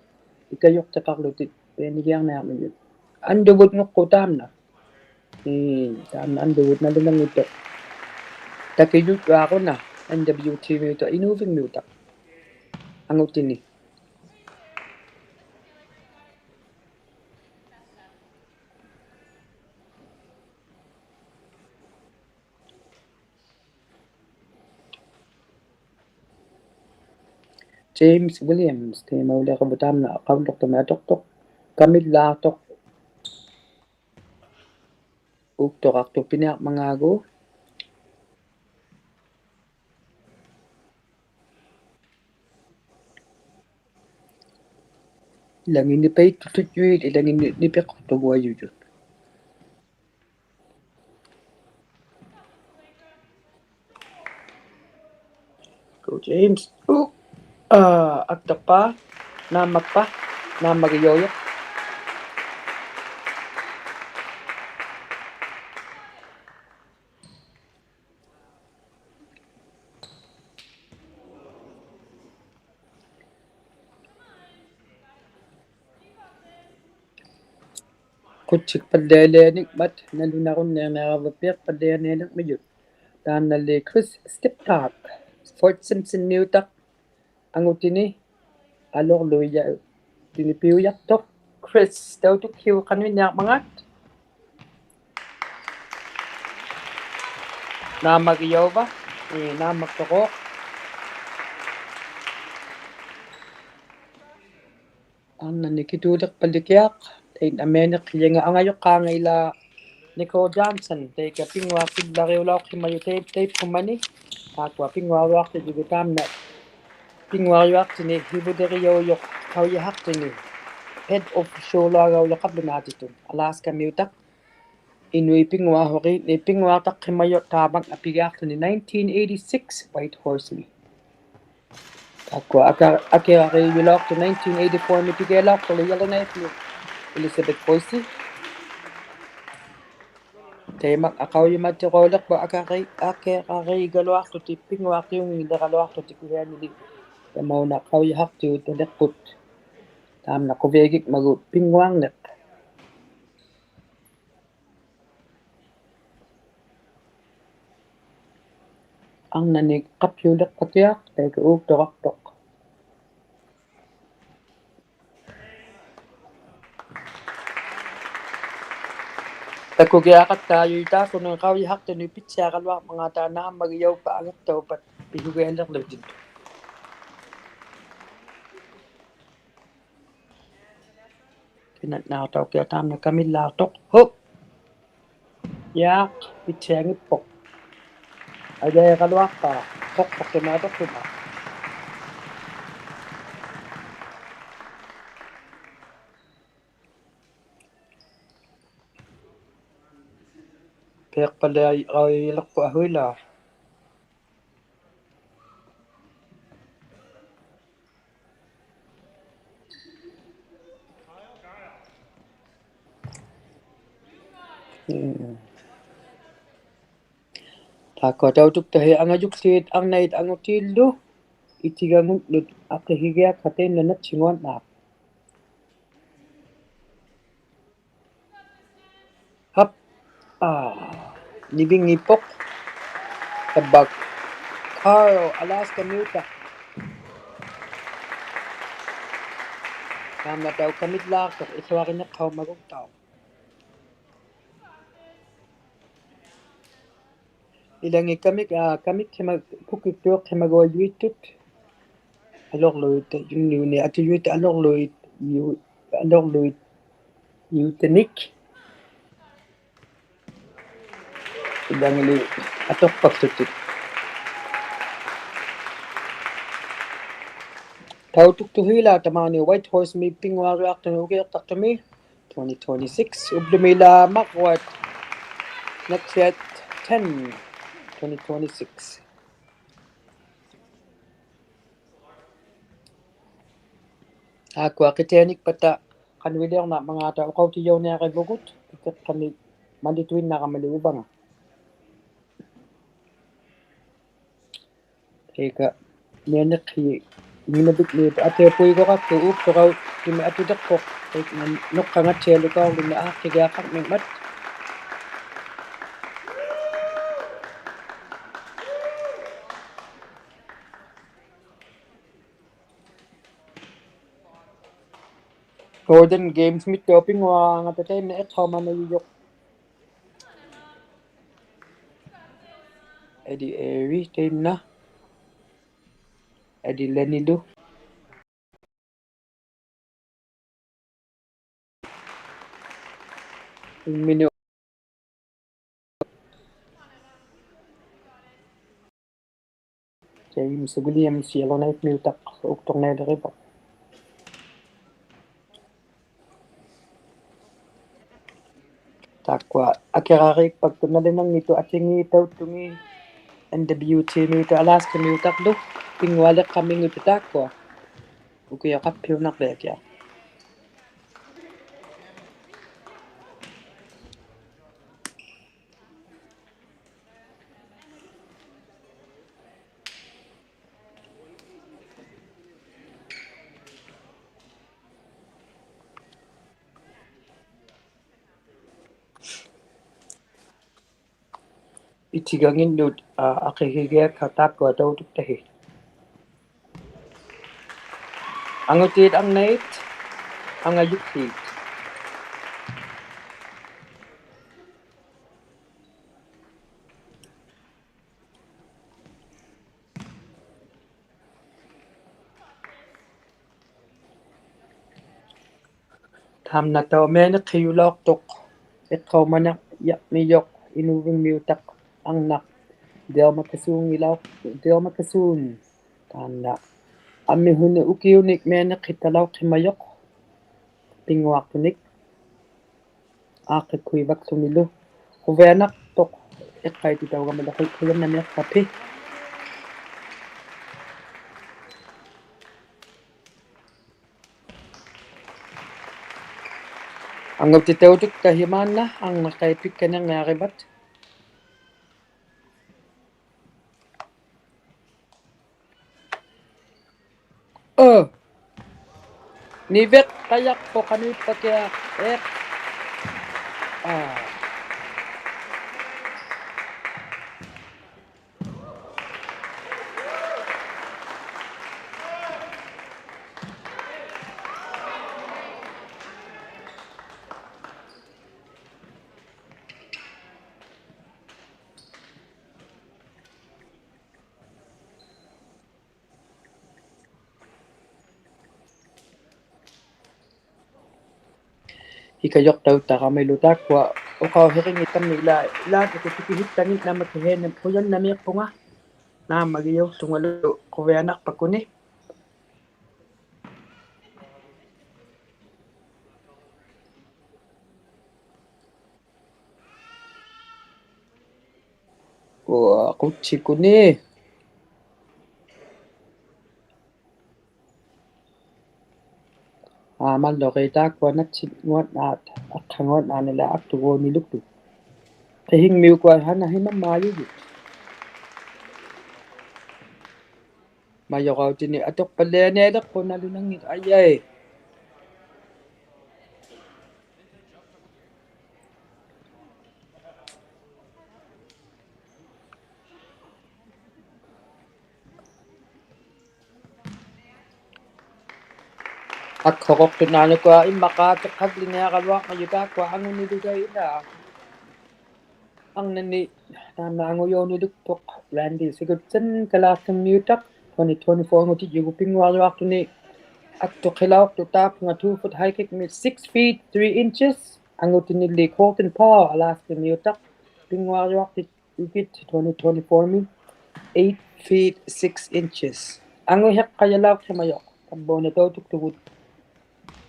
ᐃᑲᔪᖅᑎᖃᕐᓗᑎᒃ ᐱᓂᒋᐊᕐᓂᐊᕐᒥᔪᑦ. ᐊᓐᓄᕗᑦ ᖑᖅᑰᖅ ᑖᒻᓇ. ᐄ, ᑖᒻᓇ ᐊᓐᓄᕗᑦ ᓇᓗᓇᙱᑦᑐᖅ. ᑕᑭᔪᔪᐊᕈᓇ, N W T-ᒥᐅᑕᖅ, ᐃᓅᕕᖕᒥᐅᑕᖅ. ᐊᖑᑎᓂ. James Williams, ᑕᐃᒪᐅᓕᕋᕗᑦ ᑖᒻᓇ ᖃᐅᓪᓗᖅᑐᒥ ᐊᑐᖅᑐᖅ, ᑲᒥᓪᓛᖅᑐᖅ, ᐆᒃᑐᕋᖅᑐᖅ ᐱᓂᐊᕐᒪᖔᒎᖅ. ᐃᓚᖏᑦ ᓂᐱᑦᑐᔪᐃᑦ, ᐃᓚᖏᑦ ᓂ-, ᓂᐱᖅᑐᒍᐊᔪᔪᑦ. Go James. ᐆ. ᐋ, ᐊᒃᑕᖅᐸ. ᓈᒻᒪᒃᐸ. ᓈᒻᒪᒋᔭᐅᔪᖅ. ᖁᑦᓯᒃᐸᓪᓕᐊᓂᐊᖏᒻᒪᑦ ᓇᓗᓇᕈᓐᓃᕐᓂᐊᕋᕙ ᐱᖅᐸᓪᓕᐊᓂᐊᓕᕐᒥᔪᑦ. ᑖᓐᓇᓕ Chris Stiptak, Fort Simpson-ᒥᐅᑕᖅ, ᐊᖑᑎᓂ, ᐊᓗᕐᓗᐃᔭ-, ᑎᓂ ᐱᐅᔭᖅᑐᖅ. Chris, ᑕᐅᑐᒃᓯᐅᒃ ᖃᓄᐃᓐᓂᐊᕐᒪᖔᑦ. ᓈᒻᒪᒋᔭᐅᕙ, ᐄ, ᓈᒻᒪᒃᑐᖁᖅ. ᐊᕐᓇᓂᒃ ᑭᑐᓕᖅᐸᓪᓕᑭᐊᖅ, ᑕᐃᓐᓇ ᒥᓂᖅᓴᖓ ᐊᖓᔪᖅᑳᖓ ᐃᓛ Nicole Johnson, ᑕᐃᑲ ᐱᙳᐊᖅᑎᓪᓚᕆᐅᓚᐅᖅᓯᒪᔪᖅ ᑕᐃᑉ, ᑕᐃᑉᓱᒪᓂ. ᑖᒃᑯᐊ ᐱᙳᐊᕈᐊᖅᑎᓪᓗᒍ ᑖᒻᓇ, ᐱᙳᐊᕈᐊᖅᑎᓂ ᓯᕗᓕᕆᔭᐅᔪᖅ ᖃᐅᔨᓴᖅᑎᓂ head official-ᓗᐊᒐᐅᔪᖅ ᖃᑉᓗᓈᑎᑐᑦ Alaska-ᒥᐅᑕᖅ. ᐃᓄᐃᑦ ᐱᙳᐊᓱᕆ, ᐃᓄᐃᑦ ᐱᙳᐊᖅᑕᖅᓯᒪᔪᖅ ᑕᕙᖓ ᐱᒋᐊᖅᑐᓂ nineteen eighty-six Whitehorse-ᒥ. ᑖᒃᑯᐊ ᐊᑭ, ᐊᑭᓚᕆᔪᓚᐅᖅᑐᖅ nineteen eighty-four-ᒥ ᐱᒋᐊᓚᐅᖅᑐᖅ Yellowknife-ᒥ Elizabeth Boyce. ᑕᐃᒪ ᐊᖃᐅᔨᒪᑎᒃᑯᓗᒃᐸ ᐊᑭᓚᕆ, ᐊᑭᓚᕆᒐᓗᐊᖅᑐᑎᒃ ᐱᙳᐊᖅᑎᐅᙱᓚᖅᑐᑎᒃ ᖁᔭᓂᓕ. ᑕᐃᒪᐅᓇ ᖃᐅᔨᓴᖅᑎᐅᑕᓕᖅᐳᑦ. ᑖᒻᓇ ᖁᕕᐊᒋᒃᒪᒍ ᐱᙳᐊᕐᓂᖅ. ᐊᕐᓇᓂᒃ ᖃᑉᓯᐅᓕᖅᐸᑦᑎᐊᖅ, ᑕᐃᑲ ᐆᒃᑐᕋᖅᑐᖅ. ᑕᑯᒋᐊᖃᑦᑕᔪᐃᑦ ᑖᓱᓄᑦ ᖃᐅᔨᓴᖅᑎᓄᑦ ᐱᑦᓯᐊᒐᓗᐊᕐᒪᖔᑕ ᓈᒻᒪᒋᔭᐅᕙ ᐊᖏᖅᑕᐅᕙᑦ ᐱᓱᒋᐊᓕᕐᓗᑎᑦ. ᑭᓇᓐᓇᖅᑕᐅᑭᐊᖅ ᑖᒻᓇ ᑲᒥᓪᓛᖅᑐᖅ. ᓱᒃ. ᔮᖅ, ᐱᑦᓯᐊᙱᑉᐳᖅ. ᐊᔭᐃᒐᓗᐊᖅᐹ, ᓱᒃ, ᓱᒃ ᑐᓈᑐᖅ ᓱᒪ. ᐱᐊᖅᐸᓪᓕᐊᕆᐊᓕᖅᐳᖅ ᐊᓱᐃᓛᒃ. ᒻᒻ. ᑖᒃᑯᐊ ᑕᐅᑐᒃᑕᓯ ᐊᖓᔪᒃᖠᑦ ᐊᕐᓇᐃᑦ ᐊᖑᑏᓪᓗ, ᐃᑎᒐᖑᓪᓗ ᐊᕿᓯᒋᐊᒃᓴᑦ ᑕᐃᓐᓇ ᓇᑦᓯᖑᐊᓐᓈᖅ. ᓴᑉ. ᐋ. ᓂᕕᙱᑉᐳᖅ. ᑕᕝᕙ. Carl, Alaska-ᒥᐅᑕᖅ. ᑕᒪᓐᓇ ᑕᐅᒃ ᑲᒥᓪᓛᖅᑐᖅ ᐃᓱᐊᕆᓂᖅᓴᐅᒻᒪᒍᑦᑕᐅᖅ. ᐃᓚᖏᑦ ᑲᒥᒃ, ᐋ, ᑲᒥᒃᓯᒪ, ᐳᑭᒃᑑᖅᓯᒪᒍᐊᔪᐃᑦᑐᑦ. ᐊᓗᕐᓗᐃᑦ, ᔪᓐᓃᓐᓂ, ᐊᑐᔪᐃᑦ, ᐊᓗᕐᓗᐃᑦ, ᔪ, ᐊᓗᕐᓗᐃᑦ, ᔫᑎᓂᒃ. ᐃᓚᖏᓕ ᐊᑐᖅᐸᒃᓱᑎᒃ. ᑕᐅᑐᒃᑐᓰᓛᒃ ᑕᒫᓂ Whitehorse-ᒥ ᐱᙳᐊᕆᐊᖅᑐᓂ ᐅᑭᐅᖅᑕᖅᑐᒥ. Twenty twenty-six, ᐅᑉᓗᒥᓛ ᒪᕐᕈᐊᑦ, ᓇᑦᓯᐊᑦ ten, twenty twenty-six. ᑖᒃᑯᐊ ᕿᑎᐊᓂᒃᐸᑕ ᖃᓄᐃᓕᐅᕐᓇᕐᒪᖔᑕ ᐅᖃᐅᑎᔭᐅᓂᐊᕆᕗᒍᑦ, ᑎᑭᖅᑲᓂ ᒪᓕᑐᐃᓐᓇᕋᒪᓕ ᐅᕙᖓ. ᑕᐃᑲ ᒥᐊᓂᖅᓯ ᒥᓇᕕᒃᓃᑦ ᐊᑎᐊᐳᐃᒍᕋᒃᑯ ᐆᒃᑐᕋᐅ ᑎᒥ ᐊᑐᓕᖅᐳᖅ, ᑕᐃᒃ ᓄᖅᑲᖓᑦᓯᐊᓗᒃᑲᐅᓗᓐᓃᑦ ᐊᕿᓯᒋᐊᖃᕐᒥᖕᒪᑦ. Northern Games-ᒥᑦᑕᐅᖅ ᐱᙳᐊᖓᑕ ᑕᐃᓐᓇ ᐃᖅᑲᐅᒪᓇᔪᔪᖅ. ᐊᓕ ᐊᕆ ᑕᐃᓐᓇ. ᐊᓕ ᓚᓂᓗ. ᒥᓄ. James Williams, Yellowknife-ᒥᐅᑕᖅ, ᐆᒃᑐᕐᓂᐊᓕᕆᕙ. ᑖᒃᑯᐊ ᐊᑭᕋᕆᒃᐸᒃᑐᑦ ᓇᓕᓇᙱᑦᑐᑦ ᐊᑎᖏᑦ ᑕᐅᑦᑐᖏᑦ N W T-ᒥᐅᑕᖅ, Alaska-ᒥᐅᑕᖅᓗ, ᐱᙳᐊᓕᖅᑲᒻᒥᙱᑦᑐᑦ ᑖᒃᑯᐊ. ᐅᑭᐅᖅ ᖃᑉᓯᐅᓇᕐᕕᐊᑭᐊᖅ. ᐃᑎᒐᖏᓐᓄᑦ, ᐋ, ᐊᕿᓯᒋᐊᒃᓴᑦ ᑖᒃᑯᐊ ᑕᐅᑐᒃᑕᓯ. ᐊᖑᑏᑦ ᐊᕐᓇᐃᑦ, ᐊᖓᔪᒃᓰᑦ. Taamna tauq mianiqhijulauqtuq iqqaumanirjamijuq inuvingmiutaq arnaq Delma Kasuunngilauq, Delma Kasuun. Taanna amihuni ukiunik mianiqhitalauqhimajuq pinnguaqtunik aaqqikkuivakłunilu. Quvianaqtuq iqqaititaugamalahuik qujannamiiqpaphi. Angutit tautuktahi maanna arnaqait pikkanirniarivat. Uu. Niviqqajaqpuq qanuippakiaq. Iq. Aa. Ikajuqtautaqamilu taakkua uqauhirinngittammi ila, ila tukutikihittannginnama kihiani qujannamiiqpunga. Naammagijuqtungalu quvianaqpakuni. Ua, qutsikuni. Aa, malluqi taakkua natsinguatnaat, aqqanguatnaanila aktuguuniluktu. Qihingmiukua hana himammaajujut. Majuqautini atuqpallianialiqpunalunanngit ajai. Akhuruqtunaanukua immaqaatiqhalliniaraluarmajut taakkua angunilugaina. Arnani taamna angujuuniluktuq Randy Sigurdson Kalaallit Nunaat, twenty twenty-four angutijugut pinnguarijuaqtuni aktuqhilauqtuq taapunga two foot high kick-mi six feet three inches. Angutinili Colton Paul Alaska-miutaq pinnguarijuaqtut ukit twenty twenty-four-mi eight feet six inches. Anguhiqqajalauqhimajuq tavvuuna tautuktugut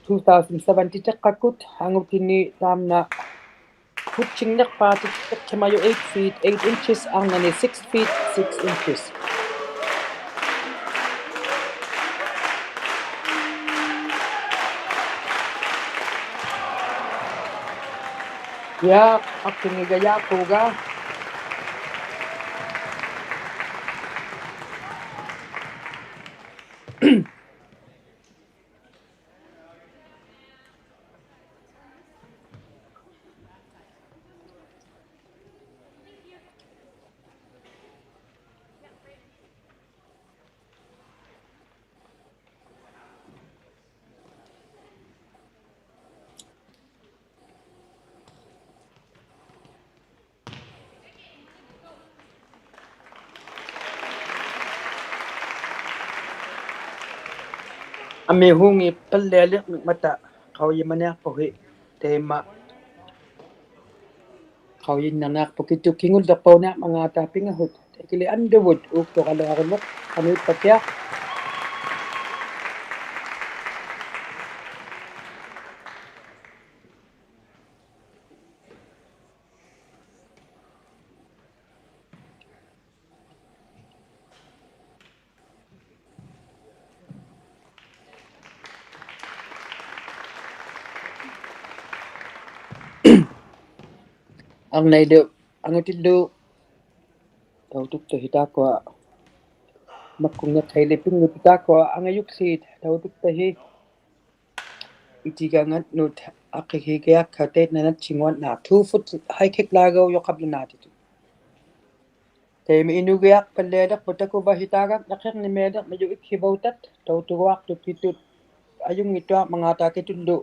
two thousand seven-ti tiqqakkut, angutini taamna qutsinniqpaatiqhimajuq eight feet eight inches, arnani six feet six inches. Yaa, aktingigajaaqpuga. Amihuunngipallialiqmikmata qaujimaniaqpuhi taima. Qaujinnarniaqpukitut kingulliqpauniarmangaata pingahut. Taikili Anduvut uuktuqaluaruluk qanuippakiaq. Arnailu angutillu tautuktahi taakkua makkungngiqhaili pinngutut taakkua angajukłiit tautuktahi. Itigangannut aqihigiakka taitna natsinguatnaat two foot high kick-laaguujuq qablunaatitut. Taimi inugiaqpallialiqput takuvahi taagakniqhirnimialiqmajut ikhivautat tautuguaqtukitut ajunngittuarmangaata kitullu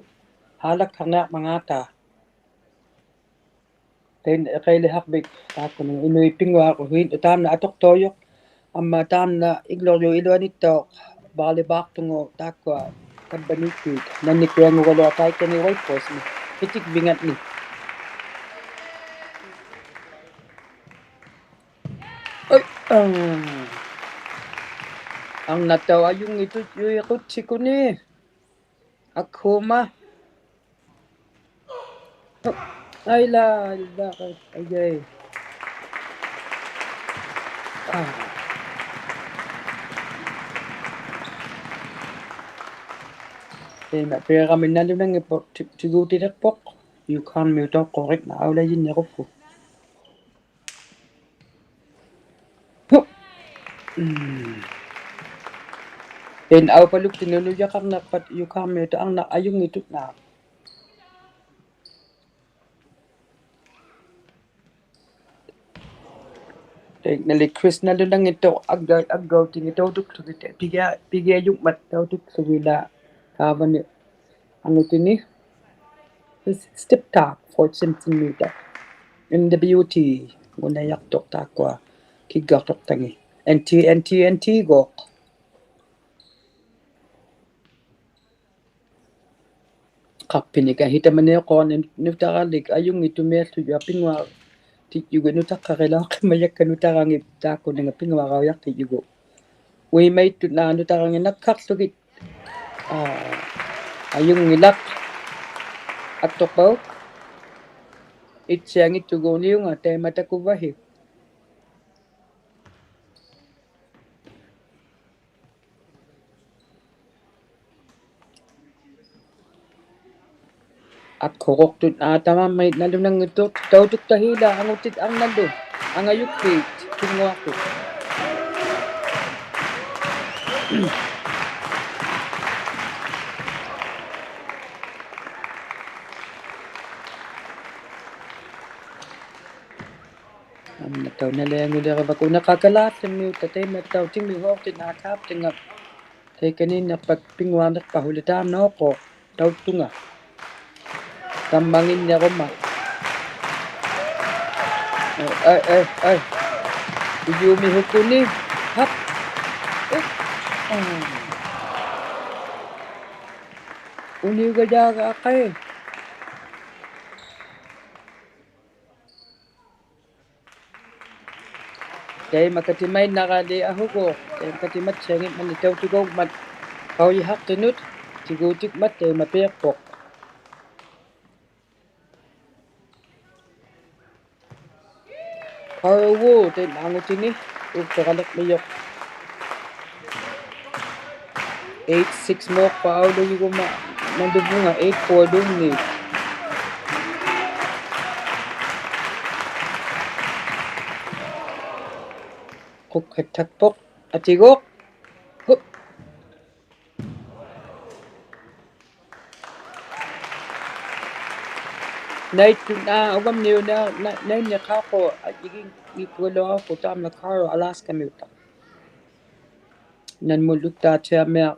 haalakharniarmangaata. Tainna iqailihaqpik taakkununnga inuit pinnguaruhiit taamna atuqtaujuq. Amma taamna igluqjuq iluanittauq volleyball-tunguuq taakkua ᑕᕝᕙᓃᑦᑐᐃᑦ. ᓇᓂᒃᑯᐊᖑᒐᓗᐊᖅ ᑕᐃᑲᓂ Whitehorse-ᒥ. ᕿᑎᒡᕕᖓᓐᓂ. ᐊᐃ, ᐊᒻ. ᐊᕐᓇᑦᑕᐅᖅ ᐊᔪᙱᑦᑐᔪᐃᖁᑦᓯᑯᓂ. ᐊᒃᓱᒪ. ᐊᐃᓛ, ᐊᐃᓛ, ᐊᐃ, ᐊᐃ. ᐋ. ᑕᐃᒪ ᐱᕋᒥ ᓇᓗᓇᙱᑉᐳᖅ ᑎ-, ᑎᒍᑎᓕᖅᐳᖅ. ᔪᑳᕐᒥᐅᑕᐅᖅ ᖁᕈᖅ ᓇᐅᓚᔨᓐᓂᕈᒃᑯ. ᕼᐅ. ᒻᒻ. ᐃᓐ ᐊᐅᐸᓗᒃᑎᓐᓄᑦ ᓄᔾᔭᖃᕐᓂᖅᐸᑦ ᔪᑳᕐᒥᐅᑕᖅ ᐊᕐᓇᖅ ᐊᔪᙱᑦᑐᑦ ᓈᒃ. ᑕᐃᓐᓇᓕ Chris ᓇᓗᓇᙱᑦᑐᖅ ᐊᒡᒐ-, ᐊᒡᒐᐅᑎᖏᑦ ᑕᐅᑐᒃᖢᒋᑦ ᐱᒋᐊ-, ᐱᒋᐊᔪᖕᒪᑦ ᑕᐅᑐᒃᖢᒋᓛᒃ ᑖᕙᓂ ᐊᖑᑎᓂ. This step talk for Simpson Mita. N W T ᖑᓇᔭᖅᑐᖅ ᑖᒃᑯᐊ ᑭᒡᒐᖅᑐᖅᑕᖏᑦ. N T, N T, N T-ᒎᖅ. ᖃᑉᐱᓂᒃ ᐊᓯᑕᒪᓂᐅᖅᑰᓂᒃ ᓄᑕᕋᓕᒃ ᐊᔪᙱᑦᑐᒥᐊᓪᓗᔪᐊ ᐱᙳᐊᖅᑎᔾᔪᒋᑦ ᓄᑕᖅᑲᕆᓚᐅᖅᑭᒪᔭᒃᑲ ᓄᑕᕋᖏᑦ ᑖᒃᑯᓂᖓ ᐱᙳᐊᕋᐅᔭᖅᑎᔾᔪᒍᑦ. ᐅᐃᒪᐃᑦᑐᑦ ᓈ ᓄᑕᕋᖏᑦ ᓇᒃᓴᖅᖢᒋᑦ. ᐋ, ᐊᔪᙱᓚᖅ. ᐊᒃᑐᖅᐸᐅᒃ. ᐃᑦᓯᐊᙱᑦᑐᒎᖅ ᓂᐅᖓ ᑕᐃᒪ ᑕᑯᕙᓯ. ᐊᒃᓱᕈᖅᑐᑦ ᐋ ᑕᒪᒻᒪᐃᑦ ᓇᓗᓇᙱᑦᑐᖅ ᑕᐅᑐᒃᑕᕼᐃᓛᒃ ᐊᖑᑎᑦ ᐊᕐᓇᓗ ᐊᖓᔪᒃᒃᓵᑦ ᑭᙳᐊᖅᑐᑦ. ᐊᒻᒪᑦᑕᐅᖅ ᓇᓕᐊᖑᓕᕆᕙᒃᑯ ᐅᓇᖃᖅ ᑲᓛᖅᖠᒥᐅᑕᖅ ᑕᐃᒪᑦᑕᐅᖅ ᑎᒥ ᓱᖅᑎᓐ ᐋ ᖃᑉᑎᖓ. ᑕᐃᑲᓃᓐᓂᖅᐸᑦ ᐱᙳᐊᕐᓂᖅᐸᓱᓕ ᑖᒻᓇ ᐅᖅᑰᖅ ᑕᐅᑦᑐᖓ. ᑕᒪᙱᓐᓂᕈᒪ. ᐊᐃ, ᐊᐃ, ᐊᐃ. ᐅᔪᒥ ᓱᑯᓂ. ᕼᐊᑉ. ᐃᒃ. ᐋ. ᐅᓂᐅᒐᔭᒐ ᐊᖃᐃ. ᑕᐃᒪ ᑲᑎᒪᐃᓐᓇᕋᓕ ᐊᓱᒎᖅ, ᑕᐃᒪ ᑲᑎᒪᑦᓯᐊᙱᒻᒪᓐᓂ ᑕᐅᑐᒍᒻᒪᑦ, ᖃᐅᔨᓴᖅᑎᓄᑦ, ᑎᒍᑎᒻᒪᑦ ᑕᐃᒪ ᐱᐊᖅᐳᖅ. ᖃᐅᔪᒍ, ᑕᐃᒪ ᐊᖑᑎᓂ, ᐅᒃᑐᕋᓕᕐᒥᔪᖅ. Eight six ᒨᖅᐸ ᐊᐅᓗᔪᒍᒪ ᓇᓗᕗᖓ eight four ᓗᖕᓂ. ᖁᒃᓴᑦᑕᖅᐳᖅ ᐊᑎᒍᖅ. ᕼᐅᑉ. ᓇᐃᑦᑐᓐ ᐋ ᐅᕙᒻᓂᐅᓐᓃᓐᓂᖅ ᖃᖅᑯ ᐊᔾᔨᒌᙱᒃᑯᓗᐊᖅᑯ ᑖᒻᓇ Carl Alaska-ᒥᐅᑕᖅ. ᓇᓐᒧᓪᓗᒃᑖᑦᓯᐊᒥᐊᖅ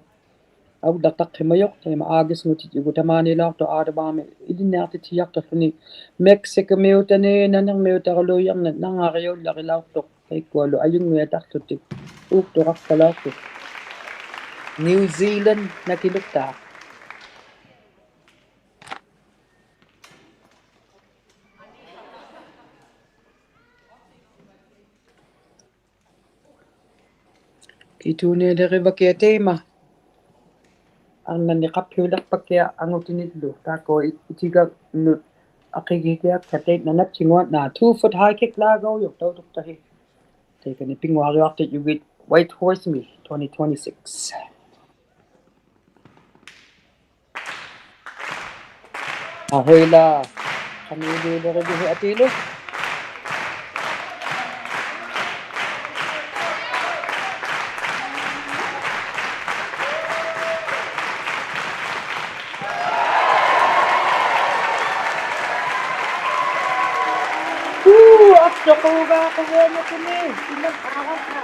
ᐊᐅᓪᓚᖅᑕᖅᓯᒪᔪᖅ ᑕᐃᒪ August-ᖑᑎᔾᔪᒍᑦ ᑕᒫᓃᓚᐅᖅᑐᖅ ᐋᑐᕚᒥ ᐃᓕᓐᓂᐊᖅᑎᑦᓯᔭᖅᑐᖅᖢᓂ Mexico-ᒥᐅᑕᓂ ᓇᓂᕐᒥᐅᑕᕈᓘᔭᕐᓇ ᓇᕐᖓᕆᐅᓪᓚᕆᓚᐅᖅᑐᖅ ᑕᐃᒃᑯᐊᓗ ᐊᔪᙱᐊᑕᖅᖢᑎᒃ ᐆᒃᑐᕋᖅᐸᓚᐅᖅᑐᖅ. New Zealand ᓇᑭᓗᒃᑖᖅ. ᑭᑐᓂᐊᓕᕆᕙᑭᐊᖅ ᑕᐃᒪ. ᐊᕐᓇᓂ ᖃᑉᓯᐅᓕᖅᐸᑭᐊᖅ ᐊᖑᑎᓂᓪᓗ. ᑖᒃᑯᐊ ᐃ-, ᐃᑎᒐᓐᓄᑦ ᐊᕿᒋᒋᐊᒃᑲ ᑕᐃᓐᓇ ᓇᑦᓯᙳᐊᕐᓇ. Two foot high kick ᓚᒐᐅᔪᖅ ᑕᐅᑐᒃᑕᕼᐃ. ᑕᐃᑲᓂ ᐱᙳᐊᕆᐊᖅᑎᔾᔪᒋᑦ Whitehorse-ᒥ twenty twenty-six. ᐊᕼᐅᐃᓛ. ᖃᓄᐃᓕᐅᓕᕆᕕᓯ ᐊᑏᓗ. ᐆ, ᐊᒃᓱᖅ ᐅᕙᖅᑯᕕᐊᓇᖅᑐᓂ, ᐃᓐᓇ ᐊᕐᕋᒃᑲ.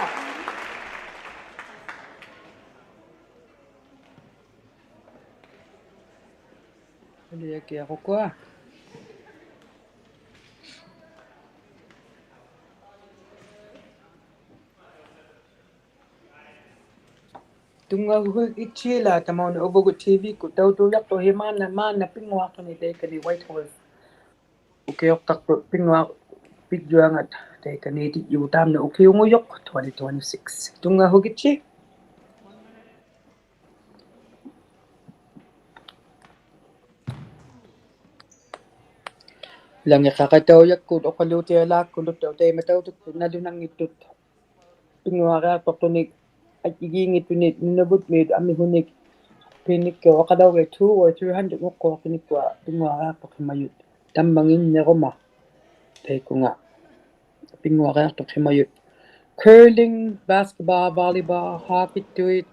ᐅᓕᐊᑭᐊᖅ ᐅᑯᐊ. Tunngahugittilaat tamauna uvagut T V-kkut tautuujaqtuq hi maanna, maanna pinnguaqtuni taikani Whitehorse. Ukiuqtaqtut pinnguaq pigjuangat taikani tijjugut taamna ukiungujuq twenty twenty-six. Tunngahugittilaat. Ilangiqaqitaujakkut uqaluutialaaqqulut taima tautuktut nalunanngittut. Pinnguariaqtuqtunik ajjigiinngittunik Nunavutmiut amihunik pinikkiuqalaugi two or three hundred nguqquaqtunikkua pinnguariaqtuqhimajut tammanginniruma. Taikunga pinnguariaqtuqhimajut curling, basketball, volleyball, hockeyttuit,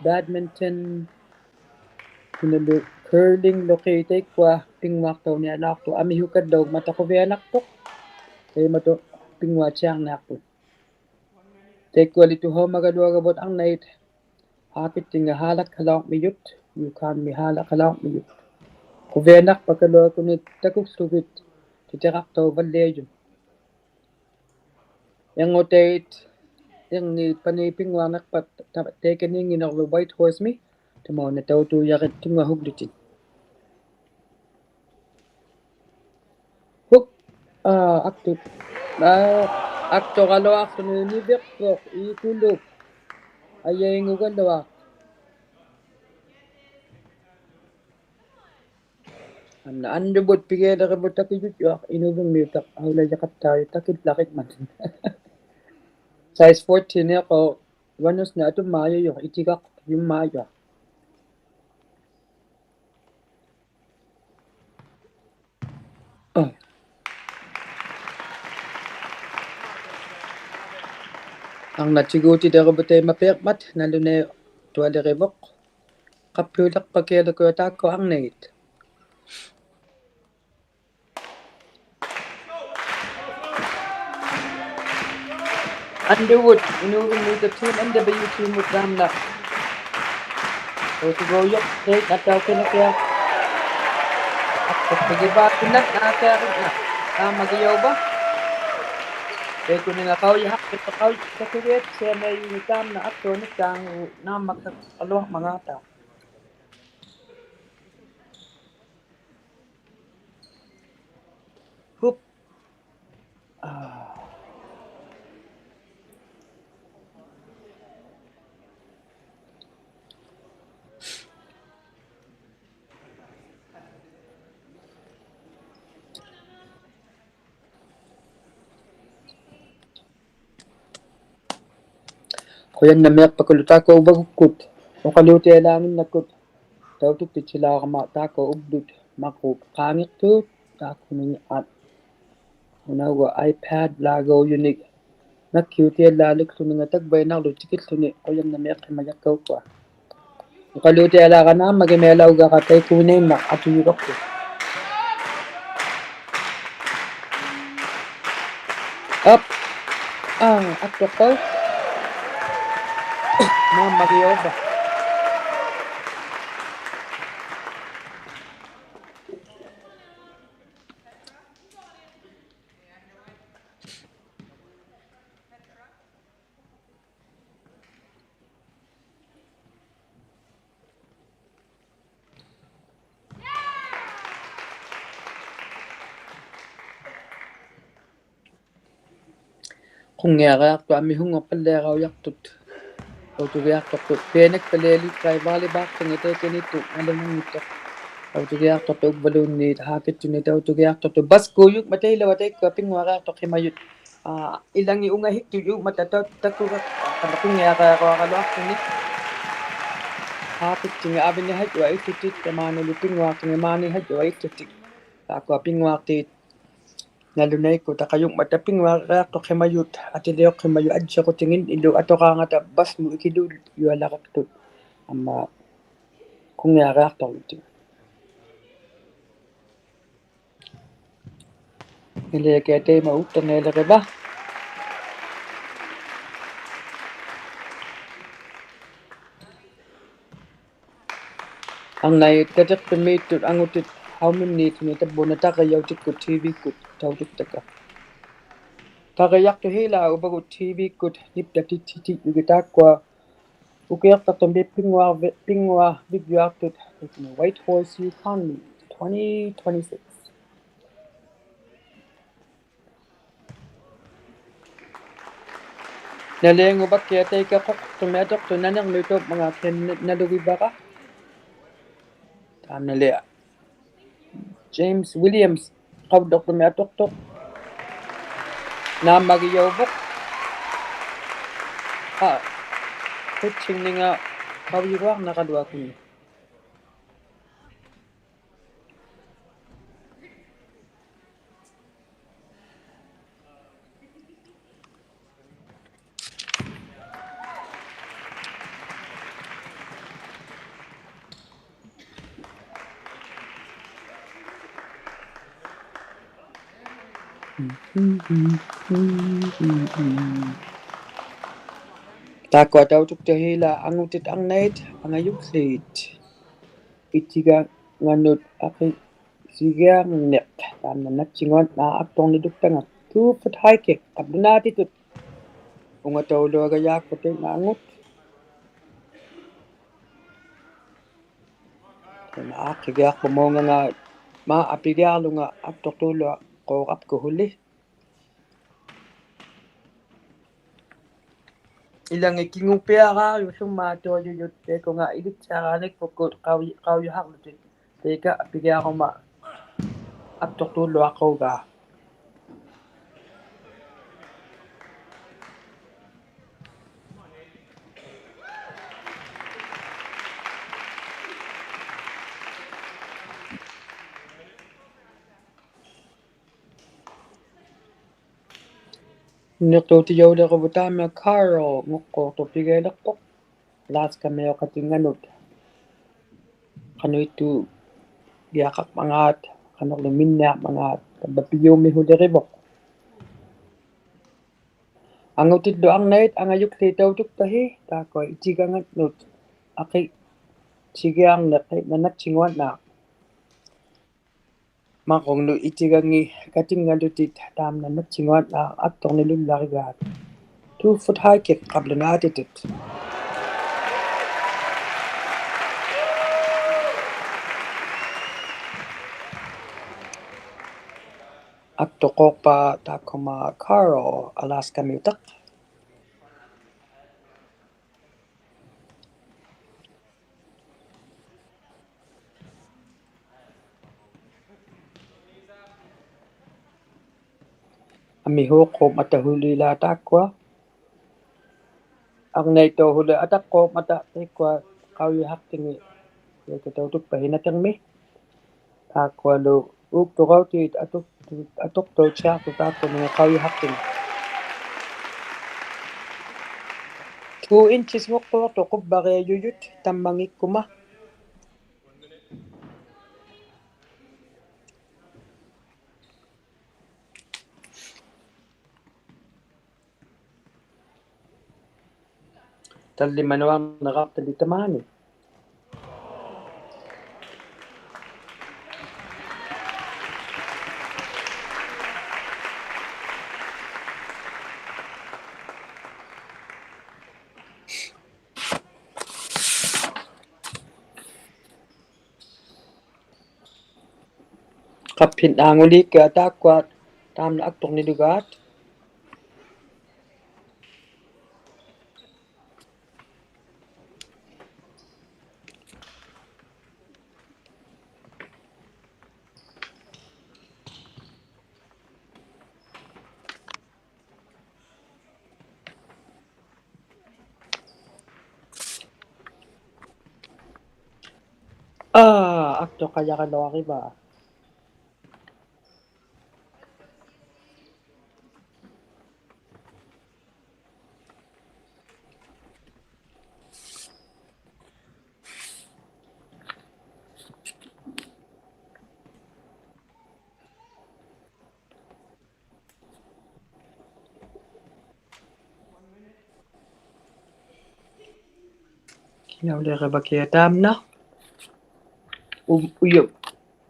badminton, kinalu curling-luqi taikkua pinnguaqtaunialaaqtuq amihukalauq mata quvianaqtuq. Taimatuq pinnguattiarniaqput. Taikkuali tuhaumagaluagavut arnait hockeyttinga haalakkalauqmijut, Yukon-mi haalakkalauqmijut. Quvianaqpakaluakunit takuklugit titiraqtauvalliajut. Irngutait, irnit pani pinnguarniqpat ta-, taikaniinnginirlu Whitehorse-mi tamauna tautuujarit tunngahuglutit. Huk, aa, aktu-, aa, aktuqaluaqtuni niviqpuq ikuluk ajaingugaluaq. Anna Anduvut pigialirivut takijutjuaq Inuvimmiutaq aulajaqattaujut takillaqikmat. Size fourteen-iuq runners-ni atummaajujuq itigaqtujummaajuq. Arnat tiguutilirivut taima piiqmat nalunaiqtualirivuq. Qappiuliqpakialukua taakku arnait. Anduvut, Inuvimmiuta team, N W team-mut taamna. Tautuguujuq, taik, ataukilakiaq. Aktuqpigivaa, kinak, aakiarinnak. Naammagijuva. Taikuninga qaujihaqpit, qauj-, takiviat, sianaijunik taamna, aktuanik taangu, naammakkaluaqmangaata. Hup. Aa. Qujannamiiqpakuluk taakku uvagukkut uqaluutialaannginnakkut tautuktittilaurama taakku uvlut maquk qaangiqtuut taakkuninga at. Unauga iPad-laaguujunik nakkiutialaalikłuninga tagvainarlu tikilluni qujannamiiqhimajakkaukkua. Uqaluutialaaqqa naammagimialaugara taikkuiniinnaq atujuluqtut. Up. Aa, aktuqpauq. Naammagijuva. Qungiariaqtuq amihunngurpalliaraujaqtut. Tautugiaqtuqtut pianikpallialiikkai volleyball-tingit taikaniittut nalunanngittut. Tautugiaqtuqtut uvvaluunniit hockey-ttunit tautugiaqtuqtut. Baskuujukmat tailavat taikkua pinnguariaqtuqhimajut. Aa, ilangi ungahiktujukmata ta-, takuga, aa, qungiariaruagaluaqtuni. Hockey-ttingi avinihajua ittutik, tamaanali pinnguaqtingi maanihajua ittutik. Taakkua pinnguaqtiit nalunaikkut taqajukmata pinnguariaqtuqhimajut, atiliuqhimajut ajjiqutingin ilu atuqaangata basmut ikiluujualaqaktut. Amma qungiariaqtuqlutik. Niliakiaq taima uttanialiriva. Arnait katiqpimmiittut angutit hauminniittunik tavvuna tarijautikkut T V-kkut tautuktakka. Tarijaqtuq hiilaa uvagut T V-kkut niptatittittijugit taakkua Ukiaqtaqtumi pinnguaq, pinnguaq vigiaqtut, Whitehorse, Yukon, twenty twenty-six. Naliangubakkiaq taika quqtumi atuqtut nanirluittuq mangaat kian nalugivara. Taamnali James Williams qauduqtumi atuqtuq. Naammagijauvuk. Aa, quttingninga qaujiruarnaqaluaqunni. Taakkua tautuktahiilaa angutit arnait angajukliit. Itiganganut aqi sigiarniq, taamna natsinguat naa aktorniluktangat. Two foot high kick, qablunaatitut. Ungatauluagajaakkutit naangut. Taamna aaqqagiaqpamunganga, maa apigiarlunga aktuqtuulua quuqapkuhuli. Ilangit kingupiaraarjut summaatuajujut, taikunga ilitsiaraanikpukkut qauj-, qaujuhaqlutit. Taika apigiaruma aktuqtuulua quugaa. Niqtuutijauliruvut taamna Carl nguqquuqtuq pigialiqpuq. Alaskamiuqatinganut. Qanuittuugiaqaqmangaat, qanuqluminniaqmangaat, taapva pijuumihulirivuq. Angutillu arnait angajukliit tautuktahi, taakkua itiganganut aqi sigiarniq, nanatsinguat naa. Marrungnut itigangikatingalutit taamna natsinguat naa aktornilullarigaat. Two foot high kick qablunaatitut. Aktuquuqpa taakkuma Carl Alaskamiutaq. Amihuuqquuqmatahulilaa taakkua. Arnaittauhuli ataqquuqmata taikkua qaujihaqtingi. Taika tautukpahi natirmi. Taakkualu uukturautit atuq-, atuqtautiaqtut taakkuninga qaujihaqtingi. Two inches nguqquuqtuq qubbarijujut tammangikkuma. Tallimanuarniqaqtali tamaani. Qaphinnaanguliikkiaq taakkua taamna akturnilugaat. Aa, aktuqajaraluarivaa. Kinaulirivakiaq taamna. U-, uyu-,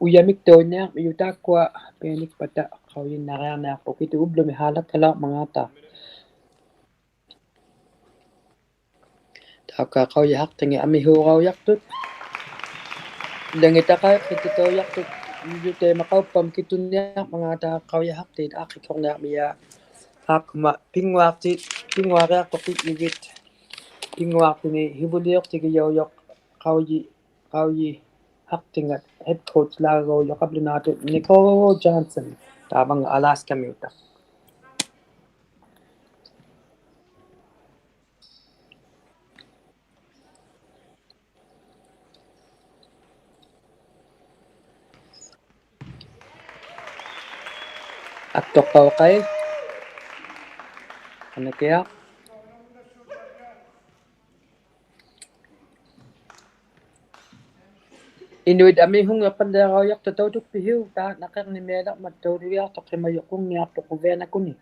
ujamiktuuniarmijut taakkua pianikpata qaujinnariarniaqpuq kitu ublumi haalakkalauqmangaata. Aka qaujihaqtingi amihuugaujaqtut. Ilangit taqaiqtitaujaqtut. Yujut taima qaupam kituniaqmangaata qaujihaqtit aqqiqhurniaqmijaa. Aqma pinnguaqtit, pinnguariaqtuqtut yujut. Pinnguaqtini hivuliuqtigijaujaq qauji, qaujihaqtingat head coach-laagujaujaq qablunaatut Nicole Johnson. Taavanga Alaska-miuta. Aqtuqpauqai. Anakiaq. Inuit amihungiqpalliaraujaqtut tautukpihiuq, taanna qirnimialirmat tautugiaqtuq qimajuq qungiaqtuq quvianakuni.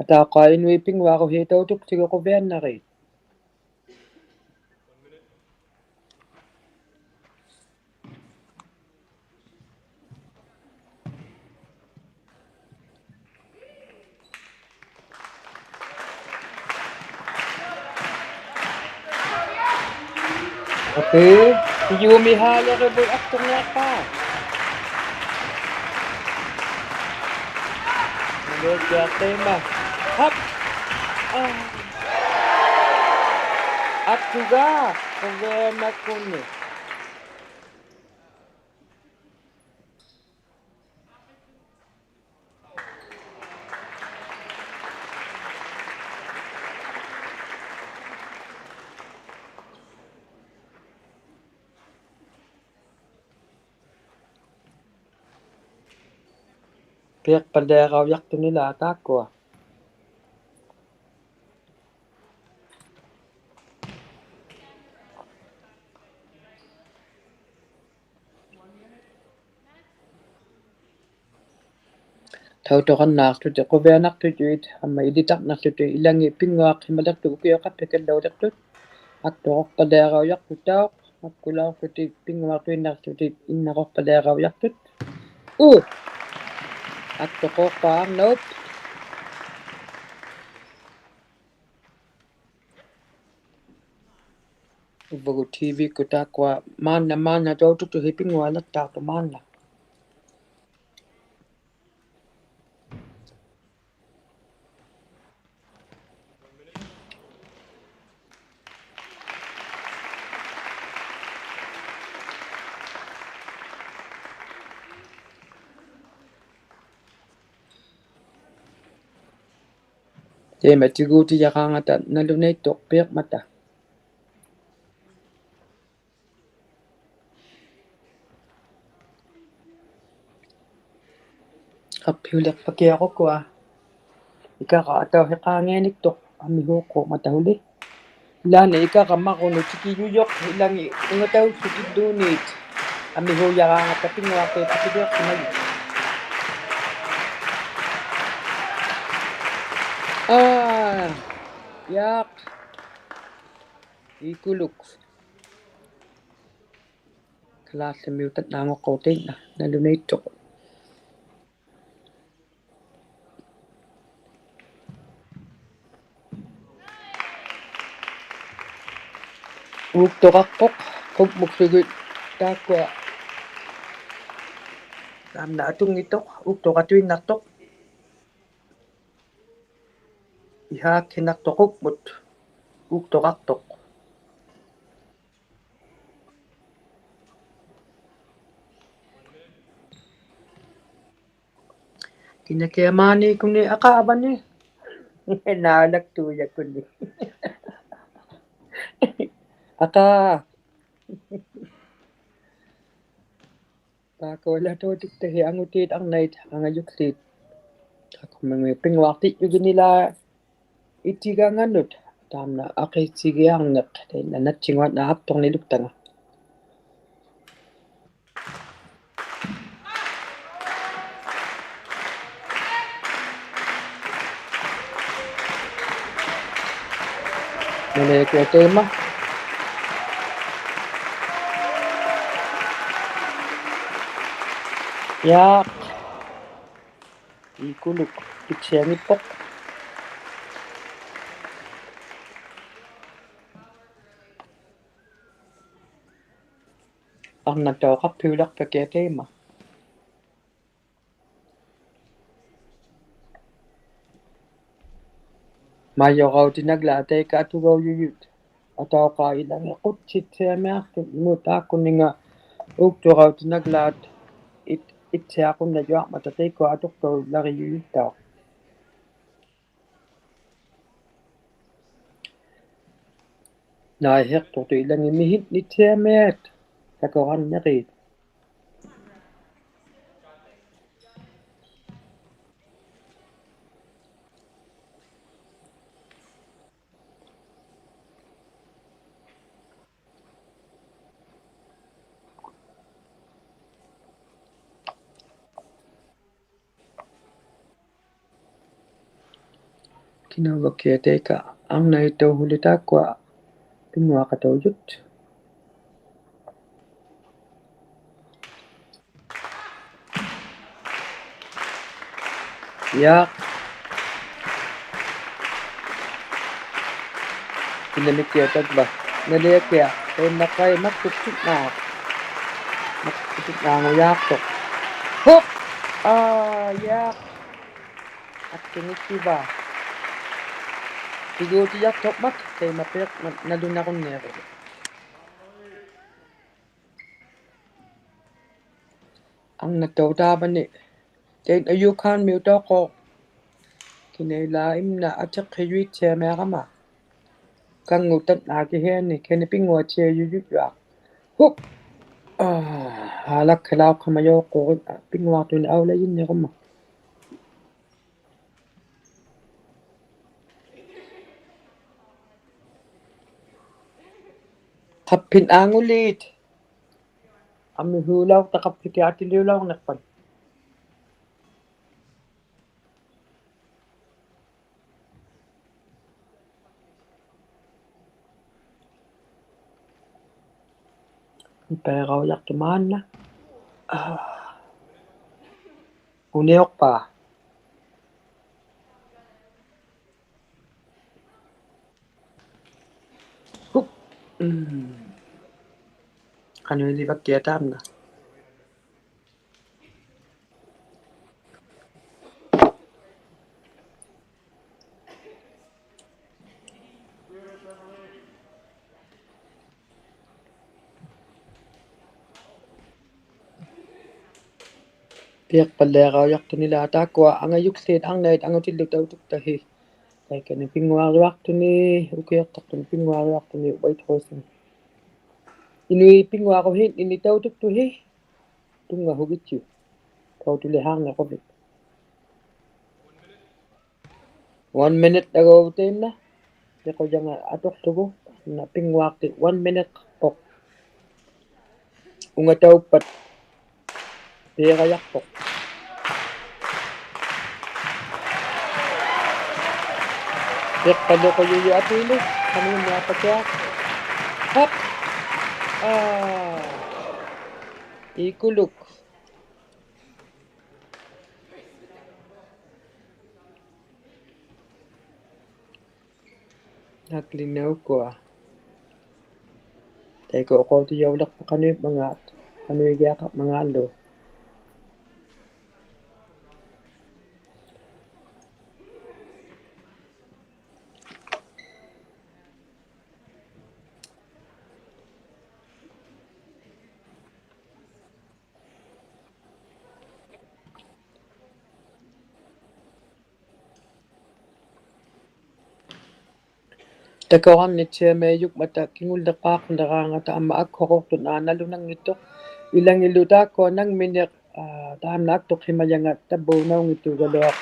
Atauqaa inuit pinnguaruhiit tautuktigu quviannarit. Okay. Yumi haalirivut aqtuqniaqpaa. Ilukiaq taima. Hap. Ah. Aqtugaa. Quvianakuni. Piqpalliaraujaqtunilaa taakkua. Tautuqannaqłutik quvianaqłutik amma ilitarnaqłutik ilangit pinnguaqhimaliqtut ukiuqappikallauliqtut. Aqtuqpalliaraujaqtut tauq. Aqkulauqłutik pinnguaqtuinnaqłutik innaquqpalliaraujaqtut. Uu. Aqtuquqpaaq, nope. Uvvagut T V-kkut taakkua maanna, maanna tautuktuhi pinngualiqtaaqtut maanna. Taima tiguutijaqaangata nalunaittuq piiqmata. Qaphiuliqpakiaq ukua. Ikara atauhiqaangiiniktuq amihuuqquuq matahuli. Ilaanni ikara marunut tikijuyuq ilangit ungatauksut illuunniit. Amihuujaraangata pinnguaqtuut tikiliuqsimajut. Aa, yaaq. Ikuluk. Kalaallimiutat naanguqquuq tainna, nalunaittuq. Uuktuqaqquq, qummuksugit taakkua. Taamna atunngittuq, uuktuqatuinnaqtuq. Ihaakhinaqtuq qummut, uuktuqaqtuq. Kinakiaq maaniikuni aqaavani? Naalaktuujakuni. Aqaa. Taakkua ilaa tautuktahi angutiit arnait angajukliit. Taakkua mangui pinnguaqtijjuginilaa itiganganut. Taamna aqiitigiarniq tainna nattinguat naapturniluktanga. Nalaikiaq taima. Yaaq. Ikuluk pitsiangippuq. Arnatauqaqpiulaqpakiaq taima. Majorautinaglaat taika atugaujujut. Atauqaa ilangiqutsit tiamiaqtut mut taakkuninga uuktuqautinaglaat it-, ittiaqunnajuarmata taikkua atuqtaularijujutauq. Naihiqtuqtut ilangimihit nittiamiat takuqarnirit. Kinauvakiaq taika arnaitauhuli taakkua pinnguaqataujut. Iaq. Kinamikiaq tagva. Naliakiaq. Tainnakai makkutitnaaq. Makkutitnaangujaaqtuq. Hup! Aa, iaq. Aktingittiva. Tiguutijaqtuqmat, taimapiaq nalunarunniiruq. Arnatautaavani, tainna Yukon-miutauquq. Kinailaa imna atiqhijuittiamiarama. Kangutannakihiani, kani pinnguaqtiajujujjuaq. Hup! Aa, alakkalauqamajauqquq, pinnguaqtuni aulajinniruma. Qappinaanguliit. Amihuulauqtaqappikiaq atiliulaurniqpat. Ipairaujaqtuq maanna. Aa. Uniuqpaa. Hup. Mm. Qanuilivakkiaq taanna. Piaqpalliaraujaqtunilaa taakkua angajukłiit arnait angutilluk tautuktahi. Taikani pinnguariuaqtuni, ukiuqtaqtuni pinnguariuaqtuni Whitehorse-ini. Inuit pinnguaruhinnini tautuktuhi. Tunngahugittiuk. Tautulihaarniquvit. One minute ago tainna. Piqujanga atuqługu. Taanna pinnguaqti one minute-quq. Ungatauppat. Piirajaqpuq. Piqpalliqujujut atilu. Qanuinniaqpakiaq. Hap. Aa. Ikuluk. Nagli naukua. Taikuqautijauliqput qanuimmangaat, qanuigiaqarmangaatlu. Takuqarnittiamiajukmata kingulliqpaaquniraangata amma akhuruqtun aa nalunanngittuq. Ilangillu taakkua nangminiq, aa, taamna aktuqhimajanga tabuunaunngittugaluaq.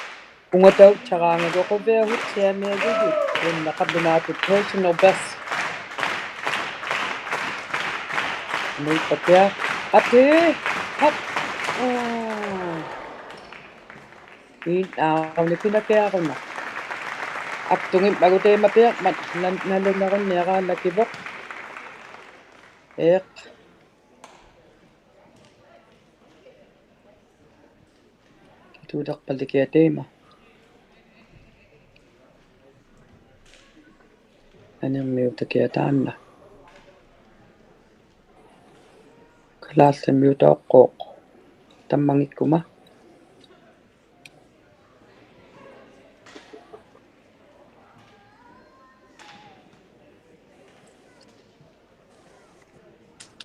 Ungatauttaraangagu quviahuttiamiajujut. Taanna qapimaatut personal best. Nuippakiaq. Ati. Hap. Aa. Iin, aa, uni pinakiaruna. Aktunngimmagu taimapiaq, mat, na-, nalunarunniaraalakivuq. Iq. Kituudaqpallikiaq taima. Nanirmiutakiaq taanna. Kalaallit Amiutauqquuq tammangikkuma.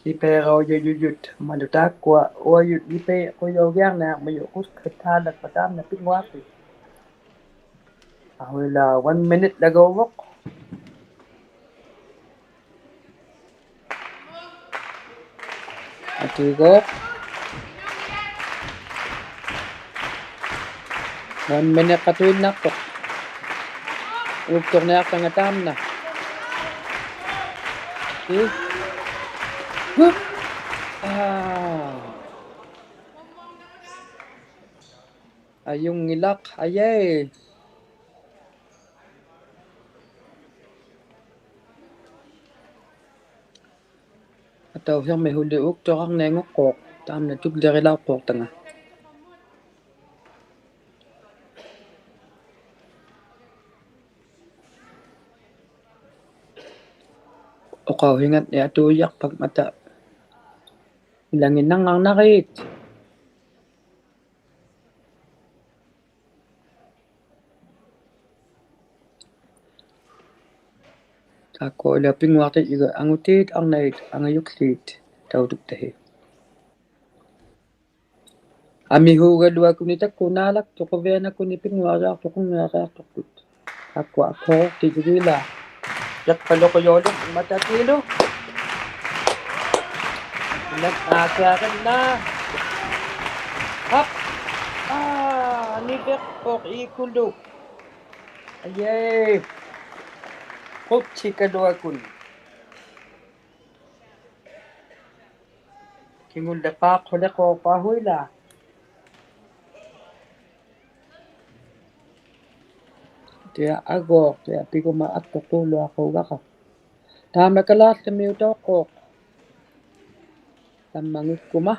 Ipiqujujujut, malu taakkua uajut ipiqujaugiarniarmajut, quskataalakpat taamna pinnguaqtit. Ahuilaa, one minute-lagauvuq. Atuiguuq. One minute-qatuinnaqtuq. Uukturniaqtanga taamna. Ii. Huh. Aa. Ajunngilaq, ajai. Atauhiq mi huli uuktuqarnianguqquuq, taamna tullirilaaqquuqtanga. Uqauhingatni atuujaqpakmata. Ilanginnanngarnarit. Taakkua ila pinnguaqtit iga angutit arnait angajukłiit tautuktahi. Amihuugaluakuni takkuunaalaktuq quvianakuni pinnguariaqtuq qunngiariaqtuqtut. Taakkua akhuruqtijugilaa. Iqpaluqujuuliqmata tiilu. Ilak aakiaqinna. Hap. Aa, niviqpuq ikuluk. Ajai. Qutsikaluakun. Kingulliqpaaqquliqquuq ahuilaa. Tia aguuq, tia piguma attuqtuuluaquugaqaq. Taamna Kalaallit Amiutauqquuq tammangikkuma.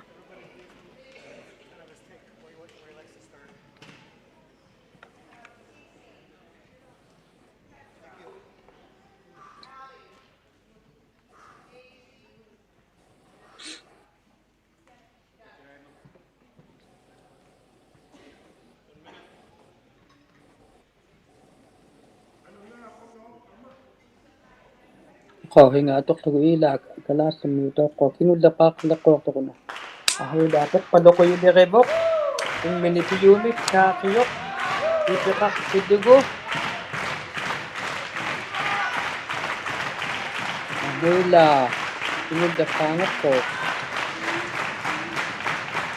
Uqauhinga atuqługu ilaa Kalaallit Amiutauqquuq kingulliqpaaqquliqquuqtuq una. Ahuilaa iqpaluqujulirivuq. Imminit piyumit taaqijuq. Ipiqaqtillugu. Ahuilaa. Kingulliqpaanguqquuq.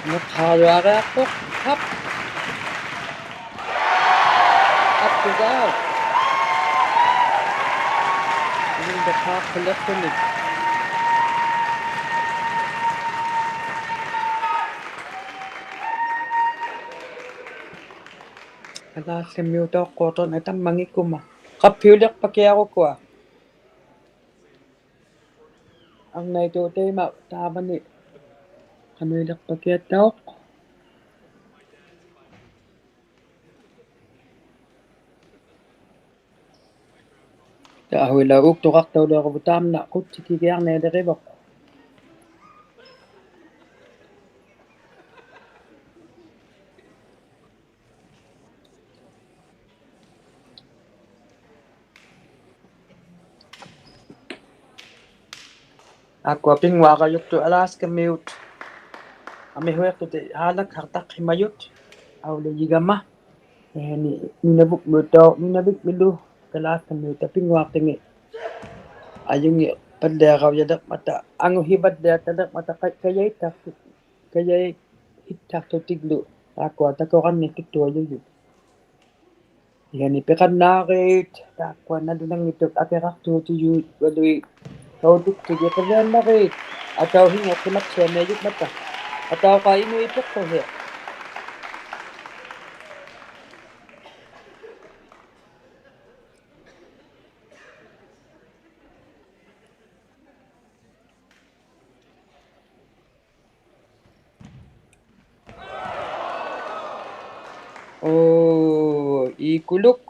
Niqhaajuariaqquq. Hap. Attugauq. Kingulliqpaaqquliqqunik. Kalaallit Amiutauqquuq taamna tammangikkuma. Qaphiuliqpakiaq ukua. Arnaituut taima taavani qanuiliqpakiaq tauq. Tia ahuilaa uuktuqaqtaulirivut taamna qutsikigiarnialirivuq. Taakkua pinnguaqajuktut Alaskamiut. Amihuiqtutit Alaskaq takhimajut. Aulajigama. Ihani Nunavummiut, Nunavummilu Alaskamiuta pinnguaqtingit. Ajunngivalliaraujaliqmata, anguhivalliataliqmata, ka-, kajaittaqtut, kajaittaqtutiglu, taakkua takuqanniktut tuajujut. Ihani piqannaarit, taakkua nalunanngittuq akiraqtuutijugaluit, tautuktijut qiviannarit, atauhinguq qimatsiamiajukmata, atauqaa inuit ipiqquhiq. Oo, ikuluk.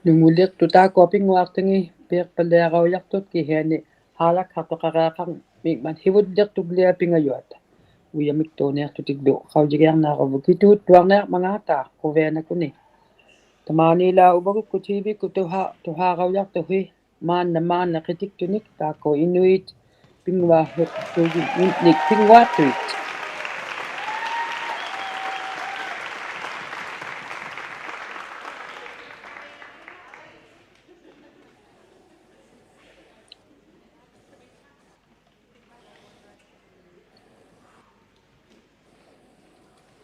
ᓄᖑᓕᖅᑐᑦ ᑖᒃᑯᐊ ᐱᙳᐊᖅᑎᖏᑦ ᐱᖅᐸᓪᓕᐊᕋᐅᔭᖅᑐᑦ ᑭᓯᐊᓂ ᓵᓚᒃᓴᖅᑐᖃᕆᐊᖃᕐᒥᖕᒪᑦ ᓯᕗᓪᓕᖅᑐᒃᓕᐊ ᐱᖓᔪᐊᑦ. ᐅᔭᒥᒃᑑᓂᐊᖅᑐᑎᒡᓗ ᖃᐅᔨᒋᐊᕐᓂᐊᕈᕗᒍᑦ ᑭᑐᑦᑐᐊᕐᓂᐊᕐᒪᖔᑕ ᖁᕕᐊᓇᒃᑯᓂ. ᑕᒫᓃᓛᖅ ᐅᕙᒍᒃᑯᑦ ᑎᕕᒃᑯᑦ ᑐᓴ-, ᑐᓴᕋᐅᔭᖅᑐᓯ ᒫᓐᓇ ᒫᓐᓇ ᕿᑎᒃᑐᓂᒃ ᑖᒃᑯᐊ ᐃᓄᐃᑦ ᐱᙳᐊᖅᑐᐃᑦ, ᐱᙳᐊᖅᑐᐃᑦ.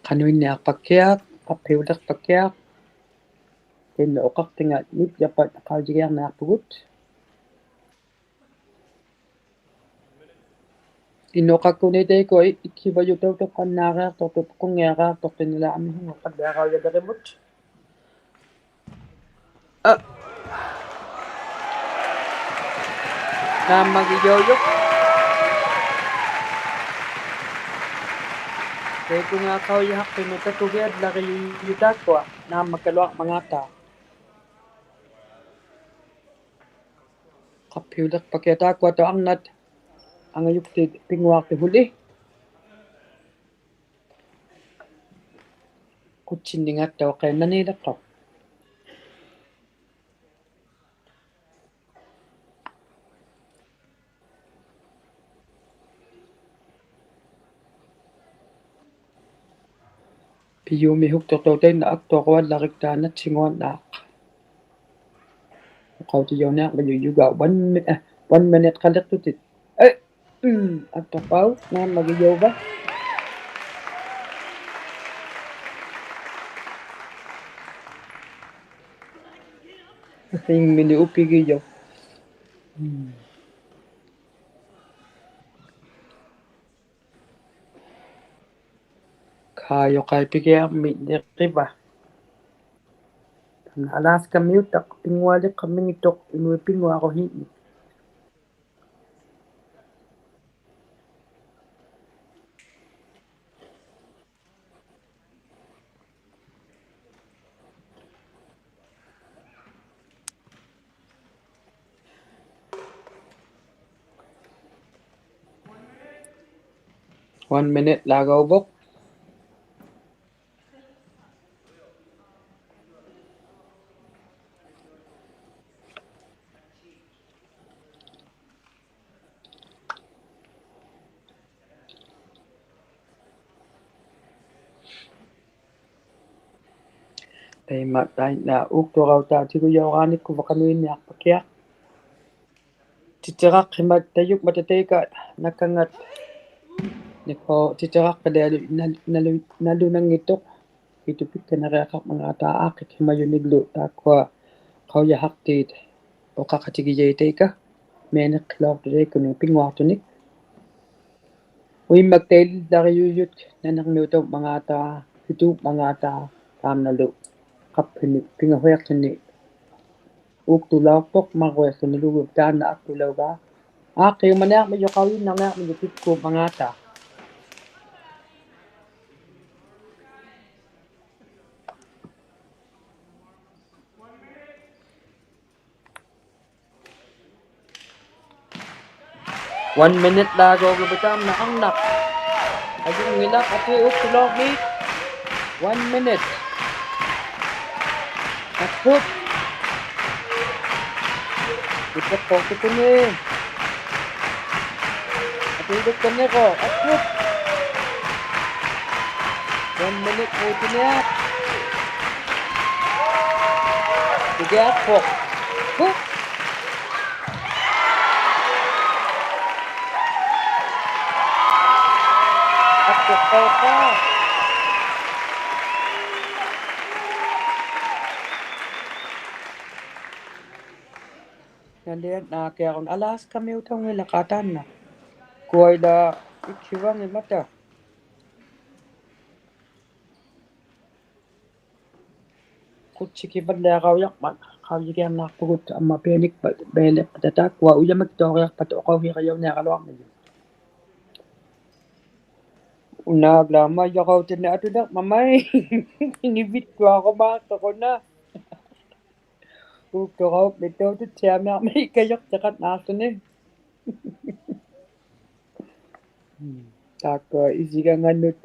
ᖃᓄᐃᓐᓂᐊᖅᐸᒃᑭᐊᖅ, ᖃᑉᓯᐅᓕᖅᐸᒃᑭᐊᖅ. ᑖᓐᓇ ᐅᖃᖅᑎᖓ ᓂᑉ ᔭᐸᑦ ᖃᐅᔨᒋᐊᕐᓂᐊᖅᐳᒍᑦ. ᐃᓄᖃᒃᑯᓐᓂᑦ ᑕᐃᒃᑯᐊ ᐃ-, ᐃᒃᓯᕙᔪᑦ ᑕᐅᑐᖃᓐᓇᕆᐊᖅᑐᖅᑐᑦ, ᖁᙱᕆᐊᖅᑐᖅᑐᑦ ᓂᓚ ᐊᒥᓱᖓ ᖃᓪᓕᐊᕋᐅᔭᓕᕆᒧᑦ. ᐋ. ᓈᒻᒪᒋᔭᐅᔪᖅ. ᑕᐃᑯᖓ ᖃᐅᔨᓴᖅᑐᓄᑦ ᑕᑯᕕᐊᓪᓚᕆᔪᔪᑦ ᑖᒃᑯᐊ. ᓈᒻᒪᑲᓗᐊᕐᒪᖔᑕ. ᖃᑉᓯᐅᓕᖅᐸᒃᑭᐊᖅ ᑖᒃᑯᐊᑦᑕᐅᖅ ᐊᕐᓇᑦ ᐊᖓᔪᒃᖠᑦ ᐱᙳᐊᖅᑐᓱᓕ. ᖁᑦᓯᓐᓂᖓᑦᑕᐅᖅ ᖃᐃᓐᓇᓃᓕᖅᑐᖅ. ᐱᔪᒥᓱᒃᑐᖅᑕᐅᖅ ᑕᐃᓐᓇ ᐊᒃᑐᐊᕈᐊᓪᓚᕆᒃᑖᓐᓇᑦᓯᖑᐊᓐᓈᖅ. ᐅᖃᐅᑎᔭᐅᓂᐊᕐᒪᔪᔪᒐ one mi-, eh, one minute ᖃᓕᖅᑐᑎᑦ. ᐄ, ᒻᒻ, ᐊᒃᑐᐊᖅᐸᐅᒃ, ᓈᒻᒪᒋᔭᐅᕙ. ᐃᖕᒥᓂᒃ ᐅᐱᒋᔭᐅᒃ. ᒻᒻ. ᖃᔪᖃᐃ ᐱᒋᐊᕐᒥᓕᕆᕙ. ᑕᒪᓐᓇ ᐊᓛᔅᑲᒥᐅᑕᖅ ᐱᙳᐊᓕᖅᑲᒻᒥᙱᑦᑐᖅ ᐃᓄᐃᑦ ᐱᙳᐊᕈᓯᖏᓐᓂᒃ. One minute ᓛᒐᐅᕗᖅ. ᑕᐃᒪ ᑕᐃᓐᓇ ᐆᒃᑐᕋᐅᑖᑎᒍᔭᐅᕌᓂᒃᑯᕗᖅ ᖃᓄᐃᓐᓂᐊᖅᐸᒃᑭᐊᖅ. ᑎᑎᕋᖅᓯᒪᑦ ᑕᔪᒃᒪᑕ ᑕᐃᑲ ᓇᑲᖓᑦ. ᓂᑯ ᑎᑎᕋᖅᐸᓪᓕᐊᓗᒃ ᓇᓗ-, ᓇᓗ-, ᓇᓗᓇᙱᑦᑐᖅ. ᑭᑐ ᐱᒃᑲᓇᕆᐊᖃᕐᒪᖔᑕ ᐋᖅᑭᒃᓯᒪᔪᓂᒡᓗ ᑖᒃᑯᐊ ᖃᐅᔨᓴᖅᑏᑦ ᐅᖃᖃᑎᒋᔭᐃᑦ ᑕᐃᑲ. ᒥᐊᓂᖅᓚᐅᖅᑐᓚᐃᒃᑯᓄᒃ ᐱᙳᐊᖅᑐᓂᒃ. ᐅᐃᒻᒪᒃ ᑕᐃᓪᓚᕆᔪᔪᑦ ᓇᓂᕐᒥᐅᑕᐅᖕᒪᖔᑕ, ᑭᑐᖕᒪᖔᑕ, ᑖᒻᓇᓗ ᖃᑉᓯᓂᒃ ᐱᖓᓱᔭᖅᑐᓂᒃ ᐆᒃᑐᓚᐅᖅᑐᖅ ᒪᕐᕈᔭᖅᑐᓂᓗ ᑖᓐᓇ ᐊᒃᑐᓚᐅᕋ. ᐋᖅᑭᐅᒪᓂᐊᕐᒪᔪᖅ ᖃᐅᔨᓐᓇᕐᓂᐊᕐᒪᔪᖅ ᐱᒃᑯᒪᖔᑕ. One minute ᓛᒐᐅᕕᕗᖅ ᑕᒪᓐᓇ ᐊᕐᓇᖅ. ᐊᔪᙱᓚᖅ ᐊᑏ ᐆᒃᑐᓚᐅᕐᒥᒃ. One minute. ᐊᒃᑯᑦ. ᑭᐸᖅᐸᐅᒃ ᑎᑯᓂ. ᐊᑏ ᐅᒃᑲᓐᓂᕈᒃ. ᐊᒃᑯᑦ. One minute ᐅᑎᓂᐊᖅ. ᑎᑭᐊᖅᐳᖅ. ᕼᐅ. ᐊᒃᑐᖅᐸᐅᒃ. ᓇᓕᐊᓇᖅᑭᐊᕈᓐ ᐊᓛᔅᑲᒥᐅᑕᐅᙱᓚᖃ ᑖᓐᓇ. ᑯᐊᐃᓛᒃ ᐃᒃᓯᕙᙱᒻᒪᑕ. ᖁᑦᓯᑭᕙᓪᓕᐊᕋᐅᔭᕐᒪᑦ, ᖃᐅᔨᒋᐊᕐᓂᐊᖅᐳᒍᑦ ᐊᒻᒪ ᐱᐊᓂᒃᐸᑦ, ᐱᐊᓂᒃᐸᑦ ᑖᒃᑯᐊ ᐅᔭᒪᒃᑐᐊᕆᐊᖅᐸᑦ ᐅᖃᐅᓯᕋᔭᐅᓂᐊᕋᓗᐊᕐᒪᔪᖅ. ᐅᓇ ᒫᓐᓇ ᒪᔭᕋᐅᑎᓂ ᐊᑐᓐᓇᕐᒪᒪᐃ. ᓂᕕᑦᑐᐊᕈᒫᖅᑐᖁᓇ. Uuktuqauq mittuutut tiamiarmi ikajuqtiqannaarluni. Taakkua isiganganut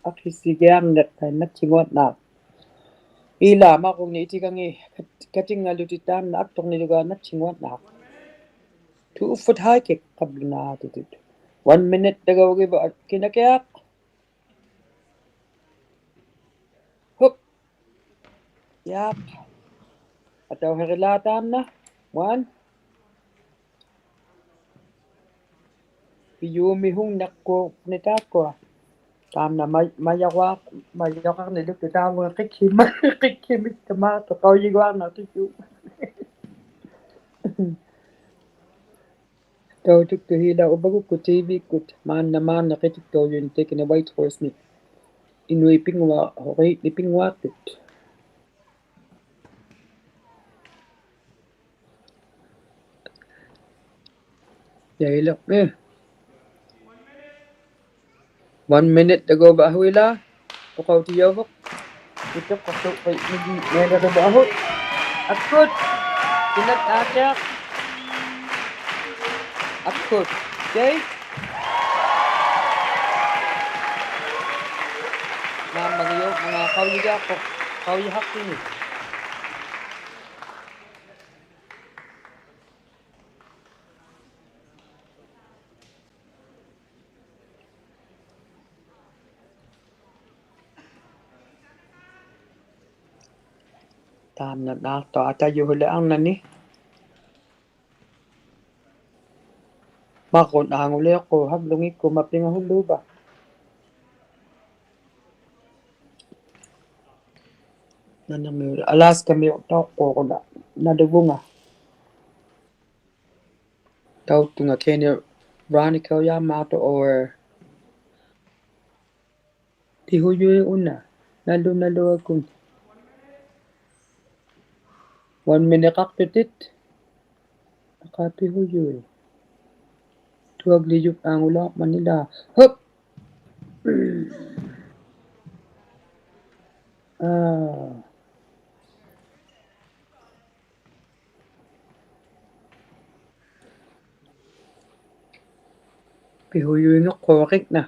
aqisigiarniq taanna nattinnguannaaq. Ilaa maqungni itigangi kat-, katinngalutit taanna akturnilugaa nattinnguannaaq. Two foot high kick qablunaatitut. One minute tagaugiva kinakiaq. Hup. Yep. Atauhirilaa taanna. One. Pijumi hungnaqqu nitaakkua. Taanna ma-, majuaq-, majuaqarniluktuq taavunga qikkima-, qikkimik tamaattuq qaujiguarnaqtuq. Tautuktuq ilaa uvagukkut T V-kkut maanna maanna qitiktuujunit tikini Whitehorse-mi. Inuit pinnguaq, huriitni pinnguaqtut. Ja ilaa, eh. One minute tagauva ahuilaa. Uqautijauvuq. Ituqqaqtuq, pai, migi, meedaruva ahut. Akkut. Kinat aakiaq. Akkut. Okay. Naammagijuq, manga qaujigiaqquq, qaujihaqtinit. Taamna naaqtuq atajuhuli arnani. Maqut aanguliuqquuq havlungikkuma pingahulluuva. Nanami Alaskami tauqquuq una naluvunga. Tautunga kini Veronica Yamato or Pihujui una, nalu, naluakun. One minute-qaqtutit. Aqaa pihujui. Tuaglijup angulaaqmanilaa. Hup! Aa. Pihujuinguqquurikna.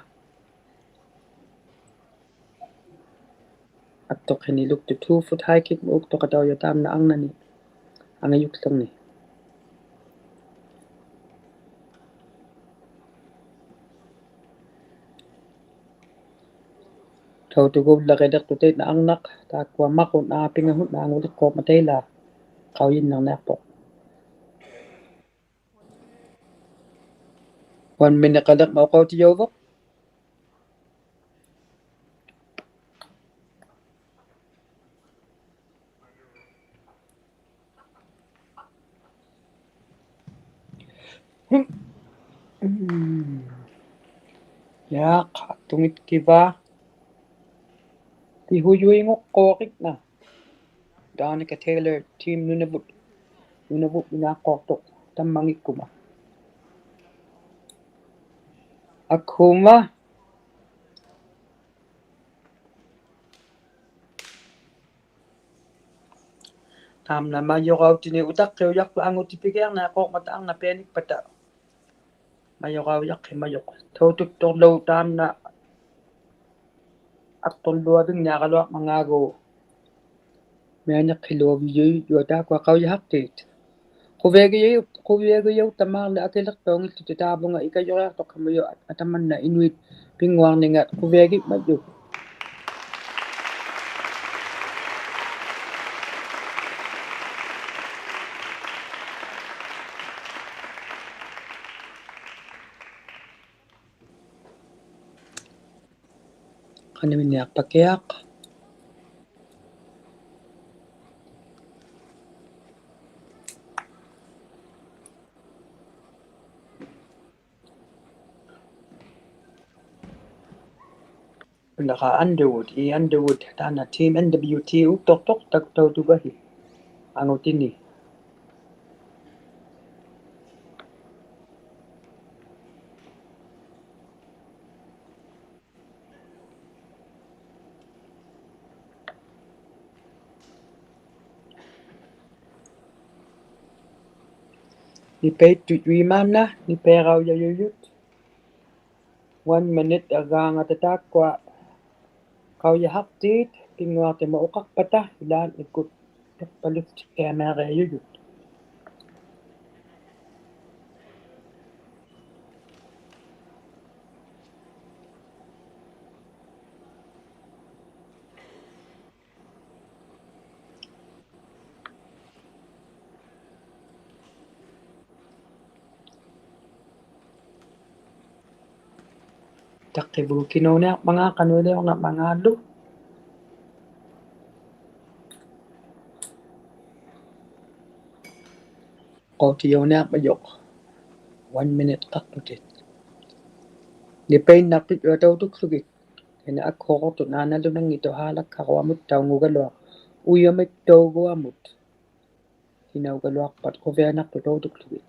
Aktuqhiniluktuq two foot high kick-mi uktuqataujuq taamna arnani. Angajukłuni. Tautugullaqiliqtuq taitna arnaq, taakkua maqut aa pingahut anguliqquuqmata ilaa. Qaujinnarniaqpuq. One minute-qaliqmat uqautijauvuq. Yaaq, tungitkivaa. Pihujuinguqquurikna. Danica Taylor, Team Nunavut. Nunavut-mi naaqquuqtuq tammangikkuma. Akuma. Taamna majurautini utaqqiujaqput angutit pigiarniaqquuqmata arnaq pianikpata. Majuraujaqhimajuq. Tautuktuqlu taamna akturluavingniaraluaqmangaagu. Mianiqhiluavijujuq taakkua qaujihaqtit. Quviagijau-, quviagijautta Marley akiliqtuungillutik taavunga ikajuriaqtuqhimajuq atamanna inuit pinnguarninga quviagimmajuq. Qaniminiaqpakiaq. Unaqa Underwood, i Underwood, taanna Team N W T uktuqtuq, tautugahi. Angutini. Nipaittujut maanna, nipaiqaujajujut. One minute-agaangata taakkua qaujahaqtiit, pinnguaqtimut uqaqpata, ilaannikkut tiqpaluktiamiariajujut. Taqqivugut kinauniaqpanga, qanuiliurnaqpangaallu. Qutiuniaqpajuq. One minute qaqputit. Nipainnaqtut uatautuklugit. Kina akhuruqtut naanalunanngittuq haalakkaruamut taungugaluaq. Ujamittauguamut. Kinaugaluaqpat quvianaqtut tautuklugit.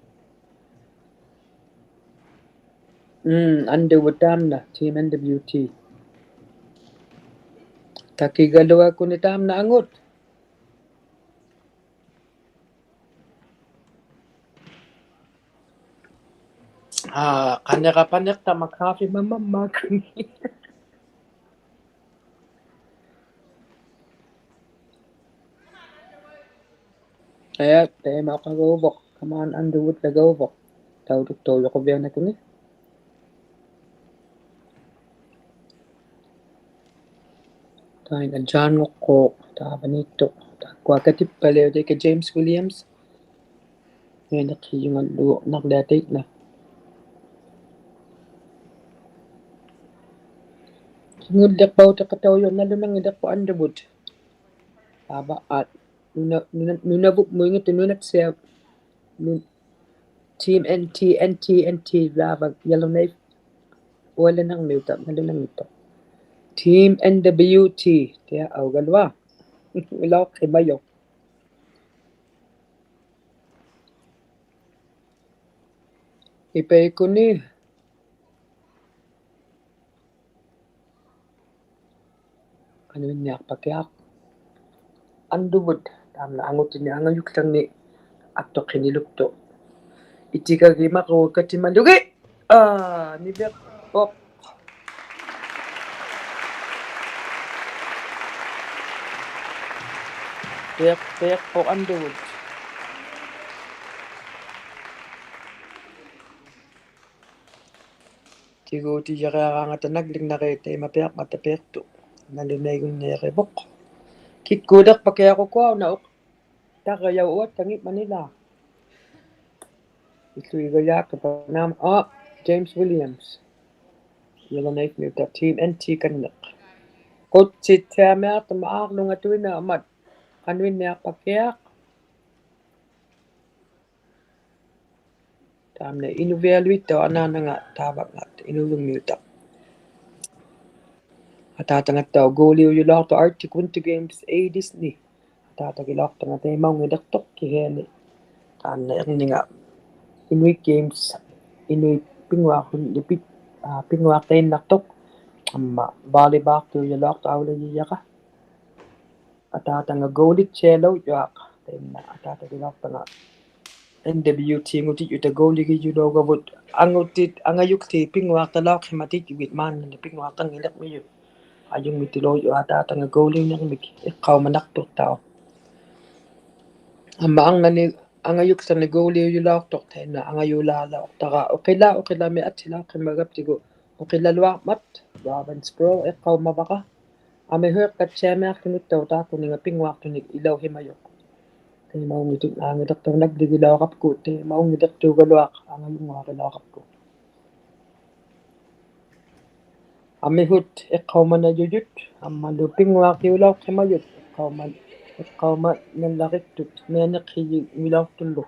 Mm, Underwood taamna, Team N W T. Takigaluakuni taamna angut. Aa, qanirapaniqtama kaafimammammakuni. Aya, taimauqagauvuq, come on, Underwood-lagauvuq. Tautuktaujuq quvianaqtuni. Tainna John Ngukku, taavaniittuq, taakkua katippaliutit ika James Williams. Ngiiniqhijungallu naqliataitna. Kingulliqpautiqataujuq nalunanngiliqpuq Underwood. Taava, aa, nuna, nuna, Nunavummuinngittuq Nunatsiaq, nun, Team N T, N T, N T, Raava Yellowknife. Ualinarmiuta, nalunanngittuq. Team N W T, tia augaluaq. Ilauqhimajuq. Ipaikuni. Qanuinniaqpakiaq. Underwood, taamna angutini angajukłanni aktuqhiniluktuq. Itikagimaqugukatimalugit. Aa, niviqpuq. Piq, piqpuq Underwood. Tigutiyagiaqangata naglinnari taimapiaqmata piqtuq. Nalunaigunniirivuq. Kikkuuliqpakiaq ukua una uq. Tarrajauq uattangimanila. Illuigajaaqtuq naamna, aa, James Williams. Yellowknife-miuta Team N T-kanniq. Qutsittiamiaqtama aaqlungatuinnamat. Qanuinniaqpakiaq. Taamna inuvialuittauq anaananga taavanga Inuvummiuta. Ataatangattauq goaliujulauqtuq Arctic Winter Games eighties-ni. Ataatagilauqtanga taimaunngiliqtuq kihiani. Taanna irninga Inuit Games, Inuit pinnguaqhunni pi-, aa, pinnguaqtainnaqtuq. Amma volleyball-tiujulauqtuq aulajijara. Ataatanga goalittialaujuaq, taimna ataatagilauqtanga. N W T-ngutijjuta goaligijulaugavut, angutit, angajukłiit pinnguaqtalauqhimatijjugit maannani pinnguaqtanngiliqmijut. Ajungmitilaujuq ataatanga goaliunirmik, iqqaumanaqtuqtauq. Amma arnani angajukłani goaliujulauqtuq, tainna angajulaalauqtara, uqila, uqilami attilauqhimagaptigu, uqilaluarmat, Robin Sproul, iqqaumavara. Amihuiqattiamiaqłunuttauq taakkuninga pinnguaqtunik ilauhimajuq. Taimaunngitut naanngiliqtauq nagligilaurapku, taimaunngiliqtuugaluaq angajunguarilauqapku. Amihut iqqaumanajujut, ammalu pinnguaqtiulauqhimajut, iqqauma, iqqaumanallariktut, mianiqhijingilauqtullu.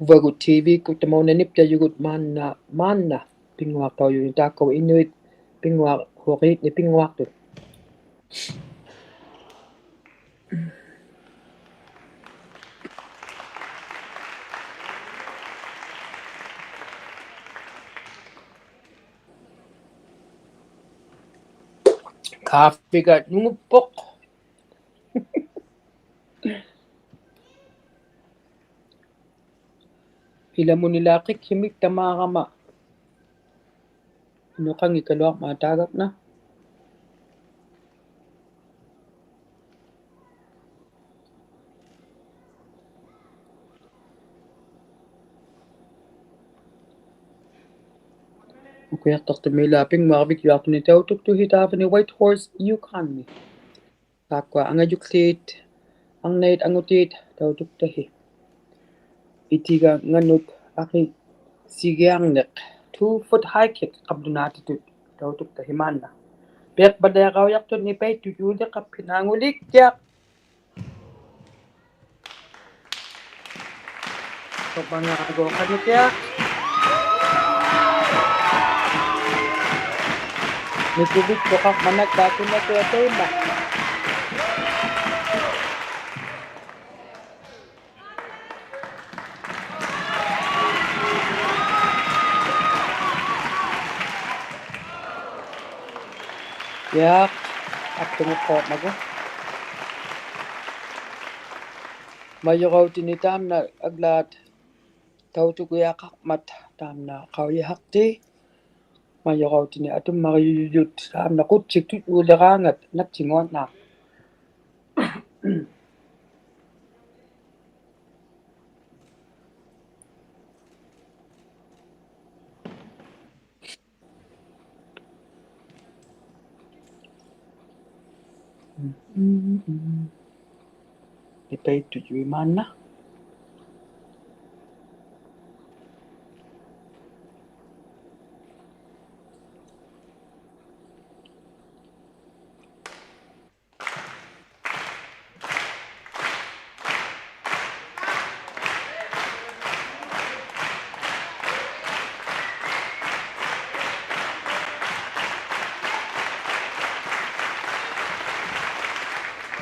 Uvagut T V-kkut tamauna niptajugut maanna, maanna pinnguaqtaujuni taakku Inuit pinnguaq, huriitni pinnguaqtut. Kaafiga nunguppuq. Ilamunilaa qikhimik tamaarama. Nuqanngikkaluarmat taagakna. Ukiaqtaqtumi ilaa pinnguarvikjuaqtuni tautuktuhi taavani Whitehorse, Yukon-mi. Taakkua angajukliit, arnait angutiit tautuktahi. Itiganganut aqisigiarniq, two foot high kick qablunaatitut tautuktahi maanna. Piaqpaliaqaujaqtut nipaittut juuliqaphi naanguliikkiaq. Tupangaaqaguuqanikiaq. Nikuvittuqarmat nakkaakkunnatuaq taima. Iaq, aptumuqquuqmagu. Majurautini taamna aglaat tautukuiaqarmat taamna qaujihaqti. Majurautini atummarijujut taamna qutsiktut juuliraangat nattinguannaaq. Nipaittujui maanna.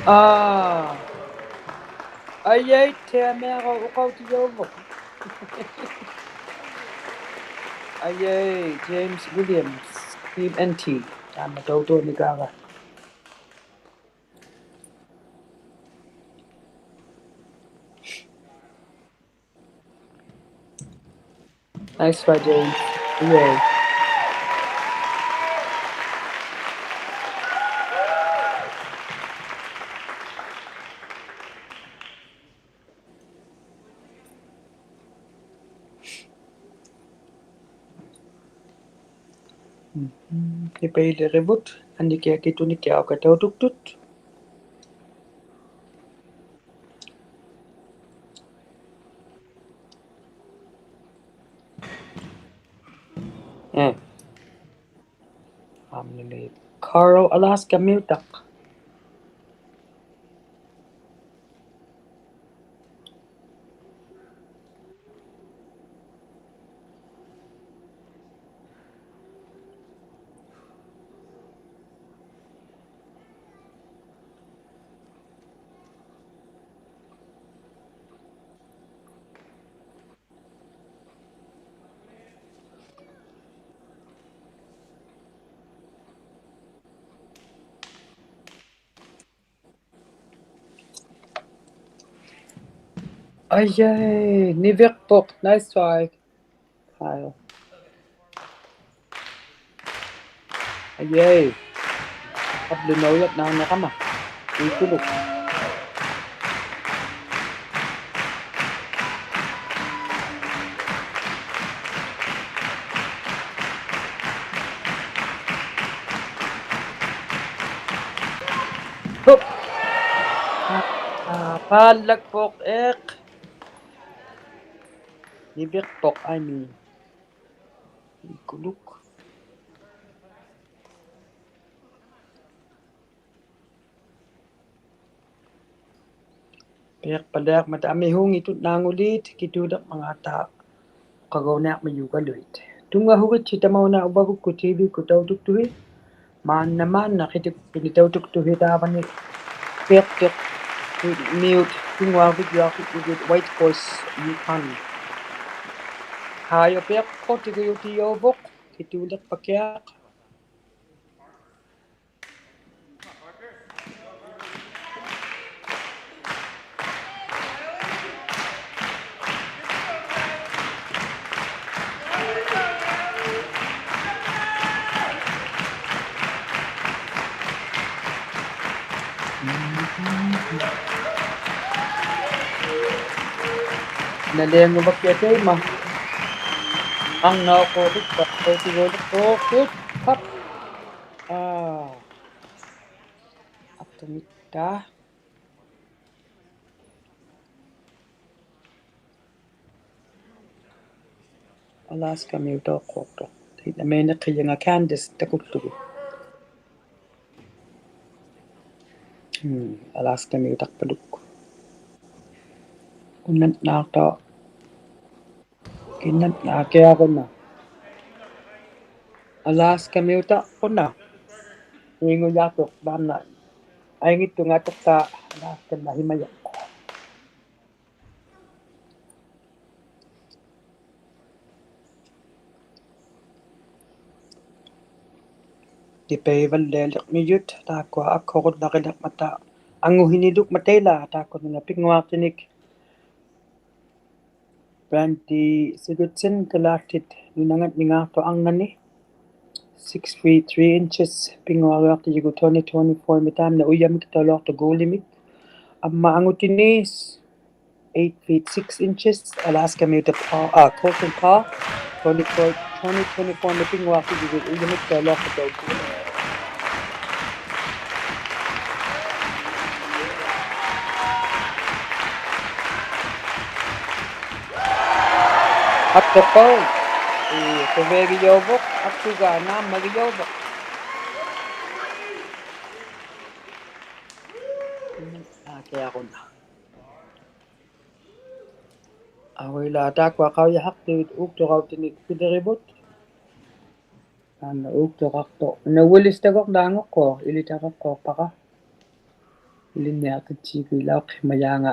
Aa. Ajai, tiamiaqauq uqautijauvaq. Ajai, James Williams, Team N T, taamna tautuunikaanga. Nice try, James. Yay. Mhm. Nipailirivut, annikiakitunikiaq uka tautuktut. Eh. Amnili Carl Alaska-miutaq. Ajai, niviqpuq, nice try, Kyle. Ajai. Qablunaujaq naanniqama. Ikuluk. Hup. Aa, paallakpuq, iq. Niviqpuq, I mean. Ikuluk. Piaqpaliaqmat amihuungitut naanguliit, kituuliqmangaata uqagauniarmijugaluit. Tunngahugitsi tamauna uvagukku T V-kkut tautuktuhi. Maanna, maanna, qitikkuni tautuktuhi taavani. Piaqtiq, miut, pinnguarvikjuaqtut Whitehorse, Yukon. Haajuq piaqqutigujutijuuvuq, kituuliqpakiaq. ᓇᓕᐊᖑᕙᒃᑭᐊᖅ ᑕᐃᒪ. ᐊᕐᓇᐅᖅᑰᕐᓗᒃ, ᑕᐅᑐᒍᓗᒃ, ᑕᐅᑐᒍᓗᒃ, ᖃᑉ. ᐋ. ᐊᑐᖕᒥᑕ. ᐊᓛᔅᑲᒥᐅᑕᐅᖅᑰᖅᑐᖅ. ᑕᐃᓐᓇ ᒪᐃᓇ ᖃᐃᔭᖓ Candice ᑕᑯᓪᓗᒍ. ᒻᒻ, ᐊᓛᔅᑲᒥᐅᑕᖅᐸᓗᒃ. ᐅᓇᓐᓈᖅᑕᐅᖅ. ᑭᓇᓐᓈᖅᑭᐊᖅ ᐅᓇ. ᐊᓛᔅᑲᒥᐅᑕᖅ ᐅᓇ. ᐃᖑᔭᖅᑐᖅ ᑖᓐᓇ. ᐊᐃᙱᑦᑐᖓ ᐊᑐᖅᑕᖅ ᐊᓛᔅᑲᓐᓇ ᕼᐃᒪᔭᖅ. ᑎᐸᐃᕙᓪᓕᐊᓕᕐᒥᔪᑦ, ᑖᒃᑯᐊ ᐊᒃᓱᕈᓪᓚᕆᓕᕐᒪᑕ ᐊᖑᕼᐃᓂᓗᖕᒪᑕ ᐃᓛ, ᑖᒃᑯᓂᖓ ᐱᙳᐊᖅᑎᓂᒃ Brandy Sigurdson, ᑲᓛᖅᑎᑦ ᓄᓇᖓᓐᓂᙶᖅᑐᖅ ᐊᕐᓇᓂ, six feet three inches, ᐱᙳᐊᕆᐊᖅᑎᔪᒍᑦ twenty twenty-four-ᒥ ᑖᓐᓇ ᐅᔭᒥᒃ ᑕᐅᓚᐅᖅᑐᖅ ᒍᓕᒥᒃ. ᐊᒻᒪ ᐊᖑᑎᓂ eight feet six inches, ᐊᓛᔅᑲᒥᐅᑕᖅ Paul, ᐋ, Colton Paul, twenty-four, twenty twenty-four-ᒥ ᐱᙳᐊᖅᑎᔪᒍᑦ ᐅᔭᒥᒃ ᑕᐅᓚᐅᖅᑐᖅ ᒍᓕᒥᒃ. ᐊᒃᓱᖅᑰᖅ, ᐄ, ᖁᕕᐊᒋᔭᐅᕗᖅ, ᐊᒃᓱᒐ ᓈᒻᒪᒋᔭᐅᕗᖅ. ᐋ, ᑭᐊᕈᓇ. ᐊᐅ ᐃᓛ ᑖᒃᑯᐊ ᖃᐅᔨᖃᖅᑎᒍᑦ ᐆᒃᑐᕋᐅᑎᓂᒃ ᐱᓕᕆᕗᑦ. ᑖᓐᓇ ᐆᒃᑐᕋᖅᑐᖅ. ᓇ ᐅᕙᓕᔅᑕᒍᕐᓚᖑᖅᑰᖅ, ᐃᓕᑕᕋᖅᑰᖅᐸᕋ. ᐃᓕᓐᓂᐊᖅᑎᑦᑎᒍ ᐃᓚᐅᖅᓯᒪᔮᖓ.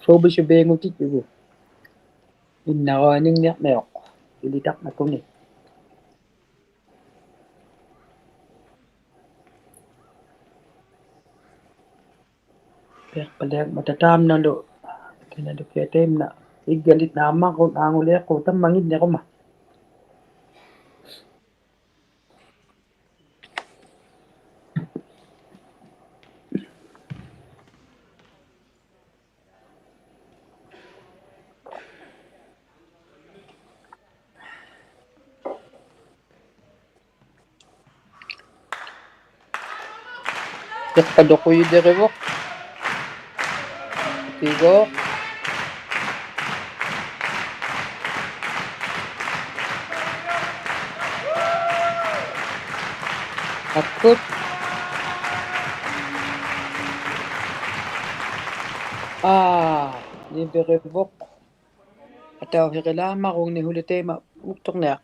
ᓱᐱᓱᐱᖑᑎᑦᑎᒍ. ᐃᓐᓇᕈᐊᓂᖕᓂᕐᒥᐅᖅ. ᐃᓕᑕᕐᓇᖅᑯᓂ. ᐱᐊᖅᐸᓪᓕᐊᖕᒪᑕ ᑖᓐᓇᓗ, ᑭᓇᓗᑭᐊᖅ ᑕᐃᒪᓐᓇ, ᐃᒡᒐᓕᓐᓈᕐᒪᑦ ᖁᓐ ᐊᖑᓕᐊᖅᑰᖅ ᑕᒪᙱᓐᓂᕈᒪ. ᐱᐊᖅᐸᓪᓗᖅ ᐅᐃᓕᕆᕗᖅ. ᑭᒍ. ᐊᒃᑯᑦ. ᐋ, ᓂᕕᕆᕗᖅ. ᐊᑕᐅᓯᕆᓛᒻᒪᕈᖕᓂ ᓱᓕ ᑕᐃᒪ ᐆᒃᑐᕐᓂᐊᖅ.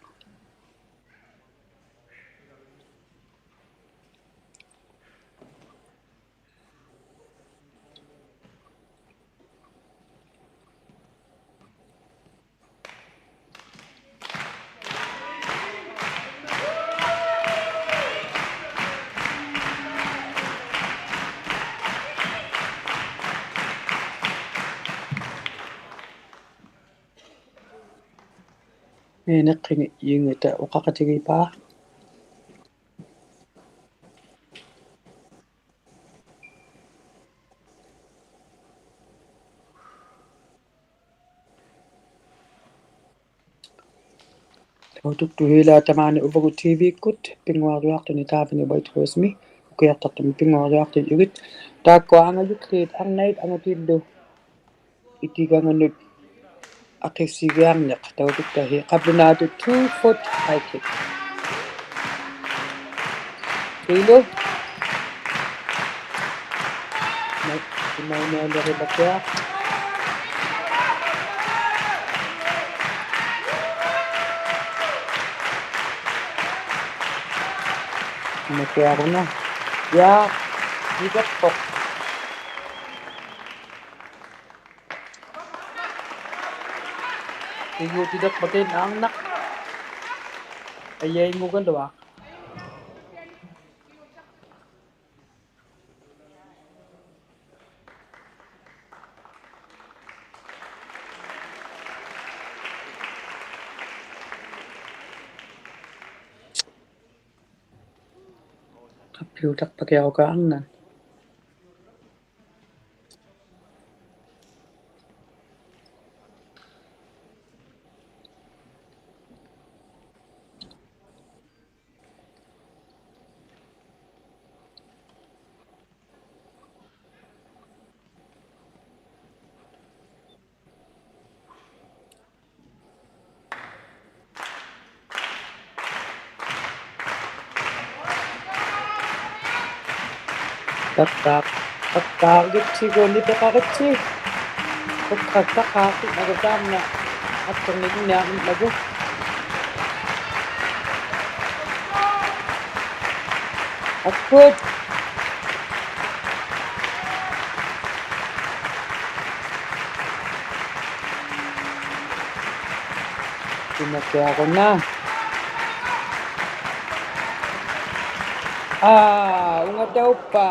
ᒥᓂᖅᑭᖏᑦ ᔪᖕᖏᑕ ᐅᖃᖃᑎᒋᐹ. ᑕᐅᑐᒃᑐᕼᐃᓛ ᑕᒫᓂ ᐅᕙᒍᑦ T V-ᒃᑯᑦ, ᐱᙳᐊᕐᔪᐊᖅᑐᓂ ᑖᕙᓂ Whitehorse-ᒥ, ᐅᑭᐊᖅᑕᖅᑐᒥ ᐱᙳᐊᕐᔪᐊᖅᑐᔪᒋᑦ. ᑖᒃᑯᐊ ᐊᖓᔪᒃᖠᑦ ᐊᕐᓇᐃᑦ ᐊᖑᑏᓪᓗ ᐃᑎᒐᖓᓄᑦ ᐊᖅᑭᓯᒋᐊᕐᓂᖅ ᑕᐅᑐᒃᑕᕼᐃ ᖃᑉᓗᓈᑐᑦ two foot high kick. ᐅᐃᓗ. ᓇ-, ᓇ-, ᓇ-, ᓇ-, ᓇ-, ᓇ-, ᓇ-, ᓇ-, ᓇ-, ᓇ-, ᓇ-, ᓇ-, ᓇ-, ᓇ-, ᐃᒍᑎᑕᖅᐸᑎᓐ ᐊᕐᓇᖅ. ᐊᔭᐃᙳᒐᓗᐊᖅ. ᖃᑉᐱᐅᑕᖅᐸᑭᐊᖅ ᐅᑲ ᐊᕐᓇᖅ. Tattaaq, tattaaq, gitsiguni piqaritsi. Tattaaq, tattaaq, timagu taamna. Attungi inniarnimagu. Akkut. Timakuaruna. Aa, ungatauppa.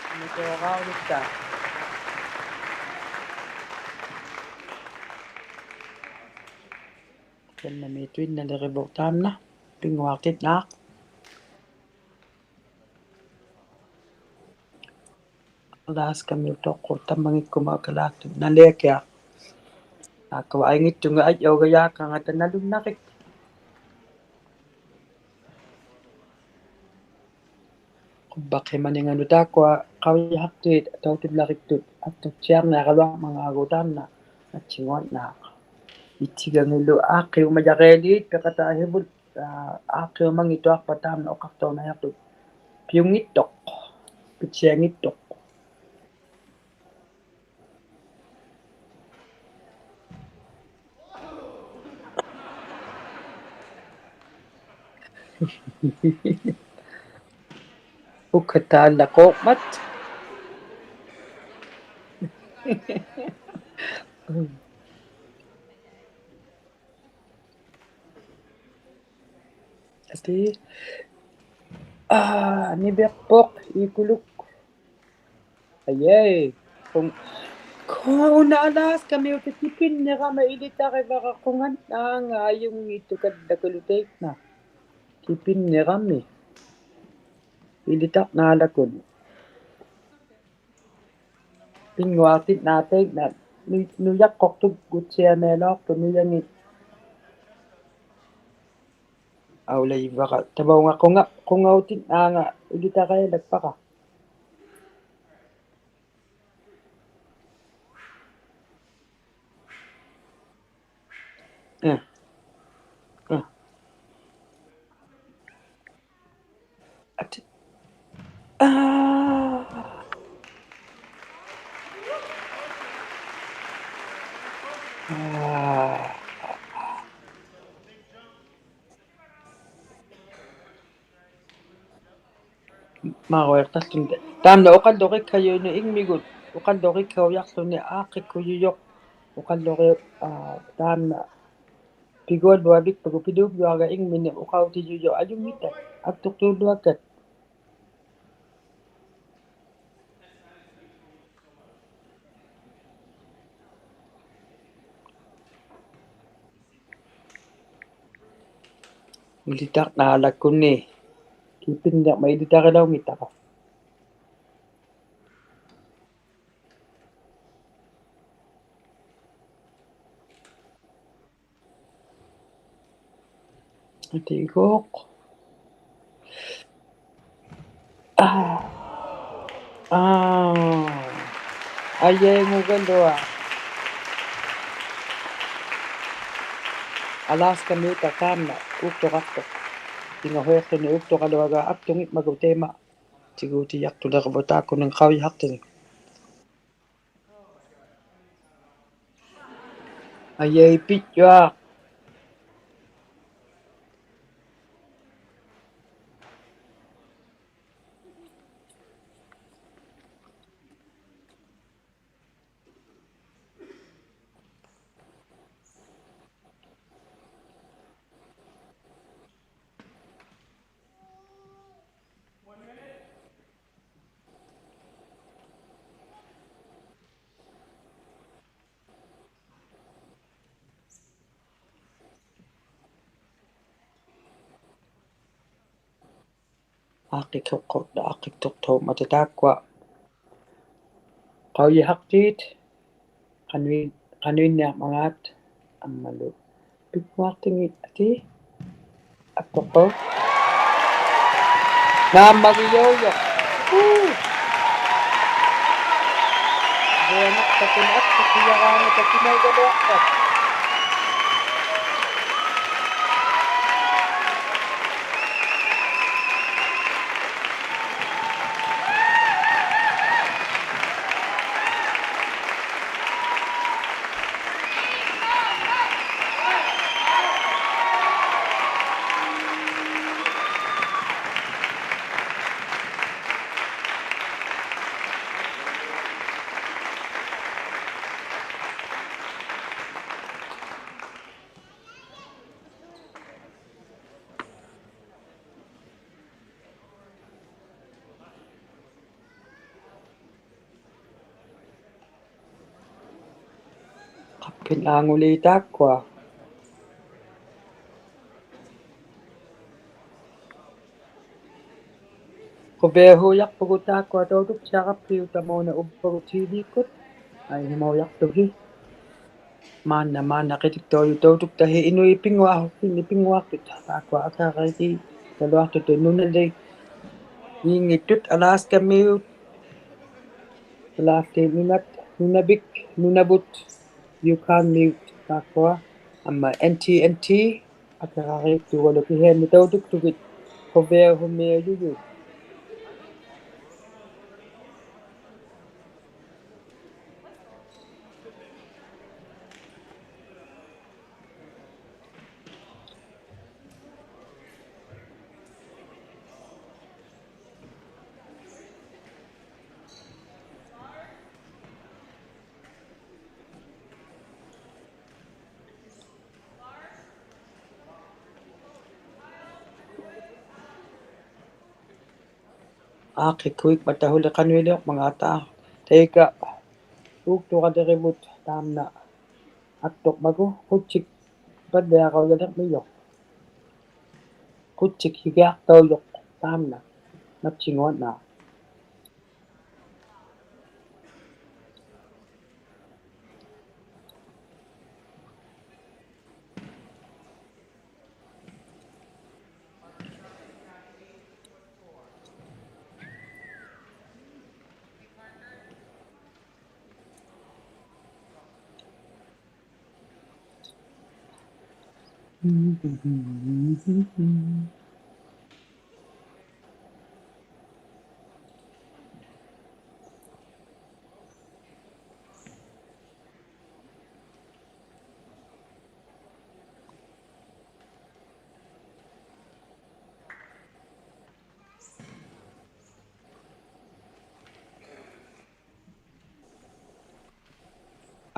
Timakuaraurutta. Tamanna miituinnalirivuq taamna. Pinnguaqtinnaaq. Alaskamiutoqqut tamangikkuma kalaattut naliakiaq. Taakkua ainngittunga ajjaugajaakangata nalunnarik. Qubbaqimaninganut taakkua qaujihaqtiit tautullariktut attutsiarniaraluarmangaagut taanna atsinguannaaq. Itsigangilu aaqqiumajarialiit piqataahivut, aa, aaqqiumangituaqpat taamna uqaqtaunaiaqtut piunngittuq, pitsianngittuq. Ukataalaquuqmat. Ati. Aa, niviqpuq ikuluk. Ayay. Qung-, qunga una Alaskamiuta kipinnirami ilitarivara qungannaanga ajunngittukallakalu taikna. Kipinnirami. Ilitarnaalakun. Pinnguaqtinnaaq taikna. Nu-, nujaqquqtuq gutsiamialauqtuq nujangit. Aulaivara. Tamaunga qunga, qungautinnaanga ilitarialakpara. Eh. Eh. Ati. Aa. Aa. Maruiqtaqłunta. Taamna uqallurikkajuinut ingmigut. Uqallurikkaujaqłuni aaqqikkujuyuq. Uqalluri, aa, taamna pigualuavikpagu piluulluaga ingmini uqautijuyuq ajunngitat. Aktuqtuulluakkat. Ilitarnaalakuni. Kipinnirmi ilitarilaunngitara. Atiiguuq. Aa. Aa. Ajaingugaluaq. Alaskamiuta taamna uuktuqaqtuq. Pingahuiqłuni uuktuqaluaga aktunngitmagu taima. Tiguutijaqtulirvut taakkunin qaujihaqtinik. Ajai, pijjuaq. Aaqqiktuq, aaqqiktuqtuuqmata taakkua. Qaujihaqtiit, qanui-, qanuinniarmangaat, ammalu. Pinnguaqtinngit, ati. Aktuqquuq. Naammagijuujuq. Woo. Vuanaqpatun aktuqtijaraangata kinaugaluaqpat. ᐱᓐ ᐊᖑᓕ ᑖᒃᑯᐊ. ᖁᕕᐊᓲᔭᖅᐳᒍᑦ ᑖᒃᑯᐊ ᑕᐅᑐᒃᓯᐊᕋᑉᐱᐅᑕ ᒪᐅᓇ ᐅᕝᕙᒍᑦ ᑏᕕᒃᑯᑦ. ᐊᐃ, ᕼᐃᒪᐅᔭᖅᑐᓯ. ᒫᓐᓇ, ᒫᓐᓇ ᕿᑎᒃᑐᔪᑦ ᑕᐅᑐᒃᑕᓯ ᐃᓄᐃᑦ ᐱᙳᐊᓱᒃᓯᓐᓂᒃ ᐱᙳᐊᖅᑐᑦ. ᑖᒃᑯᐊ ᐊᒃᓴᕆᒃ ᐃᓚᓗᐊᖅᑐᑦ ᓄᓇᓕᖕ ᐃᙱᑦᑐᑦ, Alaska-ᒥᐅᑦ, Alaska-ᒥᐅᑦ ᓄᓇᑦ, ᓄᓇᕕᒃ, ᓄᓇᕗᑦ, Yukon-ᒥᐅᑦ ᑖᒃᑯᐊ, ᐊᒻᒪ N T N T, ᐊᒃᓴᕆᒃᑐᐊᓗ ᑭᓯᐊᓂ ᑕᐅᑐᒃᑐᒋᑦ, ᖁᕕᐊᓲᒥᐊᔪᔪᑦ. ᐋᖅᑭᒃᑯᐃᒃᐸᑕ ᓱᓕ ᖃᓄᐃᓕᐅᕐᒪᖔᑕ. ᑕᐃᑲ ᐆᒃᑐᕋᓕᕆᕗᑦ ᑖᒻᓇ ᐊᒃᑐᕐᒪᒍ ᖁᑦᓯᒃᐸᓪᓕᐊᕋᐅᔭᓕᕐᒥᔪᖅ. ᖁᑦᓯᒃ ᓯᒋᐊᖅᑕᐅᔪᖅ ᑖᒻᓇ ᒪᑦᓯᙳᐊᓐᓈ.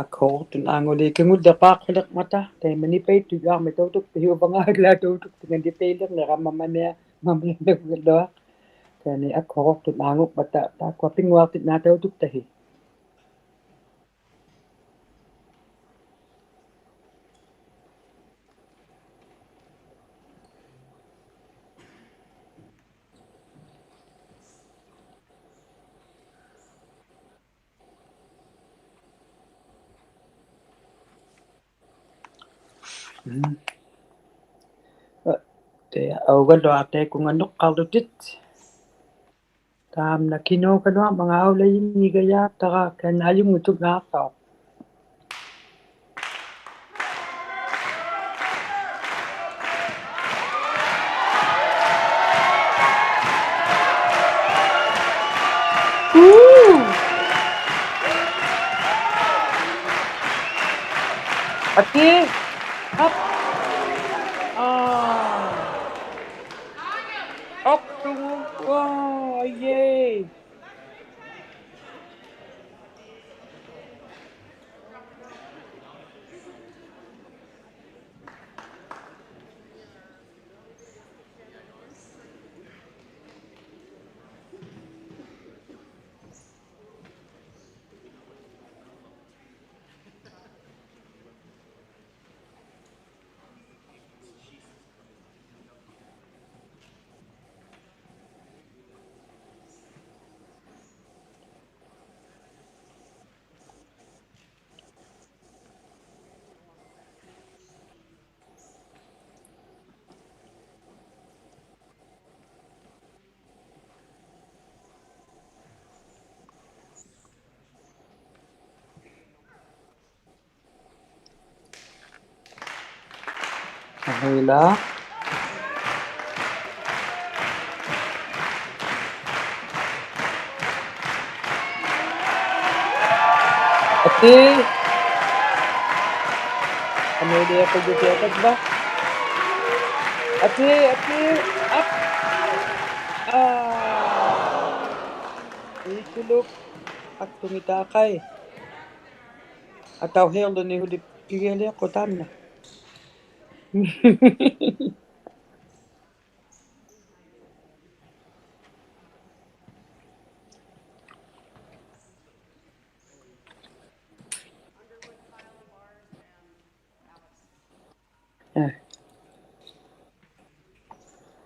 ᐊᒃᓱᕈᖅᑐᓐ ᐊᖑᓕ ᑭᖑᓪᓕᖅᐹᖁᓕᕐᒪᑕ, ᑕᐃᒪ ᓂᐸᐃᑦᑐᔪᐊᕐᒥ ᑕᐅᑐᒃ ᐱᓯᐅᕙᖓ ᐊᒡᓛ ᑕᐅᑐᒃ ᑎᖓ ᓂᐸᐃᓕᕐᓂᕋ ᒪᒪᓂᐊ, ᒪᒪᓂᐊ ᓗᐊ. ᑕᐃᓐᓇ ᐊᒃᓱᕈᖅᑐᓐ ᐊᖑᕙᑕ, ᑖᒃᑯᐊ ᐱᙳᐊᖅᑎᓐᓇ ᑕᐅᑐᒃᑕᓯ. ᒻᒻ. ᐊ, ᑕᐃ, ᐊᐅᒐᓗᐊᖅ ᑕᐃᑯᖓ ᓄᖅᑲᕐᓗᑎᑦ. ᑖᒻᓇ ᑭᓅᒐᓗᐊᕐᒪᖔᑦ ᐊᐅᓚᔨᙱᒐᔭᖅᑕᕋ ᑲᓇᔪᙱᑦᑐᓈᖅᑕᐅᖅ. ᐆ! ᐊᑏ! ᐊᑉ! ᐋ! ᐊᒃᑐᖅ! ᐋ, ᐊᐃ! ᐊᕼᐃᓛ. ᐊᑏ. ᐊᒻᒪ ᐃᓕᐊᖅ ᖁᔪᑎᐊᖅ ᑕᒡᕙ. ᐊᑏ, ᐊᑏ, ᐊᑉ. ᐋ. ᐄ ᓱᓗᒃ ᐊᒃᑐᖏᑦ ᑕᖃᐃ. ᐊᑕᐅᓯᕐᓗᓂ ᓱᓕ ᐱᒋᐊᓕᐊᖅᑯᖅ ᑖᒻᓇ.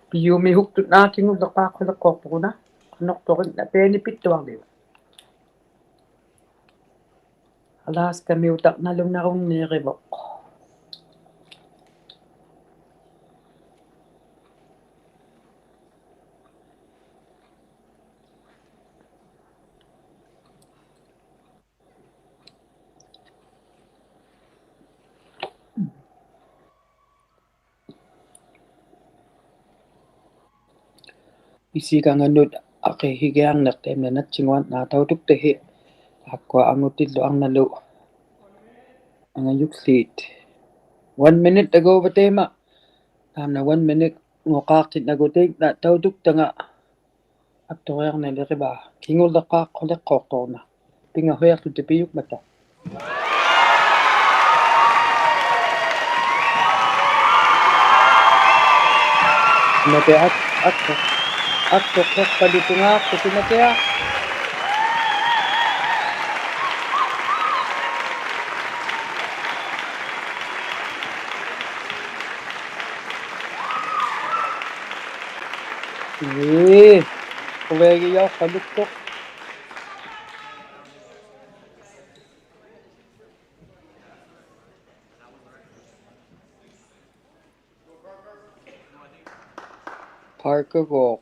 ᐱᔪᒥᒃ ᓱᒃᑐᓐᓈᑦᑎᖑᓪᓕᖅᐹᖅᑯᓕᖅᑰᖅᑐᖅ ᐅᓇ. ᖃᓄᖅᑐᕆᓐᓇ ᐱᓐᓂ ᐱᑦᑐᐊᕐᓕᐅᒃ. Alaska-ᒥᐅᑕᖅ ᓇᓗᓇᕈᓐᓃᕆᕗᖅ. ᐃᓰᒐᖓᓄᑦ ᐊᕿᓯᒋᐊᕐᓂᖅ ᑕᐃᒪᓐᓇ ᓇᑦᓯᖑᐊᕐᓇ ᑕᐅᑐᒃᑕᓯ. ᑖᒃᑯᐊ ᐊᖑᑎᓪᓗ ᐊᕐᓇᓗ ᐊᖓᔪᒃᖠᑦ. One minute ᐊᒎᕙ ᑕᐃᒪ. ᑖᓐᓇ one minute-ᖑᖃᖅᑎᓐᓇᒍ ᑕᐃᒪ ᑕᐅᑐᒃᑕᖓ. ᐊᑐᕆᐊᕐᓂᓕᕆᕙ. ᑭᖑᓪᓕᖅᐹᖅᑯᓕᖅᑰᖅᑐᕐᓇ. ᐱᖓᓱᔭᖅᑐᑎᑦ ᐱᔪᒃᒪᑕ. ᓇᑎ ᐊᒃ-, ᐊᒃᑐ-, ᐊᒃᑐᖅᐸᓪᓕ ᑐᖓᖅᑐᖅ ᓇᑎ. ᐄ, ᖁᕕᐊᒋᔭᐅᖅᐸᓗᒃᑐᖅ. Parker-ᒎᖅ.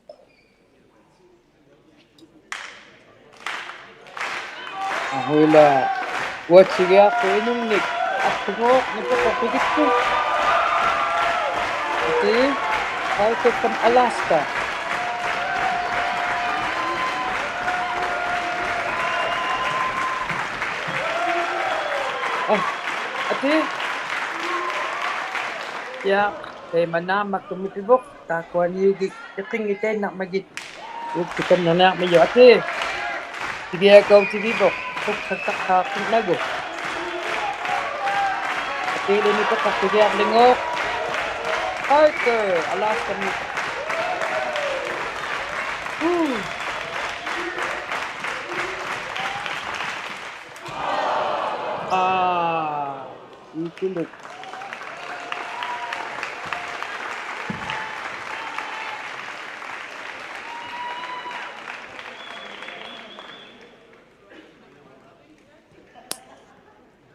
ᐊᓱᐃᓛᒃ. ᐅᐊᑦᓯᒋᐊᖅᑐᖅ ᐃᓄᖕᓂᒃ. ᐊᒃᑐᒎᖅ, ᓂᐳᖅ ᐱᒋᑦᑐᖅ. ᐊᑏ, Parker from Alaska. ᐋ, ᐊᑏ. ᔮ, ᑕᐃᒪᓐᓇ ᒪᒃᑐᒥᒃ ᐱᕗᖅ. ᑖᒃᑯᐊ ᓂᐅᒋᑦ, ᐃᕿᙱᑕᐃᓐᓇᕐᒪᒋᑦ. ᐅᒃᑐᑕᓐᓇᕐᓂᐊᕐᒥᔪᖅ ᐊᑏ. ᑎᒋᐊᑲᐅᑎᒋᕗᖅ, ᖁᒃᓴᖅᑕᖅᑳᖅᑐᖕᓇᒍ. ᐊᑏᓕ ᓂᐳᖅ ᑎᒋᐊᕐᓕᖕᒎᖅ. Parker, Alaska-ᒥ. ᕼᐆ. ᐋ, ᐃᑯᓗᒃ.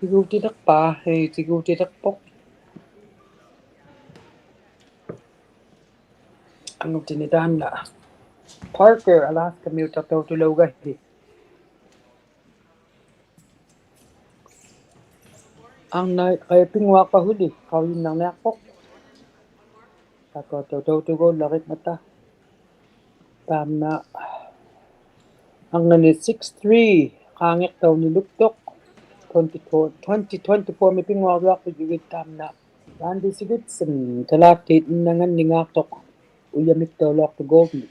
ᑎᒍᑎᑕᖅᐹ, ᐄ, ᑎᒍᑎᑕᖅᐳᖅ. ᐊᖑᑎᓂᒃ ᑖᓐᓇ. Parker, Alaska-ᒥᐅᑕᖅ ᑕᐅᑐᓚᐅᒐᓯ. ᐊᕐᓇᐃᑦ ᖃᐃ ᐱᙳᐊᖅᐸ ᓱᓕ, ᖃᐅᔨᓐᓇᕐᓂᐊᖅᐳᖅ. ᑖᒃᑯᐊ ᑕᐅ-, ᑕᐅᑐᒎᓪᓚᕆᖕᒪᑕ. ᑖᓐᓇ ᐊᕐᓇᓂ six three, ᖄᖏᖅᑕᐅᓂᓗᒃᑐᖅ. Twenty-four, twenty twenty-four-ᒥ ᐱᙳᐊᕐᔪᐊᖅᐳᔪᒋᑦ ᑖᓐᓇ. Randy Sigurdson, ᑕᓛᑦᑎ ᐃᓐᓇᖓᓐᓂᙶᖅᑐᖅ. ᐅᔭᒥᒃᑕᐅᓚᐅᖅᑐᖅ gold-ᒥ.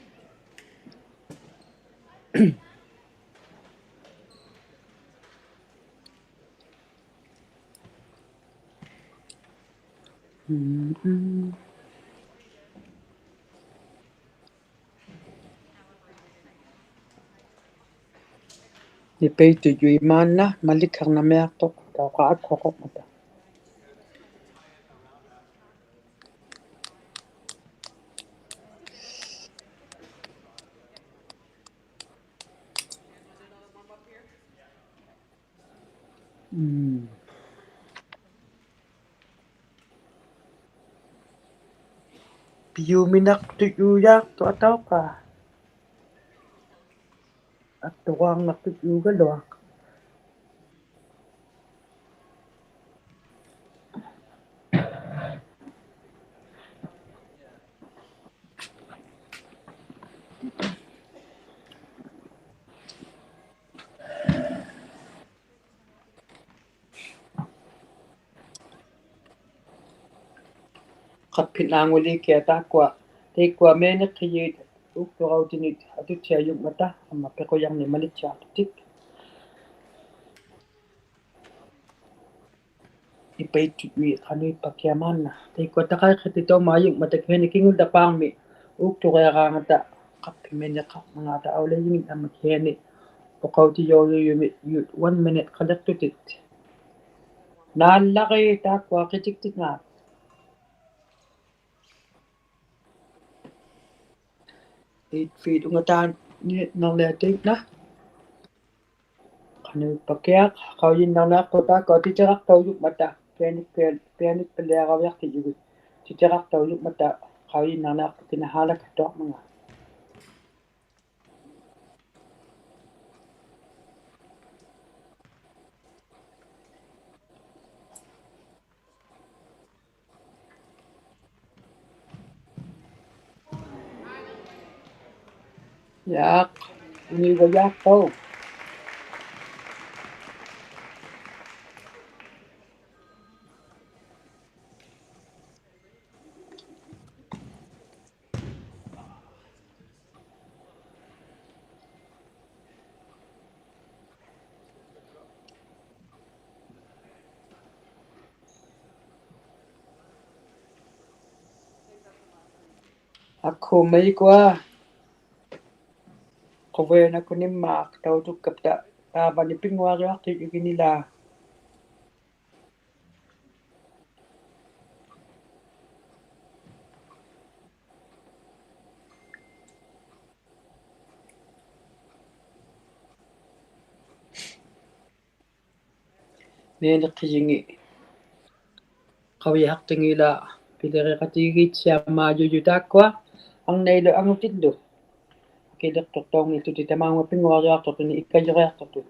ᒻᒻ. ᓂᐸᐃᑦᑐᔪᐃᑦ ᒫᓐᓇ, ᒪᓕᒃᓴᕐᓇᒥᐊᖅᑐᖅ, ᑕᐅᖃ ᐊᒃᓱᖁᖅ ᒪᑕ. ᒻᒻ. ᐱᔪᒥᓇᖅᑐᔪᔮᖅᑐᖅ ᐊᑕᐅᖅᑲ. ᐊᒃᑐᕌᕐᓇᖅᑐᔪᒐᓗᐊᖅ. ᖃᑉᓯᓐᓇᖑᓕᑭᐊᖅ ᑖᒃᑯᐊ, ᑕᐃᒃᑯᐊ ᒥᓂᖅᓯᔩᑦ ᐅᒃᑐᕋᐅᑎᓂᑦ ᐊᑐᑦᓯᐊᔪᖕᒪᑕ, ᐊᒻᒪ ᐱᖁᔭᕐᓂᒃ ᒪᓕᑦᓯᐊᖅᑐᑎᒃ. ᓂᐸᐃᑦᑐᔪᐃᑦ ᖃᓄᐃᑉᐸᑭᐊᖅ ᒫᓐᓇ. ᑕᐃᒃᑯᐊ ᑕᖃᐃᖅᓯᑎᑕᐅᒪᔪᖕᒪᑕ ᑭᓯᐊᓂ ᑭᖑᓪᓚᐹᕐᒥ ᐅᒃᑐᕆᐊᕌᖓᑕ ᖃᑉᓯᒥᓂᖃᕐᒪᖔᑕ ᐊᐅᓚᔨᖏᓐᓇᒪ ᑭᓯᐊᓂ ᐅᖃᐅᑎᔪᔪᒥᔪᑦ one minute-ᖃᓕᖅᑐᑎᑦ. ᓈᓪᓚᕇᑦ ᑖᒃᑯᐊ ᕿᑎᒃᑎᖓ. Eight feet ungataan ni nalea teipna. Qanuippakiaq, qaujinnarniaqtuq taakku titiraqtaujumata, pianik-, pian-, pianippaliaraviaqtijugit. Titiraqtaujumata, qaujinnarniaqtuq kinahaalakkattuarmanga. Yaaq, univajaaqtauq. Akhuumajikua. Quvianakunimmaaq tautukkapta taavani pinnguariaqtut iginilaa. Mianiqijingi. Qaujihaqtingiilaa piliriqatigiit siammaajujut taakkua. Arnailu angutillu. Akiliqtuqtaunngillutik tamaunga pinnguariaqtuqtuni ikkajuriaqtuqtut.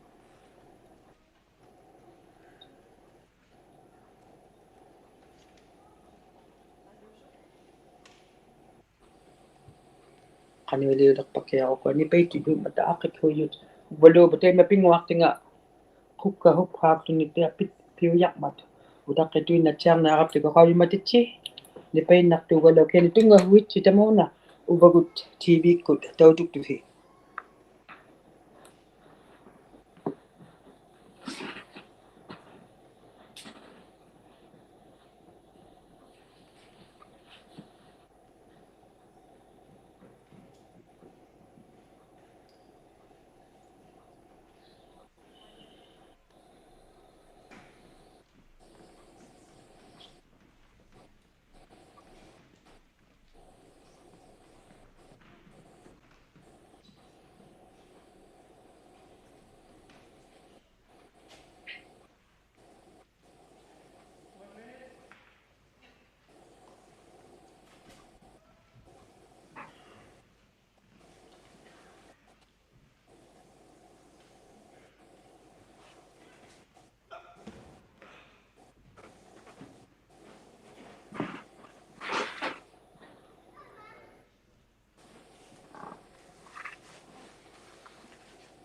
Qanuiliuliqpakiaq ukua nipaitijumata aqikhuujut. Uvaluupa taima pinnguaqtinga qukka huphaaqtuni pia-, pi-, piujaqmat. Utaqituinnaq tiarniaraptigu qaujimatitsi. Nipainnaqtugalu kiani tungahuitsi tamauna. Uvagut T V-kkut tautuktuhi.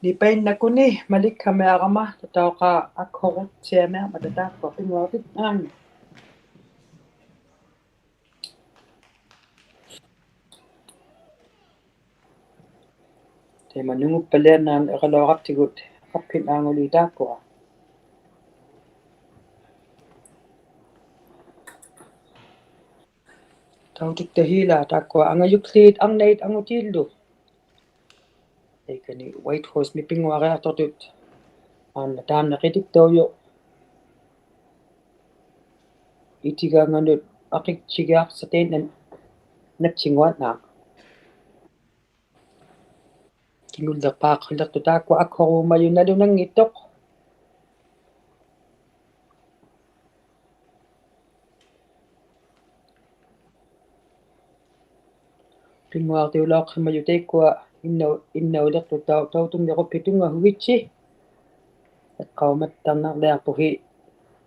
Nipainnakuni malikkamiarama tatauqaa akhurutsiamiarmata taakkua pinnguaqtingaani. Taima nunguppaliannaaniralauqaptigut qappinnaanguli taakkua. Tautuktahiilaa taakkua angajukliit arnait angutiillu. Ikani Whitehorse-mi pinnguariaqtuqtut. Anna taamna qitiktaujuq. Itiganganut aqikchigiaqsatainnaq natsinguannaaq. Kingulliqpaaqhiqtuq taakkua akhuruumajut nalunanngittuq. Pinnguaqtiulauqhimajut taikkua innau-, innauliqtuq tau-, tautunngiruppit tungahuitsi. Iqqaumattarnarliaqpuhi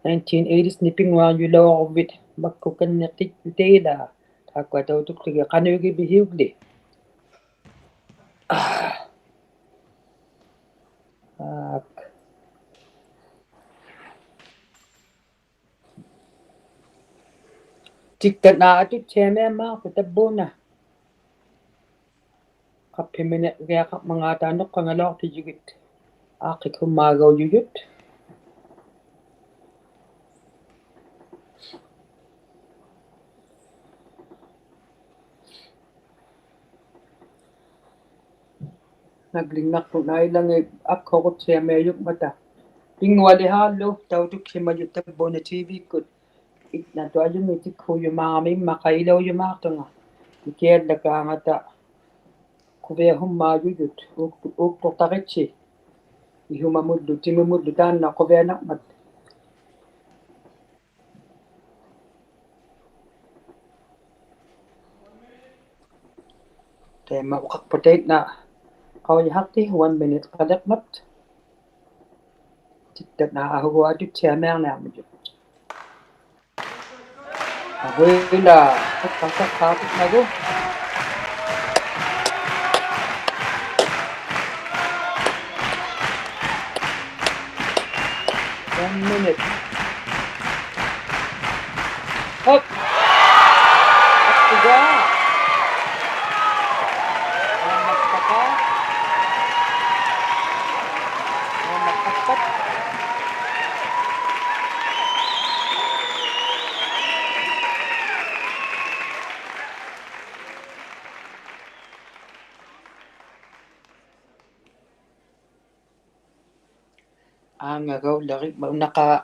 nineteen eighties-ni pinnguarjulauruvit makkukanniqtijjutailaa. Taakkua tautukligit qanuigivihiugli. Aak. Tikkannaq atuttiamiammaaqtut tavvuuna. Qappiminigiaqarmangaata nuqqangalauqtijugit. Aaqqikhumaagaujujut. Naglinnaqtuq nailangit akhurutsiamiajumata. Pinngualihaallu tautukhimajut tavvuuna T V-kkut. Itnatuq ajunngit tikkhuujumaarami immaqa ilaujumaaqtunga. Ikiallakaangata. Quviahummaajujuq, uuk-, uuktuqtaritsi. Ihumamullu, timimullu, taanna quvianarmat. Taima uqaqput tainna qaujihaqtiq, one minute qalirmat. Tittatna ahuguatut tiamiarniarmijut. Ahuila, uqaqput tainnagu. One minute. Hop. Up to the. One minute. One minute. Aangagaullarik maunaqaa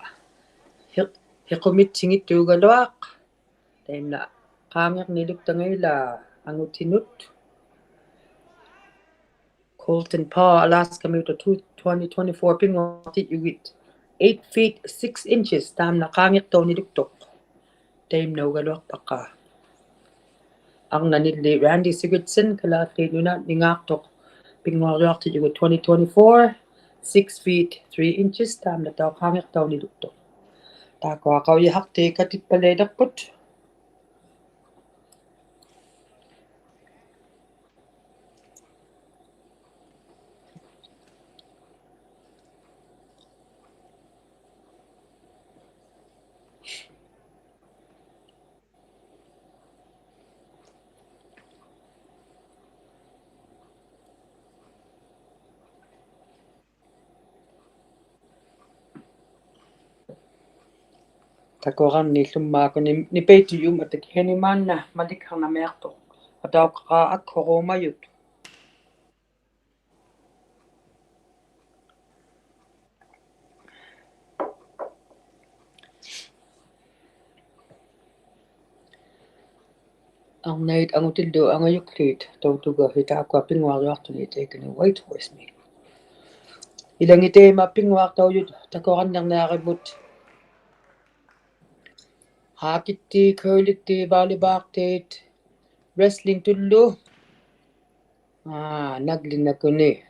hiq-, hiqumitsinngittuugaluaq. Taimna qaangirniluktanga ila angutinut. Colton Paul, Alaskamiuta, twenty twenty-four pinnguaqtijugit eight feet six inches, taamna qaangirtauniluktuq. Taimnaugaluaqpaqqa. Arnanilli Randy Sigurdson, Kalaallit Nunaanningaaqtuq, pinnguariaqtijugut twenty twenty-four, six feet three inches, taamnatauq qaangirtauniluktuq. Taakkua qaujihaqtiq katitpalailapput. Takuranni hlummaakuni nipaitijumatakiani maanna malikharnamiaqtuq. Atauqaqa akhuruumajut. Arnait angutillu angajukliit tautuga hitaakkua pinnguariaqtunit taikani Whitehorse-mi. Ilangit taima pinnguaqtaujut takurannirniarivut. Haakittiit, curlittiit, volleyball-tiit, wrestling-tullu. Aa, naglinakuni.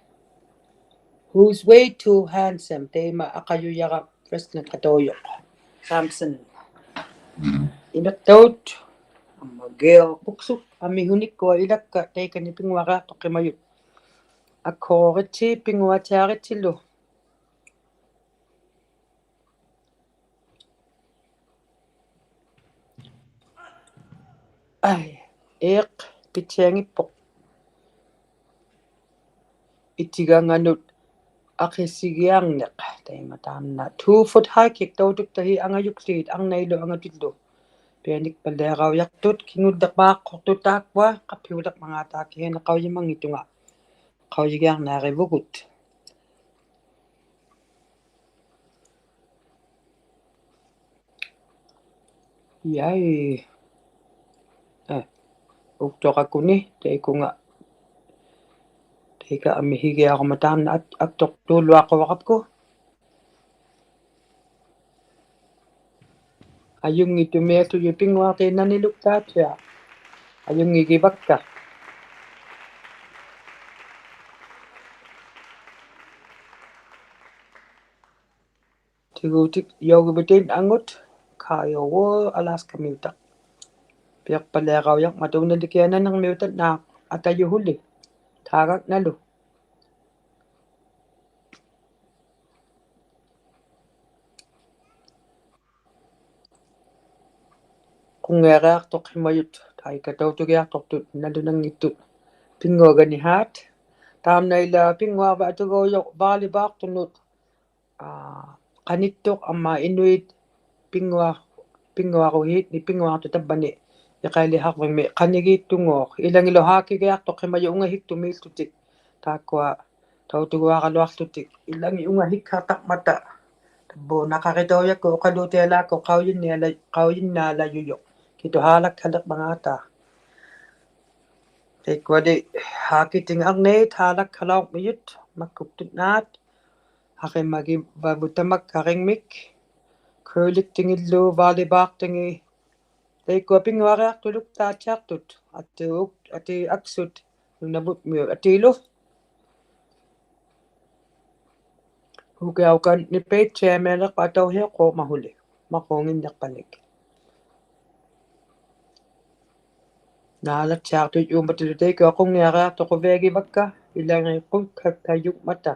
Who's way too handsome? Taima aqajujara wrestling-qataujuq. Samson. Imiqtaut. Amma Gail Kuksuk. Amihunikkua ilakka taikani pinnguariaqtuqimajut. Akhururitsi pinnguatiaritsillu. Ai, iq, pitsiangippuq. Itiganganut aqisigiarniq, taima taanna. Two foot high kick tautuktahi angajukliit, arnailu angatillu. Pianikpalliaraujaqtut, kingulliqmaaqquqtut taakkua, qaphiulliqmangaataaki hina qaujimanngitunga. Qaujigiarniarivugut. Yay. Eh, uktuqakuni, taikunga. Taika amihigiaruma taanna ak-, aktuqtuuluaquvaqapku. Ajunngitummiatujut pinnguaqtinnaniluktaatiaq. Ajunngigivakka. Tiguutik, jaugivutit angut, Kyle Wall, Alaskamiuta. Piaqpalliaraujaqmata unalikiaq nanirmiutat naaq atajuhuli. Taagaknalu. Qunngiriaqtuqhimajut, taika tautugiaqtuqtut, nalunanngittut. Pinnguaganihaat. Taamna ila pinnguarvaqtugaujuq volleyball-tunut. Aa, qanittuq amma inuit pinngua-, pinnguaruhiit ni pinnguaqtut tavvani iqailiharvimmi qanigiittunguuq. Ilangilu haakigiaqtuqhimajut ungahiktumiillutik. Taakkua tautuguaraluaqłutik. Ilangit ungahikkaqtaqmata. Tavvuunaqaritaujakku uqaluutialaakku qaujinniala-, qaujinnaalajujuq. Kituhaalakhaliqmangaata. ᑕᐃᒃᑯᐊᓕ ᕼᐋᑭᑎᖓ ᐊᕐᓂᑦ ᕼᐋᓚᒃᓴᓚᐅᕐᒥᔪᑦ, ᒪᒃᑯᒃᑐᑦ ᓈᑦ, ᕼᐊᕆᒪᒋᕙᕗᑦ ᑕᒪᒃᑲᕆᖕᒥᒃ, curling-ᑎᖏᓪᓗ, volleyball-ᑎᖏᑦ, ᑕᐃᒃᑯᐊ ᐱᙳᐊᕆᐊᖅᑐᓗᒃᑖᑦᓯᐊᖅᑐᑦ, ᐊᑏ ᐅᒃ-, ᐊᑏ ᐊᒃᓱᑦ, ᓄᓇᕗᒻᒥᐅᑦ ᐊᑏᓗ. ᐅᑭᐊᐅᑲᓐᓂ ᐱᑦᓯᐊᒥᐊᓕᖅᐸᑕᐅᓯᐅᒃᑯᒪᓱᓕ, ᒪᕐᕉᖏᓐᓂᖅᐸᓂᒃ. ᓈᓚᑦᓯᐊᖅᑐᑦ ᔫᒻᒪᑕᓗ ᑕᐃᒃᑯᐊ ᖁᙱᐊᕆᐊᖅᑐᖁᕕᐊᒋᕙᒃᑲ, ᐃᓚᖏᑦ ᖁᒃᑲᒃᑲᔪᖕᒪᑕ.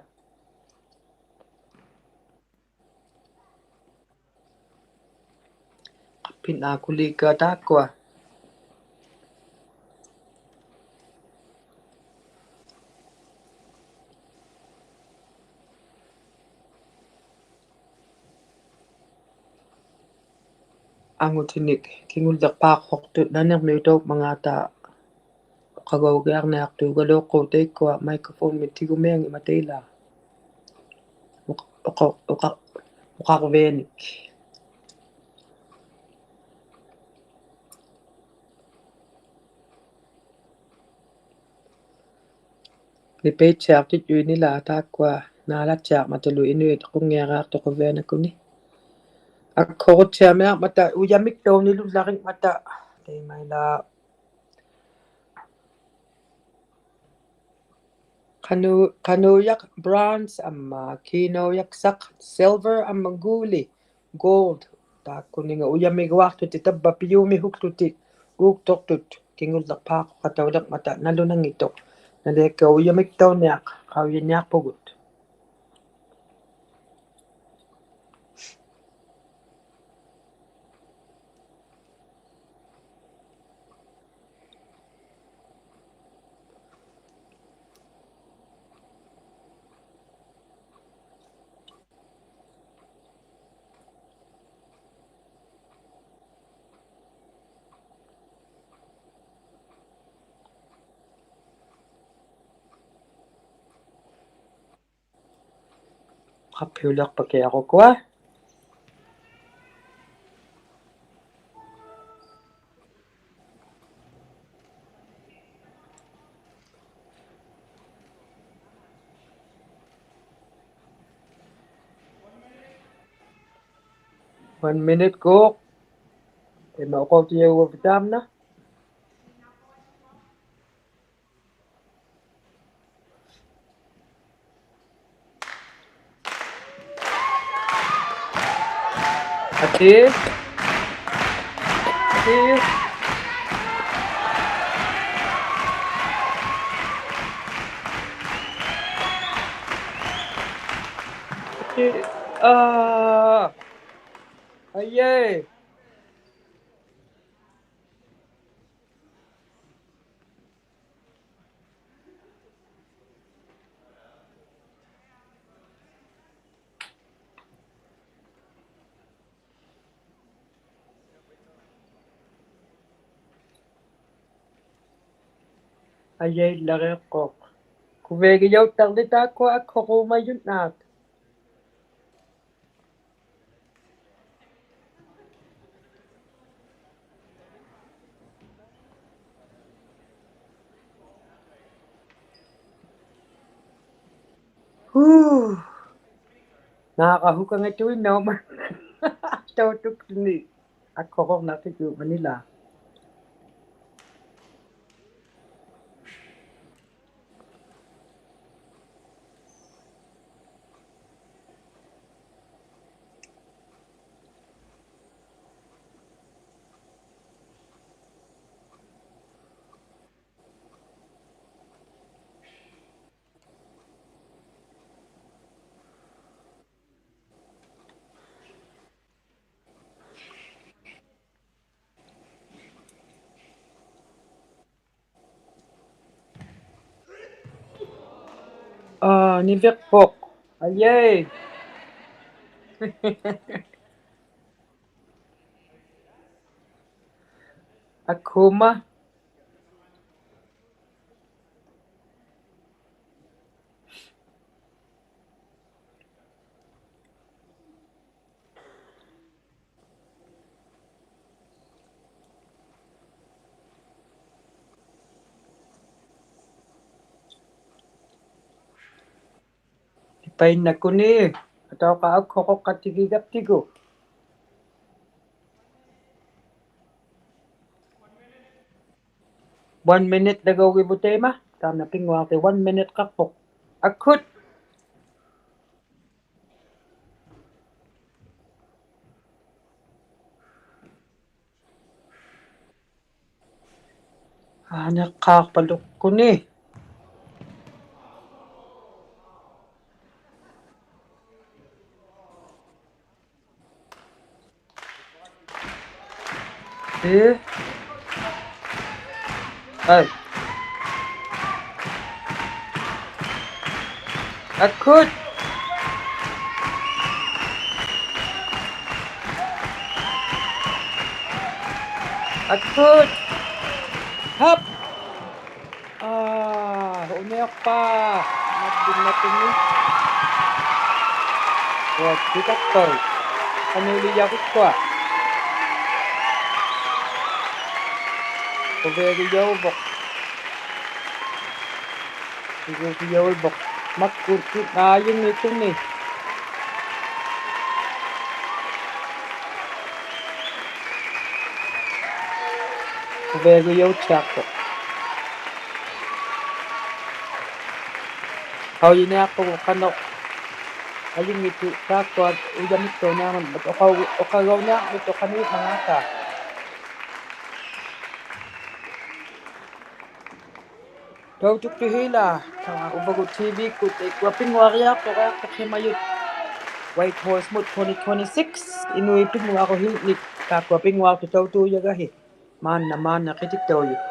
ᖃᑉᐱᓐᓇᑯᓕᒃᑲ ᑖᒃᑯᐊ. ᐊᖑᑎᓂᒃ ᑭᖑᓪᓕᖅᐹᖅᑐᑦ ᓇᓂᕐᒥᐅᑕᐅᖕᒪᖔᑕ ᐅᖃᒍᕆᐊᕐᓂᐊᖅᑑᒐᓗᒃᑯ ᑕᐃᒃᑯᐊ microphone-ᒥᑦ ᑎᒍᒥᐊᙱᒻᒪᑕ ᐃᓛ. ᐅᖃ-, ᐅᖃ-, ᐅᖃ-, ᐅᖃᕐᕕᐊᓂᒃ. ᓂᐱᑦᓯᐊᖅᑎᑦ ᔪᐃᓂᓛ ᑖᒃᑯᐊ ᓈᓚᑦᓯᐊᕐᒪᑕᓗ ᐃᓄᐃᑦ ᖁᙱᐊᕆᐊᖅᑐᖁᕕᐊᓇᖅᑯᓂ. ᐊᒃᓱᕈᑦᓯᐊᒥᐊᕐᒪᑕ ᐅᔭᒥᒃᑕᐅᓂᓗᓪᓚᕆᖕᒪᑕ. ᑕᐃᒪᐃᓛ. ᖃᓄ-, ᖃᓄᔭᖅ bronze ᐊᒻᒪ ᑮᓇᐅᔭᒃᓴᖅ silver ᐊᒻᒪ ᒎᓕ gold. ᑖᒃᑯᓂᖓ ᐅᔭᒥᒍᐊᖅᑐᑎᑦ ᑕᕝᕙ ᐱᔪᒥᓱᒃᑐᑎᑦ ᐆᒃᑐᖅᑐᑦ ᑭᖑᓪᓕᖅᐹᖅᑐᖃᑕᐅᓕᕐᒪᑕ ᓇᓗᓇᙱᑦᑐᖅ. ᓇᓕᐊᒃᑲ ᐅᔭᒥᒃᑕᐅᓂᐊᖅ ᖃᐅᔨᓂᐊᖅᐳᒍᑦ. ᖃᑉᐱᐅᓕᖅᐸᑭᐊᕈᒃᑯᐊ. One minute-ᒎᖅ. ᐃᒫᒃ ᐅᖃᐅᑎᔭᐅᕙ ᑕᒪᓐᓇ. ᐊᑏ. ᐊᑏ. ᐊᑏ. ᐋ. ᐊᐃ. ᐊᐃ, ᐃᓚᕆᖅᑯᖅ. ᖁᕕᐊᒋᔭᐅᑦᑕᕐᓕ ᑖᒃᑯᐊ ᐊᒃᓱᕈᒪᔪᓐᓇᖅ. ᕼᐆ. ᓈᕋᓱᒃᑲᖓᑐᐃᓐᓇᐅᒻᒪᑦ. ᑕᐅᑐᒃᑐᓂ. ᐊᒃᓱᕈᕐᓇᖅᑎᑑᒪᓂᓛᒃ. ᐋ, ᓂᕕᖅᐳᖅ. ᐊᐃ. ᐊᒃᓱᕈᒪ. Painnakuni, atauqa akhuquqqatigigaptigu. One minute-laguugivut taima, taamna pinnguaqti one minute-qaqpuq. Akhut. Aniqqaaqpalukkuni. Ii. Ai. Akhut. Akhut. Hap. Aa, uniaqpa. Natin, natin. Ua, titakpau. Anuliyaqukkua. Quviagujauvuq. Quviagujauvuq. Makkut, aa, ajunngittunni. Quviagujauttiaqpuq. Qaujiniaqpugut qanuq ajunngittuq taakkua ujamittuuniarmat uqa-, uqagauniarmat uqaniitmangata. Tautuktuhiila, aa, uvagut T V-kkut, ikkua pinnguariaqtuq, aa, qiqimajut Whitehorse-mut twenty twenty-six, inuit pinnguaruhiinnik, taakkua pinnguaqtut tautuujagahi, maanna, maanna qitittaujut.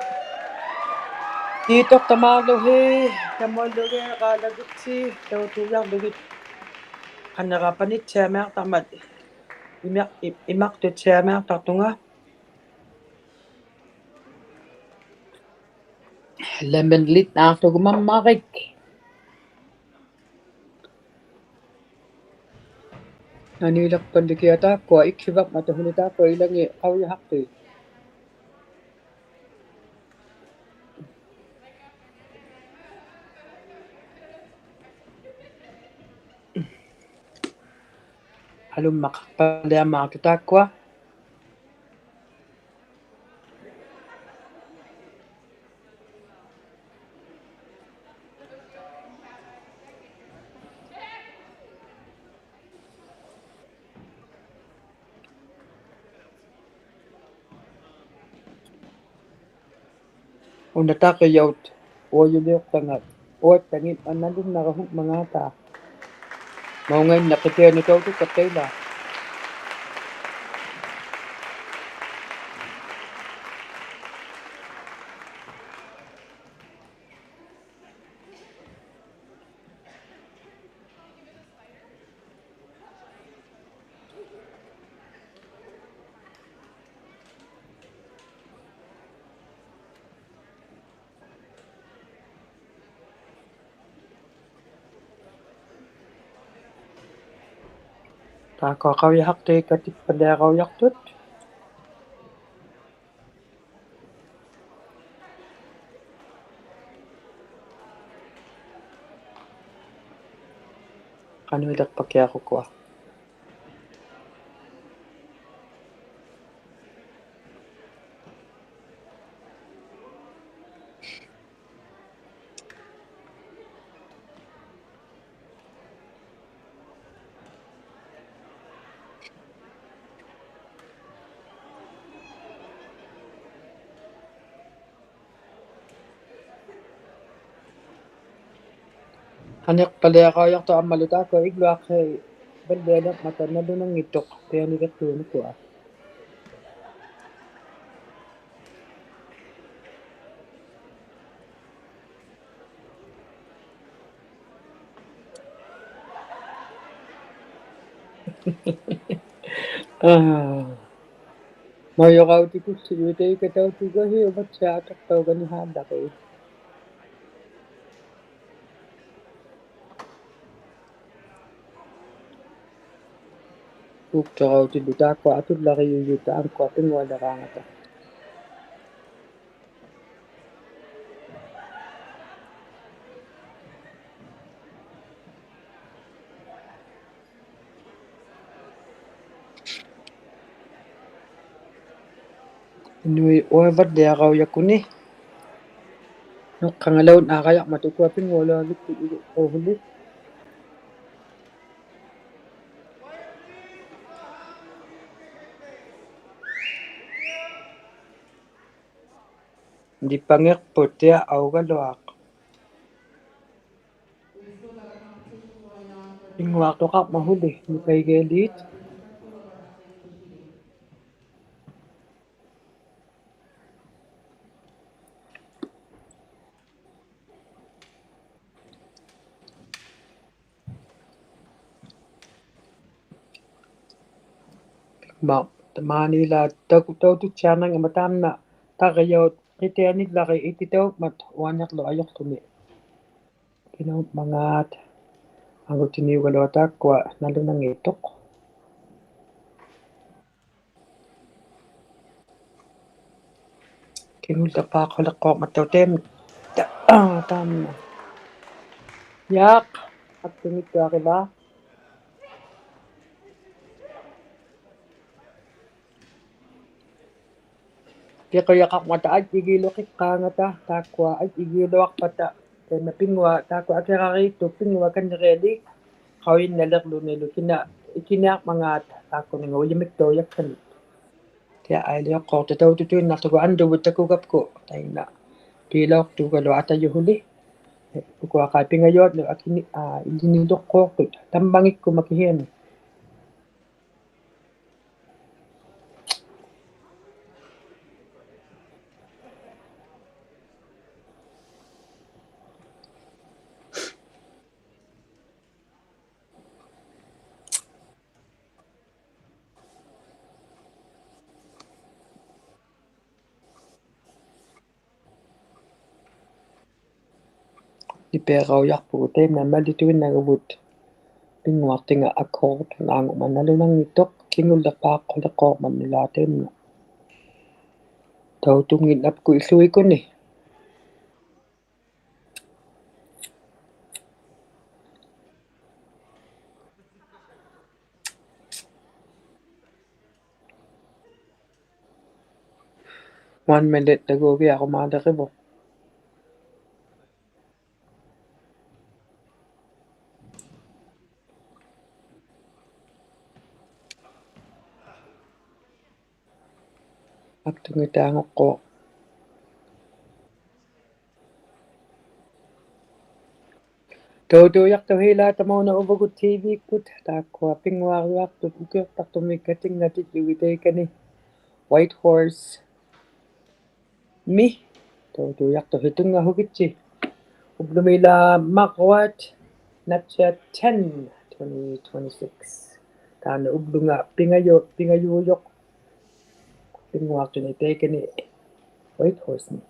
Tiituqtamaarluhi, tamuallugit, qaalagutti, tautuujarlugit, qanirapanitsiamiaqtarmat, imaq-, i-, imaqtutsiamiaqtartunga. Lemon-lit-naaqtugut mammarik. Naniiliqpallikiaq taakkua, ikhivarmata huni taakkua ilangit qaujihaqtut. Alummaqaqpaliamaaqtut taakkua. Una taqijaut uajuliuqtangat, uattangit analunnarahungmangata. Maungainna qitianut tautukkaptaila. Taakkua qaujihaqtut, katippaliaqaujaqtut. Qanuiliqpakiaq ukua. Qaniqpaliaqaujaqtut ammalu taakkua igluaqhivallialiqmata nalunanngittuq pianiviqtuunukua. Aa. Maujurautikuttijuit, ika tautugahiuvat siaatiqtauganihaallaqi. Ukturautillu taakkua atullarijujut ankua pinngualiraangata. Nui uivalliaraujakuni. Nuqqangalaunnaaqajaqmat ukua pinngualuaqtuq uhuli. Nipangiqput tia augaluaq. Pinnguaqtuqaqmat uhuli, nipaigialiit. Pinnguaq, tamaaniilaa tau-, taututsiarnanngimmat taamna, tarijaut, qitianillari ititaummat uaniqluajuqłuni. Kinaumangaat, angutiniugaluaq taakkua nalunanngittuq. Kingulliqpaaqquliqquuqmat tautim-, ta-, aa, taamna. Jaaq, aktunngittuarivaa. Tiqujaqaqmata ajjigiiluqiqqaangata, taakkua ajjigiiluaqpata, taima pinnguaq, taakkua akirariittuq pinnguaq kannirialiik, qaujinnaliqłunilu kina, ikiniaqmangaat, taakkuninga ujamiktuujakkanit. Tia ailiuqquuqta taututuinnaqtugut andugut takugapku, tainna. Piilauqtuugaluaq atajuhuli. Ukua qai pingajuatnut akini, aa, iliniluqquuqtut, tammangikkuma kihiani. Nipiaraujakpugut, taima malituinnagavut. Pinnguaqtinga akkuuqtunaangummat nalunanngittuq, kingulliqpaaqquliqquuqmat nilaa taima. Tautunnginnapku illuikuni. One minute ago, giaqumaaliqquuq. Aktunngitaanguqquuq. Tautuujaqtuq hiilaa tamauna uvagut T V-kkut, taakkua pinnguaqtuqtut ukiuqtaqtumik katingatit jugitaikani Whitehorse-mi. Tautuujaqtuq hitunngahugitsi. Ublumiilaa Marquardt, Natchez ten, twenty twenty-six. Taanna ublunga pingaju-, pingajuujuq. Pinnguaqtunitaikani Whitehorse-mi.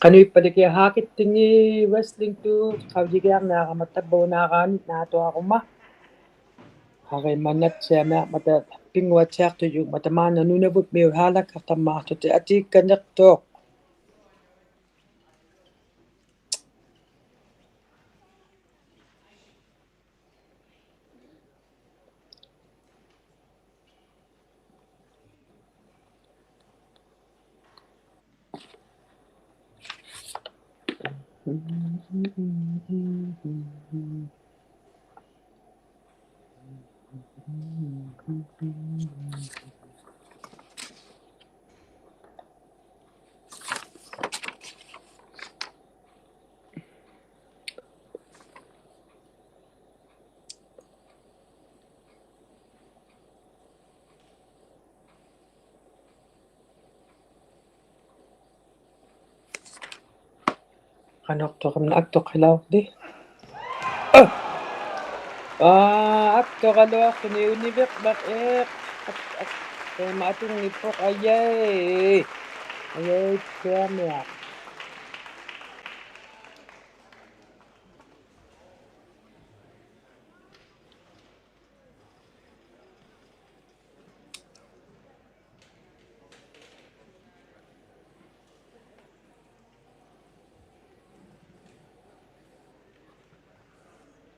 Qanuippalikiaq Haakittingi wrestling-tut qaujigiarniarama tavvaunaaraanni naatuaruma. Qarimannatsiamiaqmata pinnguatsiaqtujumata maanna Nunavutmiut Haalakkartammaaqtutit atiikkaniqtuq. Qanuqtuq, aktuqhilauqti. Aa, aktuqaluaqtuni univiqmaq iq. Ak-, ak-, taima atunngippuq, ajai. Ajai, tiamiaq.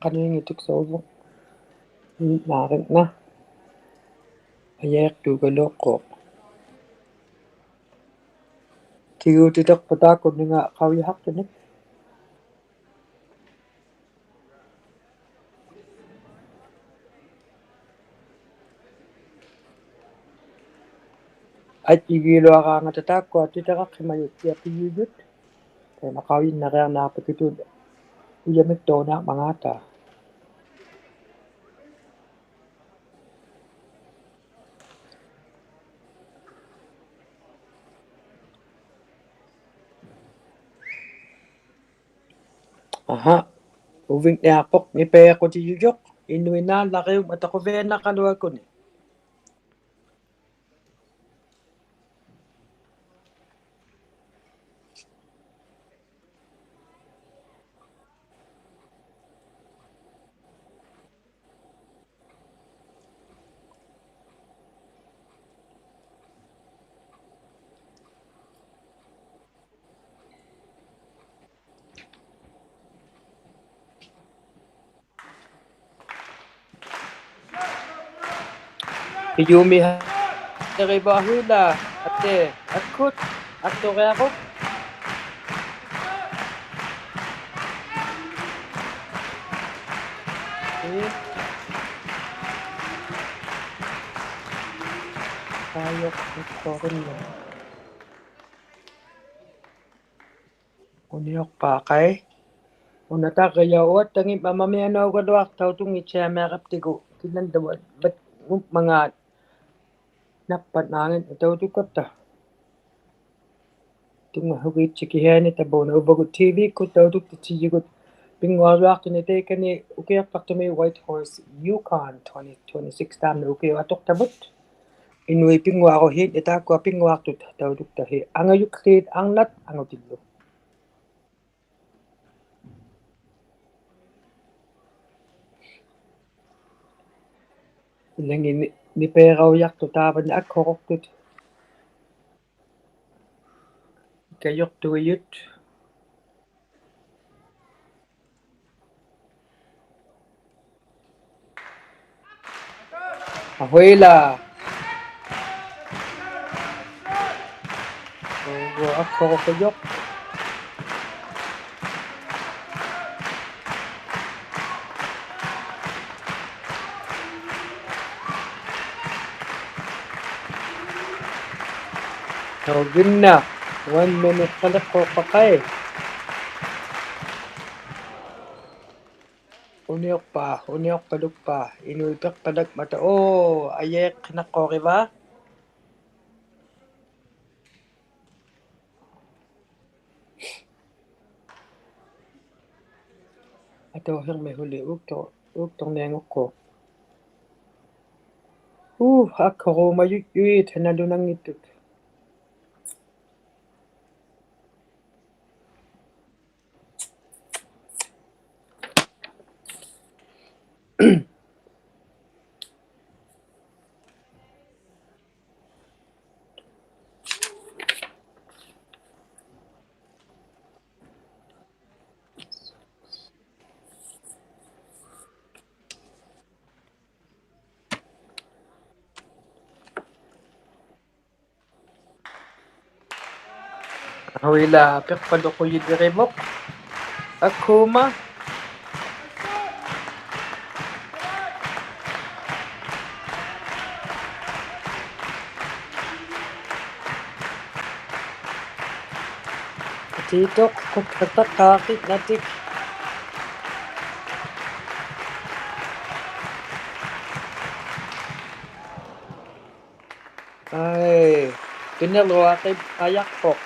Qanuinngittuksauvuq. Naaringna. Ajaiqtuugaluaqquuq. ᑎᒍᑎᑕᖅᐸᑦ ᑖᒃᑯᓂᖓ ᖃᐅᔨᓴᖅᑐᓂᒃ. ᐊᔾᔨᒌᓗᐊᕌᖓᑕ ᑖᒃᑯᐊ ᑎᑎᕋᖅᓯᒪᔪᑦ ᑎᐊᐱᔪᔪᑦ. ᑕᐃᒪ ᖃᐅᔨᓐᓇᕆᐊᕐᓂᐊᖅᐸᒋᑦ ᐅᔭᒥᒃᑑᓈᕐᒪᖔᑕ. ᐊᕼᐊ, ᐅᕕᖕᓂᐊᖅᐳᖅ ᓂᐱᖅᑯᑎᔪᔪᖅ, ᐃᓄᐃᑦ ᓈᓚᕆᐅᖕᒪᑕ ᖁᕕᐊᓇᖃᓗᐊᒃᑯᓂ. ᐱᔪᒥ ᕼᐃᕆᕙ ᕼᐃᓛ, ᐊᑏ, ᐊᒃᑯᑦ, ᐊᒃᑐᕆᐊᕈᒃ. ᐄ. ᐊᔪᖅ, ᐊᒃᑐᕆᓐᓇ. ᐅᓂᐅᖅᐹᖃᐃ. ᐅᓇ ᑕᕐᕆᔭᐅ ᐅᐊᑦᑕᖏᒻᒪᑦ ᒪᒥᐊᓇᐅᒐᓗᐊᖅᑕᐅᖅ ᑐᙵᑦᓯᐊᒥᐊᕋᑉᑎᒍ. ᑭᓇᓐᑕᕗᑦ ᖑᒻᒪᖔᑦ. ᓇᑉᐸᓐᓈᖏᑦ ᑕᐅᑐᒃᑲᑉᑕ. ᑐᙵᓱᒌᑦᓯ ᑭᓯᐊᓂ ᑕᕝᕙᐅᓇ ᐅᕙᒍᑦ TV-ᒃᑯᑦ ᑕᐅᑐᒃᑕᑦᓯᔨᒍᑦ. ᐱᙳᐊᕐᔪᐊᖅᑐᓂ ᑕᐃᑲᓂ ᐅᑭᐅᖅᑕᖅᑐᒥ Whitehorse, Yukon, twenty twenty-six ᑖᒻᓇ ᐅᑭᐅᖅ ᐊᑐᖅᑕᕗᑦ. ᐃᓄᐃᑦ ᐱᙳᐊᕈᓯᖏᑦ ᑖᒃᑯᐊ ᐱᙳᐊᖅᑐᑦ ᑕᐅᑐᒃᑕᓯ. ᐊᖓᔪᒃᖠᑦ ᐊᕐᓇᑦ ᐊᖑᑎᓪᓗ. ᐃᓚᖏᑦ ᓂ-, ᓂᐱᕋᐅᔭᖅᑐᑦ ᑖᕙᓂ ᐊᒃᓱᕈᖅᑐᑦ. ᐃᑲᔪᖅᑐᐃᔪᑦ. ᐊᕼᐅᐃᓛ. ᐅ, ᐊᒃᓱᕈᖅᑐᔪᖅ. ᑕᐅᒍᓐᓇ, one minute ᖃᓕᖅᑰᖅᐸᖃᐃ. ᐅᓂᐅᖅᐹ, ᐅᓂᐅᖅᐸᓗᒃᐹ, ᐃᓄᐃᑦ ᐱᖅᐸᓚᖕᒪᑕ, ᐆ, ᐊᔭᐃᖅᓯᓇᖅᑰᕆᕚ. ᐊᑕᐅᓯᕐᒥ ᓱᓕ ᐆᒃᑐ-, ᐆᒃᑐᕐᓂᐊᖑᒃᑯ. ᐆ, ᐊᒃᓱᕈᒪᔪᑦ ᔪᐃᑦ ᓇᓗᓇᙱᑦᑐᑦ. ᐊᕼᐅᐃᓛ, ᐱᖅᐸᓗᒃᑯᔪᓕᕆᕗᖅ. ᐊᒃᓱᒪ. ᐊᑏᑐᖅ, ᖁᒃᓴᖅᑕᖅᑳᕐᕕᖕᓈᑎᒃ. ᐊᐃ, ᐱᓂᕐᕈᐊᖅ ᐊᔭᖅᐳᖅ.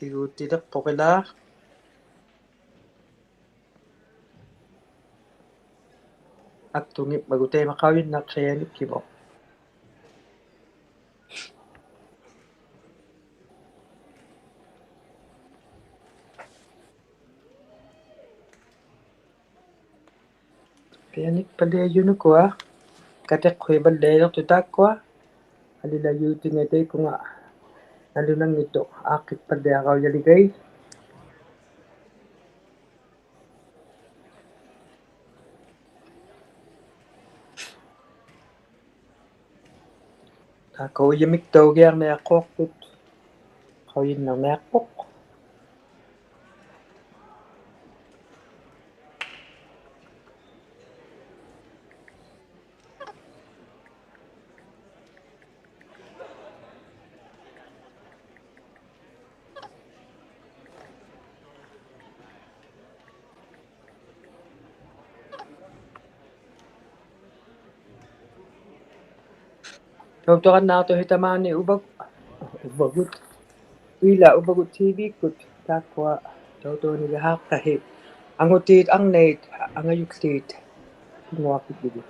ᑎᒍᑎᓕᖅᐳᖅ ᐃᓛ. ᐊᒃᑐᖏᒻᒪᒍ ᑕᐃᒪ ᖃᐅᔨᓐᓇᖅᓯᐊᓂᒃᑭᕗᖅ. ᐱᐊᓂᒃᐸᓪᓕᐊᔪᑦ ᓄᑯᐊ, ᑲᑎᖅᑯᐃᕙᓪᓕᐊᔪᖅᑐᑦ ᑖᒃᑯᐊ, ᐊᓕᓚᔪᑎᖓ ᑕᐃᑯᖓ, ᓇᓗᓇᙱᑦᑐᖅ, ᐋᖅᑭᒃᐸᓪᓕᐊᕋᐅᔭᓕᖓᐃ. Taakku ujamik taugiarniaqquuqtut. Qaujinnarniaqquq. Tautuqannaaqtuhi tamaani uvag-, uvagut. Ila uvagut T V-kkut taakkua tautuunigahaaqqahi. Angutiit arnait, angajulliit. Pinnguaqtuqtugut.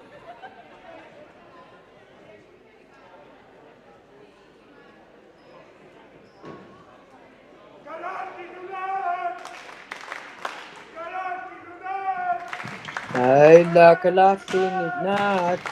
Aila kalaallinik naat.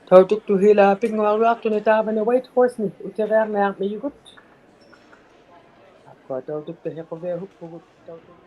Tautuktuhila pinnguaruaqtuni taavani Whitehorse-ni utigiarniarmijugut. Taakkua tautuktuhi quviahuppugut tautuktuhi.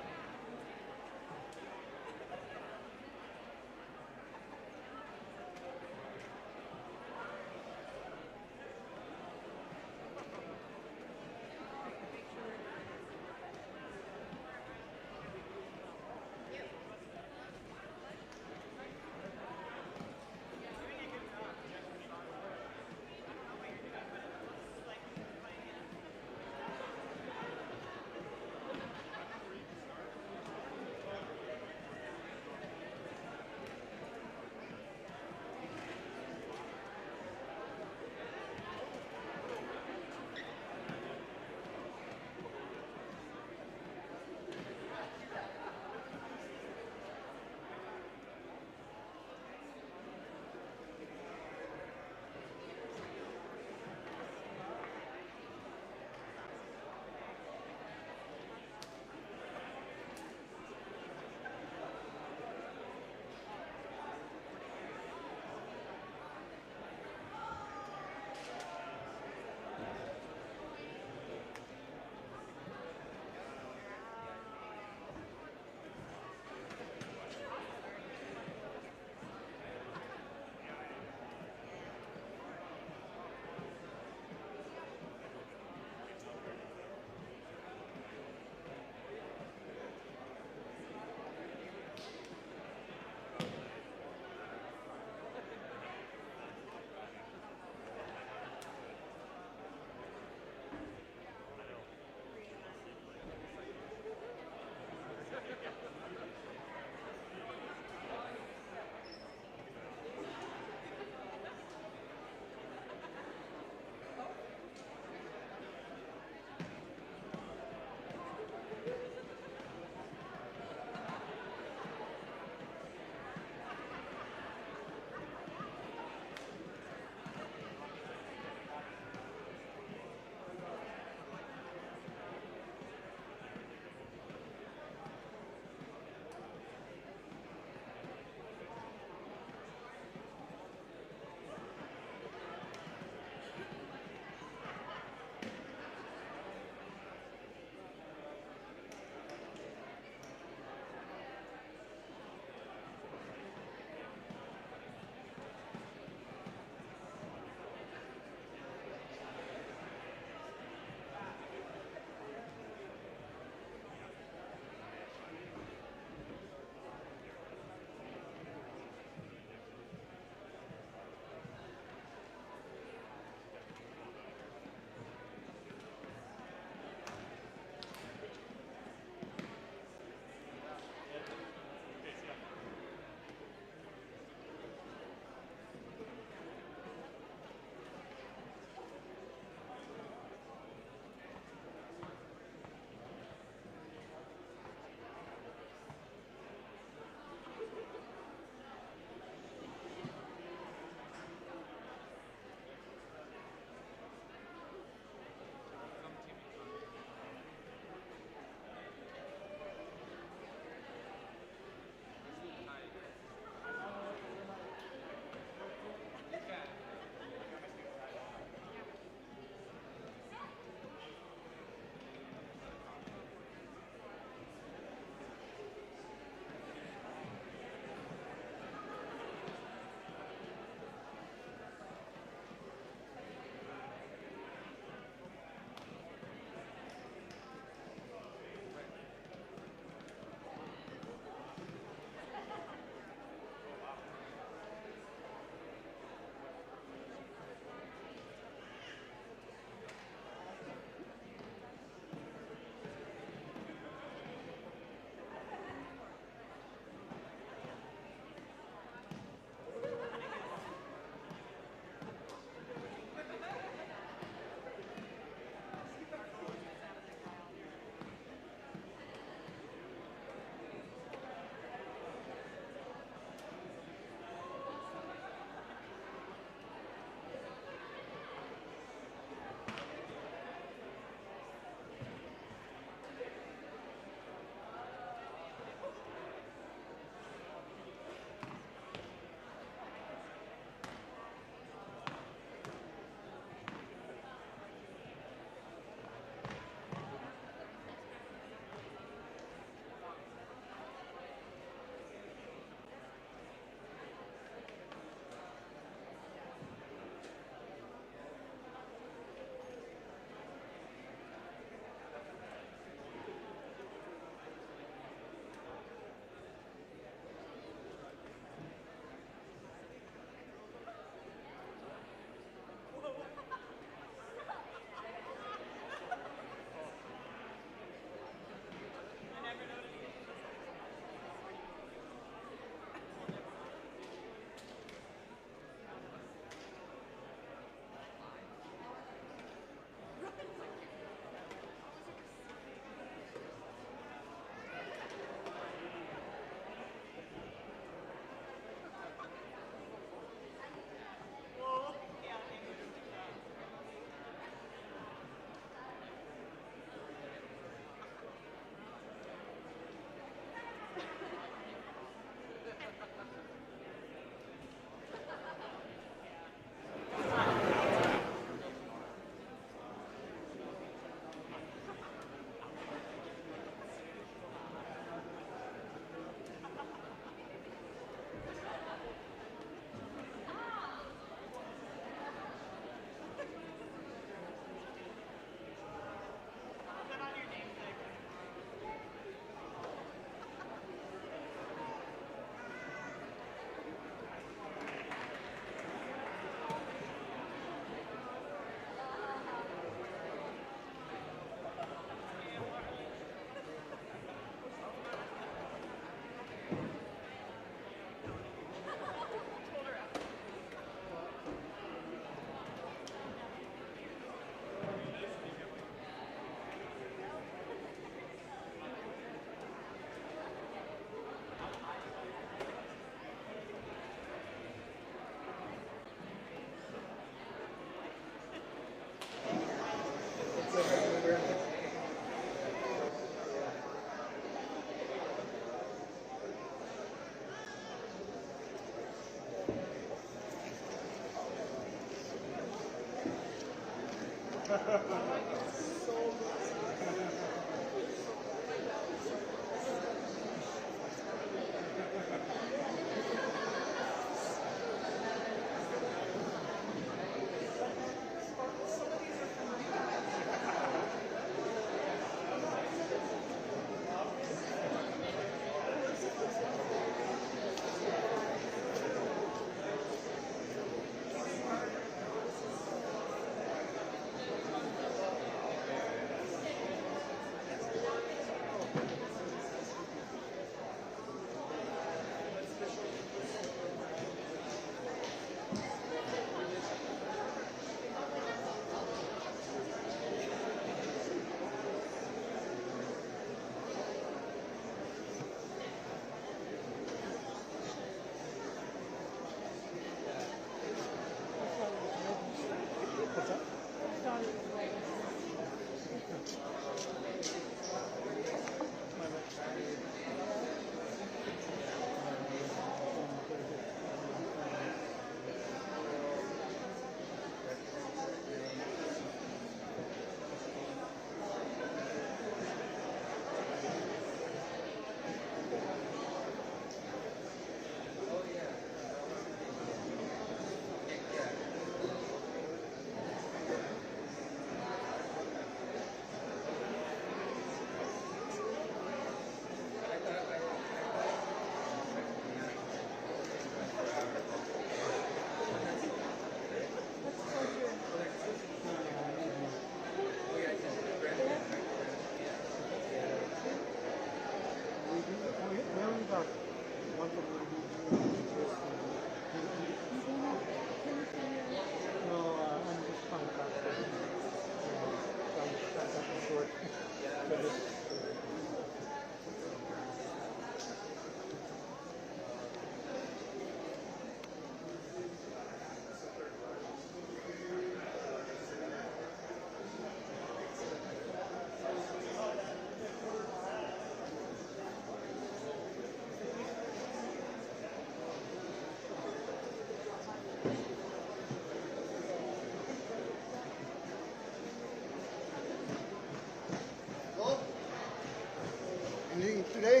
Anything today?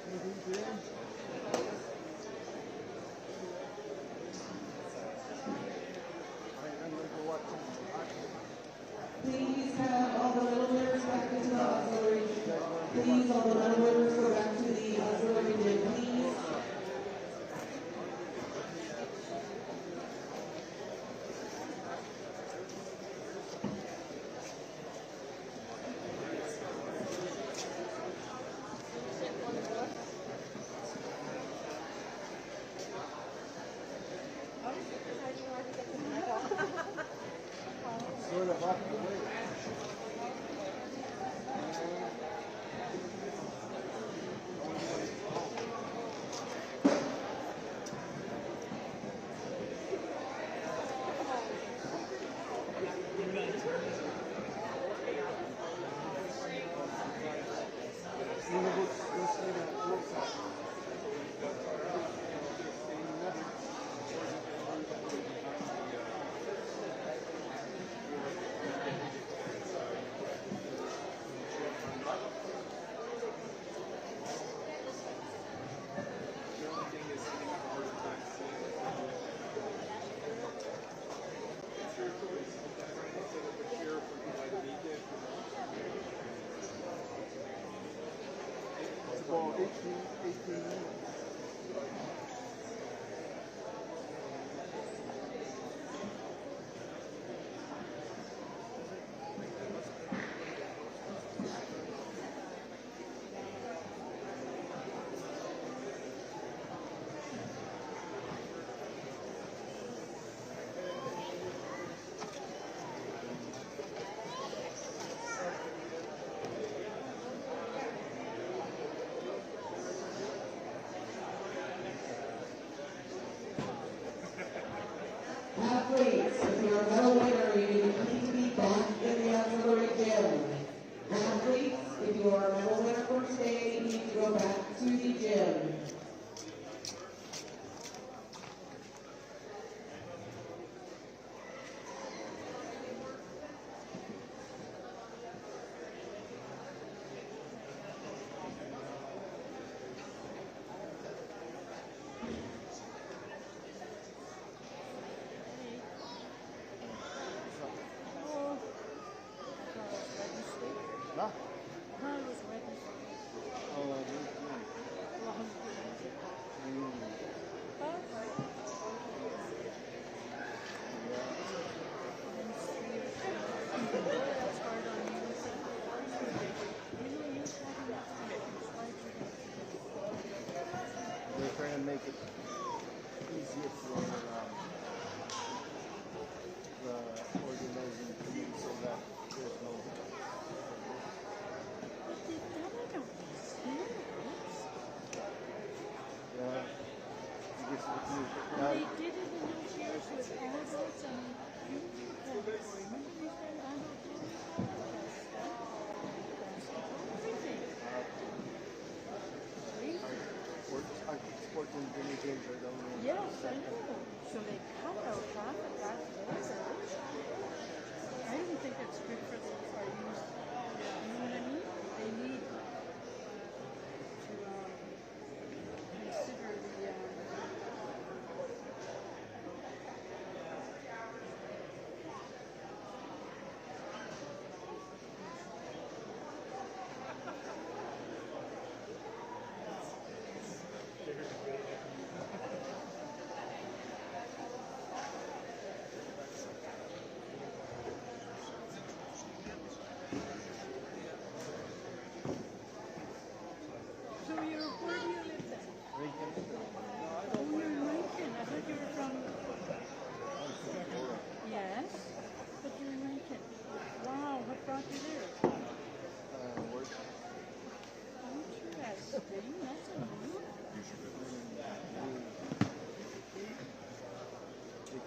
Anything today? All right, I'm gonna go watch some hockey. Please have all the medal bearers back into the auxiliary. Please, all the medal bearers go back to the auxiliary gym, please. It's about eighteen, eighteen minutes. Athletes, if you're a medal winner, you need to please be back in the auxiliary gym. Athletes, if you are a medal winner for today, you need to go back to the gym.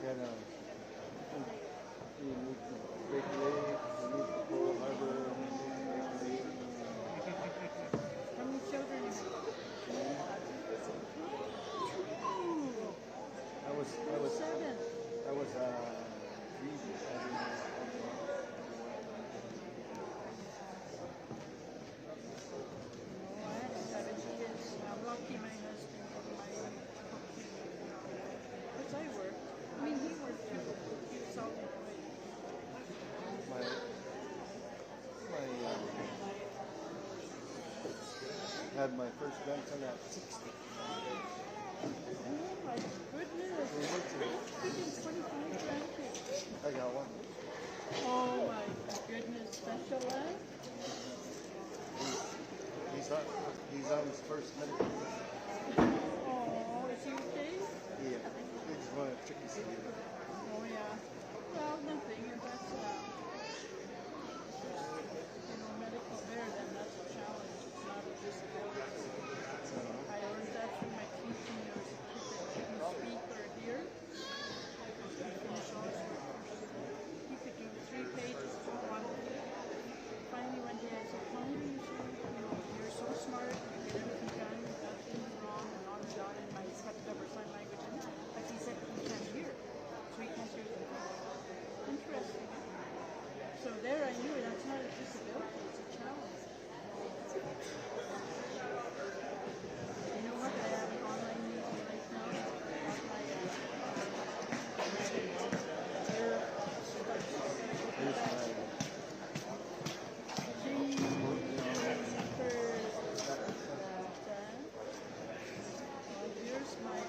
Yeah, no. We moved to Big Lake, we moved to Pearl Harbor. How many children you have? Two. I was, I was, seven. I was, uh, three. Oh, I had seven kids. I'm lucky my husband and my, because I work. I mean, he worked too. He was self-employed. My, my, uh, had my first grandson at sixty. Oh my goodness. Freaking twenty-five grandkids. I got one. Oh my goodness. Special ed? He's, he's on, he's on his first medical. Oh, is he okay? Yeah, they just want to check to see. Oh, yeah. Well, nothing, if that's, uh, you know, medical there, then that's a challenge. It's not a disability. I learned that through my teaching. There was a kid that couldn't speak or hear. He could do three pages for one. Finally, one day I said, "How do you do it? You know, you're so smart, you get everything done, nothing's wrong, and on and on, and my stepdaughter sign language." And like he said, he can't hear. So he can't hear the. Interesting. So there I knew that's not a disability, it's a challenge. You know what? I have an online meeting right now. Here's my,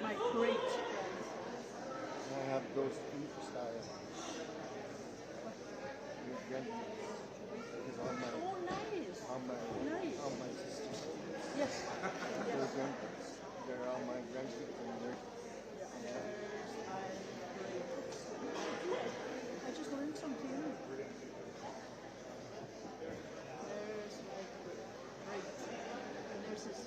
my great. I have those two for style. Your grandkids. Because all my, oh, nice. All my, nice. All my sisters. Yes. Yes. Their grandkids. They're all my grandkids and they're, yeah. I just learned something. There's my great. And there's his.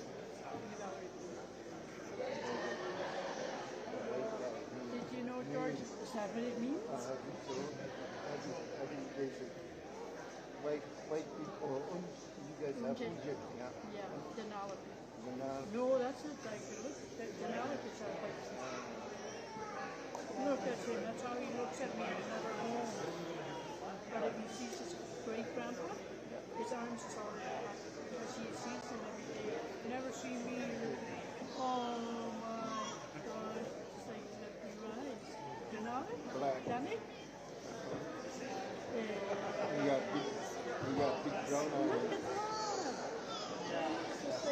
Did you know, George, is that what it means? Uh, I think so. I think, I think there's a white, white people, un-, you guys have Unjil. Unjil, yeah. Yeah, Denali. Denali. No, that's not like, look, the Denali is a white. Look at him, that's how he looks at me in another home. But if he sees his great grandpa, his arms is all like that. Because he sees him every day. Never see me. Oh my God. It's like, look, he rise. Denali? Black. Danny? You got big, you got big brown eyes. Look at that.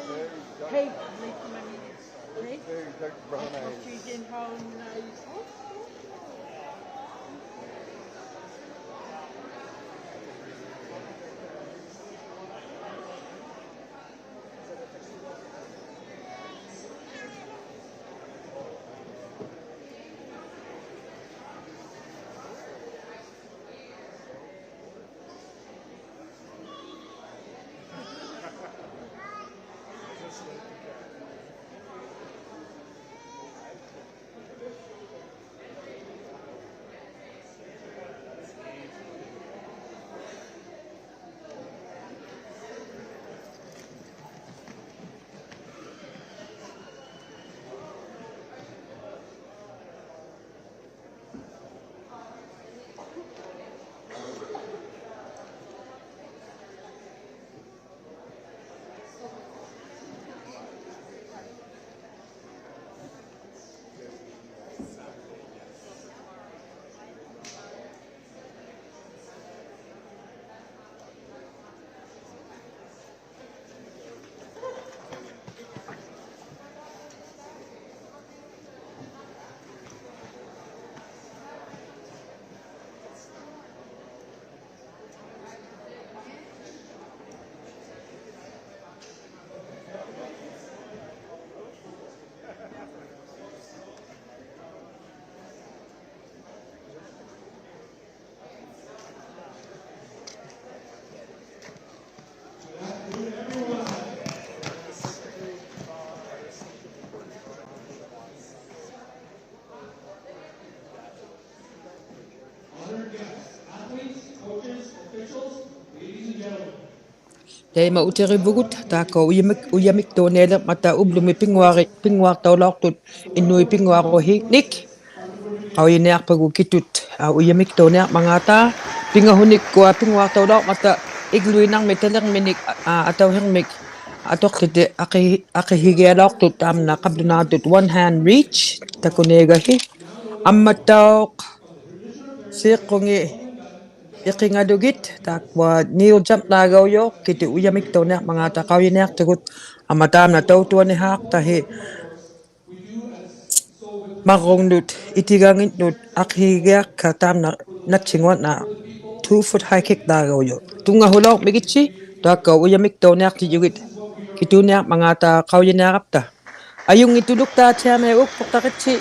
Very dark. Hey, wait for my minute. Hey. Very dark brown eyes. How nice. Taima utirivugut, taakku ujamik-, ujamiktuunialirmata ublumi pinnguari-, pinnguaqtaulauqtut, inuit pinnguaruhinik. Qaujiniaqpagut kitut, aa, ujamiktuuniarmangaata, pingahunik ukua pinnguaqtaulauqmata, igluinarmik talirminik, aa, atauhirmik, atuqłutik aqi-, aqihigialauqtut taamna qablunaatut one hand reach, takuniagahi. Ammattauq, siiqqungi, iqingalugit, taakkua kneel jump-laagaujuq, kitut ujamiktuuniarmangaata qaujiniaqtugut, amma taamna tautuanihaaqtahi, marrungnut, itiganginnut, aqihigiakka taamna nattinguanna, two foot high kick-laagaujuq. Tunngahulaurmigitsi, taakku ujamiktuuniaqtijugit, kituuniarmangaata qaujiniarapta. Ajunngittuluktaatiami ukpuqtaqitsi.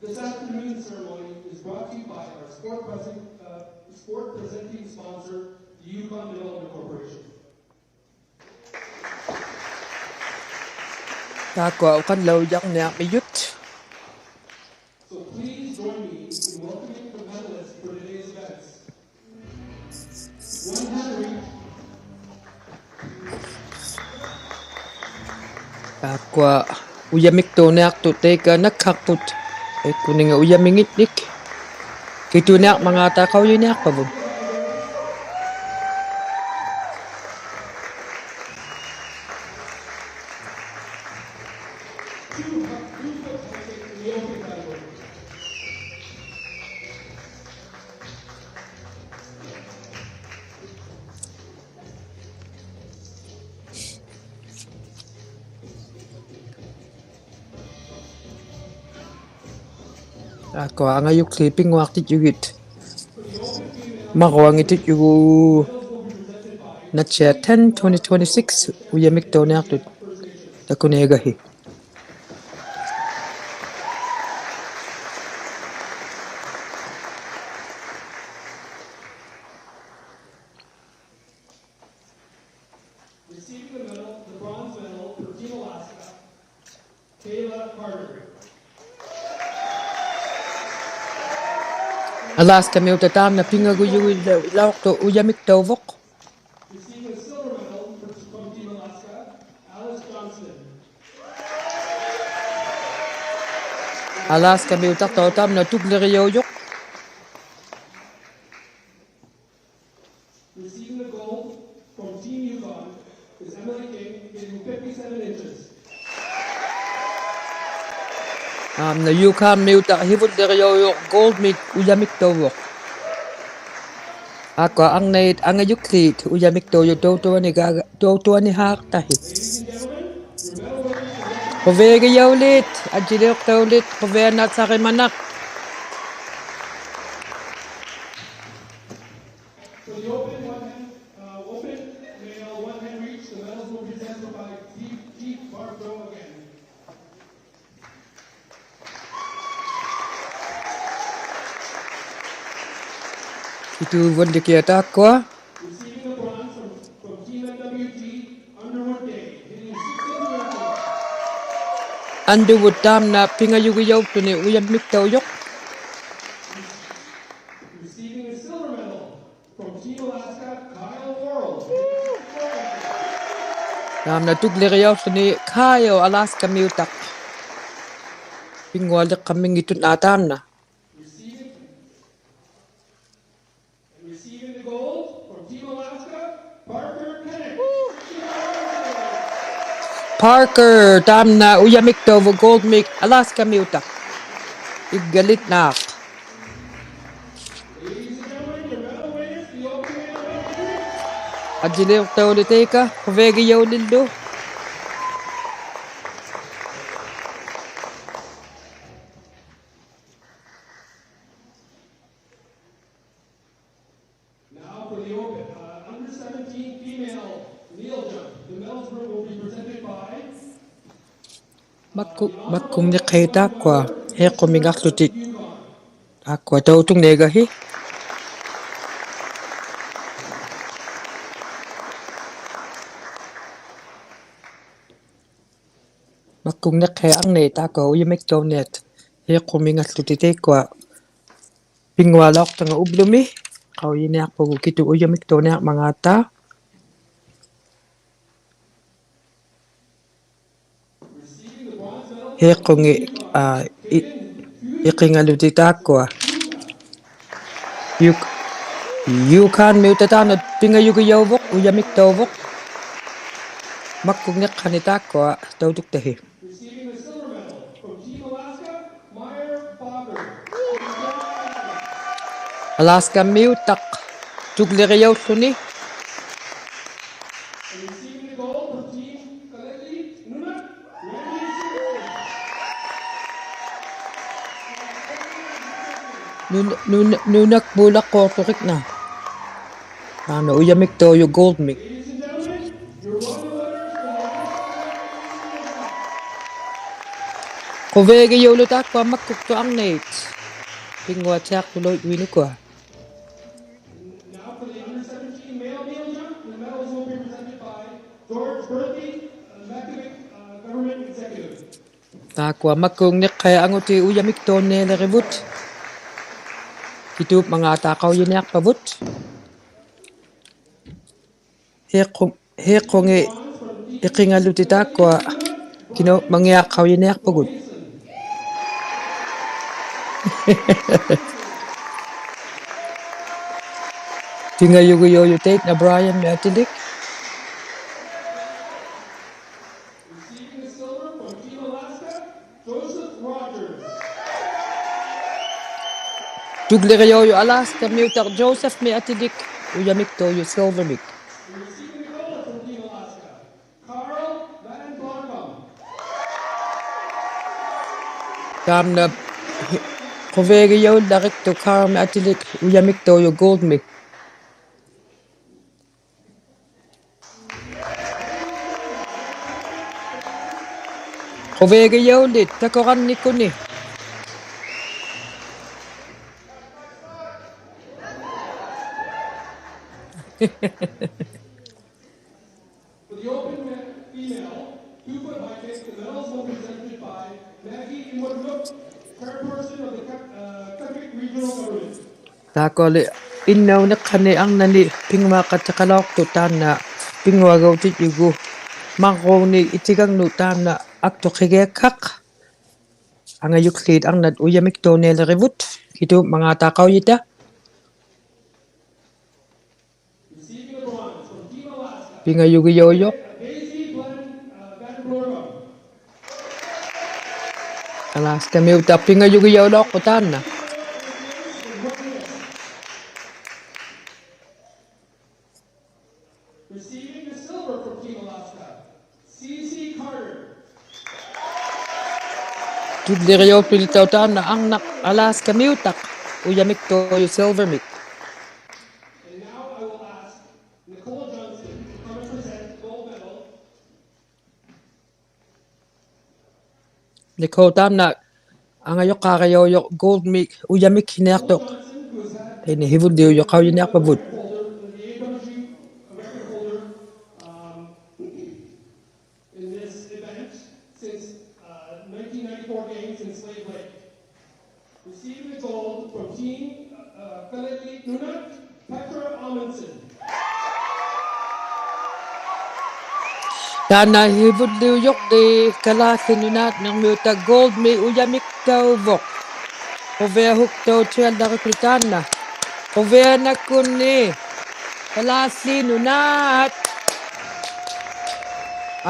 This afternoon's ceremony is brought to you by our sport present, uh, sport presenting sponsor, the Yukon Development Corporation. Taakkua uqallaujarniarmijut. So please join me in welcoming the medalists for today's events. Taakkua ujamiktuuniaqtut taika nakhaqput, taikkuninga ujaminginnik. Kituuniarmangaata qaujiniaqpavut. Taakkua angajukli pinnguaqtijugit. Marruangitijugit. Natsia ten, twenty twenty-six, ujamiktuuniaqtut. Takuniagahi. Receiving the medal, the bronze medal for Team Alaska, Kayla Carter. Alaska-miuta taamna pingagujugilaurtuq ujamiktauvuq. Receiving a silver medal for, from Team Alaska, Alice Johnson. Alaska-miutaqtauq taamna tukliriaujuq. Receiving the gold from Team Yukon is Emily King, hitting fifty-seven inches. Taamna Yukon-miutaq hivulliriaujuq gold-mik ujamiktauvuq. Taakkua arnait angajukliit ujamiktaujuq tautuaniga-, tautuanihaaqtahi. Quviagijauliit, ajjiliuqtauliit, quvianatsarimanaq. For the open one hand, uh, open male one hand reach, the medals will be presented by Keith, Keith Barbro again. Kitu Vundiki taakkua. Receiving the bronze from, from Team N W T, Underwood Day, hitting sixty-two inches. Underwood taamna pingajugijautuni ujamiktaujuq. Receiving a silver medal from Team Alaska, Kyle Worrell. Taamna tukliriauqtuni Kyle Alaska-miutaq. Pinngualiqkamingittunnaa taamna. Receiving, and receiving the gold from Team Alaska, Parker Kenneth. Parker, taamna ujamiktauvuq gold-mik Alaska-miutaq. Iggalitnaaq. Ajjiliuqtauliit taika, quviagijaulillu. Now for the open, uh, under seventeen female kneel jump. The medals will be presented by Makku-, makkungniqhait taakkua, hiiqumingaqłutik. Taakkua tautungniagahi. Makkungniqhait arnait taakkua ujamiktauniat, hiiqumingaqłutik taikkua. Pinngualauqtanga ublumi. ᖃᐅᔨᓂᐊᖅᐳᒍᑦ ᑭᑐ ᐅᔭᒥᒃᑐᓂᐊᕐᒪᖔᑕ. ᕼᐃᖁᖏ, ᐋ, ᐃ-, ᐃᕿᖓᓗᑎᒃ ᑖᒃᑯᐊ. ᔪᒃ-, ᔫᑳᓐᒥᐅᑕᖅ ᑖᓐᓇ ᐱᖓᔪᒋᔭᐅᕗᖅ, ᐅᔭᒥᒃᑕᐅᕗᖅ. ᒪᒃᑯᖕᓂᖅᑲᓂ ᑖᒃᑯᐊ ᑕᐅᑐᒃᑕᕼᐃ. ᐊᓛᔅᑲᒥᐅᑕᖅ ᑐᒡᓕᕆᔭᐅᓪᓗᓂ. ᓄᓇ-, ᓄᓇ-, ᓄᓇᒃᐳᓚᒃᑯᖅᑐᕆᒃᓇ. ᑖᓐᓇ ᐅᔭᒥᒃᑕᐅᔪᖅ Goldmik. ᖁᕕᐊᒋᔭᐅᓪᓗ ᑖᒃᑯᐊ ᒪᒃᑯᒃᑐᐊᕐᓂᑦ. ᐱᙳᐊᑦᑎᐊᖅᑐᓗᐃᑦ ᐅᐃᓄᑯᐊ. Now for the under seventeen male needle jump, the medals will be presented by George Berthe, Mackabic, uh, Government Executive. ᑖᒃᑯᐊ ᒪᒃᑯᖕᓂᖅᑲᐃ ᐊᖑᑎᑦ ᐅᔭᒥᒃᑐᓂᓕᕆᕗᑦ. ᑭᑐᖕᒪᖔᑕ ᖃᐅᔨᓂᐊᖅᐸᕗᑦ. ᕼᐃᖁ-, ᕼᐃᖁᖏ ᐃᕿᖓᓗᑎᒃ ᑖᒃᑯᐊ ᑭᓄᖕᒪᖔᑦ ᖃᐅᔨᓂᐊᖅᐳᒍᑦ. ᐱᖓᔪᒋᔭᐅᔪᖅ ᑕᐃᓐᓇ Brian-ᒥᒃ ᐊᑎᓕᒃ. Receiving the silver from Team Alaska, Joseph Rogers. ᑐᒡᓕᕆᔭᐅᔪᖅ ᐊᓛᔅᑲᒥᐅᑕᖅ Joseph-ᒥᒃ ᐊᑎᓕᒃ, ᐅᔭᒥᒃᑕᐅᔪᖅ silver-ᒥᒃ. Receiving the gold from Team Alaska, Carl Van Blomkamp. ᑖᓐᓇ ᖁᕕᐊᒋᔭᐅᓪᓚᕆᒃᑐᖅ Carl-ᒥᒃ ᐊᑎᓕᒃ, ᐅᔭᒥᒃᑕᐅᔪᖅ gold-ᒥᒃ. ᖁᕕᐊᒋᔭᐅᓪᓕᑦ ᑕᑯᕋᓐᓂᒃᑯᓂ. For the open female two-foot high kick, the medals will be presented by Maggie Inwoodrook, chairperson of the Kep-, uh, Kepik Regional Government. ᑖᒃᑯᐊᓕ ᐃᓐᓇᐅᓂᖅᑲᓂ ᐊᕐᓇᓂ ᐱᙳᐊᖃᑎᖃᓚᐅᖅᑐᖅ ᑖᓐᓇ ᐱᙳᐊᒐᐅᑎᔾᔪᒍᑦ ᒪᕐᕉᖕᓂᒃ ᐃᑎᒐᖕᓄᑦ ᑖᓐᓇ ᐊᒃᑐᕿᒋᐊᒃᓴᖅ. ᐊᖓᔪᒃᖠᑦ ᐊᕐᓇᑦ ᐅᔭᒥᒃᑑᓂᓕᕆᕗᑦ, ᑭᑐᖕᒪᖔᑕ ᖃᐅᔨᑕ. ᐱᖓᔪᒋᔭᐅᔪᖅ. ᐊᓛᔅᑲᒥᐅᑕᖅ ᐱᖓᔪᒋᔭᐅᓚᐅᖅᐳᖅ ᑖᓐᓇ. Receiving the silver from Team Alaska, C C Carter. ᑐᒡᓕᕆᔭᐅᓪᓗᓂ ᑖᓐᓇ ᐊᕐᓇᖅ ᐊᓛᔅᑲᒥᐅᑕᖅ, ᐅᔭᒥᒃᑐᔪᖅ silver-ᒥᒃ. And now I will ask Nicole Johnson to come and present gold medal. ᓂᒃᑰ ᑖᓐᓇ ᐊᖓᔪᖅᑳᕆᔭᐅᔪᖅ gold-ᒥᒃ ᐅᔭᒥᒃᓯᓂᐊᖅᑐᖅ. ᑕᐃᓐᓇ ᓯᕗᓪᓕᐅᔪᖅ ᖃᐅᔨᓂᐊᖅᐸᕗᑦ. In this event since, uh, nineteen ninety-four games in Slave Lake. Receiving the gold from Team, uh, Kalaallit Nunaat, Petra Amundsen. ᑖᓐᓇ ᓯᕗᓪᓕᐅᔪᖅ ᑕᐃ Kalaallit Nunaat-ᒥᕐᒥᐅᑕᖅ gold-ᒥᒃ ᐅᔭᒥᒃᑕᐅᕗᖅ. ᖁᕕᐊᓱᒃᑕᐅᑦᑎᐊᓪᓚᕆᒃᑯᓗ ᑖᓐᓇ. ᖁᕕᐊᓇᒃᑯᓐᓂ. Kalaallit Nunaat.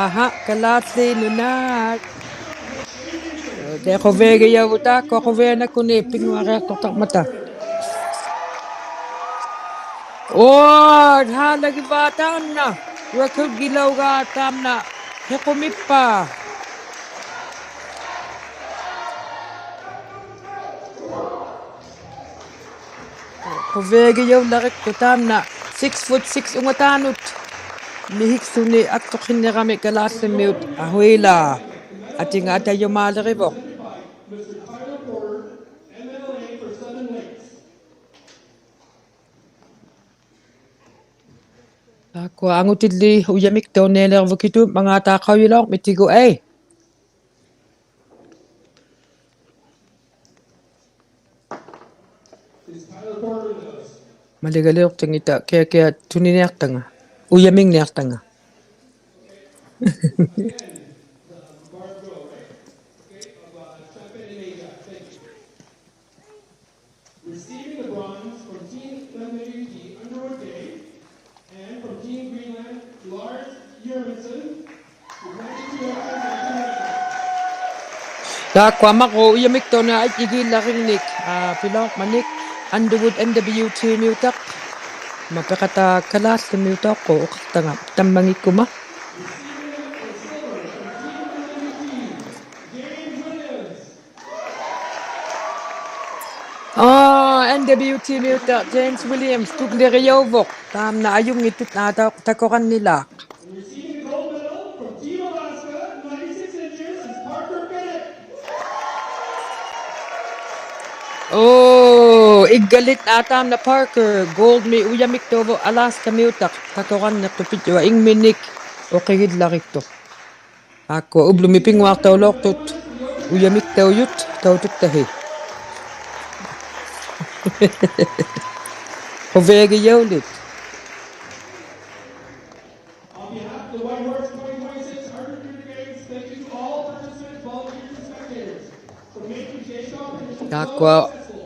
ᐊᕼᐊ, Kalaallit Nunaat. ᑕᐃ ᖁᕕᐊᒋᔭᐅᕗᑦ ᑖᒃᑯᐊ ᖁᕕᐊᓇᒃᑯᓐᓂ ᐱᙳᐊᕆᐊᖅᑐᖅᑕᕐᒪᑕ. ᐆ, ᓵᓚᒋᕙ ᑖᓐᓇ. ᕿᒃᑯᒋᓚᐅᕋ ᑖᓐᓇ. ᕿᒃᑯᒥᑉᐸ. ᖁᕕᐊᒋᔭᐅᓪᓚᕆᒃᑐᖅ ᑖᓐᓇ six foot six ᐅᖓᑖᓄᑦ. ᒥᓯᒃᓱᓂ ᐊᒃᑐᕿᓐᓂᕋᒥᒃ Kalaallit-ᒥᐅᑦ ᐊᓱᐃᓛᒃ. ᐊᑎᖓ ᐊᑕᔪᒪᓕᕆᕗᖅ. ᑖᒃᑯᐊ ᐊᖑᑎᓪᓕ ᐅᔭᒥᒃᑑᓂᓕᕐᕗᖅ ᑭᑐᖕᒪᖔᑕ ᖃᐅᔨᓚᐅᕐᒥᑎᒍ ᐊᐃ. Is Tyler Porter with us? Maligaliuqtanngitauq kiakiaq tuniniaqtanga. Ujamingniaqtanga. Receiving the bronze from Team L M W T, Underwood Day, and from Team Greenland, Lars Jørgensen. Taapkua maruuq ujamiktauniq ajjigiillaringnik, aa, piluaqmanik, Underwood N W T-miutaq, mapiqataa Kalaallit-miutaq, uqaqtanga tammangikkuma. Aa, N W T-miutaq James Williams, tuglirijauvuq. Taamna ajunngittuq, aa, ta-, takurannilaaq. Oo, iggalit, aa, taamna Parker, gold-mi ujamiktauvaq Alaska-miutaq, takuranniqtuq pitjua, ingminik uqigillariktuq. Taakkua ublumi pinnguaqtaulauqtut, ujamiktaujut tautuktahit. Quviagijaulit. On behalf of the Whitehorse twenty twenty-six Arctic Winter Games, thank you to all participants, volunteers, and spectators. Taakkua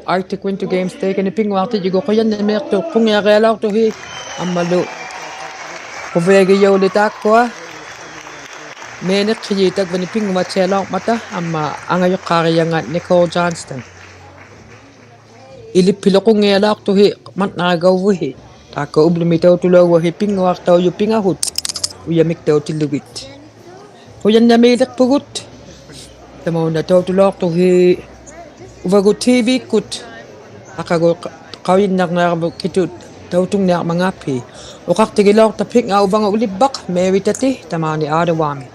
Arctic Winter Games-ii kani pinnguaqtijjugu qujannamiiqtuq qungiarialauqtuhi ammalu quviagijaulit taakkua. Mianiqhijit tagvani pinnguaqtialauqmata amma angajuqqaarijangat Nicole Johnston. Iliphilu qungialauqtuhi matnaragauvuhi. Taakkua ublumi tautulauvuhi pinnguaqtaujut pingahut ujamiktautilugit. Qujannamiiliqpugut. Tamauna tautulauqtuhi uvagut T V-kkut. Aqagu qa-, qaujinniarniarvut kitut tautungniarmangaaphi. Uqaqtigilauqtaphinga uvanga ulibbaq, Mary Tati, tamaani Ottawa-mi.